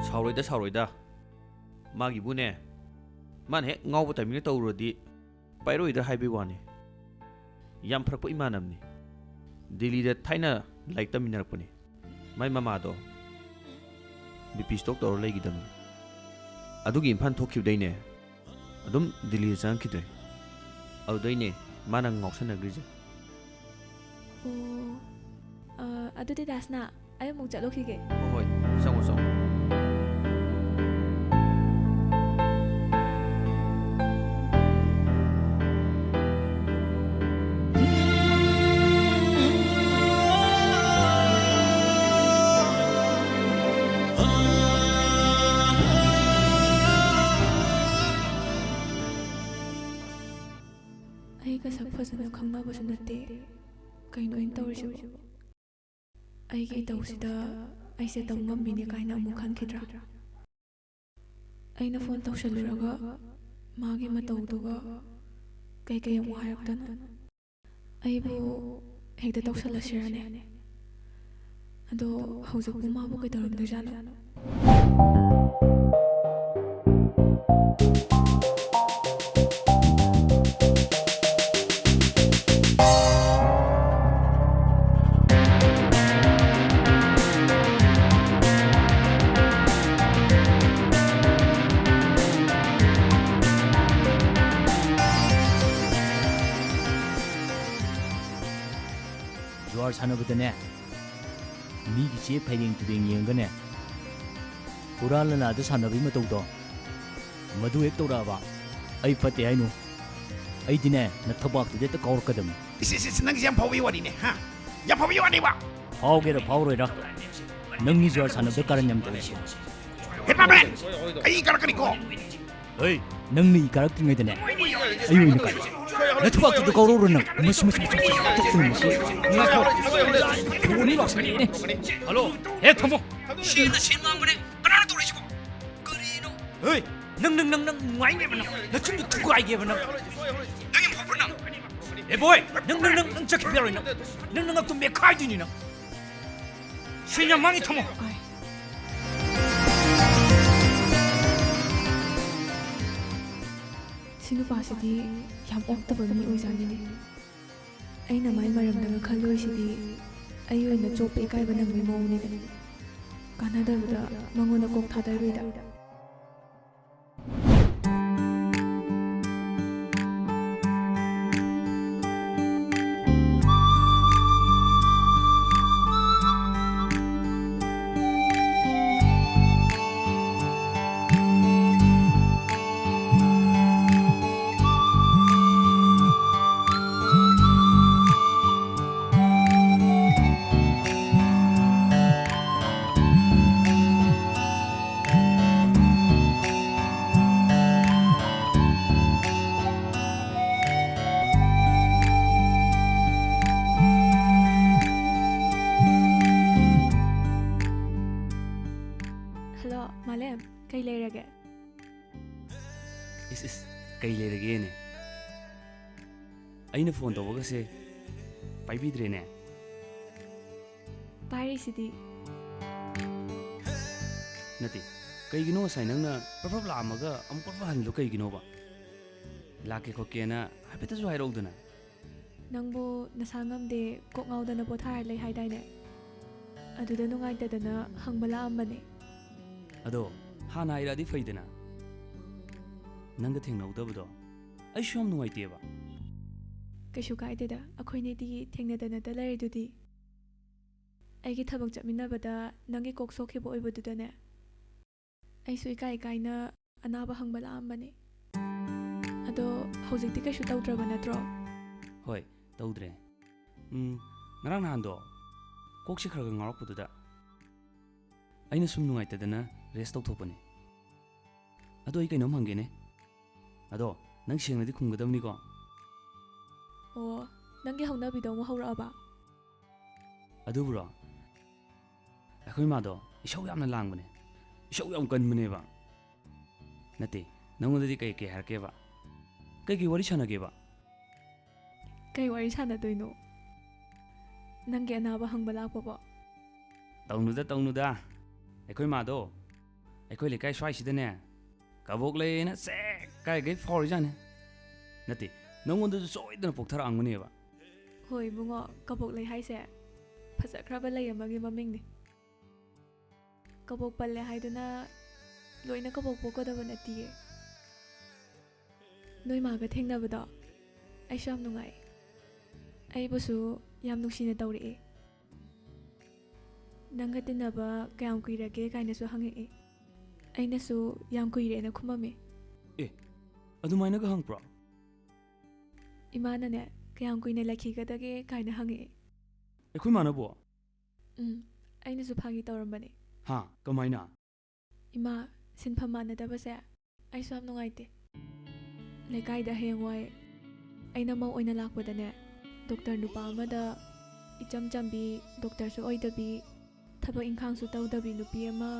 ꯁꯥꯎꯔꯣꯏꯗ, ꯁꯥꯎꯔꯣꯏꯗ꯫ ꯃꯥꯒꯤꯕꯨꯅꯦ, ꯃꯥꯅ ꯍꯦꯛ ꯉꯥꯎꯕ ꯇꯥꯏꯃꯤꯡꯗ ꯇꯧꯔꯨꯔꯗꯤ ꯄꯥꯏꯔꯛꯑꯣꯏꯗ꯭ꯔꯥ ꯍꯥꯏꯕꯩ ꯋꯥꯅꯤ꯫ ꯌꯥꯝ ꯐꯔꯛꯄ ꯏꯃꯥꯟꯅꯕꯅꯤ꯫ ꯗꯤꯜꯂꯤꯗ ꯊꯥꯏꯅ ꯂꯥꯏꯔꯤꯛ ꯇꯝꯃꯤꯟꯅꯔꯛꯄꯅꯤ꯫ ꯃꯥꯏ ꯃꯃꯥꯗꯣ ꯕꯤ ꯄꯤ ꯁ꯭ꯇꯣꯛ ꯇꯧꯔ ꯂꯩꯈꯤꯗꯕꯅꯤ꯫ ꯑꯗꯨꯒꯤ ꯏꯝꯐꯥꯜ ꯊꯣꯛꯈꯤꯕꯗꯩꯅꯦ, ꯑꯗꯨꯝ ꯗꯤꯜꯂꯤꯗ ꯆꯪꯉꯛꯈꯤꯗ꯭ꯔꯦ꯫ ꯑꯗꯨꯗꯩꯅꯦ ꯃꯥꯅ ꯉꯥꯎꯁꯟꯅꯈ꯭ꯔꯤꯁꯦ꯫ ꯑꯣ, ꯑ, ꯑꯗꯨꯗꯤ ꯗꯥꯁꯅꯥ, ꯑꯩ ꯑꯃꯨꯛ ꯆꯠꯂꯨꯈꯤꯒꯦ꯫ ꯍꯣꯏ, ꯍꯣꯏ, ꯆꯪꯉꯣ, ꯆꯪꯉꯣ꯫ ꯑꯩꯒ ꯁꯛ ꯐꯖꯅ ꯈꯪꯅꯕꯁꯨ ꯅꯠꯇꯦ, ꯀꯩꯅꯣ ꯑꯩꯅ ꯇꯧꯔꯤꯁꯤꯕꯣ? ꯑꯩꯒꯤ ꯏꯇꯧꯁꯤꯗ ꯑꯩꯁꯦ ꯇꯧ ꯉꯝꯃꯤꯅꯦ ꯀꯥꯏꯅ ꯑꯃꯨꯛ ꯈꯟꯈꯤꯗ꯭ꯔꯥ? ꯑꯩꯅ ꯐꯣꯟ ꯇꯧꯁꯜꯂꯨꯔꯒ ꯃꯥꯒꯤ ꯃꯇꯧꯗꯨꯒ ꯀꯩꯀꯩ ꯑꯃꯨꯛ ꯍꯥꯏꯔꯛꯇꯅ? ꯑꯩꯕꯨ ꯍꯦꯛꯇ ꯇꯧꯁꯜꯂꯁꯤꯔꯅꯦ? ꯑꯗꯣ ꯍꯧꯖꯤꯛꯄꯨ ꯃꯥꯕꯨ ꯀꯩꯗꯧꯔꯝꯗꯣꯏꯖꯥꯠꯅꯣ? ꯖꯨꯋꯥꯔ ꯁꯥꯟꯅꯕꯗꯅꯦ, ꯃꯤꯒꯤ ꯆꯦ ꯐꯩꯔꯦꯡ ꯇꯨꯔꯦꯡ ꯌꯦꯡꯉꯒꯅꯦ, ꯍꯨꯔꯥꯟ ꯂꯅꯥꯗ ꯁꯥꯟꯅꯕꯒꯤ ꯃꯇꯧꯗꯣ, ꯃꯗꯨ ꯍꯦꯛ ꯇꯧꯔꯛꯑꯕ, ꯑꯩ ꯐꯠꯇꯦ ꯍꯥꯏꯅꯨ꯫ ꯑꯩꯗꯤꯅꯦ, ꯅꯊꯕꯥꯛꯇꯨꯗ ꯍꯦꯛꯇ ꯀꯥꯎꯔꯛꯀꯗꯕꯅꯤ꯫ ꯏꯁ, ꯏꯁ, ꯏꯁ, ꯅꯪꯁꯦ ꯌꯥꯝ ꯐꯕꯒꯤ ꯋꯥꯔꯤꯅꯦ, ꯍꯥ? ꯌꯥꯝ ꯐꯕꯒꯤ ꯋꯥꯔꯤꯕ꯫ ꯐꯥꯎꯒꯦꯔꯥ ꯐꯥꯎꯔꯣꯏꯔꯥ, ꯅꯪꯅꯤ ꯖꯨꯋꯥꯔ ꯁꯥꯟꯅꯕꯗ ꯀꯥꯔꯟ ꯌꯥꯝ ꯇꯧꯔꯤꯁꯦ꯫ ꯍꯦ ꯄꯥꯃꯦꯟ! ꯑꯩ ꯀꯥꯔꯛꯀꯅꯤꯀꯣ꯫ ꯍꯩ, ꯅꯪꯅ ꯏ ꯀꯥꯔꯛꯇ꯭ꯔꯤꯉꯩꯗꯅꯦ, ꯑꯩ ꯑꯣꯏꯅ ꯀꯥꯔꯛꯑꯦ꯫ ꯅꯊꯕꯥꯛꯇꯨꯗ ꯀꯥꯎꯔꯛꯎꯔꯣ ꯅꯪ? ꯃꯁꯤ, ꯃꯁꯤ, ꯃꯁꯤ, ꯃꯁꯤ, ꯃꯁꯤ, ꯃꯁꯤ꯫ ꯉꯥꯏꯈꯣ꯫ ꯐꯣꯟ ꯂꯥꯛꯁꯜꯂꯛꯑꯦꯅꯦ꯫ ꯍꯜꯂꯣ꯫ ꯍꯦ, ꯊꯝꯃꯣ꯫ ꯁꯤꯅ ꯁꯤꯟ ꯃꯥꯡꯕꯅꯦ꯫ ꯀꯅꯥꯅ ꯇꯧꯔꯤꯁꯤꯕꯣ? ꯀꯔꯤꯅꯣ? ꯍꯩ, ꯅꯪ, ꯅꯪ, ꯅꯪ, ꯅꯪ ꯅꯨꯡꯉꯥꯏꯅꯦꯕ ꯅꯪ꯫ ꯅꯆꯤꯟꯗꯣ ꯊꯨꯒꯥꯏꯒꯦꯕ ꯅꯪ꯫ ꯅꯪ ꯌꯥꯝ ꯐꯕ꯭ꯔꯣ ꯅꯪ? ꯑꯦ ꯕꯣꯏ, ꯅꯪ, ꯅꯪ, ꯅꯪ, ꯅꯪ ꯆꯠꯈꯤꯕ ꯌꯥꯔꯣꯏ ꯅꯪ꯫ ꯅꯪ, ꯅꯪ ꯉꯛꯇꯣ ꯃꯦꯠꯈꯥꯏꯗꯣꯏꯅꯤ ꯅꯪ꯫ ꯁꯤ ꯌꯥꯝ ꯃꯥꯡꯉꯤ, ꯊꯝꯃꯣ꯫ ꯁꯤ ꯅꯨꯄꯥꯁꯤꯗꯤ ꯌꯥꯝ ꯑꯣꯛꯇꯕ ꯃꯤ ꯑꯣꯏꯖꯥꯠꯅꯤꯅꯦ꯫ ꯑꯩꯅ ꯃꯥꯏ ꯃꯔꯝꯗꯒ ꯈꯜꯂꯨꯔꯤꯁꯤꯗꯤ ꯑꯩ ꯑꯣꯏꯅ ꯆꯣꯞꯄ ꯏꯀꯥꯏꯕ ꯅꯪꯕꯩ ꯃꯑꯣꯡꯅꯤꯅꯦ꯫ ꯀꯥꯟꯅꯗꯕꯗ ꯃꯉꯣꯟꯗ ꯀꯣꯛ ꯊꯥꯗꯔꯨꯏꯗ꯫ ꯍꯜꯂꯣ, ꯃꯥꯂꯦꯝ, ꯀꯩ ꯂꯩꯔꯒꯦ? ꯏꯁ, ꯏꯁ, ꯀꯩ ꯂꯩꯔꯒꯦꯅꯦ? ꯑꯩꯅ ꯐꯣꯟ ꯇꯧꯕꯒꯁꯦ ꯄꯥꯏꯕꯤꯗ꯭ꯔꯦꯅꯦ? ꯄꯥꯏꯔꯤꯁꯤꯗꯤ꯫ ꯅꯠꯇꯦ, ꯀꯩꯒꯤꯅꯣ ꯉꯁꯥꯏ ꯅꯪꯅ ꯄ꯭ꯔꯞ ꯄ꯭ꯔꯞ ꯂꯥꯛꯑꯝꯃꯒ ꯑꯃꯨꯛ ꯄ꯭ꯔꯞ ꯄ꯭ꯔꯞ ꯍꯟꯂꯤꯗꯣ ꯀꯩꯒꯤꯅꯣꯕ? ꯂꯥꯛꯀꯦ ꯈꯣꯠꯀꯦꯅ ꯍꯥꯏꯐꯦꯠꯇꯁꯨ ꯍꯥꯏꯔꯛꯎꯗꯅ꯫ ꯅꯪꯕꯨ ꯅꯁꯥ ꯉꯝꯗꯦ, ꯀꯣꯛ ꯉꯥꯎꯗꯅ ꯄꯣꯊꯥꯔ ꯂꯩ ꯍꯥꯏꯗꯥꯏꯅꯦ? ꯑꯗꯨꯗ ꯅꯨꯡꯉꯥꯏꯇꯗꯅ ꯍꯪꯕ ꯂꯥꯛꯑꯝꯕꯅꯦ꯫ ꯑꯗꯣ ꯍꯥꯟꯅ ꯍꯥꯏꯔꯛꯑꯗꯤ ꯐꯩꯗꯅ꯫ ꯅꯪꯒ ꯊꯦꯡꯅꯍꯧꯗꯕꯗꯣ ꯑꯩꯁꯨ ꯌꯥꯝ ꯅꯨꯡꯉꯥꯏꯇꯦꯕ꯫ ꯀꯩꯁꯨ ꯀꯥꯏꯗꯦꯗ, ꯑꯩꯈꯣꯏꯅꯤꯗꯤ ꯊꯦꯡꯅꯗꯅꯇ ꯂꯩꯔꯤꯗꯨꯗꯤ꯫ ꯑꯩꯒꯤ ꯊꯕꯛ ꯆꯠꯃꯤꯟꯅꯕꯗ ꯅꯪꯒꯤ ꯀꯣꯛ ꯁꯣꯛꯈꯤꯕ ꯑꯣꯏꯕꯗꯨꯗꯅꯦ, ꯑꯩꯁꯨ ꯏꯀꯥꯏ ꯏꯀꯥꯏꯅ ꯑꯅꯥꯕ ꯍꯪꯕ ꯂꯥꯛꯑꯝꯕꯅꯦ꯫ ꯑꯗꯣ ꯍꯧꯖꯤꯛꯇꯤ ꯀꯩꯁꯨ ꯇꯧꯗ꯭ꯔꯕ ꯅꯠꯇ꯭ꯔꯣ? ꯍꯣꯏ, ꯇꯧꯗ꯭ꯔꯦ꯫ ꯎꯝ, ꯉꯔꯥꯡ ꯅꯍꯥꯟꯗꯣ ꯀꯣꯛꯁꯦ ꯈꯔ ꯈꯔ ꯉꯥꯎꯔꯛꯄꯗꯨꯗ ꯑꯩꯅ ꯁꯨꯝ ꯅꯨꯡꯉꯥꯏꯇꯗꯅ ꯔꯦꯁ ꯇꯧꯊꯣꯛꯄꯅꯦ꯫ ꯑꯗꯣ ꯑꯩ ꯀꯩꯅꯣꯝ ꯍꯪꯒꯦꯅꯦ꯫ ꯑꯗꯣ ꯅꯪ ꯁꯦꯡꯅꯗꯤ ꯈꯨꯝꯒꯗꯕꯅꯤꯀꯣ꯫ ꯑꯣ, ꯅꯪꯒꯤ ꯍꯧꯅꯕꯤꯗꯣ ꯑꯃꯨꯛ ꯍꯧꯔꯛꯑꯕ? ꯑꯗꯨꯕꯨꯔꯣ? ꯑꯩꯈꯣꯏ ꯃꯥꯗꯣ ꯏꯁꯧ ꯌꯥꯝꯅ ꯂꯥꯡꯕꯅꯦ꯫ ꯏꯁꯧ ꯌꯥꯝ ꯀꯟꯕꯅꯦꯕ꯫ ꯅꯠꯇꯦ, ꯅꯪꯉꯣꯟꯗꯗꯤ ꯀꯩ ꯀꯩ ꯍꯥꯏꯔꯛꯀꯦꯕ? ꯀꯩ ꯀꯩ ꯋꯥꯔꯤ ꯁꯥꯟꯅꯒꯦꯕ? ꯀꯩ ꯋꯥꯔꯤ ꯁꯥꯟꯅꯗꯣꯏꯅꯣ? ꯅꯪꯒꯤ ꯑꯅꯥꯕ ꯍꯪꯕ ꯂꯥꯛꯄꯕꯣ? ꯇꯧꯅꯨꯗ, ꯇꯧꯅꯨꯗ꯫ ꯑꯩꯈꯣꯏ ꯃꯥꯗꯣ ꯑꯩꯈꯣꯏ ꯂꯩꯀꯥꯏ ꯁ꯭ꯋꯥꯏꯁꯤꯗꯅꯦ ꯀꯕꯣꯛ ꯂꯩꯅ ꯁꯦꯛ ꯀꯥꯏꯒꯩ ꯐꯥꯎꯔꯤꯖꯥꯠꯅꯤ꯫ ꯅꯠꯇꯦ, ꯅꯪꯉꯣꯟꯗꯁꯨ ꯁꯣꯏꯗꯅ ꯄꯣꯛꯊꯔꯛꯑꯝꯒꯅꯦꯕ꯫ ꯍꯣꯏ ꯏꯕꯨꯡꯉꯣ, ꯀꯕꯣꯛ ꯂꯩ ꯍꯥꯏꯁꯦ ꯐꯖꯈ꯭ꯔꯕ ꯂꯩ ꯑꯃꯒꯤ ꯃꯃꯤꯡꯅꯤ꯫ ꯀꯕꯣꯛ ꯄꯜꯂꯦ ꯍꯥꯏꯗꯨꯅ ꯂꯣꯏꯅ ꯀꯕꯣꯛ ꯄꯣꯛꯀꯗꯕ ꯅꯠꯇꯤꯌꯦ꯫ ꯅꯣꯏ ꯃꯥꯒ ꯊꯦꯡꯅꯕꯗꯣ ꯑꯩꯁꯨ ꯌꯥꯝ ꯅꯨꯡꯉꯥꯏ꯫ ꯑꯩꯕꯨꯁꯨ ꯌꯥꯝ ꯅꯨꯡꯁꯤꯅ ꯇꯧꯔꯛꯑꯦ꯫ "ꯅꯪꯒ ꯇꯤꯟꯅꯕ ꯀꯌꯥꯝ ꯀꯨꯏꯔꯒꯦ?" ꯀꯥꯏꯅꯁꯨ ꯍꯪꯉꯛꯑꯦ꯫ ꯑꯩꯅꯁꯨ "ꯌꯥꯝ ꯀꯨꯏꯔꯦꯅ" ꯈꯨꯝꯃꯝꯃꯦ꯫ ꯑꯦ, ꯑꯗꯨꯃꯥꯏꯅꯒ ꯍꯪꯕ꯭ꯔꯣ? ꯏꯃꯥꯅꯅꯦ "ꯀꯌꯥꯝ ꯀꯨꯏꯅ ꯂꯩꯈꯤꯒꯗꯒꯦ?" ꯀꯥꯏꯅ ꯍꯪꯉꯛꯑꯦ꯫ ꯑꯩꯈꯣꯏ ꯃꯥꯅꯕꯣ? ꯎꯝ, ꯑꯩꯅꯁꯨ ꯐꯥꯒꯤ ꯇꯧꯔꯝꯕꯅꯦ꯫ ꯍꯥ, ꯀꯃꯥꯏꯅ? "ꯏꯃꯥ, ꯁꯤꯟꯐꯝ ꯃꯥꯟꯅꯗꯕꯁꯦ ꯑꯩꯁꯨ ꯌꯥꯝ ꯅꯨꯡꯉꯥꯏꯇꯦ꯫ ꯂꯩꯀꯥꯏꯗ ꯍꯌꯦꯡꯋꯥꯏ ꯑꯩꯅ ꯃꯧ ꯑꯣꯏꯅ ꯂꯥꯛꯄꯗꯅꯦ, ꯗꯣꯛꯇꯔ ꯅꯨꯄꯥ ꯑꯃꯗ ꯏꯆꯝ ꯆꯝꯕꯤ, ꯗꯣꯛꯇꯔꯁꯨ ꯑꯣꯏꯗꯕꯤ, ꯊꯕꯛ ꯏꯪꯈꯥꯡꯁꯨ ꯇꯧꯗꯕꯤ ꯅꯨꯄꯤ ꯑꯃ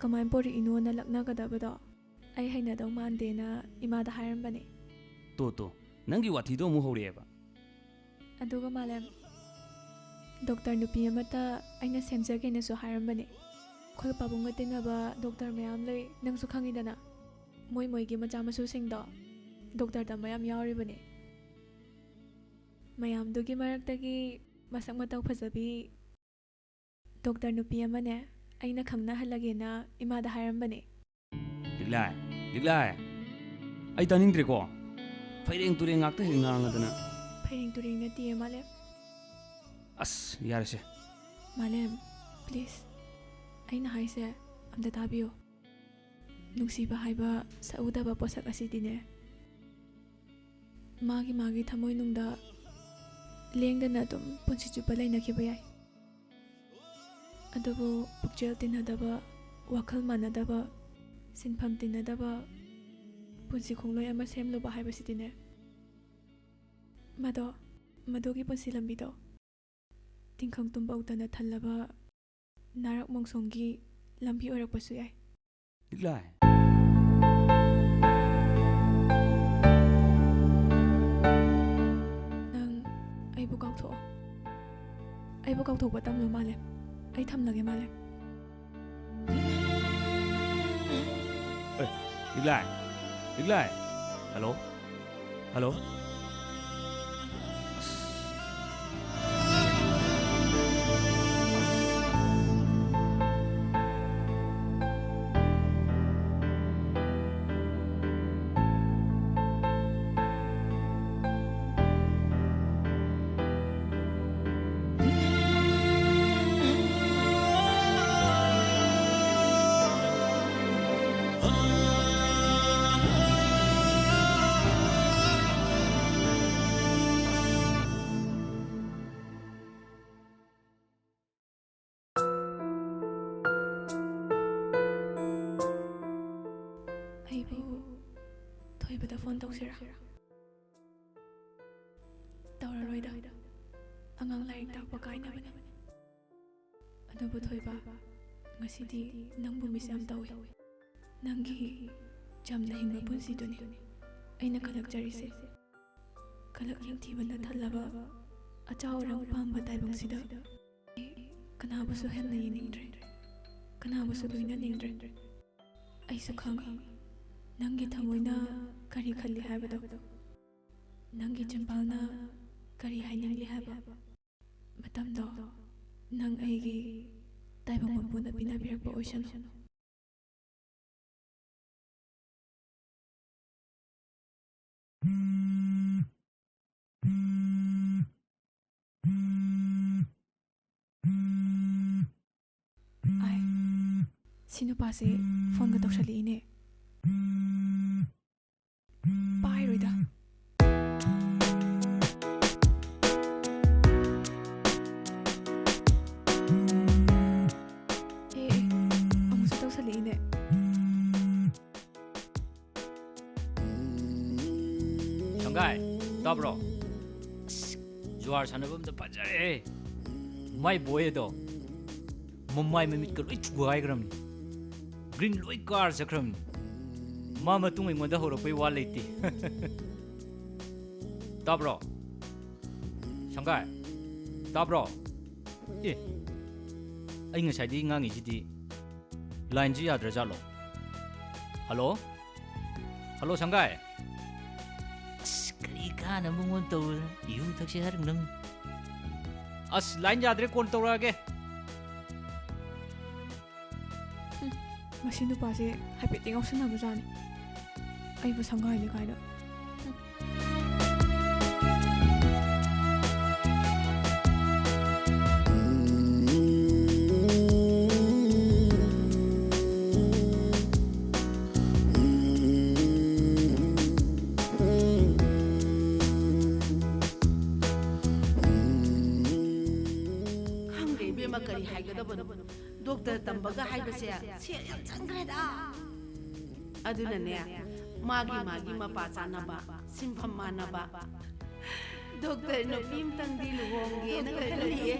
ꯀꯃꯥꯏꯅ ꯄꯣꯔꯛꯏꯅꯣꯅ ꯂꯛꯅꯒꯗꯕꯗꯣ ꯑꯩ ꯍꯩꯅꯗꯧ ꯃꯥꯟꯗꯦꯅ ꯏꯃꯥꯗ ꯍꯥꯏꯔꯝꯕꯅꯦ꯫" ꯇꯣ ꯇꯣ, ꯅꯪꯒꯤ ꯋꯥꯊꯤꯗꯣ ꯑꯃꯨꯛ ꯍꯧꯔꯛꯑꯦꯕ꯫ ꯑꯗꯨꯒ ꯃꯥꯂꯦꯝ, ꯗꯣꯛꯇꯔ ꯅꯨꯄꯤ ꯑꯃꯇ ꯑꯩꯅ ꯁꯦꯝꯖꯒꯦꯅꯁꯨ ꯍꯥꯏꯔꯝꯕꯅꯦ꯫ ꯑꯩꯈꯣꯏ ꯄꯥꯕꯨꯡꯒ ꯇꯤꯟꯅꯕ ꯗꯣꯛꯇꯔ ꯃꯌꯥꯝ ꯂꯩ, ꯅꯪꯁꯨ ꯈꯪꯉꯤꯗꯅ꯫ ꯃꯣꯏ ꯃꯣꯏꯒꯤ ꯃꯆꯥ ꯃꯁꯨꯁꯤꯡꯗꯣ ꯗꯣꯛꯇꯔ ꯇꯝꯕ ꯌꯥꯝ ꯌꯥꯎꯔꯤꯕꯅꯦ꯫ ꯃꯌꯥꯝꯗꯨꯒꯤ ꯃꯔꯛꯇꯒꯤ ꯃꯁꯛ ꯃꯇꯧ ꯐꯖꯕꯤ ꯗꯣꯛꯇꯔ ꯅꯨꯄꯤ ꯑꯃꯅꯦ ꯑꯩꯅ ꯈꯪꯅꯍꯜꯂꯒꯦꯅ ꯏꯃꯥꯗ ꯍꯥꯏꯔꯝꯕꯅꯦ꯫ ꯂꯤꯛꯂꯥꯏ, ꯂꯤꯛꯂꯥꯏ, ꯑꯩ ꯇꯥꯅꯤꯡꯗ꯭ꯔꯦꯀꯣ꯫ ꯐꯩꯔꯦꯡ ꯇꯨꯔꯦꯡ ꯉꯥꯛꯇ ꯍꯦꯛ ꯉꯥꯡꯉꯗꯅ꯫ ꯐꯩꯔꯦꯡ ꯇꯨꯔꯦꯡ ꯅꯠꯇꯤꯌꯦ, ꯃꯥꯂꯦꯝ꯫ ꯑꯁ, ꯌꯥꯔꯦꯁꯦ꯫ ꯃꯥꯂꯦꯝ, please꯫ ꯑꯩꯅ ꯍꯥꯏꯁꯦ ꯑꯝꯇ ꯇꯥꯕꯤꯌꯨ꯫ ꯅꯨꯡꯁꯤꯕ ꯍꯥꯏꯕ ꯁꯛꯎꯗꯕ ꯄꯣꯠꯁꯛ ꯑꯁꯤꯗꯤꯅꯦ, ꯃꯥꯒꯤ ꯃꯥꯒꯤ ꯊꯃꯣꯏꯅꯨꯡꯗ ꯂꯦꯡꯗꯅ ꯑꯗꯨꯝ ꯄꯨꯟꯁꯤ ꯆꯨꯞꯄ ꯂꯩꯅꯈꯤꯕ ꯌꯥꯏ꯫ ꯑꯗꯨꯕꯨ ꯄꯨꯛꯆꯦꯜ ꯇꯤꯟꯅꯗꯕ, ꯋꯥꯈꯜ ꯃꯥꯟꯅꯗꯕ, ꯁꯤꯟꯐꯝ ꯇꯤꯟꯅꯗꯕ ꯄꯨꯟꯁꯤ ꯈꯣꯡꯂꯣꯏ ꯑꯃ ꯁꯦꯝꯂꯨꯕ ꯍꯥꯏꯕꯁꯤꯗꯤꯅꯦ, ꯃꯗꯣ, ꯃꯗꯨꯒꯤ ꯄꯨꯟꯁꯤ ꯂꯝꯕꯤꯗꯣ ꯇꯤꯡꯈꯪ ꯇꯨꯝꯕꯧꯇꯅ ꯊꯜꯂꯕ ꯅꯥꯔꯛ ꯃꯣꯡꯁꯣꯡꯒꯤ ꯂꯝꯕꯤ ꯑꯣꯏꯔꯛꯄꯁꯨ ꯌꯥꯏ꯫ ꯂꯤꯛꯂꯥꯏ꯫ ꯅꯪ ꯑꯩꯕꯨ ꯀꯥꯎꯊꯣꯛꯑꯣ꯫ ꯑꯩꯕꯨ ꯀꯥꯎꯊꯣꯛꯄ ꯇꯝꯂꯣ, ꯃꯥꯂꯦꯝ꯫ ꯑꯩ ꯊꯝꯂꯒꯦ, ꯃꯥꯂꯦꯝ꯫ ꯑꯦ, ꯂꯤꯛꯂꯥꯏ꯫ ꯂꯤꯛꯂꯥꯏ꯫ ꯍꯜꯂꯣ꯫ ꯍꯜꯂꯣ꯫ ꯑꯩꯕꯨ ꯊꯣꯏꯕꯗ ꯐꯣꯟ ꯇꯧꯁꯤꯔꯥ? ꯇꯧꯔꯔꯣꯏꯗ꯫ ꯑꯉꯥꯡ ꯂꯥꯏꯔꯤꯛ ꯇꯥꯛꯄ ꯀꯥꯏꯅꯕꯅꯤ꯫ ꯑꯗꯨꯕꯨ ꯊꯣꯏꯕ, ꯉꯁꯤꯗꯤ ꯅꯪꯕꯨ ꯃꯤꯁ ꯌꯥꯝ ꯇꯧꯏ꯫ ꯅꯪꯒꯤ ꯆꯝꯅ ꯍꯤꯡꯕ ꯄꯨꯟꯁꯤꯗꯨꯅꯤ ꯑꯩꯅ ꯀꯜꯂꯛꯆꯔꯤꯁꯦ꯫ ꯀꯂꯛ ꯌꯦꯡꯊꯤꯕꯅ ꯊꯜꯂꯕ ꯑꯆꯥꯎ ꯑꯔꯥꯡ ꯄꯥꯝꯕ ꯇꯥꯏꯕꯪꯁꯤꯗ ꯑꯩ ꯀꯅꯥꯕꯨꯁꯨ ꯍꯦꯟꯅ ꯌꯦꯡꯅꯤꯡꯗ꯭ꯔꯦ, ꯀꯅꯥꯕꯨꯁꯨ ꯂꯣꯏꯅꯅꯤꯡꯗ꯭ꯔꯦ꯫ ꯑꯩꯁꯨ ꯈꯪꯏ ꯅꯪꯒꯤ ꯊꯃꯣꯏꯅ ꯀꯔꯤ ꯈꯜꯂꯤ ꯍꯥꯏꯕꯗꯣ, ꯅꯪꯒꯤ ꯆꯤꯟꯕꯥꯜꯅ ꯀꯔꯤ ꯍꯥꯏꯅꯤꯡꯂꯤ ꯍꯥꯏꯕ꯫ ꯃꯇꯝꯗꯣ ꯅꯪ ꯑꯩꯒꯤ ꯇꯥꯏꯕꯪ ꯃꯄꯨꯅ ꯄꯤꯅꯕꯤꯔꯛꯄ ꯑꯣꯏꯁꯅꯨ꯫ ꯑꯥꯏ, ꯁꯤ ꯅꯨꯄꯥꯁꯦ ꯐꯣꯟꯒ ꯇꯧꯁꯜꯂꯛꯏꯅꯦ꯫ ꯄꯥꯏꯔꯣꯏꯗ꯫ ꯑꯦ, ꯑꯦ, ꯑꯃꯨꯛꯁꯨ ꯇꯧꯁꯜꯂꯛꯏꯅꯦ꯫ ꯁꯪꯒꯥꯏ, ꯇꯥꯕ꯭ꯔꯣ? ꯑꯁ, ꯖꯨꯋꯥꯔ ꯁꯥꯟꯅꯕ ꯑꯝꯇ ꯐꯖꯔꯦꯍꯦ꯫ ꯃꯥꯏ ꯕꯣꯏ ꯑꯗꯣ ꯃꯃꯥꯏ ꯃꯃꯤꯠꯀ ꯂꯣꯏ ꯊꯨꯒꯥꯏꯈ꯭ꯔꯕꯅꯤ꯫ ꯒ꯭ꯔꯤꯟ ꯂꯣꯏ ꯀꯥꯔ ꯆꯠꯈ꯭ꯔꯕꯅꯤ꯫ ꯃꯥ ꯃꯇꯨꯡ ꯑꯩꯉꯣꯟꯗ ꯍꯧꯔꯛꯄꯩ ꯋꯥ ꯂꯩꯇꯦ꯫ ꯇꯥꯕ꯭ꯔꯣ? ꯁꯪꯒꯥꯏ, ꯇꯥꯕ꯭ꯔꯣ? ꯑꯦ, ꯑꯩ ꯉꯁꯥꯏꯗꯒꯤ ꯉꯥꯡꯉꯤꯁꯤꯗꯤ꯫ ꯂꯥꯏꯟꯁꯤ ꯌꯥꯗ꯭ꯔꯖꯥꯠꯂꯣ? ꯍꯜꯂꯣ? ꯍꯜꯂꯣ, ꯁꯪꯒꯥꯏ? ꯑꯁ, ꯀꯔꯤ ꯀꯥꯟꯅꯕ ꯃꯉꯣꯟꯗ ꯇꯧꯔꯨꯗꯅ? ꯌꯨ ꯊꯛꯁꯦ ꯍꯥꯏꯔꯛꯅꯕꯅꯤ꯫ ꯑꯁ, ꯂꯥꯏꯟ ꯌꯥꯗ꯭ꯔꯦ, ꯀꯣꯟ ꯇꯧꯔꯛꯑꯒꯦ꯫ ꯍꯨꯝ, ꯃꯁꯤ ꯅꯨꯄꯥꯁꯦ ꯍꯥꯏꯐꯦꯠꯇꯤ ꯉꯥꯎꯁꯟꯅꯕꯖꯥꯠꯅꯤ꯫ ꯑꯩꯕꯨ ꯁꯪꯒꯥꯏꯅꯤ ꯀꯥꯏꯅ꯫ ꯍꯨꯝ꯫ ꯈꯪꯗꯦ ꯏꯕꯦꯝꯃ, ꯀꯔꯤ ꯍꯥꯏꯒꯗꯕꯅꯣ꯫ ꯗꯣꯛꯇꯔ ꯇꯝꯕꯒ ꯍꯥꯏꯕꯁꯦ ꯁꯦꯜ ꯌꯥꯝ ꯆꯪꯈ꯭ꯔꯦꯗ꯫ ꯑꯗꯨꯅꯅꯦ, ꯃꯥꯒꯤ ꯃꯥꯒꯤ ꯃꯄꯥ ꯆꯥꯅꯕ, ꯁꯤꯟꯐꯝ ꯃꯥꯟꯅꯕ ꯗꯣꯛꯇꯔ ꯅꯨꯄꯤ ꯑꯃꯇꯪꯗꯤ ꯂꯨꯍꯣꯡꯒꯦꯅ ꯈꯜꯂꯤꯌꯦ꯫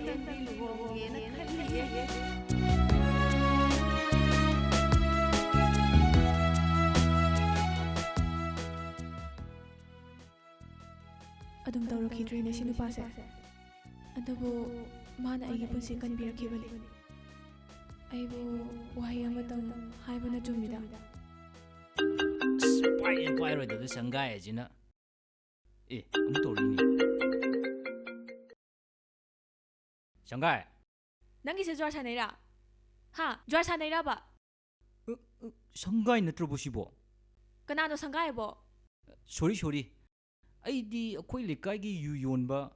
ꯑꯗꯨꯝ ꯇꯧꯔꯛꯈꯤꯗ꯭ꯔꯦꯅꯦ ꯁꯤ ꯅꯨꯄꯥꯁꯦ꯫ ꯑꯗꯨꯕꯨ ꯃꯥꯅ ꯑꯩꯒꯤ ꯄꯨꯟꯁꯤ ꯀꯟꯕꯤꯔꯛꯈꯤꯕꯅꯤ꯫ ꯑꯩꯕꯨ ꯋꯥꯍꯩ ꯑꯃꯇꯪ ꯍꯥꯏꯕꯅ ꯆꯨꯝꯃꯤꯗ꯫ ꯑꯁ, ꯄꯥꯏꯁꯨ ꯄꯥꯏꯔꯣꯏꯗꯕꯗ ꯁꯪꯒꯥꯏ ꯑꯁꯤꯅ꯫ ꯑꯦ, ꯑꯃꯨꯛ ꯇꯧꯔꯛꯏꯅꯦ꯫ ꯁꯪꯒꯥꯏ꯫ ꯅꯪꯒꯤꯁꯦ ꯖ꯭ꯋꯥꯔ ꯁꯥꯟꯅꯩꯔꯥ? ꯍꯥ? ꯖ꯭ꯋꯥꯔ ꯁꯥꯟꯅꯩꯔꯕ? ꯑ, ꯑ, ꯁꯪꯒꯥꯏ ꯅꯠꯇ꯭ꯔꯕꯣ ꯁꯤꯕꯣ? ꯀꯅꯥꯅꯣ ꯁꯪꯒꯥꯏ ꯍꯥꯏꯕꯣ? ꯁꯣꯔꯤ, ꯁꯣꯔꯤ꯫ ꯑꯩꯗꯤ ꯑꯩꯈꯣꯏ ꯂꯩꯀꯥꯏꯒꯤ ꯌꯨ ꯌꯣꯟꯕ,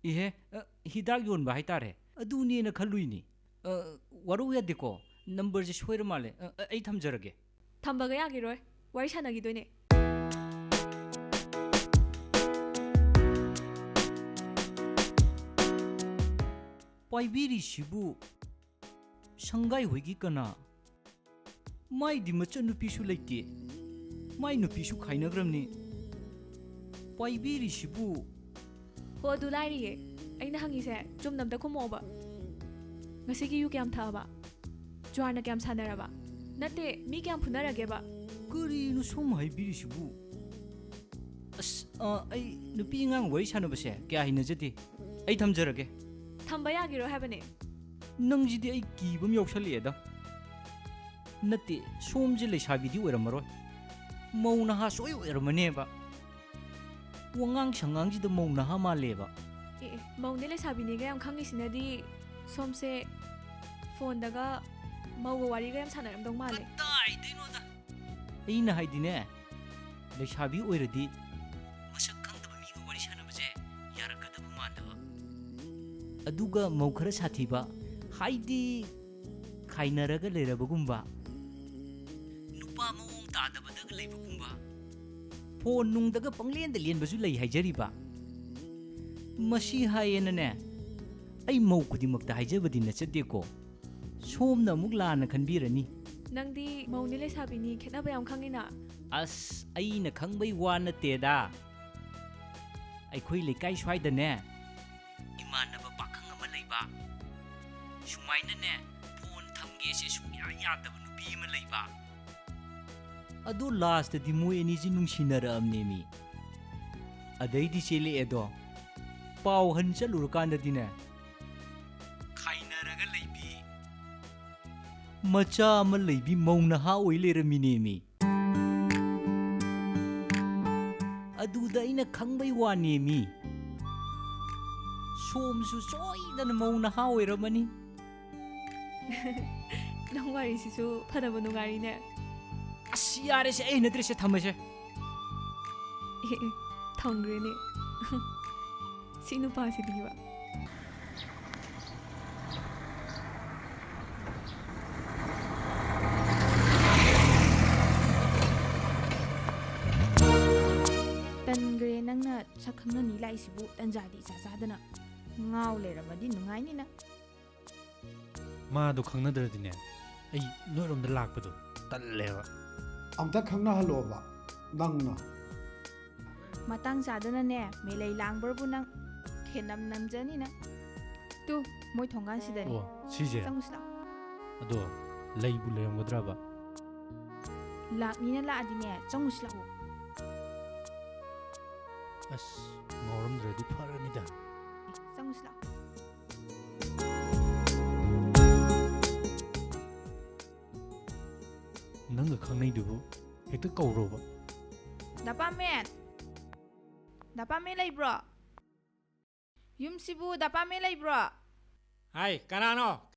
ꯏꯍꯦ, ꯑ, ꯍꯤꯗꯥꯛ ꯌꯣꯟꯕ ꯍꯥꯏꯇꯥꯔꯦ, ꯑꯗꯨꯅꯦꯅ ꯈꯜꯂꯨꯏꯅꯤ꯫ ꯑ, ꯋꯥꯔꯧ ꯌꯥꯗꯦꯀꯣ, ꯅꯝꯕꯔꯁꯦ ꯁꯣꯏꯔ ꯃꯥꯜꯂꯦ꯫ ꯑ, ꯑ, ꯑꯩ ꯊꯝꯖꯔꯒꯦ꯫ ꯊꯝꯕꯒ ꯌꯥꯈꯤꯔꯣꯏ, ꯋꯥꯔꯤ ꯁꯥꯟꯅꯈꯤꯗꯣꯏꯅꯦ꯫ ꯄꯥꯏꯕꯤꯔꯤꯁꯤꯕꯨ ꯁꯪꯒꯥꯏ ꯍꯣꯏꯒꯤ ꯀꯅꯥ? ꯃꯥꯏꯗꯤ ꯃꯆꯟꯅꯨꯄꯤꯁꯨ ꯂꯩꯇꯦ, ꯃꯥꯏ ꯅꯨꯄꯤꯁꯨ ꯈꯥꯏꯅꯈ꯭ꯔꯕꯅꯤ꯫ ꯄꯥꯏꯕꯤꯔꯤꯁꯤꯕꯨ? ꯍꯣ, ꯑꯗꯨ ꯂꯥꯏꯔꯤꯌꯦ꯫ ꯑꯩꯅ ꯍꯪꯉꯤꯁꯦ ꯆꯨꯝꯅ ꯑꯝꯇ ꯈꯨꯝꯃꯛꯑꯣꯕ꯫ ꯉꯁꯤꯒꯤ ꯌꯨ ꯀꯌꯥꯝ ꯊꯛꯑꯕ? ꯖꯨꯋꯥꯔꯅ ꯀꯌꯥꯝ ꯁꯥꯟꯅꯔꯕ? ꯅꯠꯇꯦ, ꯃꯤ ꯀꯌꯥꯝ ꯐꯨꯅꯔꯒꯦꯕ? ꯀꯔꯤꯅꯣ ꯁꯣꯝ ꯍꯥꯏꯕꯤꯔꯤꯁꯤꯕꯨ? ꯑꯁ, ꯑ, ꯑꯩ ꯅꯨꯄꯤ ꯑꯉꯥꯡ ꯋꯥꯔꯤ ꯁꯥꯟꯅꯕꯁꯦ ꯀꯌꯥ ꯍꯩꯅꯖꯗꯦ꯫ ꯑꯩ ꯊꯝꯖꯔꯒꯦ꯫ ꯊꯝꯕ ꯌꯥꯒꯤꯔꯣꯏ ꯍꯥꯏꯕꯅꯦ꯫ ꯅꯪꯁꯤꯗꯤ ꯑꯩ ꯀꯤꯕ ꯑꯃ ꯌꯥꯎꯁꯜꯂꯛꯑꯦꯗ꯫ ꯅꯠꯇꯦ, ꯁꯣꯝꯁꯦ ꯂꯩꯁꯥꯕꯤꯗꯤ ꯑꯣꯏꯔꯝꯃꯔꯣꯏ꯫ ꯃꯧ ꯅꯍꯥ ꯁꯣꯏ ꯑꯣꯏꯔꯝꯃꯅꯦꯕ꯫ ꯋꯥꯉꯥꯡ ꯁꯉꯥꯡꯁꯤꯗ ꯃꯧ ꯅꯍꯥ ꯃꯥꯜꯂꯦꯕ꯫ ꯑꯦ, ꯑꯦ, ꯃꯧꯅꯦ ꯂꯩꯁꯥꯕꯤꯅꯦꯒ ꯌꯥꯝ ꯈꯪꯉꯤꯁꯤꯅꯗꯤ ꯁꯣꯝꯁꯦ ꯐꯣꯟꯗꯒ ꯃꯧꯒ ꯋꯥꯔꯤꯒ ꯌꯥꯝ ꯁꯥꯟꯅꯔꯝꯗꯧ ꯃꯥꯜꯂꯦ꯫ ꯀꯗꯥꯏꯗꯩꯅꯣꯗ? ꯑꯩꯅ ꯍꯥꯏꯗꯤꯅꯦ, ꯂꯩꯁꯥꯕꯤ ꯑꯣꯏꯔꯗꯤ ꯃꯁꯛ ꯈꯪꯗꯕ ꯃꯤꯒ ꯋꯥꯔꯤ ꯁꯥꯟꯅꯕꯁꯦ ꯌꯥꯔꯛꯀꯗꯕ ꯃꯥꯟꯗꯕ꯫ ꯑꯗꯨꯒ ꯃꯧ ꯈꯔ ꯁꯥꯊꯤꯕ, ꯍꯥꯏꯗꯤ ꯈꯥꯏꯅꯔꯒ ꯂꯩꯔꯕꯒꯨꯝꯕ, ꯅꯨꯄꯥ ꯃꯑꯣꯡ ꯇꯥꯗꯕꯗꯒ ꯂꯩꯕꯒꯨꯝꯕ, ꯐꯣꯟ ꯅꯨꯡꯗꯒ ꯄꯪꯂꯦꯟꯗ ꯂꯦꯟꯕꯁꯨ ꯂꯩ ꯍꯥꯏꯖꯔꯤꯕ꯫ ꯃꯁꯤ ꯍꯥꯏꯌꯦꯅꯅꯦ, ꯑꯩ ꯃꯧ ꯈꯨꯗꯤꯡꯃꯛꯇ ꯍꯥꯏꯖꯕꯗꯤ ꯅꯠꯆꯗꯦꯀꯣ꯫ ꯁꯣꯝꯅ ꯑꯃꯨꯛ ꯂꯥꯟꯅ ꯈꯟꯕꯤꯔꯅꯤ꯫ ꯅꯪꯗꯤ ꯃꯧꯅꯤ ꯂꯩꯁꯥꯕꯤꯅꯤ ꯈꯦꯠꯅꯕ ꯌꯥꯝ ꯈꯪꯉꯤꯅ꯫ ꯑꯁ, ꯑꯩꯅ ꯈꯪꯕꯩ ꯋꯥ ꯅꯠꯇꯦꯗ꯫ ꯑꯩꯈꯣꯏ ꯂꯩꯀꯥꯏ ꯁ꯭ꯋꯥꯏꯗꯅꯦ, ꯏꯃꯥꯟꯅꯕ ꯄꯥꯈꯪ ꯑꯃ ꯂꯩꯕ꯫ ꯁꯨꯃꯥꯏꯅꯅꯦ, ꯐꯣꯟ ꯊꯝꯒꯦꯁꯦ ꯁꯨꯡꯌꯥ ꯌꯥꯗꯕ ꯅꯨꯄꯤ ꯑꯃ ꯂꯩꯕ꯫ ꯑꯗꯣ ꯂꯥꯁꯇꯗꯤ ꯃꯣꯏ ꯑꯅꯤꯁꯤ ꯅꯨꯡꯁꯤꯅꯔꯛꯑꯕꯅꯦꯃꯤ꯫ ꯑꯗꯩꯗꯤ ꯆꯦꯜꯂꯛꯑꯦꯗꯣ꯫ ꯄꯥꯎ ꯍꯟ ꯆꯠꯂꯨꯔꯀꯥꯟꯗꯗꯤꯅꯦ, ꯈꯥꯏꯅꯔꯒ ꯂꯩꯕꯤ, ꯃꯆꯥ ꯑꯃ ꯂꯩꯕꯤ ꯃꯧ ꯅꯍꯥ ꯑꯣꯏ ꯂꯩꯔꯝꯃꯤꯅꯦꯃꯤ꯫ ꯑꯗꯨꯗ ꯑꯩꯅ ꯈꯪꯕꯩ ꯋꯥꯅꯦꯃꯤ꯫ ꯁꯣꯝꯁꯨ ꯁꯣꯏꯗꯅ ꯃꯧ ꯅꯍꯥ ꯑꯣꯏꯔꯝꯃꯅꯤ꯫ ꯅꯪ ꯋꯥꯔꯤꯁꯤꯁꯨ ꯐꯅꯕ ꯅꯨꯡꯉꯥꯏꯔꯤꯅꯦ꯫ ꯑꯁ, ꯌꯥꯔꯦꯁꯦ, ꯑꯩ ꯍꯩꯅꯗ꯭ꯔꯦꯁꯦ, ꯊꯝꯃꯁꯦ꯫ ꯑꯦ, ꯑꯦ, ꯊꯝꯈ꯭ꯔꯦꯅꯦ꯫ ꯁꯤ ꯅꯨꯄꯥꯁꯤꯗꯤꯕ꯫ ꯇꯟꯈ꯭ꯔꯦ ꯅꯪꯅ ꯁꯛ ꯈꯪꯅꯅꯤ ꯂꯥꯛꯏꯁꯤꯕꯨ, ꯇꯟꯖꯥꯗꯤ ꯏꯆꯥ ꯆꯥꯗꯅ꯫ ꯉꯥꯎ ꯂꯩꯔꯝꯃꯗꯤ ꯅꯨꯡꯉꯥꯏꯅꯤ ꯅꯪ꯫ ꯃꯥꯗꯣ ꯈꯪꯅꯗ꯭ꯔꯗꯤꯅꯦ, ꯑꯩ ꯅꯣꯏꯔꯣꯝꯗ ꯂꯥꯛꯄꯗꯣ ꯇꯜꯂꯦꯕ꯫ ꯑꯝꯇ ꯈꯪꯅꯍꯜꯂꯣꯕ ꯅꯪꯅ꯫ ꯃꯇꯥꯡ ꯆꯥꯗꯅꯅꯦ, ꯃꯦꯂꯩ ꯂꯥꯡꯕ꯭ꯔꯕꯨ ꯅꯪ꯫ ꯈꯦꯅꯝ ꯅꯝꯖꯅꯤ ꯅꯪ꯫ ꯇꯨ, ꯃꯣꯏ ꯊꯣꯡꯒꯥꯟꯁꯤꯗꯅꯦ꯫ ꯑꯣ, ꯁꯤꯁꯦ? ꯆꯪꯉꯨꯁꯤ ꯂꯥꯛꯑꯣ꯫ ꯑꯗꯣ ꯂꯩꯕꯨ ꯂꯩꯔꯝꯒꯗ꯭ꯔꯕ? ꯂꯥꯛꯅꯤꯅ ꯂꯥꯛꯑꯗꯤꯅꯦ, ꯆꯪꯉꯨꯁꯤ ꯂꯥꯛꯑꯣ꯫ ꯑꯁ, ꯉꯥꯎꯔꯝꯗ꯭ꯔꯗꯤ ꯐꯔꯅꯤꯗ꯫ ꯆꯪꯉꯨꯁꯤ ꯂꯥꯛꯑꯣ꯫ ꯅꯪꯒ ꯈꯪꯅꯩꯗꯨꯕꯨ ꯍꯦꯛꯇ ꯀꯧꯔꯣꯕ꯫ ꯗꯥ ꯄꯥꯃꯦꯟ! ꯗꯥ ꯄꯥꯃꯦꯟ ꯂꯩꯕ꯭ꯔꯣ? ꯌꯨꯝꯁꯤꯕꯨ ꯗꯥ ꯄꯥꯃꯦꯟ ꯂꯩꯕ꯭ꯔꯣ? ꯍꯥꯏ, ꯀꯅꯥꯅꯣ?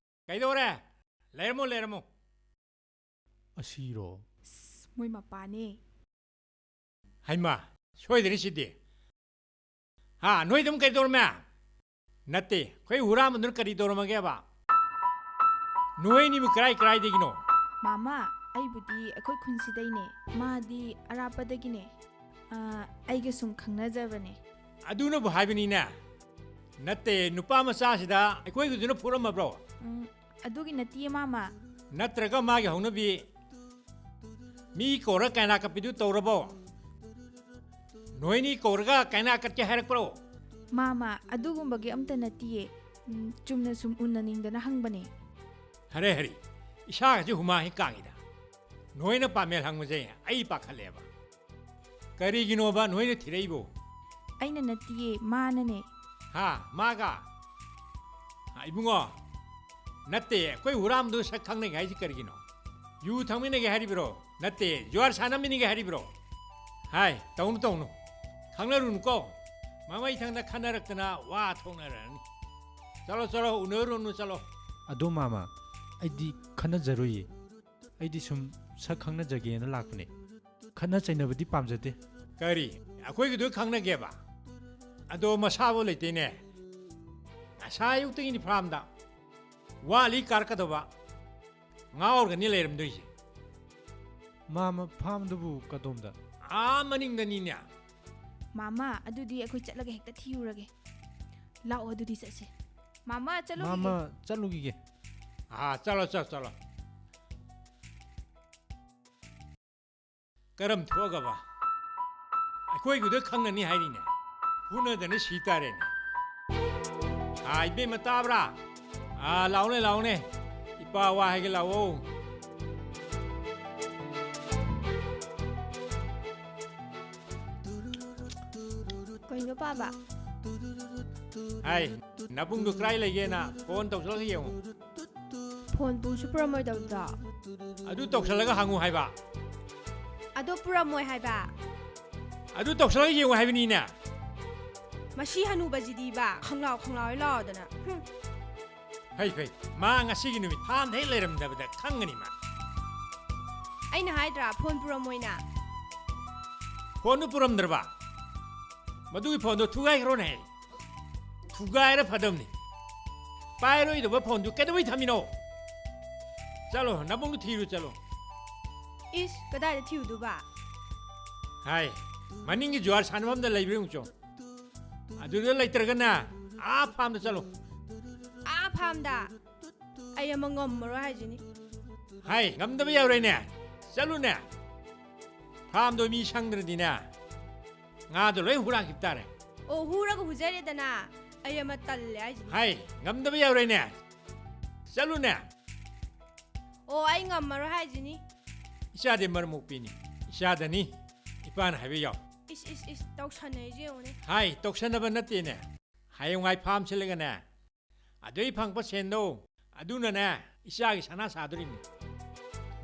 ꯀꯩꯗꯧꯔꯦ? ꯂꯩꯔꯝꯃꯣ, ꯂꯩꯔꯝꯃꯣ꯫ ꯑꯁꯤꯔꯣ? ꯑꯁ, ꯃꯣꯏ ꯃꯄꯥꯅꯦ꯫ ꯍꯩꯃꯥ, ꯁꯣꯏꯗ꯭ꯔꯤ ꯁꯤꯗꯤ꯫ ꯍꯥ, ꯅꯣꯏ ꯑꯗꯨꯝ ꯀꯩꯗꯧꯔꯝꯃꯦ? ꯅꯠꯇꯦ, ꯑꯩꯈꯣꯏ ꯍꯨꯔꯥꯟꯕꯗꯨꯅ ꯀꯔꯤ ꯇꯧꯔꯝꯃꯒꯦꯕ? ꯅꯣꯏꯅꯤꯕꯨ ꯀꯔꯥꯏ ꯀꯔꯥꯏꯗꯒꯤꯅꯣ? ꯃꯥꯃꯥ, ꯑꯩꯕꯨꯗꯤ ꯑꯩꯈꯣꯏ ꯈꯨꯟꯁꯤꯗꯩꯅꯦ, ꯃꯥꯗꯤ ꯑꯔꯥꯞꯄꯗꯒꯤꯅꯦ꯫ ꯑ, ꯑꯩꯒ ꯁꯨꯝ ꯈꯪꯅꯖꯕꯅꯦ꯫ ꯑꯗꯨꯅꯕꯨ ꯍꯥꯏꯕꯅꯤꯅꯦ꯫ ꯅꯠꯇꯦ, ꯅꯨꯄꯥ ꯃꯆꯥꯁꯤꯗ ꯑꯩꯈꯣꯏꯒꯤꯗꯨꯅ ꯐꯨꯔꯝꯃꯕ꯭ꯔꯣ? ꯎꯝ, ꯑꯗꯨꯒꯤ ꯅꯠꯇꯤꯌꯦ, ꯃꯥꯃꯥ꯫ ꯅꯠꯇ꯭ꯔꯒ ꯃꯥꯒꯤ ꯍꯧꯅꯕꯤ ꯃꯤ ꯀꯧꯔ ꯀꯥꯏꯅꯥ ꯀꯠꯄꯤꯗꯨ ꯇꯧꯔꯕꯣ? ꯅꯣꯏꯅꯤ ꯀꯧꯔꯒ ꯀꯥꯏꯅꯥ ꯀꯠꯀꯦ ꯍꯥꯏꯔꯛꯄ꯭ꯔꯣ? ꯃꯥꯃꯥ, ꯑꯗꯨꯒꯨꯝꯕꯒꯤ ꯑꯝꯇ ꯅꯠꯇꯤꯌꯦ꯫ ꯎꯝ, ꯆꯨꯝꯅ ꯁꯨꯝ ꯎꯅꯅꯤꯡꯗꯅ ꯍꯪꯕꯅꯦ꯫ ꯍꯔꯦ ꯍꯔꯤ, ꯏꯁꯥꯒꯁꯦ ꯍꯨꯃꯥꯡ ꯍꯦꯛ ꯀꯥꯡꯉꯤꯗ꯫ ꯅꯣꯏꯅ ꯄꯥꯃꯦꯜ ꯍꯪꯕꯁꯦ ꯑꯩ ꯄꯥꯈꯠꯂꯦꯕ꯫ ꯀꯔꯤꯒꯤꯅꯣꯕ ꯅꯣꯏꯅ ꯊꯤꯔꯛꯏꯕꯣ? ꯑꯩꯅ ꯅꯠꯇꯤꯌꯦ, ꯃꯥꯅꯅꯦ꯫ ꯍꯥ, ꯃꯥꯒ? ꯍꯥ, ꯏꯕꯨꯡꯉꯣ, ꯅꯠꯇꯦ, ꯑꯩꯈꯣꯏ ꯍꯨꯔꯥꯟꯕꯗꯨ ꯁꯛ ꯈꯪꯅꯩ ꯍꯥꯏꯁꯤ ꯀꯔꯤꯒꯤꯅꯣ? ꯌꯨ ꯊꯛꯃꯤꯟꯅꯒꯦ ꯍꯥꯏꯔꯤꯕ꯭ꯔꯣ? ꯅꯠꯇꯦ, ꯖꯨꯋꯥꯔ ꯁꯥꯟꯅꯃꯤꯟꯅꯒꯦ ꯍꯥꯏꯔꯤꯕ꯭ꯔꯣ? ꯍꯥꯏ, ꯇꯧꯅꯨ, ꯇꯧꯅꯨ꯫ ꯈꯪꯅꯔꯨꯅꯨꯀꯣ꯫ ꯃꯃꯩꯊꯪꯗ ꯈꯟꯅꯔꯛꯇꯅ ꯋꯥ ꯊꯣꯛꯅꯔꯅꯤ꯫ ꯆꯠꯂꯣ, ꯆꯠꯂꯣ, ꯎꯅꯔꯨꯅꯨ, ꯆꯠꯂꯣ꯫ ꯑꯗꯣ ꯃꯥꯃ, ꯑꯩꯗꯤ ꯈꯟꯅꯖꯔꯣꯏꯌꯦ꯫ ꯑꯩꯗꯤ ꯁꯨꯝ ꯁꯛ ꯈꯪꯅꯖꯒꯦꯅ ꯂꯥꯛꯄꯅꯦ꯫ ꯈꯠꯅ ꯆꯩꯅꯕꯗꯤ ꯄꯥꯝꯖꯗꯦ꯫ ꯀꯔꯤ? ꯑꯩꯈꯣꯏꯒꯤꯗꯣ ꯈꯪꯅꯒꯦꯕ꯫ ꯑꯗꯣ ꯃꯁꯥꯕꯨ ꯂꯩꯇꯦꯅꯦ꯫ ꯉꯁꯥꯏ ꯑꯌꯨꯛꯇꯒꯤꯅꯤ ꯐꯥꯔꯝꯗ꯫ ꯋꯥꯠꯂꯤ ꯀꯥꯔꯛꯀꯗꯧꯕ꯫ ꯉꯥꯎꯔꯒꯅꯤ ꯂꯩꯔꯝꯗꯣꯏꯁꯦ꯫ ꯃꯥꯃ, ꯐꯥꯔꯝꯗꯨꯕꯨ ꯀꯗꯣꯝꯗ? ꯑꯥ ꯃꯅꯤꯡꯗꯅꯤꯅꯦ꯫ ꯃꯥꯃ, ꯑꯗꯨꯗꯤ ꯑꯩꯈꯣꯏ ꯆꯠꯂꯒ ꯍꯦꯛꯇ ꯊꯤꯔꯨꯔꯒꯦ꯫ ꯂꯥꯛꯑꯣ, ꯑꯗꯨꯗꯤ ꯆꯠꯁꯦ꯫ ꯃꯥꯃ, ꯆꯠꯂꯨꯈꯤꯒꯦ꯫ ꯃꯥꯃ, ꯆꯠꯂꯨꯈꯤꯒꯦ꯫ ꯑꯥ, ꯆꯠꯂꯣ, ꯆꯠꯂꯣ, ꯆꯠꯂꯣ꯫ ꯀꯔꯝ ꯊꯣꯛꯑꯒꯕ? ꯑꯩꯈꯣꯏꯒꯤꯗ ꯈꯪꯅꯅꯤ ꯍꯥꯏꯔꯤꯅꯦ꯫ ꯐꯨꯅꯗꯅ ꯁꯤ ꯇꯥꯔꯦꯅꯦ꯫ ꯑꯥ, ꯏꯕꯦꯝꯃ ꯇꯥꯕ꯭ꯔꯥ? ꯑꯥ, ꯂꯥꯎꯅꯦ, ꯂꯥꯎꯅꯦ꯫ ꯏꯄꯥ ꯋꯥ ꯍꯥꯏꯒꯦ ꯂꯥꯛꯑꯣ꯫ ꯀꯩꯅꯣ ꯄꯥꯕ? ꯍꯥꯏ, ꯅꯕꯨꯡꯗꯣ ꯀꯗꯥꯏ ꯂꯩꯒꯦꯅ ꯐꯣꯟ ꯇꯧꯁꯜꯂꯒ ꯌꯦꯡꯉꯨ꯫ ꯐꯣꯟ ꯄꯨꯁꯨ ꯄꯨꯔꯝꯃꯣꯏꯗꯕꯗ꯫ ꯑꯗꯨ ꯇꯧꯁꯜꯂꯒ ꯍꯪꯉꯨ ꯍꯥꯏꯕ꯫ ꯑꯗꯣ ꯄꯨꯔꯝꯃꯣꯏ ꯍꯥꯏꯕ꯫ ꯑꯗꯨ ꯇꯧꯁꯜꯂꯒ ꯌꯦꯡꯉꯨ ꯍꯥꯏꯕꯅꯤꯅꯦ꯫ ꯃꯁꯤ ꯍꯅꯨꯕꯁꯤꯗꯤꯕ, ꯈꯪꯂꯥꯎ ꯈꯪꯂꯥꯎ ꯂꯥꯎꯗꯅ꯫ ꯍꯨꯝ꯫ ꯐꯩ, ꯐꯩ꯫ ꯃꯥ ꯉꯁꯤꯒꯤ ꯅꯨꯃꯤꯠ ꯐꯥꯝꯗ ꯍꯦꯛ ꯂꯩꯔꯝꯗꯕꯗ ꯈꯪꯒꯅꯤ ꯃꯥ꯫ ꯑꯩꯅ ꯍꯥꯏꯗ꯭ꯔꯥ, ꯐꯣꯟ ꯄꯨꯔꯝꯃꯣꯏꯅ? ꯐꯣꯟꯗꯨ ꯄꯨꯔꯝꯗ꯭ꯔꯕ? ꯃꯗꯨꯒꯤ ꯐꯣꯟꯗꯣ ꯊꯨꯒꯥꯏꯈ꯭ꯔꯣꯅꯦ꯫ ꯊꯨꯒꯥꯏꯔ ꯐꯗꯝꯅꯤ꯫ ꯄꯥꯏꯔꯣꯏꯗꯕ ꯐꯣꯟꯗꯨ ꯀꯩꯗꯧꯕꯩ ꯊꯝꯃꯤꯅꯣ? ꯆꯠꯂꯣ, ꯅꯕꯨꯡꯗꯨ ꯊꯤꯔꯨ ꯆꯠꯂꯣ꯫ ꯏꯁ, ꯀꯗꯥꯏꯗ ꯊꯤꯔꯨꯗꯨꯕ? ꯍꯥꯏ, ꯃꯅꯤꯡꯒꯤ ꯖꯨꯋꯥꯔ ꯁꯥꯟꯅꯐꯝꯗ ꯂꯩꯕ꯭ꯔꯥ ꯌꯦꯡꯉꯨ ꯆꯣ꯫ ꯑꯗꯨꯗ ꯂꯩꯇ꯭ꯔꯒꯅ ꯑꯥ ꯐꯥꯝꯗ ꯆꯠꯂꯣ꯫ ꯑꯥ ꯐꯥꯝꯗ? ꯑꯩ ꯑꯃ ꯉꯝꯃꯔꯣꯏ ꯍꯥꯏꯁꯤꯅꯤ꯫ ꯍꯥꯏ, ꯉꯝꯗꯕ ꯌꯥꯔꯣꯏꯅꯦ꯫ ꯆꯠꯂꯨꯅꯦ꯫ ꯐꯥꯝꯗꯣ ꯃꯤ ꯁꯪꯗ꯭ꯔꯗꯤꯅꯦ, ꯉꯥꯗꯣ ꯂꯣꯏ ꯍꯨꯔꯥꯟꯈꯤꯕ ꯇꯥꯔꯦ꯫ ꯑꯣ, ꯍꯨꯔꯒ ꯍꯨꯖꯔꯦꯗꯅ꯫ ꯑꯩ ꯑꯃ ꯇꯜꯂꯦ ꯍꯥꯏꯁꯤꯅꯤ꯫ ꯍꯥꯏ, ꯉꯝꯗꯕ ꯌꯥꯔꯣꯏꯅꯦ꯫ ꯆꯠꯂꯨꯅꯦ꯫ ꯑꯣ, ꯑꯩ ꯉꯝꯃꯔꯣꯏ ꯍꯥꯏꯁꯤꯅꯤ꯫ ꯏꯆꯥꯗꯤ ꯃꯔꯝ ꯃꯣꯛꯄꯤꯅꯤ꯫ ꯏꯆꯥꯗꯅꯤ꯫ ꯏꯄꯥꯅ ꯍꯥꯏꯕ ꯌꯥꯎ꯫ ꯏꯁ, ꯏꯁ, ꯏꯁ, ꯇꯧꯁꯟꯅꯩꯁꯦ ꯌꯦꯡꯉꯨꯅꯦ꯫ ꯍꯥꯏ, ꯇꯧꯁꯟꯅꯕ ꯅꯠꯇꯦꯅꯦ꯫ ꯍꯌꯦꯡꯋꯥꯏ ꯐꯥꯝ ꯁꯤꯜꯂꯒꯅꯦ, ꯑꯗꯨꯏ ꯐꯪꯉꯛꯄ ꯁꯦꯟꯗꯣ, ꯑꯗꯨꯅꯅꯦ, ꯏꯆꯥꯒꯤ ꯁꯅꯥ ꯁꯥꯗꯣꯔꯤꯅꯤ꯫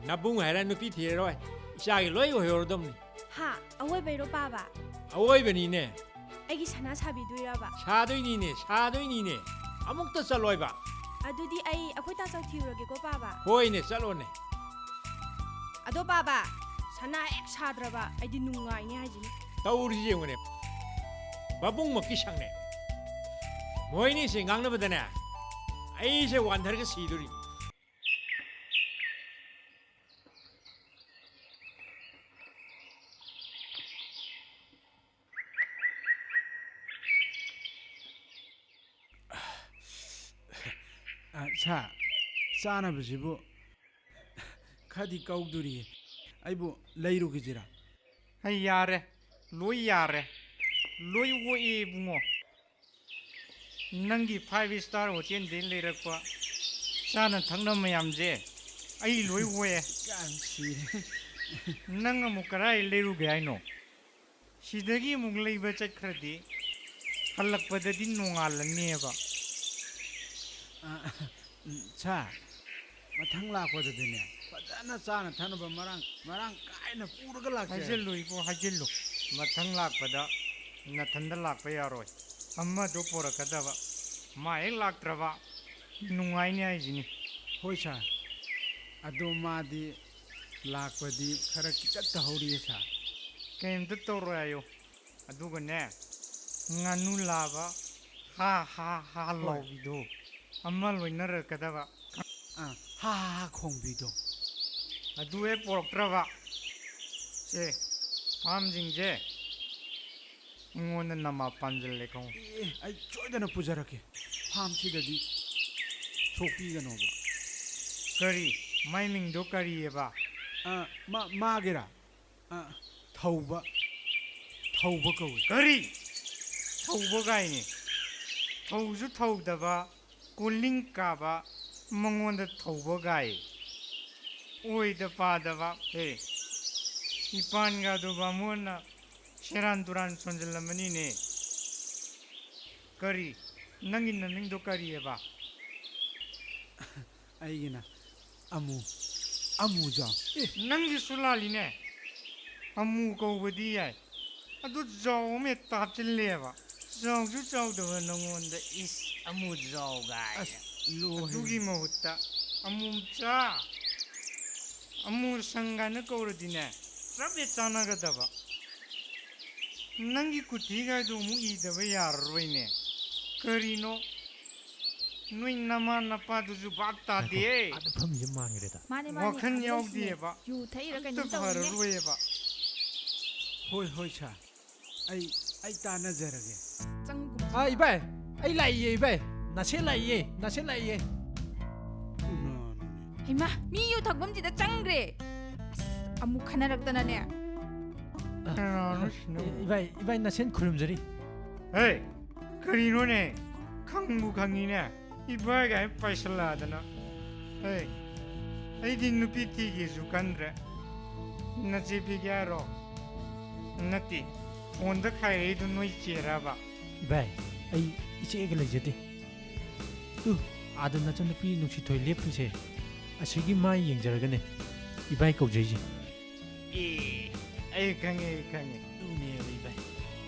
ꯅꯕꯨꯡ ꯍꯥꯏꯔ ꯅꯨꯄꯤ ꯊꯤꯔꯔꯣꯏ꯫ ꯏꯆꯥꯒꯤ ꯂꯣꯏ ꯑꯣꯏꯍꯧꯔꯗꯧꯅꯤ꯫ ꯍꯥ? ꯑꯋꯣꯏꯕꯩꯔꯣ ꯄꯥꯕ? ꯑꯋꯣꯏꯕꯅꯤꯅꯦ꯫ ꯑꯩꯒꯤ ꯁꯅꯥ ꯁꯥꯕꯤꯗꯣꯏꯔꯕ? ꯁꯥꯗꯣꯏꯅꯤꯅꯦ, ꯁꯥꯗꯣꯏꯅꯤꯅꯦ꯫ ꯑꯃꯨꯛꯇ ꯆꯠꯂꯣꯏꯕ꯫ ꯑꯗꯨꯗꯤ ꯑꯩ ꯑꯩꯈꯣꯏ ꯇꯥꯆꯧ ꯊꯤꯔꯨꯔꯒꯦꯀꯣ ꯄꯥꯕ꯫ ꯍꯣꯏꯅꯦ, ꯆꯠꯂꯣꯅꯦ꯫ ꯑꯗꯣ ꯄꯥꯕ, ꯁꯅꯥ ꯍꯦꯛ ꯁꯥꯗ꯭ꯔꯕ ꯑꯩꯗꯤ ꯅꯨꯡꯉꯥꯏꯅꯤ ꯍꯥꯏꯁꯤꯅꯤ꯫ ꯇꯧꯔꯤꯁꯤ ꯌꯦꯡꯉꯨꯅꯦ, ꯃꯕꯨꯡꯃꯛꯀꯤ ꯁꯛꯅꯦ꯫ ꯃꯣꯏꯅꯤꯁꯦ ꯉꯥꯡꯅꯕꯗꯅꯦ ꯑꯩꯁꯦ ꯋꯥꯟꯊꯔꯒ ꯁꯤꯗꯣꯔꯤꯅꯤ꯫ ꯑ, ꯁꯥ, ꯆꯥꯅꯕꯁꯤꯕꯨ ꯈꯔꯗꯤ ꯀꯧꯗꯣꯔꯤꯌꯦ꯫ ꯑꯩꯕꯨ ꯂꯩꯔꯨꯈꯤꯁꯤꯔꯥ? ꯑꯩ ꯌꯥꯔꯦ, ꯂꯣꯏ ꯌꯥꯔꯦ, ꯂꯣꯏ ꯑꯣꯛꯑꯦ ꯏꯕꯨꯡꯉꯣ꯫ ꯅꯪꯒꯤ five star hotel ꯗꯒꯤ ꯂꯩꯔꯛꯄ ꯆꯥꯅ ꯊꯛꯅꯕ ꯃꯌꯥꯝꯁꯦ ꯑꯩ ꯂꯣꯏ ꯑꯣꯛꯑꯦ꯫ ꯀꯥꯡ ꯁꯤꯔꯦ꯫ ꯅꯪ ꯑꯃꯨꯛ ꯀꯗꯥꯏ ꯂꯩꯔꯨꯒꯦ ꯍꯥꯏꯅꯣ? ꯁꯤꯗꯒꯤ ꯑꯃꯨꯛ ꯂꯩꯕ ꯆꯠꯈ꯭ꯔꯗꯤ ꯍꯜꯂꯛꯄꯗꯗꯤ ꯅꯣꯡꯉꯥꯜꯂꯅꯦꯕ꯫ ꯑ, ꯎꯝ, ꯁꯥꯔ, ꯃꯊꯪ ꯂꯥꯛꯄꯗꯗꯤꯅꯦ ꯐꯖꯅ ꯆꯥꯅ ꯊꯛꯅꯕ ꯃꯔꯥꯡ ꯃꯔꯥꯡ ꯀꯥꯏꯅ ꯄꯨꯔꯒ ꯂꯥꯛꯆꯔꯒꯦ꯫ ꯍꯥꯏꯖꯤꯜꯂꯨ ꯏꯕꯣ, ꯍꯥꯏꯖꯤꯜꯂꯨ꯫ ꯃꯊꯪ ꯂꯥꯛꯄꯗ ꯅꯊꯟꯗ ꯂꯥꯛꯄ ꯌꯥꯔꯣꯏ꯫ ꯑꯃꯗꯣ ꯄꯣꯔꯛꯀꯗꯕ꯫ ꯃꯥ ꯍꯦꯛ ꯂꯥꯛꯇ꯭ꯔꯕ ꯅꯨꯡꯉꯥꯏꯅꯤ ꯍꯥꯏꯁꯤꯅꯤ꯫ ꯍꯣꯏ ꯁꯥꯔ, ꯑꯗꯣ ꯃꯥꯗꯤ ꯂꯥꯛꯄꯗꯤ ꯈꯔ ꯈꯤꯇꯪ ꯇꯧꯍꯧꯔꯤꯌꯦ ꯁꯥꯔ꯫ ꯀꯩꯝꯇ ꯇꯧꯔꯣꯏ ꯍꯥꯏꯌꯣ꯫ ꯑꯗꯨꯒꯅꯦ, ꯉꯥꯅꯨ ꯂꯥꯕ ꯍꯥ ꯍꯥ ꯍꯥ ꯍꯣꯏ꯫ ꯂꯥꯎꯕꯤꯗꯣ ꯑꯃ ꯂꯣꯏꯅꯔꯛꯀꯗꯕ꯫ ꯑꯥ, ꯍꯥ ꯍꯥ ꯍꯥ ꯈꯣꯡꯕꯤꯗꯣ꯫ ꯑꯗꯨ ꯍꯦꯛ ꯄꯣꯔꯛꯇ꯭ꯔꯕ, ꯁꯦ, ꯐꯥꯝꯁꯤꯡꯁꯦ ꯑꯩꯉꯣꯟꯗ ꯅꯃꯥ ꯄꯥꯟꯁꯤꯜꯂꯦ ꯈꯪꯉꯨ꯫ ꯑꯦ, ꯑꯩ ꯁꯣꯏꯗꯅ ꯄꯨꯖꯔꯛꯀꯦ꯫ ꯐꯥꯝꯁꯤꯗꯗꯤ ꯁꯣꯛꯄꯤꯒꯅꯣꯕ꯫ ꯀꯔꯤ? ꯃꯥꯏ ꯃꯤꯡꯗꯣ ꯀꯔꯤꯑꯕ? ꯑ, ꯃꯥ-, ꯃꯥꯒꯤꯔꯥ? ꯑ, ꯊꯧꯕ, ꯊꯧꯕ ꯀꯧꯏ꯫ ꯀꯔꯤ? ꯊꯧꯕ ꯀꯥꯏꯅꯦ? ꯊꯧꯁꯨ ꯊꯧꯗꯕ, ꯀꯣꯂꯤꯡ ꯀꯥꯕ, ꯃꯉꯣꯟꯗ ꯊꯧꯕ ꯀꯥꯏ꯫ ꯑꯣꯏꯗ ꯄꯥꯗꯕ꯫ ꯍꯦ, ꯏꯄꯥꯟꯒꯗꯣ ꯕꯥꯃꯣꯟꯅ ꯁꯦꯔꯥꯟ ꯇꯨꯔꯥꯟ ꯁꯣꯟꯖꯜꯂꯝꯃꯅꯤꯅꯦ꯫ ꯀꯔꯤ? ꯅꯪꯒꯤ ꯅꯃꯤꯡꯗꯣ ꯀꯔꯤꯑꯕ? ꯑꯩꯒꯤꯅ ꯑꯃꯨ, ꯑꯃꯨꯖꯥꯎ꯫ ꯑꯦ, ꯅꯪꯒꯤꯁꯨ ꯂꯥꯜꯂꯤꯅꯦ꯫ ꯑꯃꯨ ꯀꯧꯕꯗꯤ ꯌꯥꯏ, ꯑꯗꯨ ꯖꯥꯎ ꯑꯃ ꯍꯦꯛꯇ ꯍꯥꯞꯆꯤꯜꯂꯦꯕ꯫ ꯆꯥꯎꯁꯨ ꯆꯥꯎꯗꯕ ꯅꯉꯣꯟꯗ, ꯏꯁ, ꯑꯃꯨ ꯖꯥꯎ ꯒꯥꯏꯅ꯫ ꯑꯁ, ꯂꯣꯏꯔꯦ꯫ ꯑꯗꯨꯒꯤ ꯃꯍꯨꯠꯇ ꯑꯃꯨ ꯆꯥ, ꯑꯃꯨ ꯁꯪ ꯀꯥꯏꯅ ꯀꯧꯔꯗꯤꯅꯦ, ꯆꯞ ꯍꯦꯛ ꯆꯥꯟꯅꯒꯗꯕ꯫ ꯅꯪꯒꯤ ꯀꯨꯊꯤꯒꯥꯏꯗꯣ ꯑꯃꯨꯛ ꯏꯗꯕ ꯌꯥꯔꯔꯣꯏꯅꯦ꯫ ꯀꯔꯤꯅꯣ? ꯅꯣꯏ ꯅꯃꯥ ꯅꯄꯥꯗꯨꯁꯨ ꯚꯥꯞ ꯇꯥꯗꯦ꯫ ꯉꯥꯏꯈꯣ, ꯑꯥꯗ ꯐꯝꯃꯤꯁꯦ ꯃꯥꯡꯈ꯭ꯔꯦꯗ꯫ ꯃꯥꯅꯦ, ꯃꯥꯅꯦ, ꯋꯥꯈꯜ ꯑꯥꯗ ꯂꯩꯁꯤꯅꯦ꯫ ꯌꯥꯎꯗꯦꯕ꯫ ꯌꯨ ꯊꯛꯏꯔ ꯑꯝꯇ ꯀꯩꯅꯣꯝ ꯇꯧꯔꯤꯅꯦ꯫ ꯐꯔꯔꯣꯏꯕ꯫ ꯍꯣꯏ, ꯍꯣꯏ, ꯁꯥꯔ꯫ ꯑꯩ, ꯑꯩ ꯇꯥꯟꯅꯖꯔꯒꯦ꯫ ꯆꯪꯒꯨꯝꯁꯤ꯫ ꯑꯥ, ꯏꯕꯥꯏ, ꯑꯩ ꯂꯥꯛꯏꯌꯦ, ꯏꯕꯥꯏ꯫ ꯅꯥꯁꯦ ꯂꯥꯛꯏꯌꯦ, ꯅꯥꯁꯦ ꯂꯥꯛꯏꯌꯦ꯫ ꯀꯅꯥꯅꯣꯅꯦ? ꯍꯩꯃꯥ, ꯃꯤ ꯌꯨ ꯊꯛꯐꯝꯁꯤꯗ ꯆꯪꯈ꯭ꯔꯦ꯫ ꯑꯁ, ꯑꯃꯨꯛ ꯈꯟꯅꯔꯛꯇꯅꯅꯦ꯫ ꯑ, ꯀꯅꯥꯅꯣ ꯁꯤꯅ? ꯏꯕꯥꯏ, ꯏꯕꯥꯏ, ꯅꯥꯁꯦꯟ ꯈꯨꯔꯨꯝꯖꯔꯤ꯫ ꯍꯦ, ꯀꯔꯤꯅꯣꯅꯦ? ꯈꯪꯕꯨ ꯈꯪꯉꯤꯅꯦ꯫ ꯏꯕꯥꯏꯒ ꯍꯦꯛ ꯄꯥꯏꯁꯜꯂꯛꯑꯗꯅ꯫ ꯍꯦ, ꯑꯩꯗꯤ ꯅꯨꯄꯤ ꯊꯤꯒꯦꯁꯨ ꯈꯟꯗ꯭ꯔꯦ꯫ ꯅꯆꯦ ꯄꯤꯒꯦ ꯍꯥꯏꯔꯣ? ꯅꯠꯇꯦ, ꯐꯣꯟꯗ ꯈꯥꯏꯔꯛꯏꯗꯨ ꯅꯣꯏ ꯆꯦꯔꯕ? ꯏꯕꯥꯏ, ꯑꯩ ꯏꯆꯦꯒ ꯂꯩꯖꯗꯦ꯫ ꯇꯨ, ꯑꯥꯗ ꯅꯆꯟꯅꯨꯄꯤ ꯅꯨꯡꯁꯤꯊꯣꯏ ꯂꯦꯞꯄꯤꯁꯦ, ꯑꯁꯤꯒꯤ ꯃꯥꯏ ꯌꯦꯡꯖꯔꯒꯅꯦ ꯏꯕꯥꯏ ꯀꯧꯖꯩꯁꯦ꯫ ꯑꯦ, ꯑꯩ ꯈꯪꯉꯦ, ꯑꯩ ꯈꯪꯉꯦ꯫ ꯑꯗꯨꯅꯦꯕ, ꯏꯕꯥꯏ꯫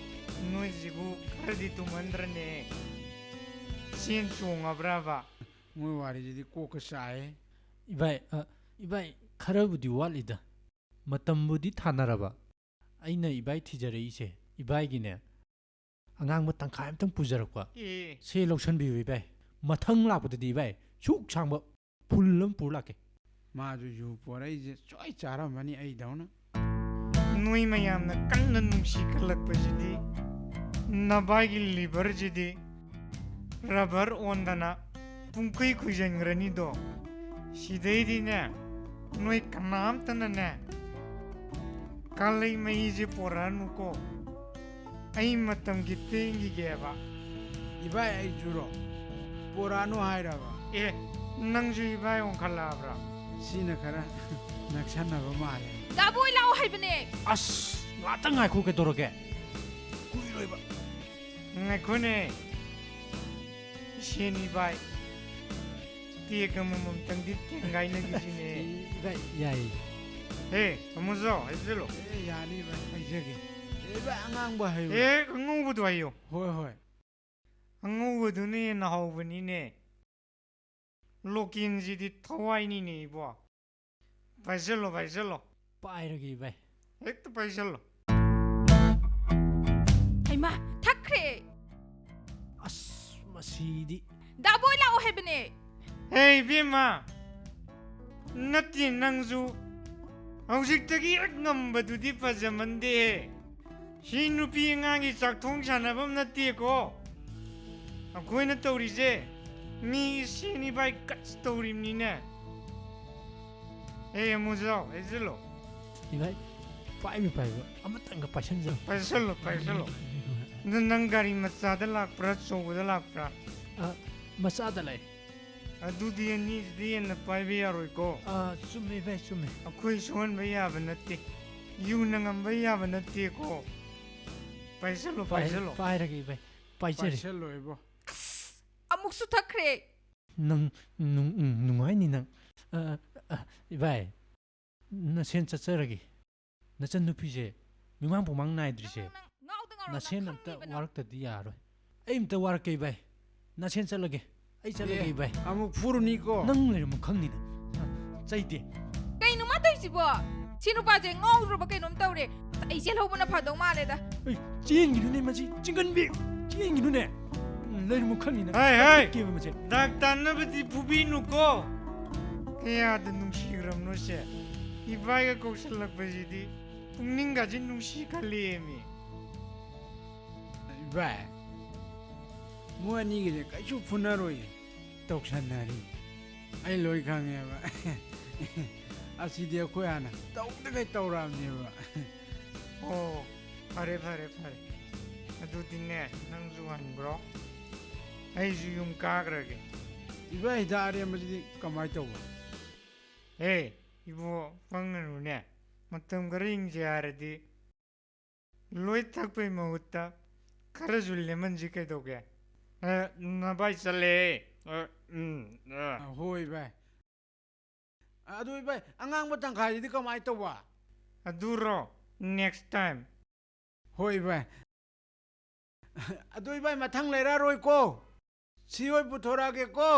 ꯅꯣꯏꯁꯤꯕꯨ ꯈꯔꯗꯤ ꯇꯨꯝꯃꯟꯗ꯭ꯔꯅꯦ? ꯆꯦꯟ ꯆꯣꯡꯉꯕ꯭ꯔꯕ? ꯃꯣꯏ ꯋꯥꯔꯤꯁꯤꯗꯤ ꯀꯣꯛꯀ ꯆꯥꯏ꯫ ꯏꯕꯥꯏ, ꯑ, ꯏꯕꯥꯏ, ꯈꯔꯕꯨꯗꯤ ꯋꯥꯠꯂꯤꯗ꯫ ꯃꯇꯝꯕꯨꯗꯤ ꯊꯥꯅꯔꯕ꯫ ꯑꯩꯅ ꯏꯕꯥꯏ ꯊꯤꯖꯔꯛꯏꯁꯦ, ꯏꯕꯥꯏꯒꯤꯅꯦ, ꯑꯉꯥꯡꯕ ꯇꯪꯈꯥꯏ ꯑꯝꯇꯪ ꯄꯨꯖꯔꯛꯄ꯫ ꯑꯦ꯫ ꯁꯦ ꯂꯧꯁꯟꯕꯤꯌꯨ, ꯏꯕꯥꯏ꯫ ꯃꯊꯪ ꯂꯥꯛꯄꯗꯗꯤ, ꯏꯕꯥꯏ, ꯁꯨꯛ ꯁꯥꯡꯕ ꯐꯨꯜ ꯑꯃ ꯄꯨꯔ ꯂꯥꯛꯀꯦ꯫ ꯃꯥꯁꯨ ꯌꯨ ꯄꯣꯔꯛꯏꯁꯦ ꯁꯣꯏ ꯆꯥꯔꯝꯃꯅꯤ ꯑꯩꯗꯧꯅ꯫ ꯅꯣꯏ ꯃꯌꯥꯝꯅ ꯀꯟꯅ ꯅꯨꯡꯁꯤ ꯀꯜꯂꯛꯄꯁꯤꯗꯤ, ꯅꯕꯥꯏꯒꯤ ꯂꯤꯚꯔꯁꯤꯗꯤ ꯔꯕꯔ ꯑꯣꯟꯗꯅ ꯄꯨꯡꯈꯨꯏ ꯈꯨꯏꯖꯟꯈ꯭ꯔꯅꯤꯗꯣ꯫ ꯁꯤꯗꯩꯗꯤꯅꯦ, ꯅꯣꯏ ꯀꯅꯥꯝꯇꯅꯅꯦ, ꯀꯥꯂꯩ ꯃꯍꯤꯁꯦ ꯄꯣꯔꯛꯑꯅꯨꯀꯣ꯫ ꯑꯩ ꯃꯇꯝ ꯈꯤꯇꯪꯒꯤꯒꯦꯕ꯫ ꯏꯕꯥꯏ, ꯑꯩꯁꯨꯔꯣ? ꯄꯣꯔꯛꯑꯅꯨ ꯍꯥꯏꯔꯕ? ꯑꯦ, ꯅꯪꯁꯨ ꯏꯕꯥꯏ ꯑꯣꯟꯈꯠꯂꯛꯑꯕ꯭ꯔꯥ? ꯁꯤꯅ ꯈꯔ ꯅꯛꯁꯟꯅꯕ ꯃꯥꯜꯂꯦ꯫ ꯗꯥꯕꯣꯏ ꯂꯥꯛꯑꯣ ꯍꯥꯏꯕꯅꯦ꯫ ꯑꯁ, ꯉꯥꯛꯇꯪ ꯉꯥꯏꯈꯣ, ꯀꯩꯗꯧꯔꯒꯦ? ꯀꯨꯏꯔꯣꯏꯕ꯫ ꯉꯥꯏꯈꯣꯅꯦ꯫ ꯏꯁꯦꯟ ꯏꯕꯥꯏ꯫ ꯇꯦꯛ ꯑꯃꯃꯝꯇꯪꯗꯤ ꯇꯦꯡꯒꯥꯏꯅꯈꯤꯁꯤꯅꯦ꯫ ꯏꯕꯥꯏ, ꯌꯥꯏꯌꯦ꯫ ꯍꯦ, ꯑꯃꯨꯖꯥꯎ, ꯍꯩꯖꯜꯂꯣ꯫ ꯑꯦ, ꯌꯥꯅꯤ ꯏꯕꯥꯏ, ꯍꯩꯖꯒꯦ꯫ ꯑꯦ, ꯏꯕꯥꯏ, ꯑꯉꯥꯡꯕ ꯍꯩꯌꯨ꯫ ꯑꯦ, ꯑꯉꯧꯕꯗꯣ ꯍꯩꯌꯨ꯫ ꯍꯣꯏ, ꯍꯣꯏ꯫ ꯑꯉꯧꯕꯗꯨꯅ ꯍꯦꯟꯅ ꯍꯥꯎꯕꯅꯤꯅꯦ꯫ ꯂꯣꯀꯦꯟꯁꯤꯗꯤ ꯊꯋꯥꯏꯅꯤꯅꯦ ꯏꯕꯣ꯫ ꯄꯥꯏꯁꯜꯂꯣ, ꯄꯥꯏꯁꯜꯂꯣ꯫ ꯄꯥꯏꯔꯒꯦ, ꯏꯕꯥꯏ꯫ ꯍꯦꯛꯇ ꯄꯥꯏꯁꯜꯂꯣ꯫ ꯁꯤꯗꯤ꯫ ꯗꯥꯕꯣꯏ ꯂꯥꯛꯑꯣ ꯍꯥꯏꯕꯅꯦ꯫ ꯍꯦ ꯏꯕꯦꯝꯃ, ꯅꯠꯇꯦ ꯅꯪꯁꯨ꯫ ꯍꯧꯖꯤꯛꯇꯒꯤ ꯍꯦꯛ ꯉꯝꯕꯗꯨꯗꯤ ꯐꯖꯃꯟꯗꯦꯍꯦ꯫ ꯁꯤ ꯅꯨꯄꯤ ꯑꯉꯥꯡꯒꯤ ꯆꯥꯛꯊꯣꯡ ꯁꯥꯟꯅꯐꯝ ꯅꯠꯇꯦꯀꯣ꯫ ꯑꯩꯈꯣꯏꯅ ꯇꯧꯔꯤꯁꯦ ꯃꯤ ꯏꯁꯦꯟ ꯏꯕꯥꯏ ꯀꯠꯁ ꯇꯧꯔꯤꯕꯅꯤꯅꯦ꯫ ꯑꯦ ꯑꯃꯨꯖꯥꯎ, ꯍꯩꯖꯜꯂꯣ꯫ ꯏꯕꯥꯏ, ꯄꯥꯏꯕ ꯄꯥꯏꯕ ꯑꯃꯇꯪꯒ ꯄꯥꯏꯁꯟꯖꯔꯣ꯫ ꯄꯥꯏꯁꯜꯂꯣ, ꯄꯥꯏꯁꯜꯂꯣ꯫ ꯑꯗꯨ ꯅꯪ ꯒꯥꯔꯤ ꯃꯆꯥꯗ ꯂꯥꯛꯄ꯭ꯔꯥ, ꯑꯆꯧꯕꯗ ꯂꯥꯛꯄ꯭ꯔꯥ? ꯑ, ꯃꯆꯥꯗ ꯂꯥꯛꯑꯦ꯫ ꯑꯗꯨꯗꯤ ꯑꯅꯤꯁꯤꯗꯤ ꯍꯦꯟꯅ ꯄꯥꯏꯕ ꯌꯥꯔꯣꯏꯀꯣ꯫ ꯑ, ꯆꯨꯝꯃꯦ ꯏꯕꯥꯏ, ꯆꯨꯝꯃꯦ꯫ ꯑꯩꯈꯣꯏ ꯁꯣꯛꯍꯟꯕ ꯌꯥꯕ ꯅꯠꯇꯦ꯫ ꯌꯨꯅ ꯉꯝꯕ ꯌꯥꯕ ꯅꯠꯇꯦꯀꯣ꯫ ꯄꯥꯏꯁꯜꯂꯣ, ꯄꯥꯏ-, ꯄꯥꯏꯁꯜꯂꯣ꯫ ꯄꯥꯏꯔꯒꯦ ꯏꯕꯥꯏ, ꯄꯥꯏꯖꯔꯦ꯫ ꯄꯥꯏꯁꯜꯂꯣ ꯏꯕꯣ꯫ ꯑꯁ, ꯑꯃꯨꯛꯁꯨ ꯊꯛꯈ꯭ꯔꯦ꯫ ꯅꯪ ꯅꯨꯡ-, ꯎꯝ, ꯅꯨꯡꯉꯥꯏꯅꯤ ꯅꯪ꯫ ꯑ, ꯑ, ꯏꯕꯥꯏ, ꯅꯁꯦꯟ ꯆꯠꯆꯔꯒꯦ꯫ ꯅꯆꯟ ꯅꯨꯄꯤꯁꯦ ꯃꯤꯃꯥꯡ ꯄꯨꯃꯥꯡ ꯅꯥꯏꯗ꯭ꯔꯤꯁꯦ꯫ ꯅꯪ, ꯅꯪ ꯉꯥꯎꯗ ꯉꯥꯎꯔꯣ, ꯅꯪ ꯅꯁꯦꯟ ꯑꯝꯇ ꯈꯪꯉꯤꯕ ꯅꯪ꯫ ꯋꯥꯔꯛꯇꯗꯤ ꯌꯥꯔꯣꯏ꯫ ꯑꯩ ꯑꯝꯇ ꯋꯥꯔꯛꯀꯦ ꯏꯕꯥꯏ꯫ ꯅꯁꯦꯟ ꯆꯠꯂꯒꯦ꯫ ꯑꯩ ꯆꯠꯂꯒꯦ ꯑꯦ, ꯏꯕꯥꯏ꯫ ꯑꯃꯨꯛ ꯐꯨꯔꯨꯅꯤꯀꯣ꯫ ꯅꯪ ꯂꯩꯔꯝꯃꯨ ꯈꯪꯅꯤꯅ꯫ ꯑ, ꯆꯩꯗꯦ꯫ ꯀꯩꯅꯣ ꯃꯥ ꯇꯧꯔꯤꯁꯤꯕꯣ? ꯁꯤ ꯅꯨꯄꯥꯁꯦ ꯉꯥꯎꯔꯕ ꯀꯩꯅꯣꯝ ꯇꯧꯔꯦ꯫ ꯑꯩ ꯆꯦꯜꯍꯧꯕꯅ ꯐꯗꯧ ꯃꯥꯜꯂꯦꯗ꯫ ꯑꯩ ꯆꯦꯟꯒꯤꯅꯨꯅꯦ ꯃꯁꯤ ꯆꯤꯡꯒꯟꯕꯤ꯫ ꯆꯦꯟꯒꯤꯅꯨꯅꯦ꯫ ꯎꯝ, ꯂꯩꯔꯝꯃꯨ ꯈꯪꯅꯤꯅ꯫ ꯍꯥꯏ, ꯍꯥꯏ꯫ ꯀꯦꯕ ꯃꯁꯦ꯫ ꯗꯥꯛ ꯇꯥꯟꯅꯕꯗꯤ ꯐꯨꯕꯤꯅꯨꯀꯣ꯫ ꯀꯌꯥꯗ ꯅꯨꯡꯁꯤꯈ꯭ꯔꯕꯅꯣ ꯁꯦ꯫ ꯏꯕꯥꯏꯒ ꯀꯧꯁꯜꯂꯛꯄꯁꯤꯗꯤ ꯄꯨꯛꯅꯤꯡꯒꯁꯦ ꯅꯨꯡꯁꯤ ꯈꯜꯂꯦꯃꯤ꯫ ꯏꯕꯥꯏ, ꯃꯣꯏ ꯑꯅꯤꯒꯤꯁꯦ ꯀꯩꯁꯨ ꯐꯨꯅꯔꯣꯏꯌꯦ꯫ ꯇꯧꯁꯟꯅꯔꯤ꯫ ꯑꯩ ꯂꯣꯏ ꯈꯪꯉꯦꯕ꯫ ꯑꯁꯤꯗꯤ ꯑꯩꯈꯣꯏ ꯍꯥꯟꯅ ꯇꯧꯗꯈꯩ ꯇꯧꯔꯛꯑꯕꯅꯦꯕ꯫ ꯑꯣ, ꯐꯔꯦ, ꯐꯔꯦ, ꯐꯔꯦ꯫ ꯑꯗꯨꯗꯤꯅꯦ, ꯅꯪꯁꯨ ꯍꯟꯈ꯭ꯔꯣ꯫ ꯑꯩꯁꯨ ꯌꯨꯝ ꯀꯥꯈ꯭ꯔꯒꯦ꯫ ꯏꯕꯥꯏ, ꯍꯤꯗꯥꯛ ꯑꯔꯦꯝꯕꯁꯤꯗꯤ ꯀꯃꯥꯏꯅ ꯇꯧꯕ? ꯑꯦ, ꯏꯕꯣ, ꯄꯪꯒꯅꯨꯅꯦ꯫ ꯃꯇꯝ ꯈꯔ ꯍꯤꯡꯁꯦ ꯍꯥꯏꯔꯗꯤ ꯂꯣꯏ ꯊꯛꯄꯩ ꯃꯍꯨꯠꯇ ꯈꯔꯁꯨ ꯂꯦꯝꯍꯟꯁꯤ ꯀꯩꯗꯧꯒꯦ? ꯑ, ꯅꯚꯥꯏ ꯆꯠꯂꯦ꯫ ꯑ, ꯎꯝ, ꯑ꯫ ꯑ, ꯍꯣꯏ ꯚꯥꯏ꯫ ꯑꯗꯨ ꯚꯥꯏ, ꯑꯉꯥꯡꯕ ꯇꯪꯈꯥꯏꯗꯨꯗꯤ ꯀꯃꯥꯏꯅ ꯇꯧꯕ? ꯑꯗꯨꯔꯣ? Next time꯫ ꯍꯣꯏ ꯚꯥꯏ꯫ ꯑꯗꯨ ꯚꯥꯏ, ꯃꯊꯪ ꯂꯩꯔꯛꯑꯔꯣꯏꯀꯣ꯫ ꯁꯤ ꯑꯣꯏ ꯄꯨꯊꯣꯔꯛꯑꯒꯦꯀꯣ꯫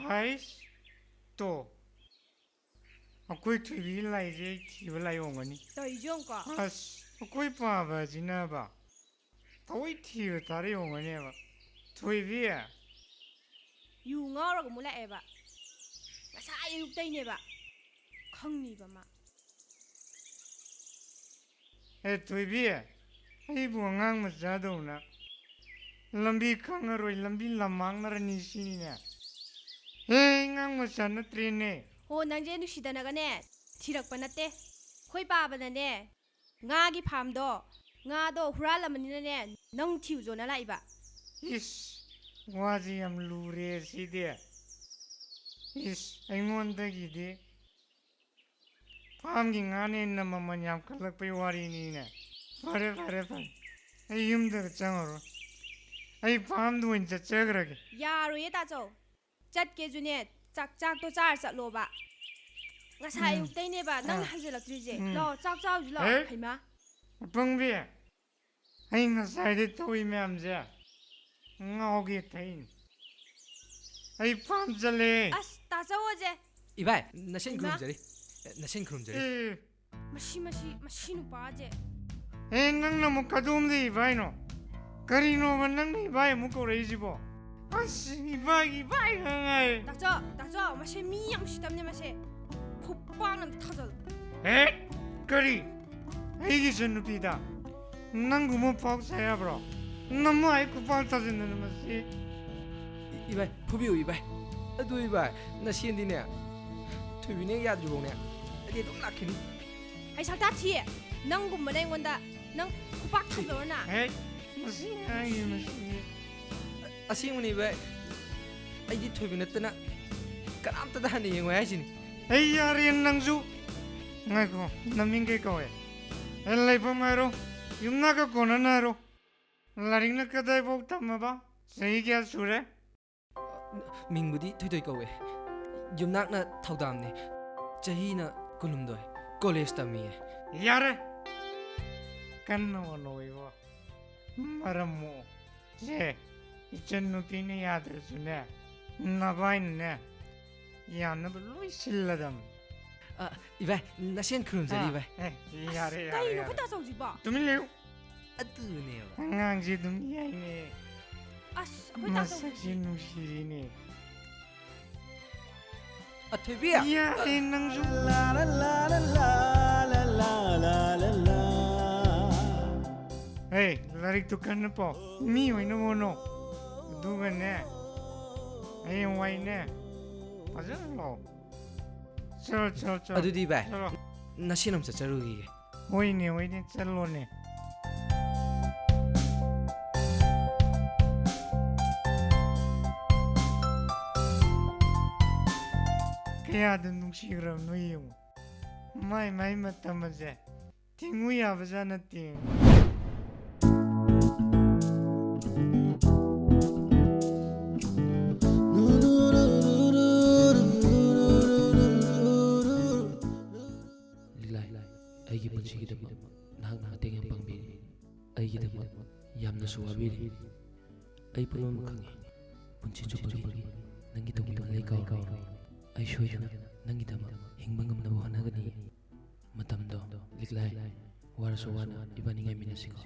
ꯍꯥꯏꯁ, ꯇꯣ꯫ ꯑꯩꯈꯣꯏ ꯊꯣꯏꯕꯤꯒꯤ ꯂꯥꯏꯁꯦ ꯑꯩ ꯊꯤꯕ ꯂꯥꯏ ꯑꯣꯏꯔꯝꯒꯅꯤ꯫ ꯇꯧꯔꯤꯁꯦ ꯌꯦꯡꯉꯨꯀꯣ꯫ ꯑꯁ, ꯑꯩꯈꯣꯏ ꯄꯥꯕꯁꯤꯅꯕ ꯊꯑꯣꯏ ꯊꯤꯕ ꯇꯥꯔ ꯑꯣꯏꯔꯝꯒꯅꯦꯕ꯫ ꯊꯣꯏꯕꯤ! ꯌꯨ ꯉꯥꯎꯔꯒ ꯑꯃꯨꯛ ꯂꯥꯛꯑꯦꯕ꯫ ꯉꯁꯥꯏ ꯑꯌꯨꯛꯇꯩꯅꯦꯕ꯫ ꯈꯪꯅꯤꯕ ꯃꯥ꯫ ꯑꯦ ꯊꯣꯏꯕꯤ, ꯑꯩꯕꯨ ꯑꯉꯥꯡ ꯃꯆꯥꯗꯧꯅ ꯂꯝꯕꯤ ꯈꯪꯉꯔꯣꯏ, ꯂꯝꯕꯤ ꯂꯝꯃꯥꯡꯅꯔꯅꯤ ꯁꯤꯅꯤꯅꯦ꯫ ꯍꯦ, ꯑꯉꯥꯡ ꯃꯆꯥ ꯅꯠꯇ꯭ꯔꯦꯅꯦ꯫ ꯍꯣ, ꯅꯪꯁꯦ ꯅꯨꯡꯁꯤꯗꯅꯒꯅꯦ ꯊꯤꯔꯛꯄ ꯅꯠꯇꯦ꯫ ꯑꯩꯈꯣꯏ ꯄꯥꯕꯅꯅꯦ ꯉꯥꯒꯤ ꯐꯥꯝꯗꯣ, ꯉꯥꯗꯣ ꯍꯨꯔꯥꯜꯂꯝꯃꯅꯤꯅꯅꯦ ꯅꯪ ꯊꯤꯌꯨꯖꯣꯅ ꯂꯥꯛꯏꯕ꯫ ꯏꯁ, ꯋꯥꯁꯦ ꯌꯥꯝ ꯂꯨꯔꯦ ꯁꯤꯗꯤ꯫ ꯏꯁ, ꯑꯩꯉꯣꯟꯗꯒꯤꯗꯤ ꯐꯥꯝꯒꯤ ꯉꯥꯅ ꯍꯦꯟꯅ ꯃꯃꯜ ꯌꯥꯝꯈꯠꯂꯛꯄꯩ ꯋꯥꯔꯤꯅꯤꯅꯦ꯫ ꯐꯔꯦ, ꯐꯔꯦ, ꯐꯔꯦ꯫ ꯑꯩ ꯌꯨꯝꯗꯒ ꯆꯪꯉꯔꯣꯏ꯫ ꯑꯩ ꯐꯥꯝꯗ ꯑꯣꯏꯅ ꯆꯠꯆꯈ꯭ꯔꯒꯦ꯫ ꯌꯥꯔꯣꯏꯌꯦ ꯇꯥꯆꯧ꯫ ꯆꯠꯀꯦꯁꯨꯅꯦ, ꯆꯥꯛ, ꯆꯥꯛꯇꯣ ꯆꯥꯔ ꯆꯠꯂꯣꯕ꯫ ꯉꯁꯥꯏ ꯎꯝ꯫ ꯑꯌꯨꯛꯇꯩꯅꯦꯕ ꯅꯪꯅ ꯑꯥ꯫ ꯍꯟꯖꯤꯜꯂꯛꯇ꯭ꯔꯤꯁꯦ꯫ ꯎꯝ꯫ ꯂꯥꯛꯑꯣ, ꯆꯥꯛ ꯆꯥꯎꯁꯤ ꯂꯥꯛꯑꯣ꯫ ꯍꯦ? ꯍꯩꯃꯥ꯫ ꯑꯄꯪꯕꯤ, ꯑꯩ ꯉꯁꯥꯏꯗꯩ ꯇꯧꯔꯤ ꯃꯌꯥꯝꯁꯦ ꯉꯥꯎꯒꯦ ꯊꯛꯏꯅꯤ꯫ ꯑꯩ ꯐꯥꯝ ꯆꯠꯂꯦ꯫ ꯑꯁ, ꯇꯥꯆꯧꯑꯣꯁꯦ꯫ ꯏꯕꯥꯏ, ꯅꯁꯦꯟ ꯏꯃꯥ꯫ ꯈꯨꯔꯨꯝꯖꯔꯤ꯫ ꯑꯦ, ꯅꯁꯦꯟ ꯈꯨꯔꯨꯝꯖꯔꯤ꯫ ꯑꯦ꯫ ꯃꯁꯤ, ꯃꯁꯤ, ꯃꯁꯤ ꯅꯨꯄꯥꯁꯦ꯫ ꯑꯦ, ꯅꯪꯅ ꯑꯃꯨꯛ ꯀꯗꯣꯝꯗ ꯏꯕꯥꯏꯅꯣ? ꯀꯔꯤꯅꯣꯕ ꯅꯪꯅ ꯏꯕꯥꯏ ꯑꯃꯨꯛ ꯀꯧꯔꯛꯏꯁꯤꯕꯣ? ꯑꯁ, ꯏꯕꯥꯏꯒꯤ ꯏꯕꯥꯏ ꯈꯛ ꯉꯥꯏꯔꯦ꯫ ꯇꯥꯆꯧ, ꯇꯥꯆꯧ, ꯃꯁꯦ ꯃꯤ ꯌꯥꯝ ꯎꯁꯤꯠꯇꯕꯅꯦ ꯃꯁꯦ꯫ ꯈꯨꯄꯥꯛꯅ ꯑꯝꯇ ꯊꯥꯖꯜꯂꯨ꯫ ꯍꯦ? ꯀꯔꯤ? ꯑꯩꯒꯤ ꯏꯆꯟꯅꯨꯄꯤꯗ ꯅꯪꯒꯨꯝꯕ ꯄꯥꯎ ꯆꯥꯏ ꯍꯥꯏꯕ꯭ꯔꯣ? ꯅꯃꯥ ꯑꯩ ꯈꯨꯄꯥꯛ ꯊꯥꯖꯤꯟꯗꯅ ꯃꯁꯤ꯫ ꯏ-, ꯏꯕꯥꯏ, ꯐꯨꯕꯤꯌꯨ ꯏꯕꯥꯏ꯫ ꯑꯗꯨ ꯏꯕꯥꯏ, ꯅꯁꯦꯟꯗꯤꯅꯦ, ꯊꯣꯏꯕꯤꯅ ꯍꯦꯛ ꯌꯥꯗ꯭ꯔꯤꯐꯥꯎꯅꯦ, ꯑꯩꯗꯤ ꯑꯗꯨꯝ ꯂꯥꯛꯈꯤꯅꯤ꯫ ꯑꯩ ꯁꯛꯇꯥ ꯊꯤ, ꯅꯪꯒꯨꯝꯕꯅ ꯑꯩꯉꯣꯟꯗ ꯅꯪ ꯈꯨꯄꯥꯛ ꯊꯥꯖꯧꯔꯅ? ꯍꯦ, ꯃꯁꯤ ꯉꯥꯡꯉꯤ ꯃꯁꯤ꯫ ꯑꯁꯦꯡꯕꯅꯤ ꯏꯕꯥꯏ, ꯑꯩꯗꯤ ꯊꯣꯏꯕꯤ ꯅꯠꯇꯅ ꯀꯅꯥꯝꯇꯗ ꯍꯟꯅ ꯌꯦꯡꯉꯣꯏ ꯍꯥꯏꯁꯤꯅꯤ꯫ ꯑꯩ ꯌꯥꯔꯦ ꯅꯪꯁꯨ꯫ ꯉꯥꯏꯈꯣ, ꯅꯃꯤꯡ ꯀꯩ ꯀꯧꯋꯦ? ꯑꯦ, ꯂꯩꯐꯝ ꯍꯥꯏꯔꯣ, ꯌꯨꯝꯅꯥꯛꯀ ꯀꯣꯟꯅꯅ ꯍꯥꯏꯔꯣ꯫ ꯂꯥꯏꯔꯤꯛꯅ ꯀꯗꯥꯏꯐꯥꯎ ꯇꯝꯃꯕ? ꯆꯍꯤ ꯀꯌꯥ ꯁꯨꯔꯦ? ꯃꯤꯡꯕꯨꯗꯤ ꯊꯣꯏꯊꯣꯏ ꯀꯧꯋꯦ꯫ ꯌꯨꯝꯅꯥꯛꯅ ꯊꯧꯗꯥꯝꯅꯦ꯫ ꯆꯍꯤꯅ ꯀꯨꯟꯍꯨꯝꯗꯣꯏ꯫ ꯀꯣꯂꯦꯖ ꯇꯝꯃꯤꯌꯦ꯫ ꯌꯥꯔꯦ! ꯀꯟꯅ ꯍꯣꯠꯅꯧ ꯏꯕꯣ꯫ ꯃꯔꯝ ꯃꯣꯛꯑꯣ꯫ ꯁꯦ, ꯏꯆꯟ ꯅꯨꯄꯤꯅ ꯌꯥꯗ꯭ꯔꯁꯨꯅꯦ, ꯅꯕꯥꯏꯅꯅꯦ ꯌꯥꯅꯕ ꯂꯣꯏ ꯁꯤꯜꯂꯗꯝ꯫ ꯑ, ꯏꯕꯥꯏ, ꯅꯁꯦꯟ ꯈꯨꯔꯨꯝꯖꯔꯤ, ꯑꯥ, ꯏꯕꯥꯏ꯫ ꯑꯦ, ꯌꯥꯔꯦ, ꯑꯁ, ꯌꯥꯔꯦ, ꯀꯩꯅꯣ ꯌꯥꯔꯦ꯫ ꯈꯨꯠꯇ ꯇꯧꯁꯤꯕꯣ? ꯇꯨꯃꯤꯟ ꯂꯩꯌꯨ꯫ ꯑꯗꯨꯅꯦꯕ꯫ ꯑꯉꯥꯡꯁꯦ ꯑꯗꯨꯝ ꯌꯥꯏꯅꯦ꯫ ꯑꯁ, ꯑꯩꯈꯣꯏ ꯇꯥ ꯃꯁꯛꯁꯦ ꯇꯧꯁꯤ꯫ ꯅꯨꯡꯁꯤꯔꯤꯅꯦ꯫ ꯑꯊꯣꯏꯕꯤ! ꯌꯥꯔꯦ ꯅꯪꯁꯨ꯫ ꯍꯦ, ꯂꯥꯏꯔꯤꯛꯇꯨ ꯀꯟꯅ ꯄꯥꯎ꯫ ꯃꯤ ꯑꯣꯏꯅꯕ ꯍꯣꯠꯅꯧ꯫ ꯑꯗꯨꯒꯅꯦ, ꯍꯌꯦꯡꯋꯥꯏꯅꯦ, ꯐꯖꯅ ꯂꯥꯛꯑꯣ꯫ ꯆꯠꯂꯣ, ꯆꯠꯂꯣ, ꯆꯠꯂꯣ꯫ ꯑꯗꯨꯗꯤ ꯚꯥꯏ, ꯆꯠꯂꯣ꯫ ꯅꯁꯦꯟ ꯑꯃ ꯆꯠꯆꯔꯨꯈꯤꯒꯦ꯫ ꯍꯣꯏꯅꯦ, ꯍꯣꯏꯅꯦ, ꯆꯠꯂꯣꯅꯦ꯫ ꯀꯌꯥꯗ ꯅꯨꯡꯁꯤꯈ꯭ꯔꯕꯅꯣ ꯌꯦꯡꯉꯨ꯫ ꯃꯥꯏ ꯃꯥꯏ ꯃꯇꯝ ꯑꯁꯦ ꯊꯤꯡꯉꯨ ꯌꯥꯕꯖꯥꯠ ꯅꯠꯇꯦ꯫ ꯂꯤꯛꯂꯥꯏ, ꯑꯩꯒꯤ ꯄꯨꯟꯁꯤꯒꯤꯗꯃꯛ ꯅꯍꯥꯛꯅ ꯃꯇꯦꯡ ꯌꯥꯝ ꯄꯥꯡꯕꯤꯔꯤ꯫ ꯑꯩꯒꯤꯗꯃꯛ ꯌꯥꯝꯅꯁꯨ ꯋꯥꯕꯤꯔꯤ꯫ ꯑꯩ ꯄꯨꯝꯅꯃꯛ ꯈꯪꯏ꯫ ꯄꯨꯟꯁꯤ ꯆꯨꯞꯄꯒꯤ ꯅꯪꯒꯤ ꯇꯧꯕꯤꯃꯜ ꯑꯩ ꯀꯥꯎꯔꯣꯏ꯫ ꯑꯩ ꯁꯣꯏꯗꯅ ꯅꯪꯒꯤꯗꯃꯛ ꯍꯤꯡꯕ ꯉꯝꯅꯕ ꯍꯣꯠꯅꯒꯅꯤ꯫ ꯃꯇꯝꯗꯣ, ꯂꯤꯛꯂꯥꯏ, ꯋꯥꯔꯁꯨ ꯋꯥꯅ ꯏꯕꯥꯅꯤ ꯉꯥꯏꯃꯤꯟꯅꯁꯤꯀꯣ꯫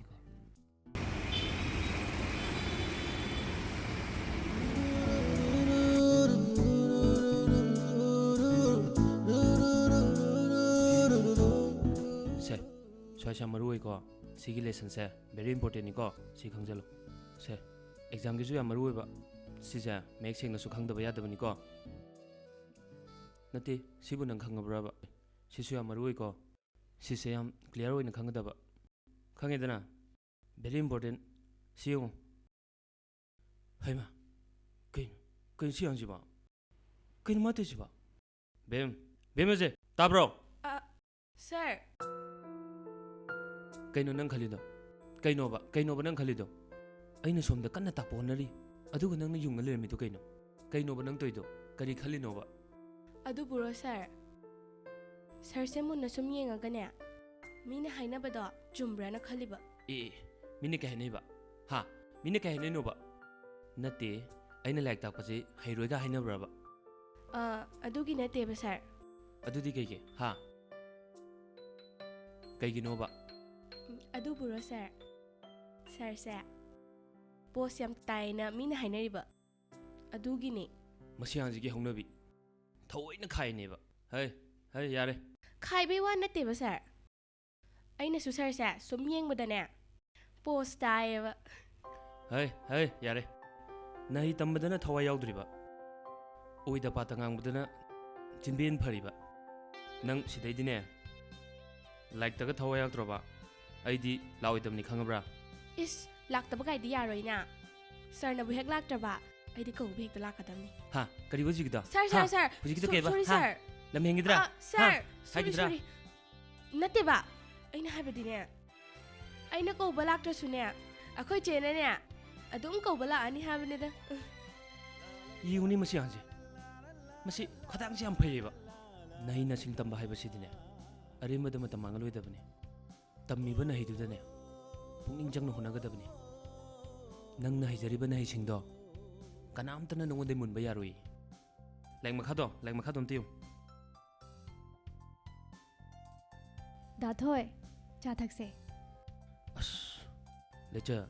ꯁꯦ, ꯁ꯭ꯋꯥꯏꯁꯦ ꯌꯥꯝ ꯃꯔꯨ ꯑꯣꯏꯀꯣ꯫ ꯁꯤꯒꯤ lessonꯁꯦ very importantꯅꯤꯀꯣ, ꯁꯤ ꯈꯪꯖꯜꯂꯨ꯫ ꯁꯦ, examꯒꯤꯁꯨ ꯌꯥꯝ ꯃꯔꯨ ꯑꯣꯏꯕ꯫ ꯁꯤꯁꯦ ꯃꯌꯦꯛ ꯁꯦꯡꯅꯁꯨ ꯈꯪꯗꯕ ꯌꯥꯗꯕꯅꯤꯀꯣ꯫ ꯅꯠꯇꯦ, ꯁꯤꯕꯨ ꯅꯪ ꯈꯪꯉꯕ꯭ꯔꯕ? ꯁꯤꯁꯨ ꯌꯥꯝ ꯃꯔꯨ ꯑꯣꯏꯀꯣ꯫ ꯁꯤꯁꯦ ꯌꯥꯝ clear ꯑꯣꯏꯅ ꯈꯪꯒꯗꯕ꯫ ꯈꯪꯉꯦꯗꯅ? Very important꯫ ꯁꯤ ꯌꯦꯡꯉꯨ꯫ ꯍꯩꯃꯥ, ꯀꯩꯅꯣ, ꯀꯩꯅꯣ ꯁꯤ ꯑꯉꯥꯡꯁꯤꯕꯣ? ꯀꯩꯅꯣ ꯃꯥ ꯇꯧꯔꯤꯁꯤꯕꯣ? ꯕꯦꯝ, ꯕꯦꯝ ꯑꯖꯦ, ꯇꯥꯕ꯭ꯔꯣ? ꯑ, sir꯫ ꯀꯩꯅꯣ ꯅꯪ ꯈꯜꯂꯤꯗꯣ? ꯀꯩꯅꯣꯕ, ꯀꯩꯅꯣꯕ ꯅꯪ ꯈꯜꯂꯤꯗꯣ? ꯑꯩꯅ ꯁꯣꯝꯗ ꯀꯟꯅ ꯇꯥꯛꯄ ꯍꯣꯠꯅꯔꯤ, ꯑꯗꯨꯒ ꯅꯪꯅ ꯌꯨꯡꯉ ꯂꯩꯔꯝꯃꯤꯗꯣ ꯀꯩꯅꯣ? ꯀꯩꯅꯣꯕ ꯅꯪ ꯇꯧꯔꯤꯗꯣ? ꯀꯔꯤ ꯈꯜꯂꯤꯅꯣꯕ? ꯑꯗꯨꯕꯨꯔꯣ, sir? Sirꯁꯦ ꯃꯨꯟꯅ ꯁꯨꯝ ꯌꯦꯡꯉꯒꯅꯦ, ꯃꯤꯅ ꯍꯥꯏꯅꯕꯗꯣ ꯆꯨꯝꯕ꯭ꯔꯥꯅ ꯈꯜꯂꯤꯕ꯫ ꯑꯦ, ꯑꯦ, ꯃꯤꯅ ꯀꯩ ꯍꯥꯏꯅꯩꯕ? ꯍꯥ? ꯃꯤꯅ ꯀꯩ ꯍꯥꯏꯅꯩꯅꯣꯕ? ꯅꯠꯇꯦ, ꯑꯩꯅ ꯂꯥꯏꯔꯤꯛ ꯇꯥꯛꯄꯁꯤ ꯍꯩꯔꯣꯏꯒ ꯍꯥꯏꯅꯕ꯭ꯔꯕ? ꯑ, ꯑꯗꯨꯒꯤ ꯅꯠꯇꯦꯕ ꯁꯥꯔ꯫ ꯑꯗꯨꯗꯤ ꯀꯩꯒꯤ? ꯍꯥ? ꯀꯩꯒꯤꯅꯣꯕ? ꯎꯝ, ꯑꯗꯨꯕꯨꯔꯣ ꯁꯥꯔ? ꯁꯥꯔꯁꯦ ꯄꯣꯁ ꯌꯥꯝ ꯇꯥꯏꯅ ꯃꯤꯅ ꯍꯥꯏꯅꯔꯤꯕ, ꯑꯗꯨꯒꯤꯅꯦ꯫ ꯃꯁꯤ ꯑꯉꯥꯡꯁꯤꯒꯤ ꯍꯧꯅꯕꯤ꯫ ꯊꯑꯣꯏꯅ ꯈꯥꯏꯅꯦꯕ꯫ ꯍꯩ, ꯍꯩ, ꯌꯥꯔꯦ꯫ ꯈꯥꯏꯕꯩ ꯋꯥ ꯅꯠꯇꯦꯕ ꯁꯥꯔ, ꯑꯩꯅꯁꯨ ꯁꯥꯔꯁꯦ ꯁꯨꯝ ꯌꯦꯡꯕꯗꯅꯦ ꯄꯣꯁ ꯇꯥꯏꯌꯦꯕ꯫ ꯍꯩ, ꯍꯩ, ꯌꯥꯔꯦ꯫ ꯅꯍꯩ ꯇꯝꯕꯗꯅ ꯊꯋꯥꯏ ꯌꯥꯎꯗ꯭ꯔꯤꯕ, ꯑꯣꯏꯗ ꯄꯥꯗ ꯉꯥꯡꯕꯗꯅ ꯆꯤꯟꯕꯦꯟ ꯐꯔꯤꯕ꯫ ꯅꯪ ꯁꯤꯗꯩꯗꯤꯅꯦ ꯂꯥꯏꯔꯤꯛꯇꯒ ꯊꯋꯥꯏ ꯌꯥꯎꯗ꯭ꯔꯕ ꯑꯩꯗꯤ ꯂꯥꯛꯑꯣꯏꯗꯕꯅꯤ, ꯈꯪꯉꯕ꯭ꯔꯥ? ꯏꯁ, ꯂꯥꯛꯇꯕ ꯀꯥꯏꯗꯤ ꯌꯥꯔꯣꯏꯅ꯫ ꯁꯥꯔꯅꯕꯨ ꯍꯦꯛ ꯂꯥꯛꯇ꯭ꯔꯕ ꯑꯩꯗꯤ ꯀꯧꯕ ꯍꯦꯛꯇ ꯂꯥꯛꯀꯗꯕꯅꯤ꯫ ꯍꯥ? ꯀꯔꯤꯕ ꯍꯧꯖꯤꯛꯀꯤꯗꯣ? ꯁꯥꯔ, ꯍꯥ? ꯁꯥꯔ, ꯁꯥꯔ, ꯍꯧꯖꯤꯛꯀꯤꯗꯣ ꯁꯣ-, ꯀꯩꯕ? ꯁꯣꯔꯤ ꯍꯥ? ꯁꯥꯔ꯫ ꯂꯝ ꯍꯦꯟꯈꯤꯗ꯭ꯔꯥ? ꯑ, ꯁꯥꯔ, ꯍꯥ? ꯁꯣꯔꯤ, ꯍꯥꯏꯈꯤꯗ꯭ꯔꯥ? ꯁꯣꯔꯤ꯫ ꯅꯠꯇꯦꯕ, ꯑꯩꯅ ꯍꯥꯏꯕꯗꯤꯅꯦ, ꯑꯩꯅ ꯀꯧꯕ ꯂꯥꯛꯇ꯭ꯔꯁꯨꯅꯦ, ꯑꯩꯈꯣꯏ ꯆꯦꯅꯅꯦ ꯑꯗꯨꯝ ꯀꯧꯕ ꯂꯥꯛꯑꯅꯤ ꯍꯥꯏꯕꯅꯤꯗ꯫ ꯌꯦꯡꯉꯨꯅꯤ ꯃꯁꯤ ꯑꯉꯥꯡꯁꯦ, ꯃꯁꯤ ꯈꯗꯥꯡꯁꯦ ꯌꯥꯝ ꯐꯩꯌꯦꯕ꯫ ꯅꯍꯩ ꯅꯁꯤꯡ ꯇꯝꯕ ꯍꯥꯏꯕꯁꯤꯗꯤꯅꯦ, ꯑꯔꯦꯝꯕꯗ ꯃꯇꯝ ꯃꯥꯡꯍꯜꯂꯣꯏꯗꯕꯅꯤ꯫ ꯇꯝꯃꯤꯕ ꯅꯍꯩꯗꯨꯗꯅꯦ ꯄꯨꯛꯅꯤꯡ ꯆꯪꯅ ꯍꯣꯠꯅꯒꯗꯕꯅꯤ꯫ ꯅꯪꯅ ꯍꯩꯖꯔꯤꯕ ꯅꯍꯩꯁꯤꯡꯗꯣ ꯀꯅꯥꯝꯇꯅ ꯅꯉꯣꯟꯗꯩ ꯃꯨꯟꯕ ꯌꯥꯔꯣꯏ꯫ ꯂꯥꯏꯔꯤꯛ ꯃꯈꯥꯗꯣ, ꯂꯥꯏꯔꯤꯛ ꯃꯈꯥꯗꯣ ꯑꯝꯇ ꯌꯦꯡꯉꯨ꯫ ꯗꯥ ꯊꯣꯏ, ꯆꯥ ꯊꯛꯁꯦ꯫ ꯑꯁ, ꯂꯩꯆ,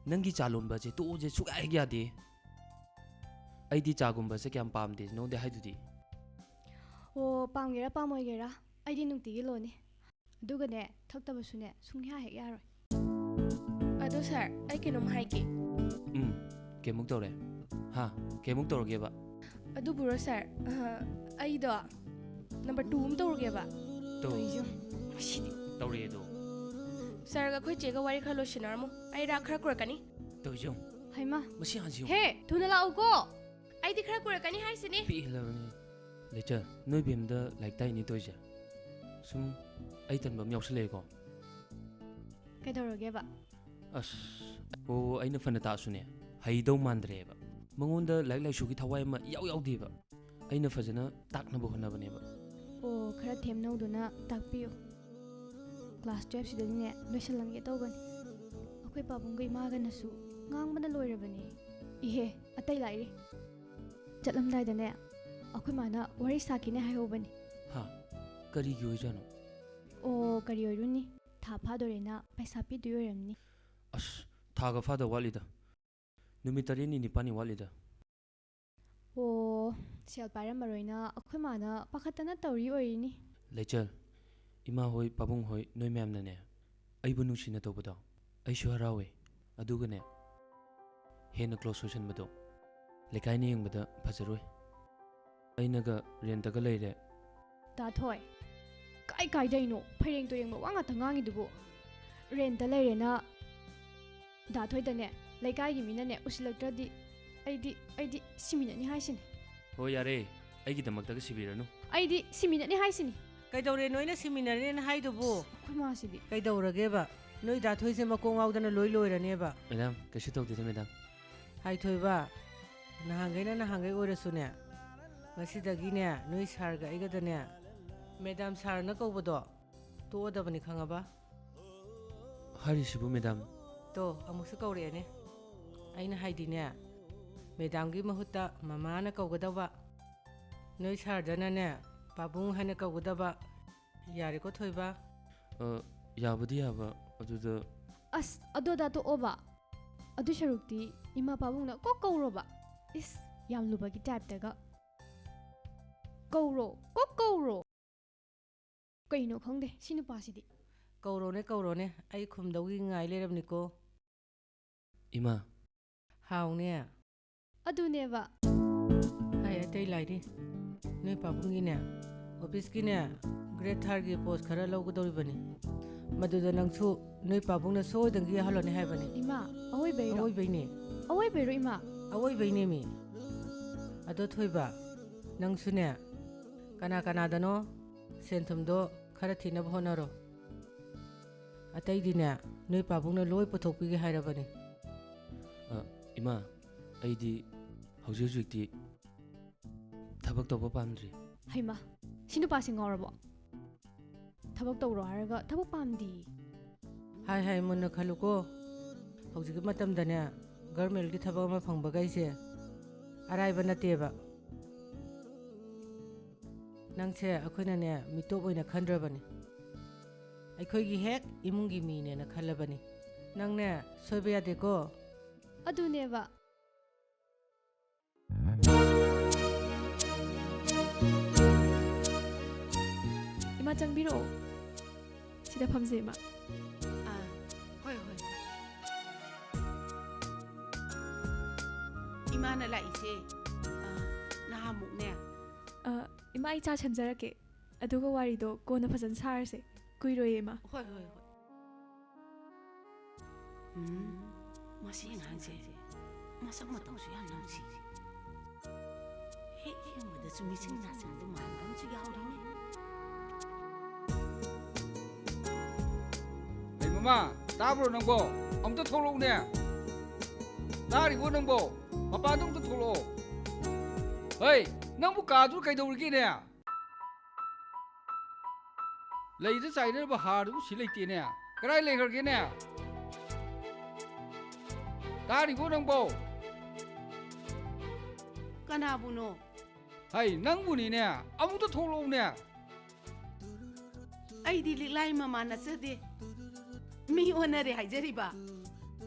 ꯅꯪꯒꯤ ꯆꯥ ꯂꯣꯟꯕꯁꯦ ꯇꯣꯛꯑꯣꯁꯦ ꯁꯨꯛꯌꯥ ꯍꯦꯛ ꯌꯥꯗꯦ꯫ ꯑꯩꯗꯤ ꯆꯥꯒꯨꯝꯕꯁꯦ ꯀꯌꯥꯝ ꯄꯥꯝꯗꯦ, ꯅꯉꯣꯟꯗ ꯍꯥꯏꯗꯨꯗꯤ꯫ ꯑꯣ, ꯄꯥꯝꯒꯦꯔꯥ ꯄꯥꯝꯃꯣꯏꯒꯦꯔꯥ, ꯑꯩꯗꯤ ꯅꯨꯡꯇꯤꯒꯤ ꯂꯣꯟꯅꯤ꯫ ꯑꯗꯨꯒꯅꯦ, ꯊꯛꯇꯕꯁꯨꯅꯦ ꯁꯨꯡꯌꯥ ꯍꯦꯛ ꯌꯥꯔꯣꯏ꯫ ꯑꯗꯣ ꯁꯥꯔ, ꯑꯩ ꯀꯩꯅꯣꯝ ꯍꯥꯏꯒꯦ꯫ ꯎꯝ, ꯀꯩꯃꯨꯛ ꯇꯧꯔꯦ? ꯍꯥ? ꯀꯩꯃꯨꯛ ꯇꯧꯔꯒꯦꯕ? ꯑꯗꯨꯕꯨꯔꯣ ꯁꯥꯔ, ꯑ, ꯑꯩꯗꯣ ꯅꯝꯕꯔ ꯇꯨ ꯑꯃ ꯇꯧꯔꯒꯦꯕ꯫ ꯇꯧ-, ꯇꯧꯏꯁꯨ꯫ ꯃꯁꯤꯗꯤ꯫ ꯇꯧꯔꯦ ꯑꯗꯣ꯫ ꯁꯥꯔꯒ ꯑꯩꯈꯣꯏ ꯆꯦꯒ ꯋꯥꯔꯤ ꯈꯔ ꯂꯣꯏꯁꯤꯟꯅꯔꯝꯃꯣ, ꯑꯩ ꯔꯥ ꯈꯔ ꯀꯨꯔꯛꯀꯅꯤ꯫ ꯇꯧꯏꯁꯨ꯫ ꯍꯩꯃꯥ꯫ ꯃꯁꯤ ꯍꯥꯟꯁꯤ꯫ ꯍꯦ, ꯊꯨꯅ ꯂꯥꯛꯎꯀꯣ, ꯑꯩꯗꯤ ꯈꯔ ꯀꯨꯔꯛꯀꯅꯤ ꯍꯥꯏꯁꯤꯅꯤ꯫ ꯄꯤꯛꯍꯜꯂꯕꯅꯤ꯫ ꯂꯩꯆ, ꯅꯣꯏ ꯕꯦꯝꯗ ꯂꯥꯏꯔꯤꯛ ꯇꯥꯛꯏꯅꯤ ꯇꯧꯏꯁꯦ꯫ ꯁꯨꯝ ꯑꯩ ꯇꯟꯕ ꯑꯃ ꯌꯥꯎꯁꯜꯂꯛꯑꯦꯀꯣ꯫ ꯀꯩꯗꯧꯔꯒꯦꯕ? ꯑꯁ, ꯑꯣ, ꯑꯩꯅ ꯐꯅ ꯇꯥꯛꯑꯁꯨꯅꯦ, ꯍꯩꯗꯧ ꯃꯥꯟꯗ꯭ꯔꯦꯕ꯫ ꯃꯉꯣꯟꯗ ꯂꯥꯏꯔꯤꯛ ꯂꯥꯏꯁꯨꯒꯤ ꯊꯋꯥꯏ ꯑꯃ ꯏꯌꯥꯎ ꯌꯥꯎꯗꯦꯕ꯫ ꯑꯩꯅ ꯐꯖꯅ ꯇꯥꯛꯅꯕ ꯍꯣꯠꯅꯕꯅꯦꯕ꯫ ꯑꯣ, ꯈꯔ ꯊꯦꯝꯅꯧꯗꯨꯅ ꯇꯥꯛꯄꯤꯌꯨ꯫ ꯀ꯭ꯂꯥꯁ ꯇꯨꯌꯦꯜꯞꯁꯤꯗꯗꯤꯅꯦ ꯂꯣꯏꯁꯤꯜꯍꯟꯒꯦ ꯇꯧꯕꯅꯤ꯫ ꯑꯩꯈꯣꯏ ꯄꯥꯕꯨꯡꯒ ꯏꯃꯥꯒꯅꯁꯨ ꯉꯥꯡꯕꯅ ꯂꯣꯏꯔꯕꯅꯤ꯫ ꯏꯍꯦ, ꯑꯇꯩ ꯂꯥꯛꯏꯔꯤ꯫ ꯆꯠꯂꯝꯗꯥꯏꯗꯅꯦ, ꯑꯩꯈꯣꯏ ꯃꯥꯅ ꯋꯥꯔꯤ ꯁꯥꯈꯤꯅꯦ ꯍꯥꯏꯍꯧꯕꯅꯤ꯫ ꯍꯥ? ꯀꯔꯤꯒꯤ ꯑꯣꯏꯖꯥꯠꯅꯣ? ꯑꯣ, ꯀꯔꯤ ꯑꯣꯏꯔꯨꯅꯤ? ꯊꯥ ꯐꯥꯗꯣꯔꯦꯅ ꯄꯩꯁꯥ ꯄꯤꯗꯣꯏ ꯑꯣꯏꯔꯝꯅꯤ꯫ ꯑꯁ, ꯊꯥꯒ ꯐꯥꯗ ꯋꯥꯠꯂꯤꯗ꯫ ꯅꯨꯃꯤꯠ ꯇꯔꯦꯠꯅꯤ ꯅꯤꯄꯥꯜꯅꯤ ꯋꯥꯠꯂꯤꯗ꯫ ꯑꯣ, ꯁꯦꯜ ꯄꯥꯏꯔꯝꯃꯔꯣꯏꯅ ꯑꯩꯈꯣꯏ ꯃꯥꯅ ꯄꯥꯈꯠꯇꯅ ꯇꯧꯔꯤ ꯑꯣꯏꯔꯤꯅꯤ꯫ ꯂꯩꯆꯜ, ꯏꯃꯥ ꯍꯣꯏ, ꯄꯥꯕꯨꯡ ꯍꯣꯏ, ꯅꯣꯏ ꯃꯌꯥꯝꯅꯅꯦ ꯑꯩꯕꯨ ꯅꯨꯡꯁꯤꯅ ꯇꯧꯕꯗꯣ ꯑꯩꯁꯨ ꯍꯔꯥꯎꯋꯦ꯫ ꯑꯗꯨꯒꯅꯦ, ꯍꯦꯟꯅ ꯀ꯭ꯂꯣꯁ ꯑꯣꯏꯁꯟꯕꯗꯣ ꯂꯩꯀꯥꯏꯅ ꯌꯦꯡꯕꯗ ꯐꯖꯔꯣꯏ꯫ ꯑꯩꯅꯒ ꯔꯦꯟꯇꯒ ꯂꯩꯔꯦ꯫ ꯗꯥ ꯊꯣꯏ, ꯀꯥꯏ ꯀꯥꯏꯗꯩꯅꯣ ꯐꯩꯔꯦꯡ ꯇꯨꯔꯦꯡꯕ ꯋꯥ ꯉꯥꯛꯇ ꯉꯥꯡꯉꯤꯗꯨꯕꯨ? ꯔꯦꯟꯇ ꯂꯩꯔꯦꯅ ꯗꯥ ꯊꯣꯏꯗꯅꯦ, ꯂꯩꯀꯥꯏꯒꯤ ꯃꯤꯅꯅꯦ ꯎꯁꯤꯜꯂꯛꯇ꯭ꯔꯗꯤ ꯑꯩꯗꯤ, ꯑꯩꯗꯤ ꯁꯤꯃꯤꯟꯅꯅꯤ ꯍꯥꯏꯁꯤꯅꯤ꯫ ꯍꯣꯏ, ꯌꯥꯔꯦ, ꯑꯩꯒꯤꯗꯃꯛꯇꯒ ꯁꯤꯕꯤꯔꯅꯨ꯫ ꯑꯩꯗꯤ ꯁꯤꯃꯤꯟꯅꯅꯤ ꯍꯥꯏꯁꯤꯅꯤ꯫ ꯀꯩꯗꯧꯔꯦ ꯅꯣꯏꯅ ꯁꯤꯃꯤꯟꯅꯔꯦꯅ ꯍꯥꯏꯗꯨꯕꯨ? ꯑꯩꯈꯣꯏ ꯃꯥꯁꯤꯗꯤ꯫ ꯀꯩꯗꯧꯔꯒꯦꯕ? ꯅꯣꯏ ꯗꯥ ꯊꯣꯏꯁꯦ ꯃꯀꯣꯛ ꯉꯥꯎꯗꯅ ꯂꯣꯏ ꯂꯣꯏꯔꯅꯦꯕ꯫ ꯃꯦꯗꯥꯝ, ꯀꯩꯁꯨ ꯇꯧꯗꯦꯗ, ꯃꯦꯗꯥꯝ꯫ ꯍꯥꯏ ꯊꯣꯏꯕ, ꯅꯍꯥꯟꯈꯩꯅ ꯅꯍꯥꯟꯈꯩ ꯑꯣꯏꯔꯁꯨꯅꯦ, ꯉꯁꯤꯗꯒꯤꯅꯦ ꯅꯣꯏ ꯁꯥꯔꯒ ꯑꯩꯒꯗꯅꯦ ꯃꯦꯗꯥꯝ ꯁꯥꯔꯅ ꯀꯧꯕꯗꯣ ꯇꯣꯛꯑꯗꯕꯅꯤ, ꯈꯪꯉꯕ? ꯍꯥꯏꯔꯤꯁꯤꯕꯨ, ꯃꯦꯗꯥꯝ? ꯇꯣ, ꯑꯃꯨꯛꯁꯨ ꯀꯧꯔꯛꯑꯦꯅꯦ꯫ ꯑꯩꯅ ꯍꯥꯏꯗꯤꯅꯦ, ꯃꯦꯗꯥꯝꯒꯤ ꯃꯍꯨꯠꯇ ꯃꯃꯥꯅ ꯀꯧꯒꯗꯧꯕ꯫ ꯅꯣꯏ ꯁꯥꯔꯗꯅꯅꯦ ꯄꯥꯕꯨꯡ ꯍꯥꯏꯅ ꯀꯧꯒꯗꯕ꯫ ꯌꯥꯔꯦꯀꯣ ꯊꯣꯏꯕ? ꯑ, ꯌꯥꯕꯨꯗꯤ ꯌꯥꯕ, ꯑꯗꯨꯗ꯫ ꯑꯁ, ꯑꯗꯣꯗ ꯇꯣꯛꯑꯣꯕ꯫ ꯑꯗꯨ ꯁꯔꯨꯛꯇꯤ ꯏꯃꯥ ꯄꯥꯕꯨꯡꯅ ꯀꯣꯛ ꯀꯧꯔꯣꯕ꯫ ꯏꯁ, ꯌꯥꯝ ꯂꯨꯕꯒꯤ ꯇꯥꯏꯞꯇꯒ꯫ ꯀꯧꯔꯣ, ꯀꯣꯛ ꯀꯧꯔꯣ꯫ ꯀꯩꯅꯣ ꯈꯪꯗꯦ ꯁꯤ ꯅꯨꯄꯥꯁꯤꯗꯤ꯫ ꯀꯧꯔꯣꯅꯦ, ꯀꯧꯔꯣꯅꯦ, ꯑꯩ ꯈꯨꯝꯗꯧꯒꯤ ꯉꯥꯏ ꯂꯩꯔꯕꯅꯤꯀꯣ꯫ ꯏꯃꯥ꯫ ꯍꯥꯎꯅꯦ꯫ ꯑꯗꯨꯅꯦꯕ꯫ ꯍꯥꯏ ꯑꯇꯩ ꯂꯥꯏꯔꯤ, ꯅꯣꯏ ꯄꯥꯕꯨꯡꯒꯤꯅꯦ, ꯑꯣꯐꯤꯁꯀꯤꯅꯦ, ꯒ꯭ꯔꯦꯠ ꯊꯥꯔꯒꯤ ꯄꯣꯁ ꯈꯔ ꯂꯧꯒꯗꯧꯔꯤꯕꯅꯤ꯫ ꯃꯗꯨꯗ ꯅꯪꯁꯨ ꯅꯣꯏ ꯄꯥꯕꯨꯡꯅ ꯁꯣꯏꯗꯅꯒꯤ ꯌꯥꯍꯜꯂꯣꯅꯦ ꯍꯥꯏꯕꯅꯤ꯫ ꯏꯃꯥ, ꯑꯋꯣꯏꯕꯩꯔꯣ? ꯑꯋꯣꯏꯕꯩꯅꯦ꯫ ꯑꯋꯣꯏꯕꯩꯔꯣ ꯏꯃꯥ? ꯑꯋꯣꯏꯕꯩꯅꯦꯃꯤ꯫ ꯑꯗꯣ ꯊꯣꯏꯕ, ꯅꯪꯁꯨꯅꯦ, ꯀꯅꯥ ꯀꯅꯥꯗꯅꯣ ꯁꯦꯟ ꯊꯨꯝꯗꯣ ꯈꯔ ꯊꯤꯅꯕ ꯍꯣꯠꯅꯔꯣ꯫ ꯑꯇꯩꯗꯤꯅꯦ, ꯅꯣꯏ ꯄꯥꯕꯨꯡꯅ ꯂꯣꯏ ꯄꯨꯊꯣꯛꯄꯤꯒꯦ ꯍꯥꯏꯔꯕꯅꯤ꯫ ꯑ, ꯏꯃꯥ, ꯑꯩꯗꯤ ꯍꯧꯖꯤꯛ ꯍꯧꯖꯤꯛꯇꯤ ꯊꯕꯛ ꯇꯧꯕ ꯄꯥꯝꯗ꯭ꯔꯤ꯫ ꯍꯩꯃꯥ, ꯁꯤ ꯅꯨꯄꯥꯁꯤ ꯉꯥꯎꯔꯕꯣ? ꯊꯕꯛ ꯇꯧꯔꯣ ꯍꯥꯏꯔꯒ ꯊꯕꯛ ꯄꯥꯝꯗꯦ꯫ ꯍꯥꯏ ꯍꯥꯏ ꯃꯨꯟꯅ ꯈꯜꯂꯨꯀꯣ꯫ ꯍꯧꯖꯤꯛꯀꯤ ꯃꯇꯝꯗꯅꯦ, ꯒꯚꯔꯃꯦꯟꯒꯤ ꯊꯕꯛ ꯑꯃ ꯐꯪꯕꯒꯩꯁꯦ ꯑꯔꯥꯏꯕ ꯅꯠꯇꯦꯕ꯫ ꯅꯪꯁꯦ ꯑꯩꯈꯣꯏꯅꯅꯦ ꯃꯤꯇꯣꯞ ꯑꯣꯏꯅ ꯈꯟꯗ꯭ꯔꯕꯅꯤ꯫ ꯑꯩꯈꯣꯏꯒꯤ ꯍꯦꯛ ꯏꯃꯨꯡꯒꯤ ꯃꯤꯅꯦꯅ ꯈꯜꯂꯕꯅꯤ꯫ ꯅꯪꯅꯦ ꯁꯣꯏꯕ ꯌꯥꯗꯦꯀꯣ꯫ ꯑꯗꯨꯅꯦꯕ꯫ ꯏꯃꯥ, ꯆꯪꯕꯤꯔꯛꯑꯣ꯫ ꯁꯤꯗ ꯐꯝꯁꯦ, ꯏꯃꯥ꯫ ꯑꯥ, ꯍꯣꯏ, ꯍꯣꯏ, ꯍꯣꯏ꯫ ꯏꯃꯥꯅ ꯂꯥꯛꯏꯁꯦ, ꯑꯥ, ꯅꯍꯥꯟꯃꯨꯛꯅꯦ꯫ ꯑꯥ, ꯏꯃꯥ, ꯑꯩ ꯆꯥ ꯁꯦꯝꯖꯔꯛꯀꯦ꯫ ꯑꯗꯨꯒ ꯋꯥꯔꯤꯗꯣ ꯀꯣꯟꯅ ꯐꯖꯅ ꯁꯥꯔꯁꯦ꯫ ꯀꯨꯏꯔꯣꯏꯌꯦ, ꯏꯃꯥ꯫ ꯍꯣꯏ, ꯍꯣꯏ, ꯍꯣꯏ꯫ ꯎꯝ, ꯃꯁꯤ ꯑꯉꯥꯡꯁꯦ ꯃꯁꯛ ꯃꯇꯧꯁꯨ ꯌꯥꯝ ꯅꯨꯡꯁꯤ꯫ ꯍꯦꯛ ꯌꯦꯡꯕꯗꯁꯨ ꯃꯤꯁꯤꯡ ꯅꯥꯁꯤꯡꯗꯨ ꯃꯥꯟꯕ ꯑꯃꯁꯨ ꯌꯥꯎꯔꯤꯅꯦ꯫ ꯍꯩ ꯃꯃꯥ, ꯇꯥꯕ꯭ꯔꯣ ꯅꯪꯕꯣ? ꯑꯝꯇ ꯊꯣꯛꯂꯛꯎꯅꯦ꯫ ꯇꯥꯔꯤꯕꯣ ꯅꯪꯕꯣ? ꯃꯄꯥꯟꯗ ꯑꯝꯇ ꯊꯣꯛꯂꯛꯑꯣ꯫ ꯍꯩ, ꯅꯪꯕꯨ ꯀꯥꯗꯨ ꯀꯩꯗꯧꯔꯤꯒꯦꯅꯦ? ꯂꯩꯗ ꯆꯥꯏꯅꯅꯕ ꯍꯥꯔꯗꯨꯕꯨ ꯁꯤ ꯂꯩꯇꯦꯅꯦ꯫ ꯀꯗꯥꯏ ꯂꯩꯈ꯭ꯔꯒꯦꯅꯦ? ꯇꯥꯔꯤꯕꯣ ꯅꯪꯕꯣ? ꯀꯅꯥꯕꯨꯅꯣ? ꯍꯩ, ꯅꯪꯕꯨꯅꯤꯅꯦ꯫ ꯑꯃꯨꯛꯇ ꯊꯣꯛꯂꯛꯎꯅꯦ꯫ ꯑꯩꯗꯤ ꯂꯤꯛꯂꯥꯏ ꯃꯃꯥꯟ ꯅꯠꯆꯗꯦ꯫ ꯃꯤ ꯑꯣꯟꯅꯔꯦ ꯍꯥꯏꯖꯔꯤꯕ꯫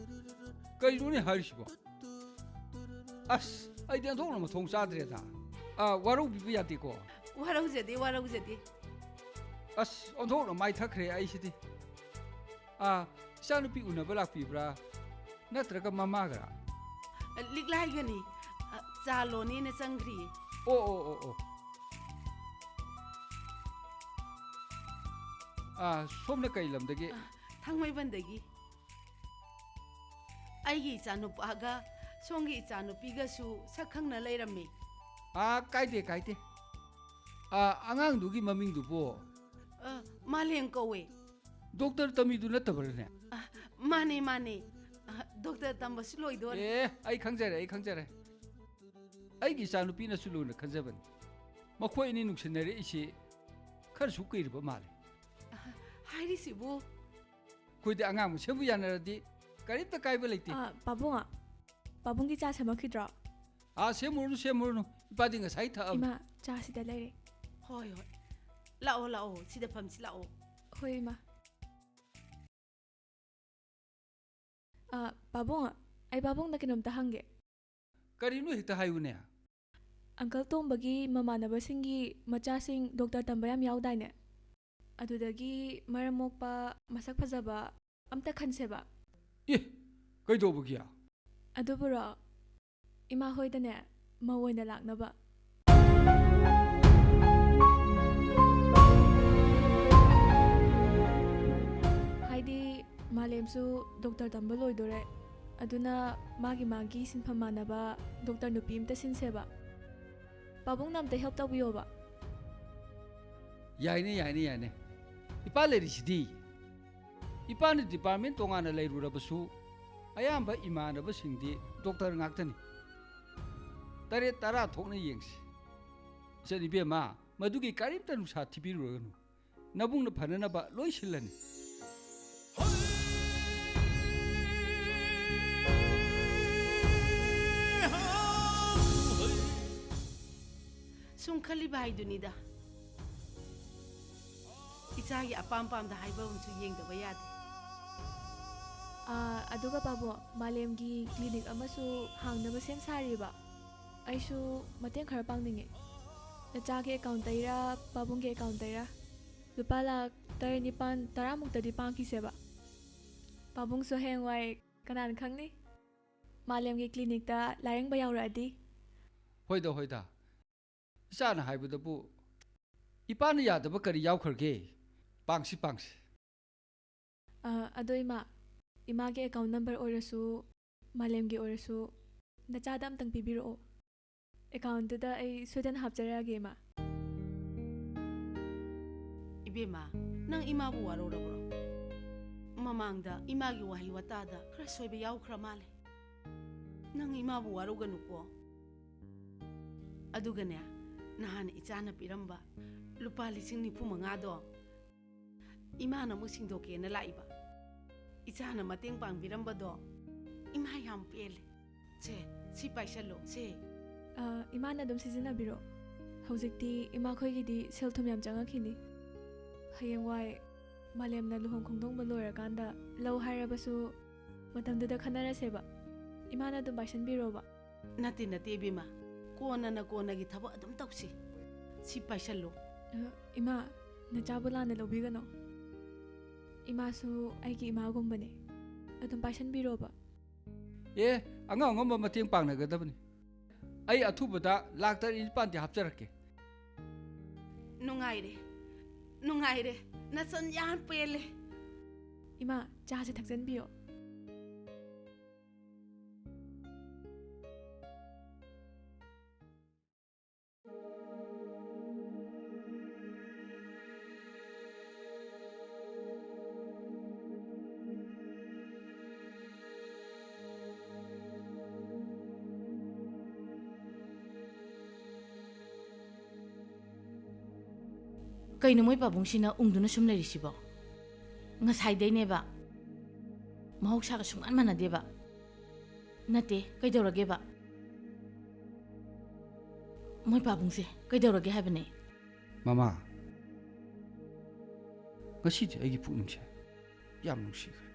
ꯀꯩꯅꯣꯅꯦ ꯍꯥꯏꯔꯤꯁꯤꯕꯣ? ꯑꯁ, ꯑꯩꯗꯤ ꯑꯣꯟꯊꯣꯛꯅ ꯃꯊꯣꯡ ꯆꯥꯗ꯭ꯔꯦꯗ꯫ ꯑꯥ, ꯋꯥꯔꯧꯕꯤꯕ ꯌꯥꯗꯦꯀꯣ꯫ ꯋꯥꯔꯧꯖꯗꯦ, ꯋꯥꯔꯧꯖꯗꯦ꯫ ꯑꯁ, ꯑꯣꯟꯊꯣꯛꯅ ꯃꯥꯏꯊꯈ꯭ꯔꯦ ꯑꯩꯁꯤꯗꯤ꯫ ꯑꯥ, ꯏꯆꯥꯅꯨꯄꯤ ꯎꯅꯕ ꯂꯥꯛꯄꯤꯕ꯭ꯔꯥ? ꯅꯠꯇ꯭ꯔꯒ ꯃꯃꯥꯒꯔꯥ? ꯂꯤꯛꯂꯥꯏꯒꯅꯤ꯫ ꯆꯥ ꯂꯣꯟꯅꯦꯅ ꯆꯪꯈ꯭ꯔꯤꯌꯦ꯫ ꯑꯣ, ꯑꯣ, ꯑꯣ, ꯑꯣ꯫ ꯑꯥ, ꯁꯣꯝꯅ ꯀꯩ ꯂꯝꯗꯒꯤ? ꯊꯥꯡꯃꯩꯕꯟꯗꯒꯤ꯫ ꯑꯩꯒꯤ ꯏꯆꯥꯅꯨꯄꯥꯒ ꯁꯣꯝꯒꯤ ꯏꯆꯥꯅꯨꯄꯤꯒꯁꯨ ꯁꯛ ꯈꯪꯅ ꯂꯩꯔꯝꯃꯤ꯫ ꯑꯥ, ꯀꯥꯏꯗꯦ, ꯀꯥꯏꯗꯦ꯫ ꯑꯥ, ꯑꯉꯥꯡꯗꯨꯒꯤ ꯃꯃꯤꯡꯗꯨꯕꯨ? ꯑ, ꯃꯥꯂꯦꯝ ꯀꯧꯋꯦ꯫ ꯗꯣꯛꯇꯔ ꯇꯝꯃꯤꯗꯨ ꯅꯠꯇꯕ꯭ꯔꯅꯦ? ꯑ, ꯃꯥꯅꯦ, ꯃꯥꯅꯦ꯫ ꯑ, ꯗꯣꯛꯇꯔ ꯇꯝꯕꯁꯨ ꯂꯣꯏꯗꯣꯔꯦ꯫ ꯑꯦ, ꯑꯩ ꯈꯪꯖꯔꯦ, ꯑꯩ ꯈꯪꯖꯔꯦ꯫ ꯑꯩꯒꯤ ꯏꯆꯥꯅꯨꯄꯤꯅꯁꯨ ꯂꯨꯅ ꯈꯟꯖꯕꯅꯤ꯫ ꯃꯈꯣꯏ ꯑꯅꯤ ꯅꯨꯡꯁꯤꯅꯔꯛꯏꯁꯤ ꯈꯔꯁꯨ ꯀꯨꯏꯔꯕ ꯃꯥꯜꯂꯦ꯫ ꯑ, ꯍꯥꯏꯔꯤꯁꯤꯕꯨ? ꯑꯩꯈꯣꯏꯗꯤ ꯑꯉꯥꯡ ꯃꯁꯦꯟꯕꯨ ꯌꯥꯅꯔꯗꯤ ꯀꯔꯤꯝꯇ ꯀꯥꯏꯕ ꯂꯩꯇꯦ꯫ ꯑ, ꯄꯥꯕꯨꯡ, ꯄꯥꯕꯨꯡꯒꯤ ꯆꯥ ꯁꯦꯝꯃꯛꯈꯤꯗ꯭ꯔꯣ? ꯑꯥ, ꯁꯦꯝꯃꯨꯔꯅꯨ, ꯁꯦꯝꯃꯨꯔꯅꯨ, ꯏꯄꯥꯗꯤ ꯉꯁꯥꯏ ꯊꯛꯑꯕꯅꯤ꯫ ꯏꯃꯥ, ꯆꯥ ꯁꯤꯗ ꯂꯩꯔꯦ꯫ ꯍꯣꯏ ꯍꯣꯏ, ꯂꯥꯛꯑꯣ ꯂꯥꯛꯑꯣ, ꯁꯤꯗ ꯐꯝꯁꯤ ꯂꯥꯛꯑꯣ꯫ ꯍꯣꯏ ꯏꯃꯥ꯫ ꯑ, ꯄꯥꯕꯨꯡ, ꯑꯩ ꯄꯥꯕꯨꯡꯗ ꯀꯩꯅꯣꯝꯇ ꯍꯪꯒꯦ꯫ ꯀꯔꯤꯅꯣ ꯍꯦꯛꯇ ꯍꯥꯏꯌꯨꯅꯦ꯫ ꯑꯪꯀꯜ ꯇꯣꯝꯕꯒꯤ ꯃꯃꯥꯟꯅꯕꯁꯤꯡꯒꯤ ꯃꯆꯥꯁꯤꯡ ꯗꯣꯛꯇꯔ ꯇꯝꯕ ꯌꯥꯝ ꯌꯥꯎꯗꯥꯏꯅꯦ? ꯑꯗꯨꯗꯒꯤ ꯃꯔꯝ ꯃꯣꯛꯄ, ꯃꯁꯛ ꯐꯖꯕ ꯑꯝꯇ ꯈꯟꯁꯦꯕ꯫ ꯑꯦ, ꯀꯩꯗꯧꯕꯒꯤ? ꯑꯗꯨꯕꯨꯔꯣ, ꯏꯃꯥ ꯍꯣꯏꯗꯅꯦ, ꯃꯧ ꯑꯣꯏꯅ ꯂꯥꯛꯅꯕ꯫ ꯍꯥꯏꯗꯤ, ꯃꯥꯂꯦꯝꯁꯨ ꯗꯣꯛꯇꯔ ꯇꯝꯕ ꯂꯣꯏꯗꯣꯔꯦ, ꯑꯗꯨꯅ ꯃꯥꯒꯤ ꯃꯥꯒꯤ ꯁꯤꯟꯐꯝ ꯃꯥꯟꯅꯕ ꯗꯣꯛꯇꯔ ꯅꯨꯄꯤ ꯑꯝꯇ ꯁꯤꯟꯁꯦꯕ꯫ ꯄꯥꯕꯨꯡꯅ ꯑꯝꯇ ꯍꯦꯜꯞ ꯇꯧꯕꯤꯌꯣꯕ꯫ ꯌꯥꯏꯅꯦ, ꯌꯥꯏꯅꯦ, ꯌꯥꯏꯅꯦ꯫ ꯏꯄꯥ ꯂꯩꯔꯤꯁꯤꯗꯤ꯫ ꯏꯄꯥꯅ ꯗꯤꯄꯥꯔꯠꯃꯦꯟ ꯇꯣꯉꯥꯟꯅ ꯂꯩꯔꯨꯔꯕꯁꯨ, ꯑꯌꯥꯝꯕ ꯏꯃꯥꯟꯅꯕꯁꯤꯡꯗꯤ ꯗꯣꯛꯇꯔ ꯉꯥꯛꯇꯅꯤ꯫ ꯇꯔꯦꯠ ꯇꯔꯥ ꯊꯣꯛꯅ ꯌꯦꯡꯁꯤ꯫ ꯏꯆꯟ ꯏꯕꯦꯝꯃ, ꯃꯗꯨꯒꯤ ꯀꯔꯤꯝꯇ ꯅꯨꯡꯁꯥ ꯊꯤꯕꯤꯔꯨꯔꯒꯅꯨ꯫ ꯅꯕꯨꯡꯅ ꯐꯅꯅꯕ ꯂꯣꯏ ꯁꯤꯜꯂꯅꯤ꯫ ꯁꯨꯝ ꯈꯜꯂꯤꯕ ꯍꯥꯏꯗꯨꯅꯤꯗ꯫ ꯏꯆꯥꯒꯤ ꯑꯄꯥꯝ ꯄꯥꯝꯗ ꯍꯥꯏꯕ ꯑꯃꯁꯨ ꯌꯦꯡꯗꯕ ꯌꯥꯗꯦ꯫ ꯑꯥ, ꯑꯗꯨꯒ ꯄꯥꯕꯨꯡ, ꯃꯥꯂꯦꯝꯒꯤ ꯀ꯭ꯂꯤꯅꯤꯛ ꯑꯃꯁꯨ ꯍꯥꯡꯅꯕ ꯁꯦꯝ ꯁꯥꯔꯤꯕ꯫ ꯑꯩꯁꯨ ꯃꯇꯦꯡ ꯈꯔ ꯄꯥꯡꯅꯤꯡꯉꯦ꯫ ꯅꯆꯥꯒꯤ ꯑꯦꯀꯥꯎꯟꯇꯩꯔꯥ, ꯄꯥꯕꯨꯡꯒꯤ ꯑꯦꯀꯥꯎꯟꯇꯩꯔꯥ? ꯂꯨꯄꯥ ꯂꯥꯛ ꯇꯔꯦꯠ, ꯅꯤꯄꯥꯟ, ꯇꯔꯥꯃꯨꯛꯇꯗꯤ ꯄꯥꯡꯈꯤꯁꯦꯕ꯫ ꯄꯥꯕꯨꯡꯁꯨ ꯍꯌꯦꯡꯋꯥꯏ ꯀꯅꯥꯅ ꯈꯪꯅꯤ? ꯃꯥꯂꯦꯝꯒꯤ ꯀ꯭ꯂꯤꯅꯤꯛꯇ ꯂꯥꯌꯦꯡꯕ ꯌꯥꯎꯔꯛꯑꯗꯤ꯫ ꯍꯣꯏꯗ, ꯍꯣꯏꯗ꯫ ꯏꯆꯥꯅ ꯍꯥꯏꯕꯗꯕꯨ ꯏꯄꯥꯅ ꯌꯥꯗꯕ ꯀꯔꯤ ꯌꯥꯎꯈ꯭ꯔꯒꯦ? ꯄꯥꯡꯁꯤ, ꯄꯥꯡꯁꯤ꯫ ꯑ, ꯑꯗꯣ ꯏꯃꯥ, ꯏꯃꯥꯒꯤ ꯑꯦꯀꯥꯎꯟ ꯅꯝꯕꯔ ꯑꯣꯏꯔꯁꯨ, ꯃꯥꯂꯦꯝꯒꯤ ꯑꯣꯏꯔꯁꯨ, ꯅꯆꯥꯗ ꯑꯝꯇꯪ ꯄꯤꯕꯤꯔꯛꯑꯣ꯫ ꯑꯦꯀꯥꯎꯟꯗꯨꯗ ꯑꯩ ꯁꯣꯏꯗꯅ ꯍꯥꯞꯆꯔꯛꯑꯒꯦ, ꯏꯃꯥ꯫ ꯏꯕꯦꯝꯃ, ꯅꯪ ꯏꯃꯥꯕꯨ ꯋꯥꯔꯧꯔꯕ꯭ꯔꯣ? ꯃꯃꯥꯡꯗ ꯏꯃꯥꯒꯤ ꯋꯥꯍꯩ ꯋꯥꯇꯥꯗ ꯈꯔ ꯁꯣꯏꯕ ꯌꯥꯎꯈ꯭ꯔ ꯃꯥꯜꯂꯦ꯫ ꯅꯪ ꯏꯃꯥꯕꯨ ꯋꯥꯔꯧꯒꯅꯨꯀꯣ꯫ ꯑꯗꯨꯒꯅꯦ, ꯅꯍꯥꯟ ꯏꯆꯥꯅ ꯄꯤꯔꯝꯕ ꯂꯨꯄꯥ ꯂꯤꯁꯤꯡ ꯅꯤꯐꯨ ꯃꯉꯥꯗꯣ ꯏꯃꯥꯅ ꯑꯃꯨꯛ ꯁꯤꯡꯗꯣꯛꯀꯦꯅ ꯂꯥꯛꯏꯕ꯫ ꯏꯆꯥꯅ ꯃꯇꯦꯡ ꯄꯥꯡꯕꯤꯔꯝꯕꯗꯣ ꯏꯃꯥ ꯌꯥꯝ ꯄꯦꯜꯂꯦ꯫ ꯁꯦ, ꯁꯤ ꯄꯥꯏꯁꯜꯂꯣ꯫ ꯁꯦ꯫ ꯑ, ꯏꯃꯥꯅ ꯑꯗꯨꯝ ꯁꯤꯖꯤꯟꯅꯕꯤꯔꯣ꯫ ꯍꯧꯖꯤꯛꯇꯤ ꯏꯃꯥꯈꯣꯏꯒꯤꯗꯤ ꯁꯦꯜ ꯊꯨꯝ ꯌꯥꯝ ꯆꯪꯉꯛꯈꯤꯅꯤ꯫ ꯍꯌꯦꯡꯋꯥꯏ ꯃꯥꯂꯦꯝꯅ ꯂꯨꯍꯣꯡ ꯈꯣꯡꯗꯣꯡꯕ ꯂꯣꯏꯔꯀꯥꯟꯗ ꯂꯧ ꯍꯥꯏꯔꯕꯁꯨ ꯃꯇꯝꯗꯨꯗ ꯈꯟꯅꯔꯁꯦꯕ꯫ ꯏꯃꯥꯅ ꯑꯗꯨꯝ ꯄꯥꯏꯁꯟꯕꯤꯔꯣꯕ꯫ ꯅꯠꯇꯦ, ꯅꯠꯇꯦ, ꯏꯕꯦꯝꯃ꯫ ꯀꯣꯟꯅꯅ ꯀꯣꯟꯅꯒꯤ ꯊꯕꯛ ꯑꯗꯨꯝ ꯇꯧꯁꯤ꯫ ꯁꯤ ꯄꯥꯏꯁꯜꯂꯣ꯫ ꯑ, ꯏꯃꯥ, ꯅꯆꯥꯕꯨ ꯂꯥꯟꯅ ꯂꯧꯕꯤꯒꯅꯣ꯫ ꯏꯃꯥꯁꯨ ꯑꯩꯒꯤ ꯏꯃꯥꯒꯨꯝꯕꯅꯦ꯫ ꯑꯗꯨꯝ ꯄꯥꯏꯁꯟꯕꯤꯔꯣꯕ꯫ ꯑꯦ, ꯑꯉꯝ ꯑꯉꯝꯕ ꯃꯇꯦꯡ ꯄꯥꯡꯅꯒꯗꯕꯅꯤ꯫ ꯑꯩ ꯑꯊꯨꯕꯗ ꯂꯥꯛ ꯇꯔꯦꯠ ꯅꯤꯄꯥꯟꯗꯤ ꯍꯥꯞꯆꯔꯛꯀꯦ꯫ ꯅꯨꯡꯉꯥꯏꯔꯦ, ꯅꯨꯡꯉꯥꯏꯔꯦ꯫ ꯅꯆꯟ ꯌꯥꯝ ꯄꯦꯜꯂꯦ꯫ ꯏꯃꯥ, ꯆꯥꯁꯦ ꯊꯛꯆꯟꯕꯤꯌꯣ꯫ ꯀꯩꯅꯣ ꯃꯣꯏ ꯄꯥꯕꯨꯡꯁꯤꯅ ꯎꯪꯗꯨꯅ ꯁꯨꯝ ꯂꯩꯔꯤꯁꯤꯕꯣ? ꯉꯁꯥꯏꯗꯩꯅꯦꯕ꯫ ꯃꯍꯧꯁꯥꯒ ꯁꯨꯡꯃꯥꯟ ꯃꯥꯟꯅꯗꯦꯕ꯫ ꯅꯠꯇꯦ, ꯀꯩꯗꯧꯔꯒꯦꯕ? ꯃꯣꯏ ꯄꯥꯕꯨꯡꯁꯦ ꯀꯩꯗꯧꯔꯒꯦ ꯍꯥꯏꯕꯅꯦ? ꯃꯃꯥ, ꯉꯁꯤꯗꯤ ꯑꯩꯒꯤ ꯄꯨꯛꯅꯤꯡꯁꯦ ꯌꯥꯝ ꯅꯨꯡꯁꯤꯈ꯭ꯔꯦ꯫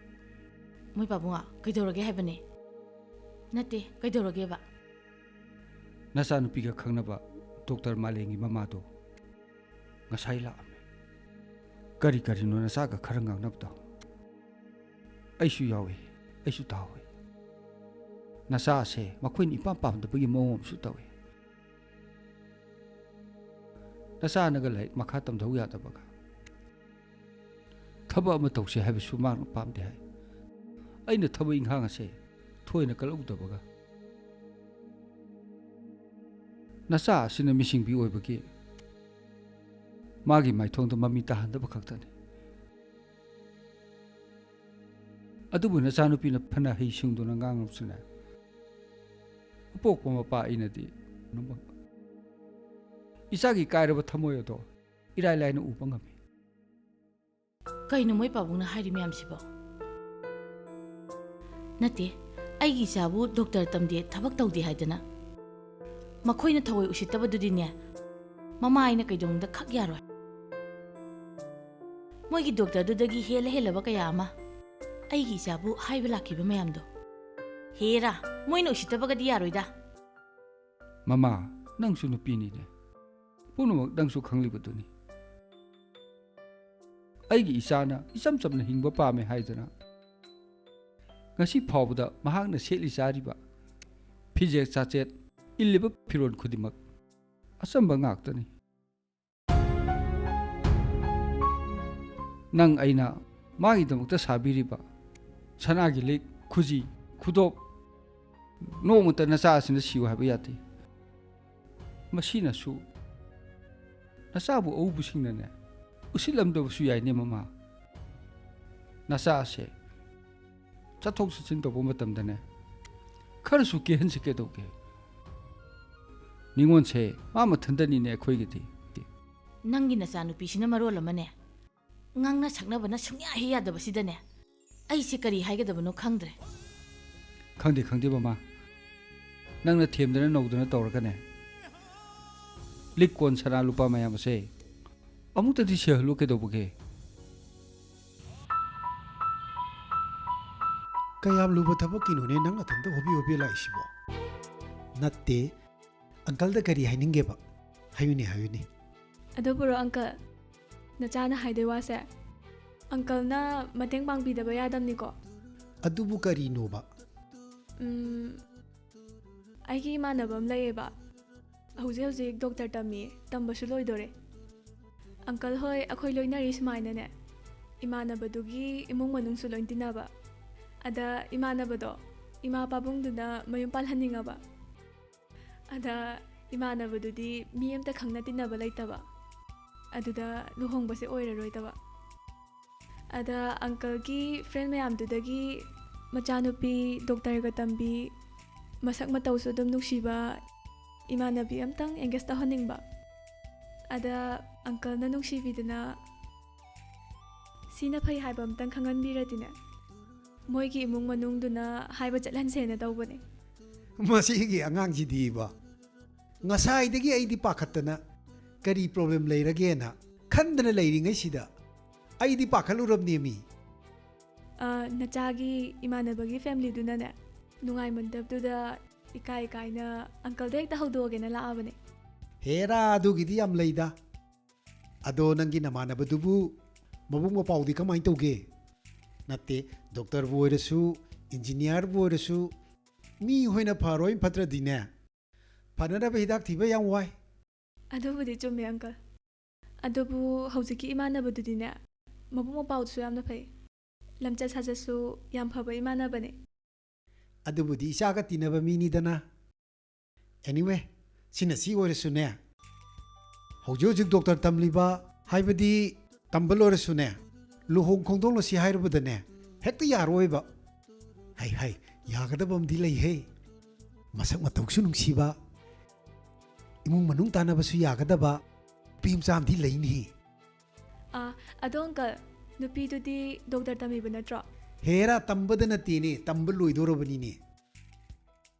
ꯃꯣꯏ ꯄꯥꯕꯨꯡ, ꯀꯩꯗꯧꯔꯒꯦ ꯍꯥꯏꯕꯅꯦ? ꯅꯠꯇꯦ, ꯀꯩꯗꯧꯔꯒꯦꯕ? ꯅꯆꯥꯅꯨꯄꯤꯒ ꯈꯪꯅꯕ ꯗꯣꯛꯇꯔ ꯃꯥꯂꯦꯝꯒꯤ ꯃꯃꯥꯗꯣ ꯉꯁꯥꯏ ꯂꯥꯛꯑꯝꯃꯦ꯫ ꯀꯔꯤ ꯀꯔꯤꯅꯣ ꯅꯆꯥꯒ ꯈꯔ ꯉꯥꯡꯅꯕꯗꯣ ꯑꯩꯁꯨ ꯌꯥꯎꯏ, ꯑꯩꯁꯨ ꯇꯥꯍꯧꯏ꯫ ꯅꯆꯥꯁꯦ ꯃꯈꯣꯏꯅ ꯏꯄꯥꯝ ꯄꯥꯝꯗꯕꯒꯤ ꯃꯑꯣꯡ ꯑꯃꯁꯨ ꯇꯧꯏ꯫ ꯅꯆꯥꯅꯒ ꯂꯥꯏꯔꯤꯛ ꯃꯈꯥ ꯇꯝꯊꯧ ꯌꯥꯗꯕꯒ, ꯊꯕꯛ ꯑꯃ ꯇꯧꯁꯦ ꯍꯥꯏꯕꯁꯨ ꯃꯥꯅ ꯄꯥꯝꯗꯦ ꯍꯥꯏ꯫ ꯑꯩꯅ ꯊꯕꯛ ꯏꯪꯈꯥꯡ ꯑꯁꯦ ꯊꯣꯏꯅ ꯀꯜꯂꯛꯎꯗꯕꯒ, ꯅꯆꯥ ꯑꯁꯤꯅ ꯃꯤꯁꯤꯡꯕꯤ ꯑꯣꯏꯕꯒꯤ ꯃꯥꯒꯤ ꯃꯥꯏꯊꯣꯡꯗ ꯃꯃꯤ ꯇꯥꯍꯟꯗꯕ ꯈꯛꯇꯅꯤ꯫ ꯑꯗꯨꯕꯨ ꯅꯆꯥꯅꯨꯄꯤꯅ ꯐꯅ ꯍꯩ ꯁꯤꯡꯗꯨꯅ ꯉꯥꯡꯂꯕꯁꯨꯅꯦ, ꯑꯄꯣꯛꯄ ꯃꯄꯥ ꯑꯩꯅꯗꯤ ꯏꯆꯥꯒꯤ ꯀꯥꯏꯔꯕ ꯊꯃꯣꯏ ꯑꯗꯣ ꯏꯔꯥꯏ ꯂꯥꯏꯅ ꯎꯕ ꯉꯝꯃꯤ꯫ ꯀꯩꯅꯣ ꯃꯣꯏ ꯄꯥꯕꯨꯡꯅ ꯍꯥꯏꯔꯤ ꯃꯌꯥꯝꯁꯤꯕꯣ? ꯅꯠꯇꯦ, ꯑꯩꯒꯤ ꯏꯆꯥꯕꯨ ꯗꯣꯛꯇꯔ ꯇꯝꯗꯦ, ꯊꯕꯛ ꯇꯧꯗꯦ ꯍꯥꯏꯗꯅ꯫ ꯃꯈꯣꯏꯅ ꯊꯑꯣꯏ ꯎꯁꯤꯠꯇꯕꯗꯨꯗꯤꯅꯦ, ꯃꯃꯥ ꯑꯩꯅ ꯀꯩꯗꯧꯅꯨꯡꯗ ꯈꯛ ꯌꯥꯔꯣꯏ꯫ ꯃꯣꯏꯒꯤ ꯗꯣꯛꯇꯔꯗꯨꯗꯒꯤ ꯍꯦꯜꯂ ꯍꯦꯜꯂꯕ ꯀꯌꯥ ꯑꯃ ꯑꯩꯒꯤ ꯏꯆꯥꯕꯨ ꯍꯥꯏꯕ ꯂꯥꯛꯈꯤꯕ ꯃꯌꯥꯝꯗꯣ꯫ ꯍꯦꯔꯥ, ꯃꯣꯏꯅ ꯎꯁꯤꯠꯇꯕꯒꯗꯤ ꯌꯥꯔꯣꯏꯗ꯫ ꯃꯃꯥ, ꯅꯪꯁꯨ ꯅꯨꯄꯤꯅꯤꯅꯦ꯫ ꯄꯨꯝꯅꯃꯛ ꯅꯪꯁꯨ ꯈꯪꯂꯤꯕꯗꯨꯅꯤ꯫ ꯑꯩꯒꯤ ꯏꯆꯥꯅ ꯏꯆꯝ ꯆꯝꯅ ꯍꯤꯡꯕ ꯄꯥꯝꯃꯦ ꯍꯥꯏꯗꯅ ꯉꯁꯤ ꯐꯥꯎꯕꯗ ꯃꯍꯥꯛꯅ ꯁꯦꯠꯂꯤ ꯆꯥꯔꯤꯕ ꯐꯤꯖꯦꯠ ꯆꯥꯆꯦꯠ, ꯏꯜꯂꯤꯕ ꯐꯤꯔꯣꯜ ꯈꯨꯗꯤꯡꯃꯛ ꯑꯆꯝꯕ ꯉꯥꯛꯇꯅꯤ꯫ ꯅꯪ ꯑꯩꯅ ꯃꯥꯒꯤꯗꯃꯛꯇ ꯁꯥꯕꯤꯔꯤꯕ ꯁꯅꯥꯒꯤ ꯂꯤꯛ, ꯈꯨꯖꯤ, ꯈꯨꯗꯣꯞ, ꯅꯣꯡꯃꯇ ꯅꯆꯥ ꯑꯁꯤꯅ ꯁꯤꯌꯨ ꯍꯥꯏꯕ ꯌꯥꯗꯦ꯫ ꯃꯁꯤꯅꯁꯨ ꯅꯆꯥꯕꯨ ꯑꯎꯕꯁꯤꯡꯅꯅꯦ ꯎꯁꯤꯠꯂꯝꯗꯕꯁꯨ ꯌꯥꯏꯅꯦ ꯃꯃꯥ꯫ ꯅꯆꯥ ꯑꯁꯦ ꯆꯠꯊꯣꯛ ꯆꯠꯁꯤꯟ ꯇꯧꯕ ꯃꯇꯝꯗꯅꯦ ꯈꯔꯁꯨ ꯀꯦꯍꯟꯁꯤ ꯀꯩꯗꯧꯒꯦ? ꯅꯤꯉꯣꯟꯁꯦ ꯃꯥ ꯃꯊꯟꯇꯅꯤꯅꯦ ꯑꯩꯈꯣꯏꯒꯤꯗꯤ꯫ ꯅꯪꯒꯤ ꯅꯆꯥꯅꯨꯄꯤꯁꯤꯅ ꯃꯔꯣꯜ ꯑꯃꯅꯦ, ꯉꯥꯡꯅ ꯁꯛꯅꯕꯅ ꯁꯨꯡꯌꯥ ꯍꯦꯛ ꯌꯥꯗꯕꯁꯤꯗꯅꯦ, ꯑꯩꯁꯦ ꯀꯔꯤ ꯍꯥꯏꯒꯗꯕꯅꯣ ꯈꯪꯗ꯭ꯔꯦ꯫ ꯈꯪꯗꯦ, ꯈꯪꯗꯦ ꯃꯃꯥ, ꯅꯪꯅ ꯊꯦꯝꯗꯅ ꯅꯧꯗꯅ ꯇꯧꯔꯒꯅꯦ ꯂꯤꯛ ꯀꯣꯟ ꯁꯅꯥ ꯂꯨꯄꯥ ꯃꯌꯥꯝ ꯑꯁꯦ ꯑꯃꯨꯛꯇꯗꯤ ꯁꯤꯍꯜꯂꯨ ꯀꯩꯗꯧꯕꯒꯦ? ꯀꯌꯥꯝ ꯂꯨꯕ ꯊꯕꯛꯀꯤꯅꯣꯅꯦ ꯅꯪ ꯅꯊꯟꯇ ꯍꯣꯕꯤ ꯍꯣꯕꯤ ꯂꯥꯛꯏꯁꯤꯕꯣ? ꯅꯠꯇꯦ, ꯑꯪꯀꯜꯗ ꯀꯔꯤ ꯍꯥꯏꯅꯤꯡꯒꯦꯕ? ꯍꯥꯏꯌꯨꯅꯦ, ꯍꯥꯏꯌꯨꯅꯦ꯫ ꯑꯗꯨꯕꯨꯔꯣ ꯑꯪꯀꯜ, ꯅꯆꯥꯅ ꯍꯥꯏꯗꯣꯏ ꯋꯥꯁꯦ? ꯑꯪꯀꯜꯅ ꯃꯇꯦꯡ ꯄꯥꯡꯕꯤꯗꯕ ꯌꯥꯗꯕꯅꯤꯀꯣ꯫ ꯑꯗꯨꯕꯨ ꯀꯔꯤꯅꯣꯕ? ꯎꯝ, ꯑꯩꯒꯤ ꯏꯃꯥꯟꯅꯕ ꯑꯃ ꯂꯩꯌꯦꯕ, ꯍꯧꯖꯤꯛ ꯍꯧꯖꯤꯛ ꯗꯣꯛꯇꯔ ꯇꯝꯃꯤ, ꯇꯝꯕꯁꯨ ꯂꯣꯏꯗꯣꯔꯦ꯫ ꯑꯪꯀꯜ ꯍꯣꯏ ꯑꯩꯈꯣꯏ ꯂꯣꯏꯅꯔꯤ ꯁꯨꯃꯥꯏꯅꯅꯦ, ꯏꯃꯥꯟꯅꯕꯗꯨꯒꯤ ꯏꯃꯨꯡ ꯃꯅꯨꯡꯁꯨ ꯂꯣꯏ ꯇꯤꯟꯅꯕ꯫ ꯑꯗ ꯏꯃꯥꯟꯅꯕꯗꯣ ꯏꯃꯥ ꯄꯥꯕꯨꯡꯗꯨꯅ ꯃꯌꯨꯝ ꯄꯥꯜꯍꯟꯅꯤꯡꯉꯕ꯫ ꯑꯗ ꯏꯃꯥꯟꯅꯕꯗꯨꯗꯤ ꯃꯤ ꯑꯝꯇ ꯈꯪꯅ ꯇꯤꯟꯅꯕ ꯂꯩꯇꯕ꯫ ꯑꯗꯨꯗ ꯂꯨꯍꯣꯡꯕꯁꯦ ꯑꯣꯏꯔꯔꯣꯏꯗꯕ꯫ ꯑꯗ ꯑꯪꯀꯜꯒꯤ ꯐ꯭ꯔꯦꯟ ꯃꯌꯥꯝꯗꯨꯗꯒꯤ ꯃꯆꯥꯅꯨꯄꯤ ꯗꯣꯛꯇꯔꯒ ꯇꯝꯕꯤ, ꯃꯁꯛ ꯃꯇꯧꯁꯨ ꯑꯗꯨꯝ ꯅꯨꯡꯁꯤꯕ ꯏꯃꯥꯟꯅꯕꯤ ꯑꯝꯇꯪ ꯑꯦꯡꯒꯦꯖ ꯇꯧꯍꯟꯅꯤꯡꯕ꯫ ꯑꯗ ꯑꯪꯀꯜꯅ ꯅꯨꯡꯁꯤꯕꯤꯗꯅ ꯁꯤꯅ ꯐꯩ ꯍꯥꯏꯕ ꯑꯝꯇꯪ ꯈꯪꯍꯟꯕꯤꯔꯗꯤꯅꯦ꯫ ꯃꯣꯏꯒꯤ ꯏꯃꯨꯡ ꯃꯅꯨꯡꯗꯨꯅ ꯍꯥꯏꯕ ꯆꯠꯍꯟꯁꯦꯅ ꯇꯧꯕꯅꯦ꯫ ꯃꯁꯤꯒꯤ ꯑꯉꯥꯡꯁꯤꯗꯤꯕ, ꯉꯁꯥꯏꯗꯒꯤ ꯑꯩꯗꯤ ꯄꯥꯈꯠꯇꯅ ꯀꯔꯤ ꯄ꯭ꯔꯣꯕ꯭ꯂꯦꯝ ꯂꯩꯔꯒꯦꯅ ꯈꯟꯗꯅ ꯂꯩꯔꯤꯉꯩꯁꯤꯗ ꯑꯩꯗꯤ ꯄꯥꯈꯠꯂꯨꯔꯕꯅꯦꯃꯤ꯫ ꯑ, ꯅꯆꯥꯒꯤ ꯏꯃꯥꯟꯅꯕꯒꯤ ꯐꯦꯃꯤꯂꯤꯗꯨꯅꯅꯦ, ꯅꯨꯡꯉꯥꯏꯃꯟꯗꯕꯗꯨꯗ ꯏꯀꯥꯏ ꯏꯀꯥꯏꯅ ꯑꯪꯀꯜꯗ ꯍꯦꯛꯇ ꯍꯧꯗꯣꯛꯑꯒꯦꯅ ꯂꯥꯛꯑꯕꯅꯦ꯫ ꯍꯦꯔꯥ, ꯑꯗꯨꯒꯤꯗꯤ ꯌꯥꯝ ꯂꯩꯗ꯫ ꯑꯗꯣ ꯅꯪꯒꯤ ꯅꯃꯥꯟꯅꯕꯗꯨꯕꯨ ꯃꯕꯨꯡ ꯃꯄꯥꯎꯗꯤ ꯀꯃꯥꯏꯅ ꯇꯧꯒꯦ? ꯅꯠꯇꯦ, ꯗꯣꯛꯇꯔꯕꯨ ꯑꯣꯏꯔꯁꯨ, ꯏꯟꯖꯤꯅꯤꯌꯥꯔꯕꯨ ꯑꯣꯏꯔꯁꯨ, ꯃꯤ ꯍꯣꯏꯅ ꯐꯔꯣꯏ ꯐꯠꯇ꯭ꯔꯗꯤꯅꯦ, ꯐꯅꯅꯕ ꯍꯤꯗꯥꯛ ꯊꯤꯕ ꯌꯥꯝ ꯋꯥꯏ꯫ ꯑꯗꯨꯕꯨꯗꯤ ꯆꯨꯝꯃꯦ, ꯑꯪꯀꯜ꯫ ꯑꯗꯨꯕꯨ ꯍꯧꯖꯤꯛꯀꯤ ꯏꯃꯥꯟꯅꯕꯗꯨꯗꯤꯅꯦ, ꯃꯕꯨꯡ ꯃꯄꯥꯎꯁꯨ ꯌꯥꯝꯅ ꯐꯩ, ꯂꯝꯆꯠ ꯁꯥꯖꯠꯁꯨ ꯌꯥꯝ ꯐꯕ ꯏꯃꯥꯟꯅꯕꯅꯦ꯫ ꯑꯗꯨꯕꯨꯗꯤ ꯏꯆꯥꯒ ꯇꯤꯟꯅꯕ ꯃꯤꯅꯤꯗꯅ꯫ Anyway, ꯁꯤꯅ ꯁꯤ ꯑꯣꯏꯔꯁꯨꯅꯦ, ꯍꯧꯖꯤꯛ ꯍꯧꯖꯤꯛ ꯗꯣꯛꯇꯔ ꯇꯝꯂꯤꯕ, ꯍꯥꯏꯕꯗꯤ ꯇꯝꯕ ꯂꯣꯏꯔꯁꯨꯅꯦ, ꯂꯨꯍꯣꯡ ꯈꯣꯡꯗꯣꯡꯂꯁꯤ ꯍꯥꯏꯔꯨꯕꯗꯅꯦ, ꯍꯦꯛꯇ ꯌꯥꯔꯣꯏꯕ꯫ ꯍꯩ ꯍꯩ, ꯌꯥꯒꯗꯕ ꯑꯃꯗꯤ ꯂꯩꯍꯦ꯫ ꯃꯁꯛ ꯃꯇꯧꯁꯨ ꯅꯨꯡꯁꯤꯕ, ꯏꯃꯨꯡ ꯃꯅꯨꯡ ꯇꯥꯟꯅꯕꯁꯨ ꯌꯥꯒꯗꯕ ꯅꯨꯄꯤ ꯃꯆꯥ ꯑꯃꯗꯤ ꯂꯩꯅꯤ꯫ ꯑꯥ, ꯑꯗꯣ ꯑꯪꯀꯜ, ꯅꯨꯄꯤꯗꯨꯗꯤ ꯗꯣꯛꯇꯔ ꯇꯝꯃꯤꯕ ꯅꯠꯇ꯭ꯔꯣ? ꯍꯦꯔꯥ, ꯇꯝꯕꯗ ꯅꯠꯇꯦꯅꯦ, ꯇꯝꯕ ꯂꯣꯏꯗꯣꯔꯕꯅꯤꯅꯦ꯫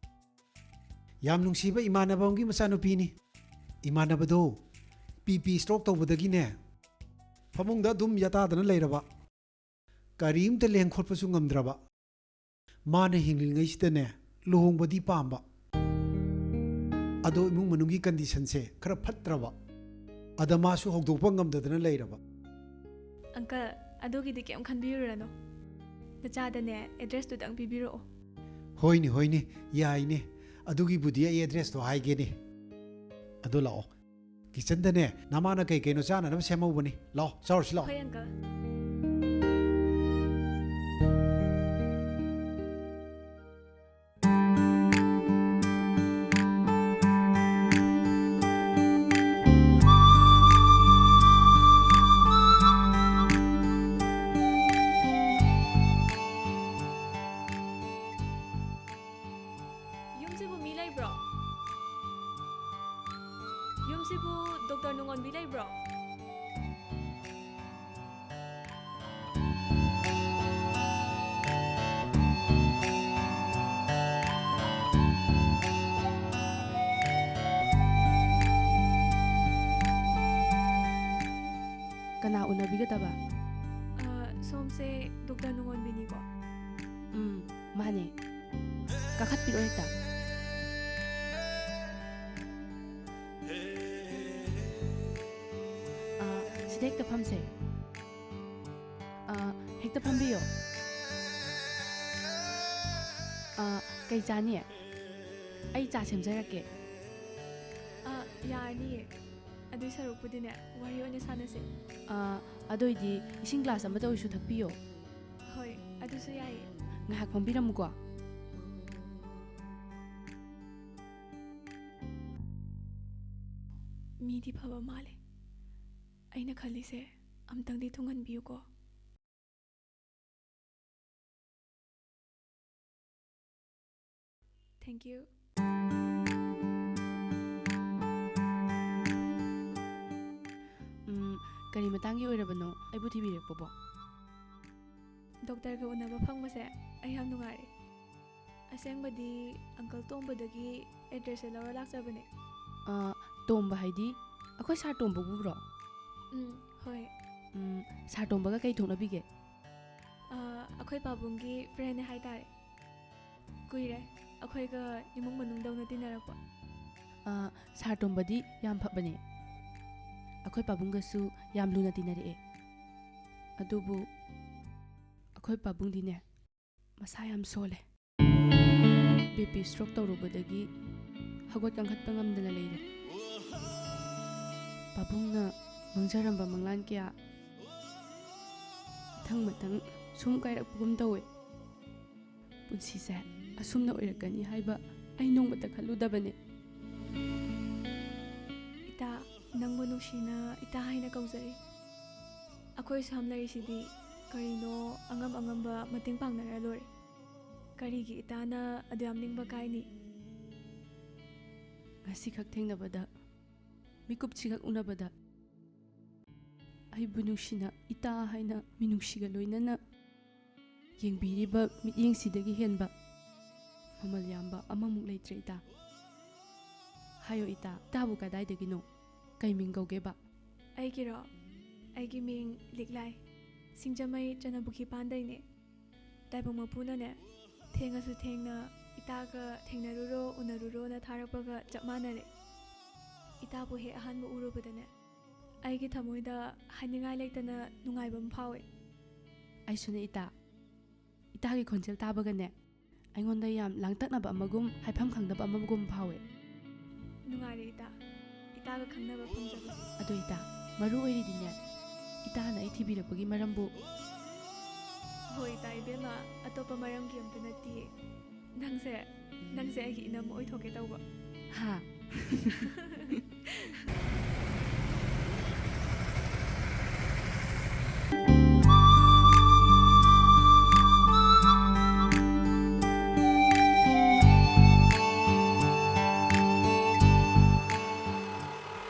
ꯌꯥꯝ ꯅꯨꯡꯁꯤꯕ ꯏꯃꯥꯟꯅꯕ ꯑꯃꯒꯤ ꯃꯆꯥꯅꯨꯄꯤꯅꯤ꯫ ꯏꯃꯥꯟꯅꯕꯗꯣ ꯕꯤ ꯄꯤ ꯁ꯭ꯇ꯭ꯔꯣꯛ ꯇꯧꯕꯗꯒꯤꯅꯦ, ꯐꯃꯨꯡꯗ ꯑꯗꯨꯝ ꯌꯥꯇꯥꯗꯅ ꯂꯩꯔꯕ, ꯀꯔꯤꯝꯇ ꯂꯦꯡ ꯈꯣꯠꯄꯁꯨ ꯉꯝꯗ꯭ꯔꯕ꯫ ꯃꯥꯅ ꯍꯤꯡꯂꯤꯉꯩꯁꯤꯗꯅꯦ, ꯂꯨꯍꯣꯡꯕꯗꯤ ꯄꯥꯝꯕ, ꯑꯗꯣ ꯏꯃꯨꯡ ꯃꯅꯨꯡꯒꯤ ꯀꯟꯗꯤꯁꯟꯁꯦ ꯈꯔ ꯐꯠꯇ꯭ꯔꯕ, ꯑꯗ ꯃꯥꯁꯨ ꯍꯧꯗꯣꯛꯄ ꯉꯝꯗꯗꯅ ꯂꯩꯔꯕ꯫ ꯑꯪꯀꯜ, ꯑꯗꯨꯒꯤꯗꯤ ꯀꯩꯝ ꯈꯟꯕꯤꯔꯨꯔꯅꯨ꯫ ꯅꯆꯥꯗꯅꯦ ꯑꯦꯗ꯭ꯔꯦꯁꯇꯨꯗꯪ ꯄꯤꯕꯤꯔꯛꯑꯣ꯫ ꯍꯣꯏꯅꯦ, ꯍꯣꯏꯅꯦ, ꯌꯥꯏꯅꯦ꯫ ꯑꯗꯨꯒꯤꯕꯨꯗꯤ ꯑꯩ ꯑꯦꯗ꯭ꯔꯦꯁꯇꯣ ꯍꯥꯏꯒꯦꯅꯦ꯫ ꯑꯗꯣ ꯂꯥꯛꯑꯣ, ꯀꯤꯆꯟꯗꯅꯦ ꯅꯃꯥꯅ ꯀꯩ ꯀꯩꯅꯣ ꯆꯥꯅꯅꯕ ꯁꯦꯝꯍꯧꯕꯅꯤ꯫ ꯂꯥꯛꯑꯣ, ꯆꯥꯔꯨꯁꯤ ꯂꯥꯛꯑꯣ꯫ ꯍꯣꯏ, ꯑꯪꯀꯜ꯫ ꯌꯨꯝꯁꯤꯕꯨ ꯃꯤ ꯂꯩꯕ꯭ꯔꯣ? ꯌꯨꯝꯁꯤꯕꯨ ꯗꯣꯛꯇꯔ ꯅꯨꯡꯉꯣꯟꯕꯤ ꯂꯩꯕ꯭ꯔꯣ? ꯎꯅꯕꯤꯒꯗꯕ? ꯑ, ꯁꯣꯝꯁꯦ ꯗꯣꯛꯇꯔ ꯅꯨꯡꯉꯣꯟꯕꯤꯅꯤꯀꯣ? ꯎꯝ, ꯃꯥꯅꯦ꯫ ꯀꯥꯈꯠꯄꯤꯔꯣ ꯍꯦꯛꯇ꯫ ꯑ, ꯁꯤꯗ ꯍꯦꯛꯇ ꯐꯝꯁꯦ꯫ ꯑ, ꯍꯦꯛꯇ ꯐꯝꯕꯤꯌꯣ꯫ ꯑ, ꯀꯩ ꯆꯥꯅꯤ? ꯑꯩ ꯆꯥ ꯁꯦꯝꯖꯔꯛꯀꯦ꯫ ꯑ, ꯌꯥꯔꯅꯤꯌꯦ꯫ ꯑꯗꯨꯏ ꯁꯔꯨꯛꯄꯨꯗꯤꯅꯦ, ꯋꯥꯔꯤ ꯑꯣꯏꯅ ꯁꯥꯟꯅꯁꯦ꯫ ꯑ, ꯑꯗꯨꯏꯗꯤ ꯏꯁꯤꯡ ꯒ꯭ꯂꯥꯁ ꯑꯃꯇ ꯑꯣꯏꯁꯨ ꯊꯛꯄꯤꯌꯣ꯫ ꯍꯣꯏ, ꯑꯗꯨꯁꯨ ꯌꯥꯏꯌꯦ꯫ ꯉꯥꯏꯍꯥꯛ ꯐꯝꯕꯤꯔꯝꯃꯨꯀꯣ꯫ ꯃꯤꯗꯤ ꯐꯕ ꯃꯥꯜꯂꯦ꯫ ꯑꯩꯅ ꯈꯜꯂꯤꯁꯦ ꯑꯝꯇꯪꯗꯤ ꯊꯨꯡꯍꯟꯕꯤꯌꯨꯀꯣ꯫ Thank you. ꯎꯝ, ꯀꯔꯤ ꯃꯇꯥꯡꯒꯤ ꯑꯣꯏꯔꯕꯅꯣ ꯑꯩꯕꯨ ꯊꯤꯕꯤꯔꯛꯄꯕꯣ? ꯗꯣꯛꯇꯔꯒ ꯎꯅꯕ ꯐꯪꯕꯁꯦ ꯑꯩ ꯌꯥꯝ ꯅꯨꯡꯉꯥꯏꯔꯦ꯫ ꯑꯁꯦꯡꯕꯗꯤ ꯑꯪꯀꯜ ꯇꯣꯝꯕꯗꯒꯤ ꯑꯦꯗ꯭ꯔꯦꯁꯁꯦ ꯂꯧꯔ ꯂꯥꯛꯆꯕꯅꯦ꯫ ꯑ, ꯇꯣꯝꯕ ꯍꯥꯏꯗꯤ ꯑꯩꯈꯣꯏ ꯁꯥꯔ ꯇꯣꯝꯕꯕꯨꯔꯣ? ꯎꯝ, ꯍꯣꯏ꯫ ꯎꯝ, ꯁꯥꯔ ꯇꯣꯝꯕꯒ ꯀꯩ ꯊꯣꯛꯅꯕꯤꯒꯦ? ꯑ, ꯑꯩꯈꯣꯏ ꯄꯥꯕꯨꯡꯒꯤ ꯐ꯭ꯔꯦꯟꯅꯦ ꯍꯥꯏꯇꯥꯔꯦ꯫ ꯀꯨꯏꯔꯦ ꯑꯩꯈꯣꯏꯒ ꯏꯃꯨꯡ ꯃꯅꯨꯡꯗꯧꯅ ꯇꯤꯟꯅꯔꯛꯄ꯫ ꯑ, ꯁꯥꯔ ꯇꯣꯝꯕꯗꯤ ꯌꯥꯝ ꯐꯕꯅꯦ꯫ ꯑꯩꯈꯣꯏ ꯄꯥꯕꯨꯡꯒꯁꯨ ꯌꯥꯝ ꯂꯨꯅ ꯇꯤꯟꯅꯔꯛꯑꯦ꯫ ꯑꯗꯨꯕꯨ ꯑꯩꯈꯣꯏ ꯄꯥꯕꯨꯡꯗꯤꯅꯦ, ꯃꯁꯥ ꯌꯥꯝ ꯁꯣꯜꯂꯦ꯫ ꯕꯤ ꯄꯤ ꯁ꯭ꯇ꯭ꯔꯣꯛ ꯇꯧꯔꯨꯕꯗꯒꯤ ꯍꯧꯒꯠ ꯀꯥꯡꯈꯠꯄ ꯉꯝꯗꯅ ꯂꯩꯔꯦ꯫ ꯄꯥꯕꯨꯡꯅ ꯃꯪꯖꯔꯝꯕ ꯃꯪꯂꯥꯟ ꯀꯌꯥ ꯃꯊꯪ ꯃꯊꯪ ꯁꯨꯝ ꯀꯥꯏꯔꯛꯄꯒꯨꯝ ꯇꯧꯋꯦ꯫ ꯄꯨꯟꯁꯤꯁꯦ ꯑꯁꯨꯝꯅ ꯑꯣꯏꯔꯛꯀꯅꯤ ꯍꯥꯏꯕ ꯑꯩ ꯅꯣꯡꯃꯇ ꯈꯜꯂꯨꯗꯕꯅꯦ꯫ ꯏꯇꯥ, ꯅꯪꯕꯨ ꯅꯨꯡꯁꯤꯅ ꯏꯇꯥ ꯍꯥꯏꯅ ꯀꯧꯖꯔꯤ꯫ ꯑꯩꯈꯣꯏ ꯁꯨꯝ ꯂꯩꯔꯤꯁꯤꯗꯤ ꯀꯔꯤꯅꯣ ꯑꯉꯝ ꯑꯉꯝꯕ ꯃꯇꯦꯡ ꯄꯥꯡꯅꯔ ꯂꯣꯏꯔꯦ꯫ ꯀꯔꯤꯒꯤ ꯏꯇꯥꯅ ꯑꯗꯨꯌꯥꯝ ꯅꯤꯡꯕ ꯀꯥꯏꯅꯤ? ꯉꯁꯤꯈꯛ ꯊꯦꯡꯅꯕꯗ, ꯃꯤꯀꯨꯞꯁꯤꯈꯛ ꯎꯅꯕꯗ ꯑꯩꯕꯨ ꯅꯨꯡꯁꯤꯅ ꯏꯇꯥ ꯍꯥꯏꯅ ꯃꯤꯅꯨꯡꯁꯤꯒ ꯂꯣꯏꯅꯅ ꯌꯦꯡꯕꯤꯔꯤꯕ ꯃꯤꯠꯌꯦꯡꯁꯤꯗꯒꯤ ꯍꯦꯟꯕ ꯃꯃꯜ ꯌꯥꯝꯕ ꯑꯃꯃꯨꯛ ꯂꯩꯇ꯭ꯔꯦ, ꯏꯇꯥ꯫ ꯍꯥꯏꯌꯣ, ꯏꯇꯥ, ꯏꯇꯥꯕꯨ ꯀꯗꯥꯏꯗꯒꯤꯅꯣ? ꯀꯩ ꯃꯤꯡ ꯀꯧꯒꯦꯕ? ꯑꯩꯒꯤꯔꯣ? ꯑꯩꯒꯤ ꯃꯤꯡ ꯂꯤꯛꯂꯥꯏ, ꯁꯤꯡꯖꯃꯩ ꯆꯅꯝꯄꯨꯈꯤ ꯄꯥꯟꯗꯩꯅꯦ꯫ ꯇꯥꯏꯕꯪ ꯃꯄꯨꯅꯅꯦ, ꯊꯦꯡꯉꯁꯨ ꯊꯦꯡꯅ ꯏꯇꯥꯒ ꯊꯦꯡꯅꯔꯨꯔꯣ, ꯎꯅꯔꯨꯔꯣꯅ ꯊꯥꯔꯛꯄꯒ ꯆꯞ ꯃꯥꯟꯅꯔꯦ꯫ ꯏꯇꯥꯕꯨ ꯍꯦꯛ ꯑꯍꯥꯟꯕ ꯎꯔꯨꯕꯗꯅꯦ, ꯑꯩꯒꯤ ꯊꯃꯣꯏꯗ ꯍꯥꯏꯅꯤꯡꯉꯥꯏ ꯂꯩꯇꯅ ꯅꯨꯡꯉꯥꯏꯕ ꯑꯃ ꯐꯥꯎꯋꯦ꯫ ꯑꯩꯁꯨꯅꯦ ꯏꯇꯥ꯫ ꯏꯇꯥꯒꯤ ꯈꯣꯟꯖꯦꯜ ꯇꯥꯕꯒꯅꯦ, ꯑꯩꯉꯣꯟꯗ ꯌꯥꯝ ꯂꯥꯡꯇꯛꯅꯕ ꯑꯃꯒꯨꯝ, ꯍꯥꯏꯐꯝ ꯈꯪꯗꯕ ꯑꯃꯒꯨꯝ ꯐꯥꯎꯋꯦ꯫ ꯅꯨꯡꯉꯥꯏꯔꯦ ꯏꯇꯥ, ꯏꯇꯥꯒ ꯈꯪꯅꯕ ꯐꯪꯖꯕꯁꯦ꯫ ꯑꯗꯣ ꯏꯇꯥ, ꯃꯔꯨ ꯑꯣꯏꯔꯤꯗꯤꯅꯦ, ꯏꯇꯥꯅ ꯑꯩ ꯊꯤꯕꯤꯔꯛꯄꯒꯤ ꯃꯔꯝꯕꯨ꯫ ꯍꯣꯏ ꯏꯇꯥ ꯏꯕꯦꯝꯃ, ꯑꯇꯣꯞꯄ ꯃꯔꯝꯒꯤ ꯑꯝꯇ ꯅꯠꯇꯤꯌꯦ꯫ ꯅꯪꯁꯦ, ꯅꯪꯁꯦ ꯑꯩꯒꯤ ꯏꯅꯝꯃ ꯑꯣꯏꯊꯣꯛꯀꯦ ꯇꯧꯕ꯫ ꯍꯥ?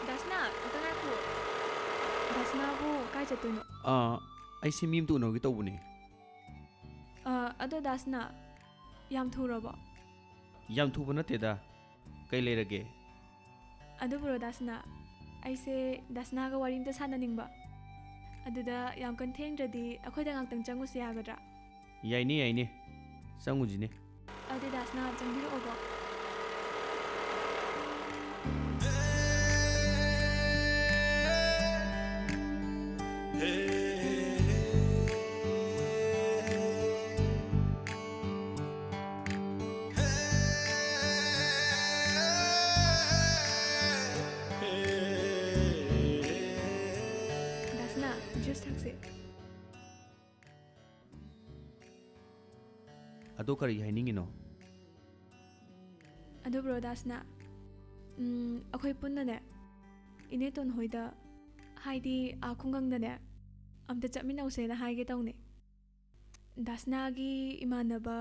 ꯗꯥꯁꯅꯥ, ꯑꯝꯇ ꯉꯥꯏꯈꯣ꯫ ꯗꯥꯁꯅꯥꯕꯨ ꯀꯥꯏ ꯆꯠꯇꯣꯏꯅꯣ? ꯑꯥ, ꯑꯩꯁꯦ ꯃꯤ ꯑꯝꯇ ꯎꯅꯒꯦ ꯇꯧꯕꯅꯦ꯫ ꯑꯥ, ꯑꯗꯣ ꯗꯥꯁꯅꯥ, ꯌꯥꯝ ꯊꯨꯔꯕꯣ? ꯌꯥꯝ ꯊꯨꯕ ꯅꯠꯇꯦꯗ꯫ ꯀꯩ ꯂꯩꯔꯒꯦ? ꯑꯗꯨꯕꯨꯔꯣ ꯗꯥꯁꯅꯥ, ꯑꯩꯁꯦ ꯗꯥꯁꯅꯥꯒ ꯋꯥꯔꯤ ꯑꯝꯇ ꯁꯥꯟꯅꯅꯤꯡꯕ꯫ ꯑꯗꯨꯗ ꯌꯥꯝ ꯀꯟ ꯊꯦꯡꯗ꯭ꯔꯗꯤ ꯑꯩꯈꯣꯏꯗ ꯉꯥꯛꯇꯪ ꯆꯪꯉꯨꯁꯤ ꯌꯥꯒꯗ꯭ꯔꯥ? ꯌꯥꯏꯅꯦ, ꯌꯥꯏꯅꯦ꯫ ꯆꯪꯉꯨꯁꯤꯅꯦ꯫ ꯑꯗꯨꯗꯤ ꯗꯥꯁꯅꯥ ꯆꯪꯕꯤꯔꯛꯑꯣꯀꯣ꯫ ꯗꯥꯁꯅꯥ, ꯖꯨꯁ ꯊꯛꯁꯦ꯫ ꯑꯗꯣ ꯀꯔꯤ ꯍꯥꯏꯅꯤꯡꯉꯤꯅꯣ? ꯑꯗꯨ ꯕ꯭ꯔꯣ ꯗꯥꯁꯅꯥ, ꯎꯝ, ꯑꯩꯈꯣꯏ ꯄꯨꯟꯅꯅꯦ, ꯏꯅꯦꯇꯣꯟ ꯍꯣꯏꯗ, ꯍꯥꯏꯗꯤ ꯑꯥ ꯈꯨꯡꯒꯪꯗꯅꯦ, ꯑꯝꯇ ꯆꯠꯃꯤꯟꯅꯧꯁꯦꯅ ꯍꯥꯏꯒꯦ ꯇꯧꯅꯦ꯫ ꯗꯥꯁꯅꯥꯒꯤ ꯏꯃꯥꯟꯅꯕ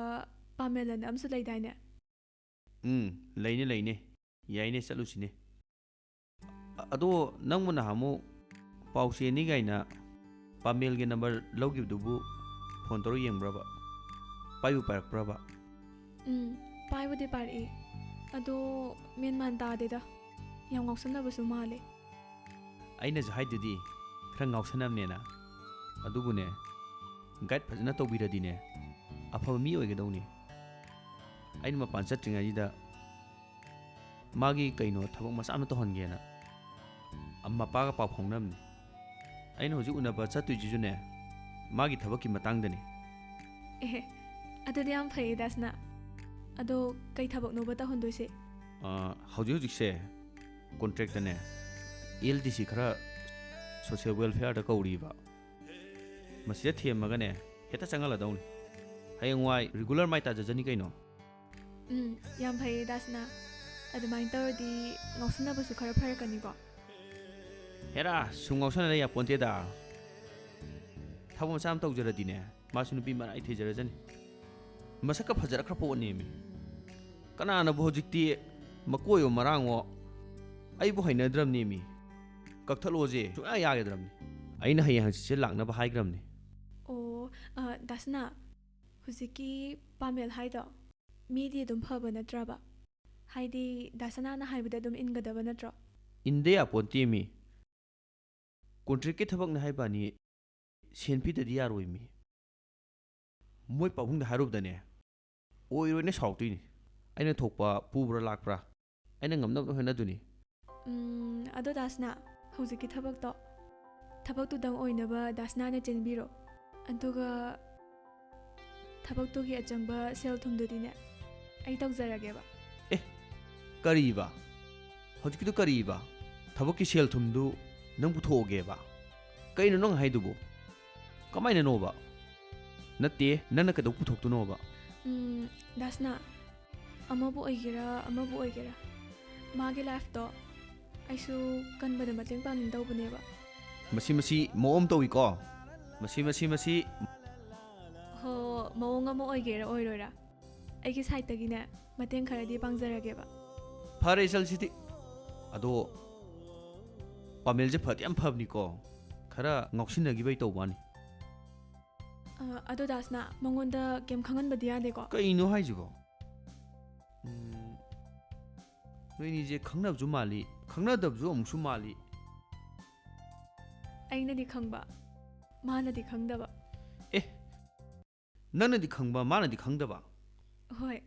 ꯄꯥꯃꯦꯂꯟ ꯑꯃꯁꯨ ꯂꯩꯗꯥꯏꯅꯦ? ꯎꯝ, ꯂꯩꯅꯦ, ꯂꯩꯅꯦ꯫ ꯌꯥꯏꯅꯦ, ꯆꯠꯂꯨꯁꯤꯅꯦ꯫ ꯑ-, ꯑꯗꯣ ꯅꯪꯕꯨ ꯅꯍꯥꯟꯃꯨꯛ ꯄꯥꯎ ꯆꯦꯅꯤ ꯀꯥꯏꯅ ꯄꯥꯃꯦꯜꯒꯤ ꯅꯝꯕꯔ ꯂꯧꯈꯤꯕꯗꯨꯕꯨ ꯐꯣꯟ ꯇꯧꯔ ꯌꯦꯡꯕ꯭ꯔꯕ? ꯄꯥꯏꯕꯨ ꯄꯥꯏꯔꯛꯄ꯭ꯔꯕ? ꯎꯝ, ꯄꯥꯏꯕꯨꯗꯤ ꯄꯥꯏꯔꯛꯏ꯫ ꯑꯗꯣ ꯃꯦꯟ ꯃꯥꯟ ꯇꯥꯗꯦꯗ꯫ ꯌꯥꯝ ꯉꯥꯎꯁꯟꯅꯕꯁꯨ ꯃꯥꯜꯂꯦ꯫ ꯑꯩꯅꯁꯨ ꯍꯥꯏꯗꯨꯗꯤ, ꯈꯔ ꯉꯥꯎꯁꯟꯅꯕꯅꯦꯅ꯫ ꯑꯗꯨꯕꯨꯅꯦ, ꯒꯥꯏꯗ ꯐꯖꯅ ꯇꯧꯕꯤꯔꯗꯤꯅꯦ, ꯑꯐꯕ ꯃꯤ ꯑꯣꯏꯒꯗꯧꯅꯤ꯫ ꯑꯩꯅ ꯃꯄꯥꯟ ꯆꯠꯇ꯭ꯔꯤꯉꯩꯁꯤꯗ ꯃꯥꯒꯤ ꯀꯩꯅꯣ ꯊꯕꯛ ꯃꯆꯥ ꯑꯃ ꯇꯧꯍꯟꯒꯦꯅ ꯃꯄꯥꯒ ꯄꯥꯎ ꯐꯥꯎꯅꯕꯅꯤ꯫ ꯑꯩꯅ ꯍꯧꯖꯤꯛ ꯎꯅꯕ ꯆꯠꯇꯣꯏꯁꯤꯁꯨꯅꯦ, ꯃꯥꯒꯤ ꯊꯕꯛꯀꯤ ꯃꯇꯥꯡꯗꯅꯤ꯫ ꯑꯦꯍꯦ, ꯑꯗꯨꯗꯤ ꯌꯥꯝ ꯐꯩꯌꯦ ꯗꯥꯁꯅꯥ꯫ ꯑꯗꯣ ꯀꯩ ꯊꯕꯛꯅꯣꯕ ꯇꯧꯍꯟꯗꯣꯏꯁꯦ? ꯑ, ꯍꯧꯖꯤꯛ ꯍꯧꯖꯤꯛꯁꯦ ꯀꯣꯟꯇ꯭ꯔꯦꯛꯇꯅꯦ ꯑꯦꯜ ꯗꯤ ꯁꯤ ꯈꯔ ꯁꯣꯁꯤꯌꯦꯜ ꯋꯦꯜꯐꯤꯌꯔꯗ ꯀꯧꯔꯤꯕ꯫ ꯃꯁꯤꯗ ꯊꯦꯝꯃꯒꯅꯦ ꯍꯦꯛꯇ ꯆꯪꯍꯜꯂꯗꯧꯅꯤ꯫ ꯍꯌꯦꯡꯋꯥꯏ ꯔꯤꯒꯨꯂꯔ ꯃꯥꯏ ꯇꯥꯖꯖꯅꯤ ꯀꯩꯅꯣ꯫ ꯎꯝ, ꯌꯥꯝ ꯐꯩꯌꯦ ꯗꯥꯁꯅꯥ꯫ ꯑꯗꯨꯃꯥꯏꯅ ꯇꯧꯔꯗꯤ ꯉꯥꯎꯁꯤꯟꯅꯕꯁꯨ ꯈꯔ ꯐꯔꯛꯀꯅꯤꯀꯣ꯫ ꯍꯦꯔꯥ, ꯁꯨꯝ ꯉꯥꯎꯁꯟꯅ ꯂꯩ ꯌꯥꯄꯣꯟꯇꯦꯗ꯫ ꯊꯕꯛ ꯃꯆꯥ ꯑꯃ ꯇꯧꯖꯔꯗꯤꯅꯦ, ꯃꯥꯁꯨ ꯅꯨꯄꯤ ꯃꯔꯥꯏ ꯊꯤꯖꯔꯖꯅꯤ꯫ ꯃꯁꯛꯀ ꯐꯖꯔꯛꯈ꯭ꯔ ꯄꯣꯠꯅꯦꯃꯤ꯫ ꯀꯅꯥꯅꯕꯨ ꯍꯧꯖꯤꯛꯇꯤ ꯃꯀꯣꯏꯌꯣ ꯃꯔꯥꯡꯉꯣ ꯑꯩꯕꯨ ꯍꯩꯅꯗ꯭ꯔꯕꯅꯦꯃꯤ꯫ ꯀꯛꯊꯠꯂꯣꯁꯦ ꯁꯨꯡꯌꯥ ꯌꯥꯒꯗ꯭ꯔꯕꯅꯤ꯫ ꯑꯩꯅ ꯍꯌꯦꯡ ꯍꯪꯆꯤꯠꯁꯦ ꯂꯥꯛꯅꯕ ꯍꯥꯏꯈ꯭ꯔꯕꯅꯤ꯫ ꯑꯣ, ꯑ, ꯗꯥꯁꯅꯥ, ꯍꯧꯖꯤꯛꯀꯤ ꯄꯥꯃꯦꯜ ꯍꯥꯏꯗꯣ ꯃꯤꯗꯤ ꯑꯗꯨꯝ ꯐꯕ ꯅꯠꯇ꯭ꯔꯕ? ꯍꯥꯏꯗꯤ ꯗꯥꯁꯅꯥꯅ ꯍꯥꯏꯕꯗ ꯑꯗꯨꯝ ꯏꯟꯒꯗꯕ ꯅꯠꯇ꯭ꯔꯣ? ꯏꯟꯗ ꯌꯥꯄꯣꯟꯇꯦꯃꯤ꯫ ꯀꯣꯟꯇ꯭ꯔꯦꯛꯀꯤ ꯊꯕꯛꯅꯦ ꯍꯥꯏꯕꯅꯤ, ꯁꯦꯟ ꯄꯤꯗꯗꯤ ꯌꯥꯔꯣꯏꯃꯤ꯫ ꯃꯣꯏ ꯄꯥꯕꯨꯡꯗ ꯍꯥꯏꯔꯨꯕꯗꯅꯦ, ꯑꯣꯏꯔꯣꯏꯅ ꯁꯥꯎꯔꯛꯇꯣꯏꯅꯤ꯫ ꯑꯩꯅ ꯊꯣꯛꯄ ꯄꯨꯕ꯭ꯔꯥ ꯂꯥꯛꯄ꯭ꯔꯥ, ꯑꯩꯅ ꯉꯝꯅꯕ ꯍꯣꯠꯅꯗꯣꯏꯅꯤ꯫ ꯎꯝ, ꯑꯗꯣ ꯗꯥꯁꯅꯥ, ꯍꯧꯖꯤꯛꯀꯤ ꯊꯕꯛꯇꯣ, ꯊꯕꯛꯇꯨꯗꯪ ꯑꯣꯏꯅꯕ ꯗꯥꯁꯅꯥꯅ ꯆꯦꯟꯕꯤꯔꯣ꯫ ꯑꯗꯨꯒ ꯊꯕꯛꯇꯨꯒꯤ ꯑꯆꯪꯕ ꯁꯦꯜ ꯊꯨꯝꯗꯨꯗꯤꯅꯦ, ꯑꯩ ꯇꯧꯖꯔꯒꯦꯕ꯫ ꯀꯔꯤꯕ? ꯍꯧꯖꯤꯛꯀꯤꯗꯨ ꯀꯔꯤꯕ? ꯊꯕꯛꯀꯤ ꯁꯦꯜ ꯊꯨꯝꯗꯨ ꯅꯪ ꯄꯨꯊꯣꯛꯑꯒꯦꯕ? ꯀꯩꯅꯣ ꯅꯪ ꯍꯥꯏꯗꯨꯕꯨ? ꯀꯃꯥꯏꯅꯅꯣꯕ? ꯅꯠꯇꯦ, ꯅꯪꯅ ꯀꯩꯗꯧ ꯄꯨꯊꯣꯛꯇꯣꯏꯅꯣꯕ? ꯎꯝ, ꯗꯥꯁꯅꯥ, ꯑꯃꯕꯨ ꯑꯣꯏꯒꯦꯔꯥ ꯑꯃꯕꯨ ꯑꯣꯏꯒꯦꯔꯥ, ꯃꯥꯒꯤ ꯂꯥꯏꯐꯇꯣ ꯑꯩꯁꯨ ꯀꯟꯕꯗ ꯃꯇꯦꯡ ꯄꯥꯡꯅꯤꯡꯗꯧꯕꯅꯦꯕ꯫ ꯃꯁꯤ ꯃꯁꯤ ꯃꯑꯣꯡ ꯇꯧꯏꯀꯣ꯫ ꯃꯁꯤ ꯃꯁꯤ ꯃꯁꯤ ꯍꯣ, ꯃꯑꯣꯡ ꯑꯃ ꯑꯣꯏꯒꯦꯔꯥ ꯑꯣꯏꯔꯣꯏꯔꯥ, ꯑꯩꯒꯤ ꯁꯥꯏꯠꯇꯒꯤꯅꯦ ꯃꯇꯦꯡ ꯈꯔꯗꯤ ꯄꯥꯡꯖꯔꯒꯦꯕ꯫ ꯐꯔꯦ ꯆꯠꯂꯁꯤꯗꯤ꯫ ꯑꯗꯣ ꯄꯥꯃꯦꯜꯁꯦ ꯐꯗꯤ ꯌꯥꯝ ꯐꯕꯅꯤꯀꯣ, ꯈꯔ ꯉꯥꯎꯁꯤꯟꯅꯈꯤꯕꯩ ꯇꯧꯕ ꯋꯥꯅꯤ꯫ ꯑ, ꯑꯗꯣ ꯗꯥꯁꯅꯥ, ꯃꯉꯣꯟꯗ ꯀꯩꯝ ꯈꯪꯍꯟꯕꯗꯤ ꯌꯥꯗꯦꯀꯣ? ꯀꯩꯅꯣ ꯍꯥꯏꯁꯤꯕꯣ? ꯎꯝ, ꯅꯣꯏꯅꯤꯁꯦ ꯈꯪꯅꯕꯁꯨ ꯃꯥꯜꯂꯤ, ꯈꯪꯅꯗꯕꯁꯨ ꯑꯃꯨꯛꯁꯨ ꯃꯥꯜꯂꯤ꯫ ꯑꯩꯅꯗꯤ ꯈꯪꯕ, ꯃꯥꯅꯗꯤ ꯈꯪꯗꯕ꯫ ꯑꯦ, ꯅꯪꯅꯗꯤ ꯈꯪꯕ, ꯃꯥꯅꯗꯤ ꯈꯪꯗꯕ? ꯍꯣꯏ꯫